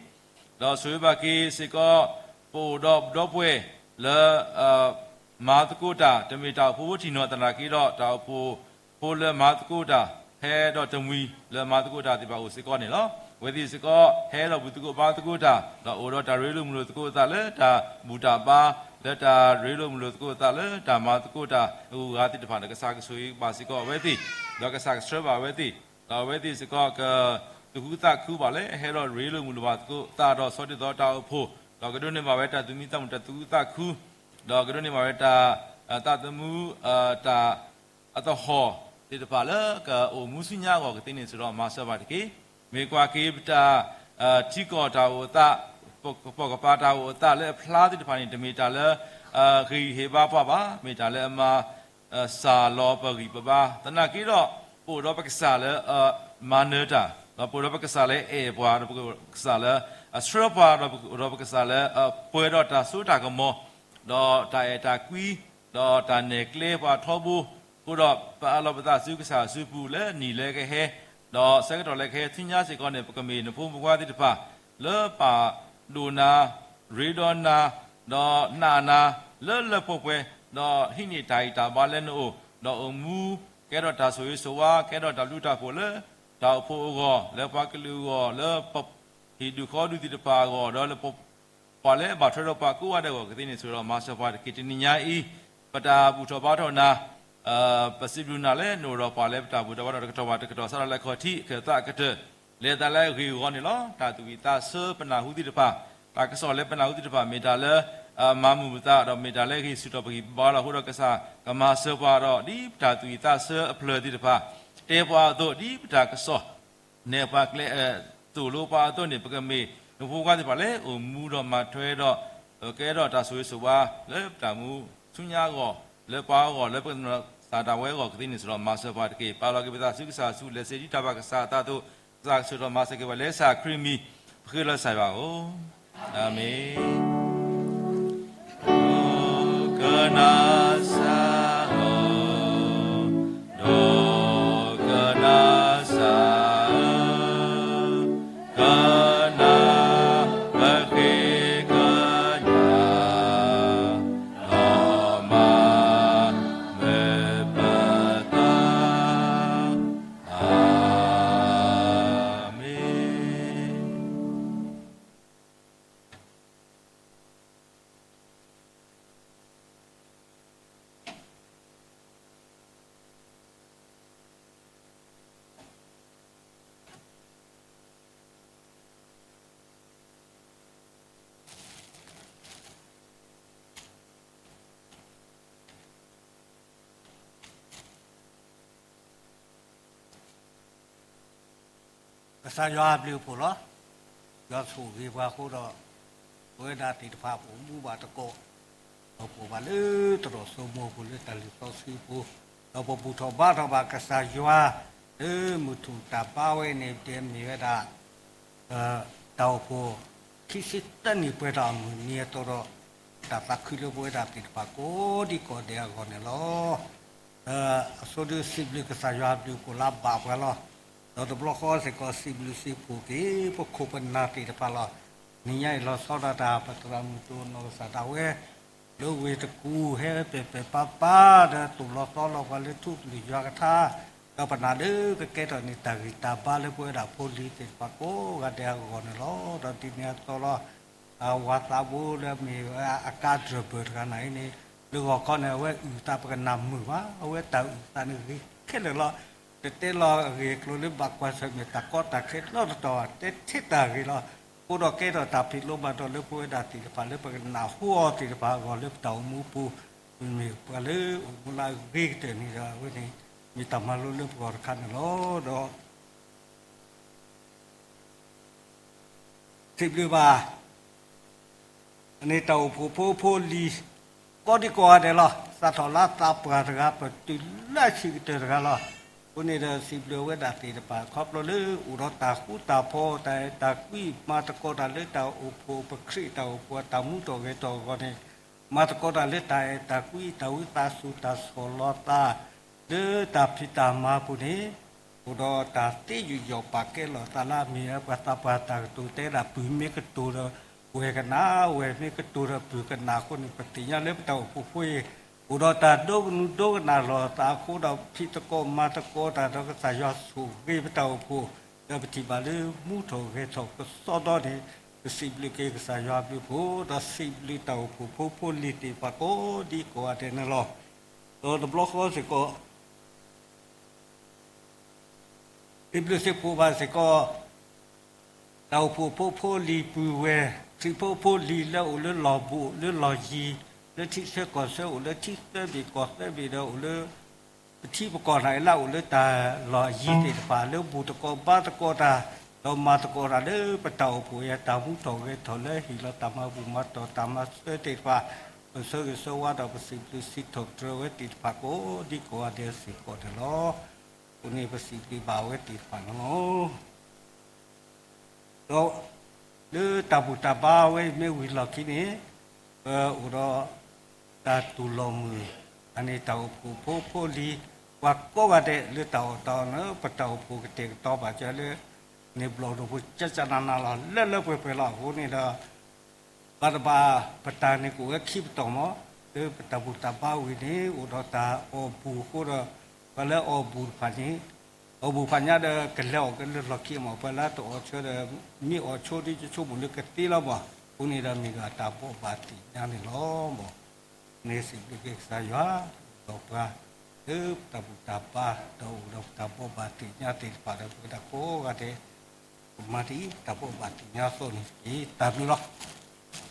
ဒီးဆိၣ်ဂ့ၤဘၣ်က့ၤစ့ၢ်ကီး ပအိၣ်ဒီးပဒီပုၢ်ဝဲၢ်လၢ မၤသကိးတၢ် တမ့ၢ်တၢ်အိၣ်ဖှိၣ်ဖိထံၣ်နီၢ်သနာ်က့ဒီး တၢ်အိၣ်ဖှိၣ်ဖိလၢမၤသကိးတၢ် ဖဲဒီးတမှံၤလၢမၤသကိးတၢ်သ့ၣ်တဖၣ်အိၣ်စ့ၢ်ကီးန့ၣ်လီၤ. အဝဲသ့ၣ်စ့ၢ်ကီး ဟဲဒီးဘူၣ်သကိးဘါသကိးတၢ်, ဒီးအိၣ်ဒီးတၢ်ရ့လိာ်မုာ်လိာ်သကိးအသးလၢတၢ်ဘူၣ်တၢ်ဘါ, လၢတၢ်ရ့လိာ်မုာ်လိာ်သကိးအသးလၢတၢ်မၤသကိးတၢ်အဂုၤအဂၤသ့ၣ်တဖၣ်န့ၣ် ကစၢ်ကဆိၣ်ဂ့ၤဘၣ်စ့ၢ်ကီးအဝဲသ့ၣ်, ဒီးကစၢ်ကဆှၢဘၣ်အဝဲသ့ၣ်, ဒီးအဝဲသ့ၣ်စ့ၢ်ကီးက သူၣ်ခုသးခုဘၣ်လၢ ဟဲဒီးရ့လိာ်မုာ်လိာ်ဘၣ်သကိးသးဒီးဆီဒၣ်သိးတၢ်အိၣ်ဖှိၣ်, ဒီးကဒိးန့ၢ်ဘၣ်ဝဲတၢ်သူၣ်မံသးမုာ်တၢ်သူၣ်ခုသးခု, ဒီးကဒိးန့ၢ်ဘၣ်ဝဲတၢ် သးသမူ တၢ် အသဟီၣ်သ့ၣ်တဖၣ်လၢကအိၣ်မူဆူညါအဂီၢ်ကသ့န့ၣ် ဆိးဒီးမၤစၢၤပှၤတက့ၢ်. မ့ၢ်ကွၢ်က့ၤပတၢ် ထံကီၢ်တၢ်အိၣ်အသး, ပကပၤတၢ်အိၣ်အသးလၢအဖျါသ့ၣ်တဖၣ်န့ၣ် တမ့ၢ်တၢ်လၢ ဂံၢ်ဟ့ၣ်ဘါပှၤဘၣ်, မ့ၢ်တၢ်လၢအမၤ စၢ်လီၤပဂံၢ်ပဘါ, သနာ်က့ဒီး ပအိၣ်ဒီးပကစၢ်လၢအမၤနၢၤတၢ်, ဒီးပအိၣ်ဒီးပကစၢ်လၢအအဲၣ်ပှၤ, ဒီးပကစၢ်လၢအဆှၢပှၤ, ဒီးပအိၣ်ဒီးပကစၢ်လၢအပှဲၤဒီးတၢ်စိတၢ်ကမီၤ, ဒီးတၢ်အဲၣ်တၢ်ကွံ, ဒီးတၢ်နဲၣ်ကျဲပှၤထီဘိ, အဃိဒီးပအးလီၤပသးဆူကစၢ်အစုပူၤလၢနံၣ်လၢကဟဲ, ဒီးဆၢကတီၢ်လၢကဟဲဆူညါစ့ၢ်ကီးန့ၣ် ပကမ့ၢ်နဖိမုၣ်ဖိခွါသ့ၣ်တဖၣ် လၢပာ်ဒိၣ်နၤ, ရ့ဒီးနၤ, ဒီးနာ်နၤ, လၢလၢပှဲၤပှဲၤ, ဒီးဟံးန့ၢ်တၢ်ဂံၢ်တၢ်ဘါလၢနအိၣ်, ဒီးအိၣ်မူကဲထီၣ်တၢ်ဆိၣ်ဂ့ၤဆိၣ်ဝါ, ကဲထီၣ်တၢ်ဘျုးတၢ်ဖှိၣ်လၢတၢ်အိၣ်ဖှိၣ်အဂီၢ်, လၢပှၤကလုာ်အဂီၢ်, လၢပဟံၣ်ဒူၣ်ဃီဒူၣ်သ့ၣ်တဖၣ်အဂီၢ်, ဒီးလၢပ ပှၤလၢအဘၣ်ထွဲဒီးပှၤကိးဂၤဒဲးအဂီၢ်ကသ့န့ၣ် ဆိးဒီးမၤစၢၤပှၤတက့ၢ်. တနံၤညါအံၤ ပတၢ်ဘူၣ်ထီၣ်ဘါထီၣ်နၤ, ပစံးဘျုးနၤလၢနအိၣ်ဒီးပှၤလၢပတၢ်ဘူၣ်ထီၣ်ဘါထီၣ်တကတီၢ်ဘၣ်တကတီၢ် စးထီၣ်လၢခီၣ်ထံးအခၢၣ်သးအကတၢၢ် လဲၤသးလၢအဂ့ၢ်အဂီၢ်န့ၣ်လီၤ. တၢ်သူၣ်ဝံၣ်သးဆၢပနၢ်ဟူသ့ၣ်တဖၣ်, တၢ်ကစီၣ်လၢပနၢ်ဟူသ့ၣ်တဖၣ် မ့ၢ်တၢ်လၢ မၤမုာ်ပသး ဒီးမ့ၢ်တၢ်လၢအဂံၢ်ဆူၣ်ထီၣ်ပဂံၢ်ပဘါလီၤ. အဃိဒီးကစၢ်ကမၤစၢၤပှၤဒီး ဒ်ပတၢ်သူၣ်ဝံၣ်သးဆၢအဖျၢၣ်သ့ၣ်တဖၣ် တဲပှၤအသိး ဒ်ပတၢ်ကစီၣ် နဲၣ်ပှၤကျဲ သိၣ်လိပှၤအသိးန့ၣ် ပကမ့ၢ်နဖိခွါသ့ၣ်တဖၣ်လၢအိၣ်မူဒီးမၤထွဲဒီး ကဲထီၣ်တၢ်ဆိၣ်ဂ့ၤဆိၣ်ဝါ လၢပတၢ်မူဆူညါအဂီၢ်, လၢပှၤအဂီၢ်, လၢပကသးတၢ်ဝဲအဂီၢ်ကသ့န့ၣ် ဆိးဒီးမၤစၢၤပှၤတက့ၢ်. ပာ်လီၤက့ၤပသးဆူကစၢ်ဆူ လဲၤစ့ဒ်တၢ်ဘၣ်ကစၢ်အသးအသိး, ကစၢ်ကဆိၣ်ထီၣ်မၤစၢၤက့ၤပှၤလၢကစၢ်ခရံာ်မံၤ, ပဃ့လၢကစၢ်ယွၤအအိၣ်, အၤမ့ၣ်. ဒိကနၣ်စၢ်ဧၢ, ဒိကနၣ်စၢ်ဧၢ, ကနၣ်ပဃ့ကညး, ဒီးမၤမုာ်ပသး, အၤမ့ၣ်. ကစၢ်ယွၤအဘျုးအဖှိၣ်လီၤ. ယွၤဆိၣ်ဂ့ၤပှၤအဃိဒီး ပဝဲဒၣ်သ့ၣ်တဖၣ်ပအိၣ်မူဘၣ်သကိး, ဒီးပအိၣ်ဘၣ်လၢသရိာ်စိမိၤပူၤလၢတၢ်လုၢ်သီဆှံအပူၤ, ဒီးပဘူၣ်ထီၣ်ဘါထီၣ်ဘၣ်ကစၢ်ယွၤ လၢမုၢ်ထူၣ်တၢ်ဘါဝဲန့ၣ် ဒဲးမ့ၢ်ဝဲဒၣ် တၢ်အိၣ်ဖှိၣ် ခံဆံသၢနံၣ်ပှဲၤထီၣ်အမုၢ်နံၤအသိးဒီး တၢ်သးခုလၢပဝဲဒၣ်သ့ၣ်တဖၣ်ကိးဒံကိးဒဲးအဂီၢ်န့ၣ်လီၤ. အဆိဒုစံးဘျုးကစၢ်ယွၤအဘျုးအဖှိၣ်လၢအဘၣ်ပှၤလီၤ. ဒီးတဘျီဃီစ့ၢ်ကီးစံးဘျုးစံးဖှိၣ်က့ၤ ပခိၣ်ပနၢ်သ့ၣ်တဖၣ်လီၤ. နံၤညါအံၤလီၤဆီဒၣ်တၢ် ပသရၣ်မုၣ်ဒိၣ်နီၢ်ကစၢ်ဒၣ်ဝဲ လၢဝ့ၢ်တကူၣ်ဟဲပဲာ်ပဲာ်ပာ်ပာ်ဒီး သိၣ်လီၤသီလီၤပှၤလၢထူကလုၢ်ယွၤကထါ, ဒီးပနာ်လၢကကဲထီၣ်န့ၢ်တၢ်ဂံၢ်တၢ်ဘါလၢပဝဲဒၣ်ဖိလံၤသ့ၣ်တဖၣ်ကိးဂၤဒဲးအဂီၢ်န့ၣ်လီၤ. ဒီးဒ်န့ၣ်အသိးလီၤ. ဝၤသးဘိလၢမ့ၢ်ဝဲအကါဒြၢၢ်ဘၢၣ်တဂၤန့ၣ်အံၤန့ၣ် လၢဂီၤခီန့ၣ် အဝဲအုၣ်သးပကနၣ်မုာ်ဘၣ်, အဝဲတၢ်အုၣ်သးန့ၣ်ဂ့ၤခဲလၢာ်လီၤ. တတဲလီၤအဂ့ၢ်အကျိၤလၢဘၣ်ကွၢ်ဆၢၣ်မဲာ်တၢ်ကီတၢ်ခဲနီတတီၤဘၣ်, တဲထဲတၢ်ဂ့ၤလီၤ. အဃိဒီးကဲထီၣ်တၢ်ဖံးလိမၤဒိးလၢပဝဲဒၣ်သ့ၣ်တဖၣ်လၢပကနၢ်ဟူအီၤသ့ၣ်တဖၣ်အဂီၢ်လၢပတၢ်အိၣ်မူအပူၤ, မ့မ့ၢ်ပှၤလၢအိၣ်မူလၢအဂ့ၤကတၢၢ်န့ၣ်ဒီး အဝဲန့ၣ် မ့ၢ်တၢ်မၤလိလၢပဂီၢ်တခါန့ၣ်လီၤ. ဒီး စံးဘျုးဘၣ် န့ၣ်တၢ်အိၣ်ဖှိၣ်ဖိဖိလံၤ ကိးဒံကိးဂၤဒဲးလီၤ. စးထီၣ်လၢသးပှၢ်တဂၤ ပတုၤလၢအဆံးကတၢၢ်တဂၤလီၤ. အဃိန့ၣ်ဒီးစံးဘျုးဝဲဒၣ်သ့ၣ်တဖၣ် ခီဖျိလၢအိၣ်ဒီးတၢ်ဃူတၢ်ဖိး တၢ်အဲၣ်တၢ်ကွံ မၤသကိးတၢ်လၢတၢ်အိၣ်ဖှိၣ် ပခရံာ်တၢ်အိၣ်ဖှိၣ်အတၢ်မူထီၣ်ဂဲၤထီၣ်အဂီၢ်န့ၣ် မၤသကိးတၢ်လၢတၢ်အဲၣ်တၢ်ကွံ တၢ်ဝံသးစူၤ တၢ်ဆီၣ်လီၤသး လၢတၢ်ဖံးတၢ်မၤအပူၤန့ၣ် အိၣ်ဒီးတၢ်သ့ယူးယီၣ်ပာ်ကဲလိာ်သးလၢအမ့ၢ်ဝဲပှၤသးပှၢ်တၢ်ကတိၤတဲဒၣ် ပုၢ်မ့ၢ်ကတိၤဒီးဝဲၢ်ကနၣ်, ဝဲၢ်မ့ၢ်ကတိၤဒီးပုၢ်ကနၣ်အဃိန့ၣ် ပသ့ၣ်ညါလၢပတၢ်အိၣ်ဖှိၣ်ဖိအံၤ အိၣ်ဒီးတၢ်ဒိကနူၤဒိကနၣ်လိာ်သးအဃိဒီး ဖံးသကိးမၤသကိးတၢ်ဒီးကစၢ်ယွၤဆိၣ်ဂ့ၤပတၢ်အိၣ်ဖှိၣ် ဒီးပထံၣ်ဘၣ်လၢမူထီၣ်ဂဲၤထီၣ်ကစီဒီန့ၣ်, ပစံးဘျုးက့ၤကစၢ်ယွၤအဘျုးအဖှိၣ်, ဒီးစံးဘျုးတၢ်အိၣ်ဖှိၣ်ဖိဖိလံၤသ့ၣ်တဖၣ်ကိးဒံကိးဂၤဒဲးန့ၣ်လီၤ. ဒီးတဘျီဃီစ့ၢ်ကီး စံးဘျုးစံးဖှိၣ်ဘၣ်စ့ၢ်ကီး တၢ်အိၣ်ဖှိၣ်ဖိဖိလံၤပုၢ်ဝဲၢ်, ခရံာ်ဖိဖိလံၤလၢအိၣ်လၢလီၢ်ဘူးလၢလီၢ်ယံၤ, လၢထံဆၢကီၢ်ဆၢအိၣ်လၢထံသၢဘ့ၣ်ကီၢ်သၢဘ့ၣ်ဒီးအိၣ်လၢ ပထံပကီၢ်န့ၣ်လၢအအိၣ်လၢတၢ်လီၢ်ယံၤသ့ၣ်တဖၣ် လၢဘူၣ်သကိးဘါသကိးတၢ်, ဒီးမၤသကိးတၢ်လၢပတၢ်အိၣ်ဖှိၣ်အံၤ တၢ်မူထီၣ်ဂဲၤထီၣ်လၢဟ့ၣ်လီၤတၢ်မၤဘူၣ်မၤတီၢ်တၢ်မၤစၢၤသ့ၣ်တဖၣ်, ပဆၢဂ့ၤဆၢဝါဒီးပစံးဘျုးစံးထီၣ်ပတြၢၤအဝဲသ့ၣ်တဖၣ်ကိးဒံကိးဂၤဒဲးစ့ၢ်ကီးန့ၣ်လီၤ. အဃိန့ၣ်ပစံးဘျုးဘၣ်အဝဲသ့ၣ်တဖၣ်န့ၣ်လီၤ. ဒီးလၢတၢ်ဘူၣ်တၢ်ဘါဝဲမ့ၢ်ဝံၤလီၢ်ခံန့ၣ်, ပအိၣ်ဒီးတၢ်တူၢ်လိာ်မုာ်, အန့ၣ်တၢ်အိၣ်ဖှိၣ်ဖိဖိလံၤ, ပှၤကိးဂၤဒဲးလၢတၢ်အီၣ်တၢ်အီန့ၣ် ပတၢ်အိၣ်ဖှိၣ်ကတဲာ်ကတီၤဘၣ်ကၢလၢ န့ၣ်ဘျီၣ်ဒိၣ်ဖိကၠၢကၠၢနးနးလီၤ လၢလၢပှဲၤပှဲၤလီၤ. အဃိန့ၣ်ဒီး ဘၣ်တဘၣ်ပတၢ်န့ၣ်ကအိၣ်ဝဲခံပတီၢ်မး, လၢပတၢ်ဘူၣ်တၢ်ဘါဝံၤန့ၣ် အိၣ်ဒီးတၢ်အီၣ်ဘူၣ်အဃိဒီး ပှၤလၢအီၣ်ဘူၣ်တဖၣ်န့ၣ်, အီၣ်ဘူၣ်ဖးညါဒီးကလဲၤအီၣ်ကဲလၢလီၢ်ခံမး, ပှၤလၢတအီၣ်ဆၢဒီး မ့ၢ်အီၣ်ဆိဒ်ယဆိကမိၣ်လၢကသ့လီၤမး. အဃိန့ၣ်ဒီးမ့ၢ်ဒၣ်တၢ်ဘိးဘၣ်သ့ၣ်ညါန့ၣ်လီၤမး. န့ၣ်စံးဘျုးက့ၤကစၢ်ယွၤ, ဒီးပှၤလၢပတၢ်ဘူၣ်တၢ်ဘါ ဒီးအိၣ်ဒီးပတၢ်ဘိးဘၣ်သ့ၣ်ညါသ့ၣ်တဖၣ်ဒီး ပဝဲဒၣ်ကိးဂၤဒဲး ကမၤဒ်တၢ်ဘိးဘၣ်သ့ၣ်ညါအသိးန့ၣ်တက့ၢ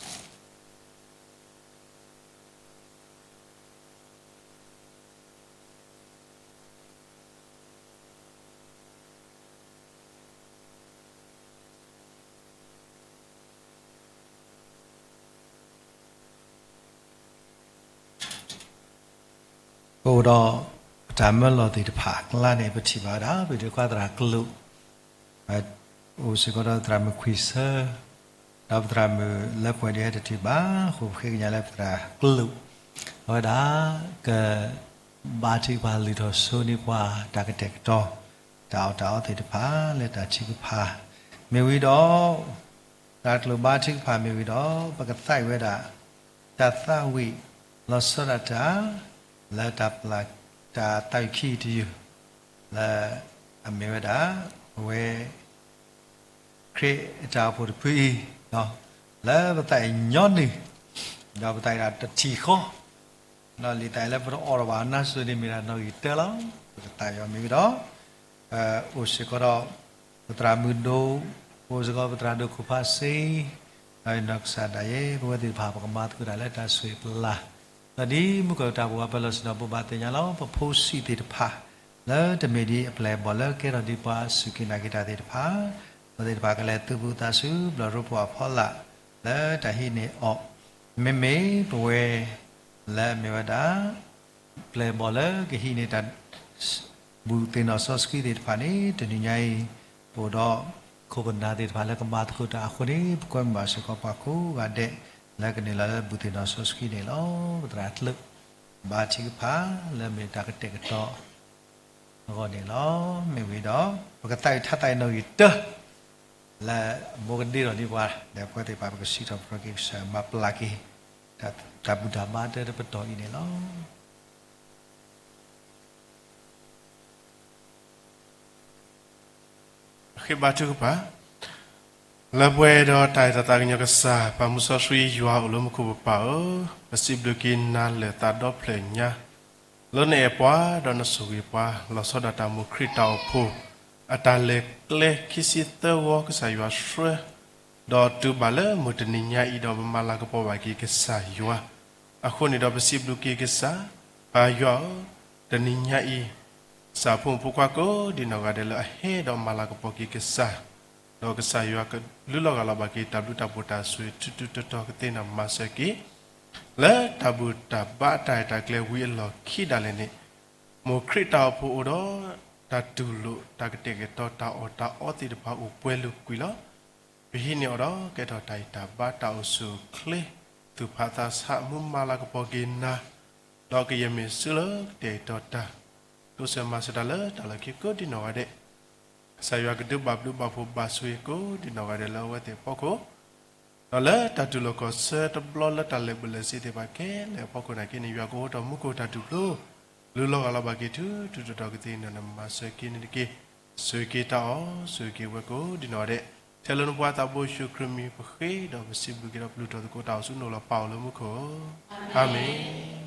်. တၢ်ဘျုးလီၤ. ပအိၣ်ဒီးပတၢ်မၢလီၤသ့ၣ်တဖၣ်အကျါန့ၣ် ပထံၣ်ဘၣ်ဝဲဒၣ် ပဒုးကွၢ်သရၣ်ကလုာ် အိၣ်စ့ၢ်ကီးဒီးသရၣ်မုၣ်ခွံဆၢ, ဒီးပသရၣ်မုၣ်လၢပှဲၤဒ်ဟဲတတုၤဘၣ်အဃိ ပဃ့ကညးလၢပသရၣ်ကလုာ် အဝဲဒၣ် ကဘါထုကဖၣ်လုၢ်ထီၣ်ဆိန့ၢ်ပှၤတၢ်ကတဲာ်ကတီၤ တၢ်အီၣ်တၢ်အီသ့ၣ်တဖၣ်လၢတၢ်ထုကဖၣ် မ့ၢ်ဝံၤဒီး တၢ်ကျိာ်ဘါထုကဖၣ်မ့ၢ်ဝံၤဒီး ပကသးဝံၣ်ဝဲဒၣ် တၢ်သးဝံၣ်လီၤဆီဒၣ်တၢ် လၢတၢ်ပျၢ်တၢ်သးဝံၣ်ခံတယုၢ် လၢအမ့ၢ်ဝဲဒၣ် ပဝဲ ခရံာ်အတၢ်အိၣ်ဖှိၣ်တဖုအံၤ လၢပသးအံၤညီနုၢ် ဒီးပသးအံၤဒၣ်တထံၣ်ဃီ ဒီးလံာ်သးအံၤလၢပတအီၣ်ထီၣ်ဘၣ်အနါစိၤန့ၣ်မ့ၢ်ဒၣ်နီၣ်ဂံၢ်တၢလီၤ. ပကသးဝံၣ်အီၤမ့ၢ်ဝံၤဒီး အိၣ်စ့ၢ်ကီးဒီး ပသရၣ်မုၣ်ဒိၣ်, အိၣ်စ့ၢ်ကီးပသရၣ်ဒိၣ်ခိၣ်ဖးစ့, ဒီးနီၢ်ကစၢ်ဒၣ်ယဲ ပဝဲသ့ၣ်တဖၣ် ပကမၤသကိးတၢ်လၢတၢ်ဆိၣ်ဂ့ၤပလၢ်, ဒီးဒ်မုၢ်ကီၢ်တၢ်ဘိးဘၣ်ပၢလီၤဆ့ၣ်နီၤဘိးဘၣ်သ့ၣ်ညါလီၤ. ပဖိဆံးသ့ၣ်တဖၣ် လၢတမ့ၢ်ဒ်အပျဲၢ်အဘီၣ်လၢကဲထီၣ်ဒ်ပှၤစူၢ်က့ၤနာ်က့ၤတၢ်သ့ၣ်တဖၣ်, အဝဲသ့ၣ်တဖၣ်ကလဲၤသုးဘူးသးဆူဘျီၣ်ရိဖှိၣ်အဖီလာ် လၢတၢ်ဟံးန့ၢ်အီၣ်, မ့မ့ၢ်ပဝဲ လၢအမ့ၢ်ဝဲဒၣ် ပျဲၢ်အဘီၣ်လၢကဟံးန့ၢ်တၢ် ဘူၣ်သ့ၣ်နီၣ်စီဆှံသ့ၣ်တဖၣ်န့ၣ် တနံၤညါအံၤ ပအိၣ်ဒီးခိၣ်ပနၢ်သ့ၣ်တဖၣ်လၢကမၤသကိးတၢ်အဃိန့ၣ် ပကွဲမုာ်ဘၣ်စ့ၢ်ကီးပှၤကိးဂၤဒဲး လၢကနုာ်လီၤလၢဘူၣ်သ့ၣ်နီၣ်စီဆှံန့ၣ်လီၤ. ပသရၣ်ကလုာ် ဘါထုကဖၣ် လၢအမ့ၢ်တၢ်ကတဲာ်ကတီၤအဂီၢ်န့ၣ်လီၤ. မ့ၢ်ဝံၤဒီး ပကသးဝံၣ်ထါသးအံၤနီၣ်ဂံၢ်တၢ လၢအမိၢ်ကဒ့ထီၣ်ဒံးပှၤ ဒီးပဝဲသ့ၣ်တဖၣ် ပကစံးထီၣ်ပတြၢၤက့ၤကစၢ် မၤပျၢ်က့ၤ တၢ်ဘူၣ်တၢ်ဘါတၢ်တပတီၢ်အံၤန့ၣ်လီၤ. ဃ့ဘါထုကဖၣ်, လၢပှဲၤဒီးတၢ်အဲၣ်တၢ်သးကညီၤကစၢ် ပၢ်မူစီဆှံယွၤအိၣ်လၢမူခိၣ်ပပၢ်ဧၢ, ပစံးဘျုးက့ၤနၤလၢာ်သးဒီဖျၢၣ်ညါ လၢနအဲၣ်ပှၤ ဒီးနဆိၣ်ဂ့ၤပှၤ လီၤဆီဒၣ်တၢ်မိၣ်ခရံာ်တၢ်အိၣ်ဖှိၣ် အတၢ်လဲၤကျဲခံဆံသၢဝီ ကစၢ်ယွၤဆှၢ ဒီးတုၤဘၣ်လၢမုၢ်တနံၤညါအံၤဒီး ပမၤလၤကပီၤဘၣ်က့ၤကစၢ်ယွၤ အဃိန့ၣ်ဒီး ပစံးဘျုးက့ၤကစၢ် ပၢ်ယွၤဧၢ, တနံၤညါအံၤ ကစၢ်ဖိမုၣ်ဖိခွါကိးဒံနီၢ်ဂၤဒဲးလၢအဟဲဒီးမၤလၤကပီၤက့ၤကစၢ်, ဒီးကစၢ်ယွၤကလူလီၤဂာ်လီၤဘၣ်က့ၤတၢ်ဘျုးတၢ်ဖှိၣ်တၢ်ဆိၣ်ဂ့ၤထူးထူးတီၤတီၤကသ့နၤမၤစၢၤက့ၤ လၢတၢ်ဘူၣ်တၢ်ဘါတၢ်ရဲၣ်တၢ်ကျဲၤဝံၤအလီၢ်ခံဒၣ်လဲာ်န့ၣ်, မိၢ်ခရံာ်တၢ်အိၣ်ဖှိၣ်အိၣ်ဒီးတၢ်တူၢ်လိာ်တၢ်ကတဲာ်ကတီၤတၢ်အီၣ်တၢ်အီသ့ၣ်တဖၣ်အိၣ်ပှဲၤလုာ်ကွံာ်လီၤ. ပဟံးန့ၢ်အီၤဒီးကဲထီၣ်တၢ်အံၣ်တၢ်ဘါတၢ်အိၣ်ဆူၣ်အိၣ်ချ့ သူၣ်ဖးသးဆးမူမၤလၤကပီၤက့ၤနၤ, ဒီးကယဲၢ်မ့ၢ်စုလၢကတဲာ်ကတီၤတၢ် တိစၢၤမၤစၢၤတၢ်လၢတၢ်လီၢ်ခံကိးဒံနီၢ်ဂၤဒဲး, ကစၢ်ယွၤကဒုးဘၣ်ဘျုးဘၣ်ဖှိၣ်ဘၣ်ဆိၣ်ဂ့ၤကိးဒံနီၢ်ဂၤဒဲးလၢအဝဲသ့ၣ်အဖီခိၣ် ဒီးလၢတၢ်တူၢ်လိာ်ကီၢ်ဆၢတဘျီလၢတၢ်လဲၤဘူးလဲၤဆ့သ့ၣ်တဖၣ်ခဲလၢာ်အဖီခိၣ်နာ်က့န့ၣ် ယွၤကအိးထီၣ်မူခိၣ်တၢ်တူၢ်ဖျိ လူလီၤဂာ်လီၤဘၣ်က့ၤထူထူတီၤတီၤကသ့နၤဒီးမၤစၢၤက့ၤန့ၣ်တက့ၢ်. ဆိၣ်ဂ့ၤက့ၤတၢ်အီၣ်, ဆိၣ်ဂ့ၤက့ၤဝဲကိးဒံနီၢ်ဒဲး, ထဲလၢနဖိခွါသးဘိယ့ၣ်ၡူးခရံာ်မံၤပဃ့ဒီးပစံးဘျုးက့ၤဒီးပလုၢ်ထီၣ်သကိးတၢ်အိၣ်ဆူၣ်နအိၣ်လီၤပာ်အိၣ်လၢမူခိၣ်, အၤမ့ၣ်.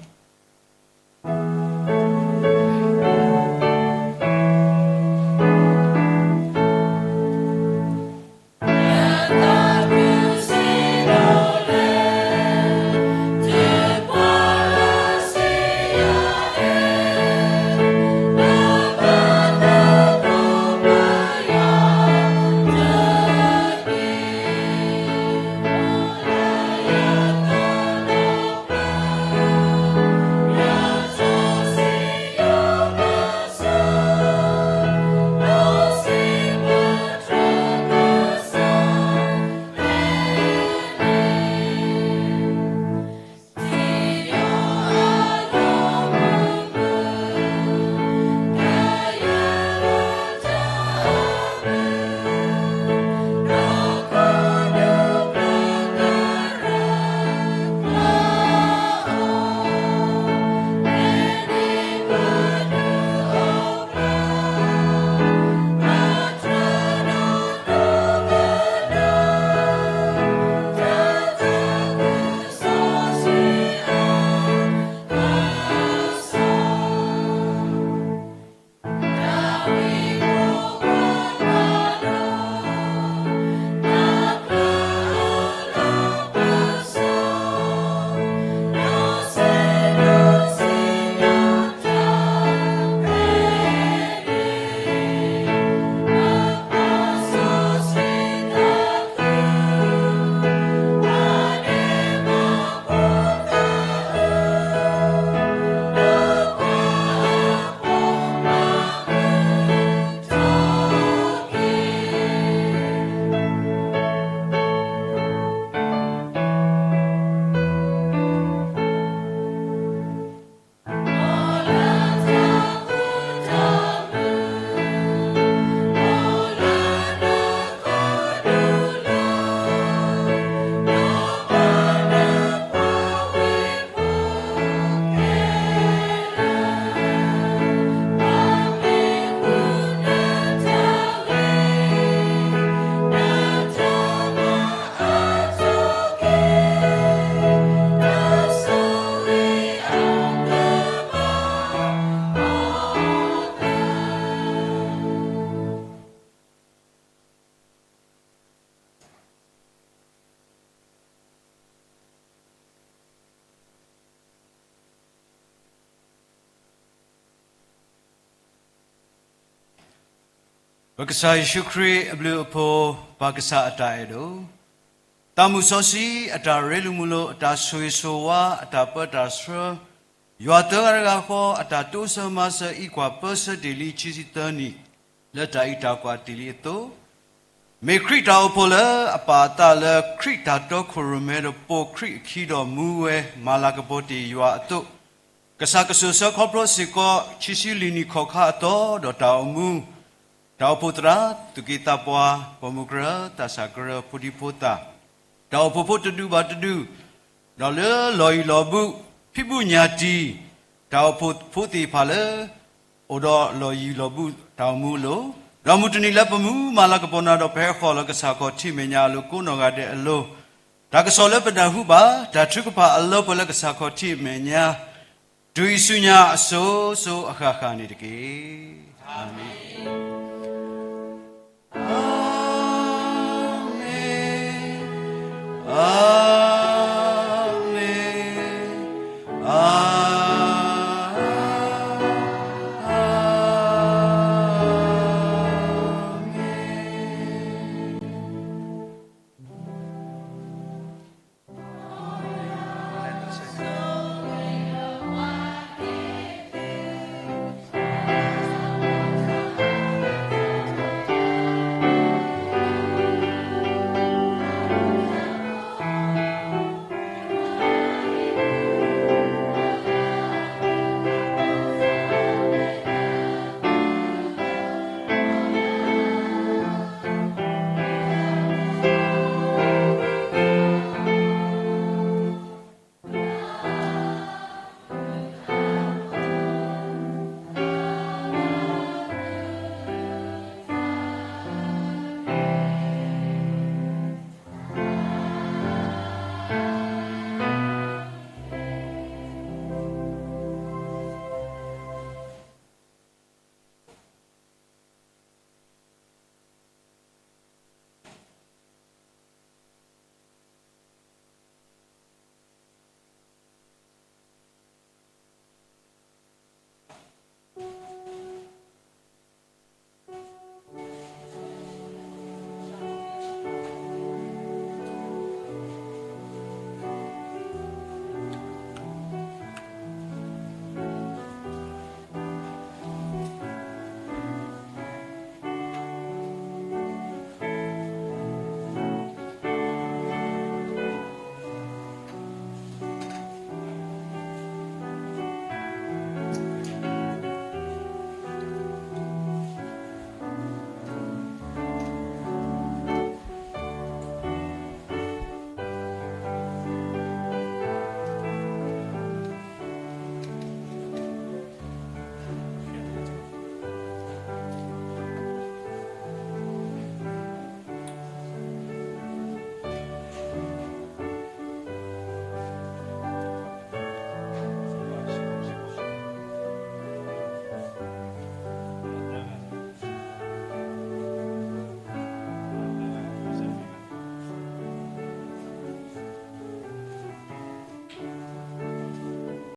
ပကစၢ်ယ့ၣ်ၡူးခရံာ်အဘျုးအဖှိၣ်, ပၢ်ကစၢ်အတၢ်အဲၣ်ဒိၣ်, တၢ်မုၢ်စီဆှံ, အတၢ်ရ့လိာ်မုာ်လိာ်, အတၢ်ဆိၣ်ဂ့ၤဆိၣ်ဝါ, အတၢ်ပၢတၢ်ဆှၢ, ယွၤသၢဂၤတဂၤဃီ အတၢ်တိစၢၤမၤစၢၤအံၤ ကွၢ်ပၢဆှၢတ့ၢ်လံခံဆံသၢနံၣ်, လၢတၢ်အံၤတၢ်ကွၢ်တ့ၢ်လံအသိး, မ့ၢ်ခရံာ်တၢ်အိၣ်ဖှိၣ်လၢအပၢ်အသးလၢခရံာ်တၢ်တီခိၣ်ရိၣ်မဲဒီးပိာ်ခရံာ်အခံဒီးမူဝဲမၤလၤကပီၤတ့ၢ်ယွၤအသိး, ကစၢ်ကစိာ်ဆှၢခီဖျိစ့ၢ်ကီး ခံဆံလွံၢ်နံၣ်ခီၣ်ခါအသီ ဒီးတၢ်အိၣ်မူ, တၢ်အိၣ်ဖှိၣ်သရၣ်, သူၣ်က့သးပှၢ်, ပိာ်မုၣ်ကရၢ, သးစၢ်ကရၢ, ဖိဒံဖိသၣ်, တၢ်အိၣ်ဖှိၣ်ဖိတဒူၣ်ဘၣ်တဒူၣ်, ဒီးလၢလီၢ်ယံၤလီၢ်ဘူး, ဖံးဘူးညၣ်တံၢ်, တၢ်အိၣ်ဖှိၣ်ဖိသ့ၣ်တဖၣ်လၢ အိၣ်ဒီးလီၢ်ယံၤလီၢ်ဘူးတၢ်အိၣ်မူအလိၤ, ဒီးမုၢ်တနံၤလၢပမုၢ်မၤလၤကပီၤနၤဒီး ပဟဲဃီၤလၢကစၢ်ခီၣ်ထံးမဲာ်ညါအလိၤကိးနီၢ်ဂၤဒဲးအလိၤ, တၢ်ကစီၣ်လၢပနၢ်ဟူဘၣ် တၢ်ထုကဖၣ်အလၢပှဲၤလၢကစၢ်ခီၣ်ထံးမဲာ်ညါ, တုၤအံၤဆူညါအစိၤစိၤအဃၣ်ဃၣ်န့ၣ်တက့ၢ်. အၤမ့ၣ်.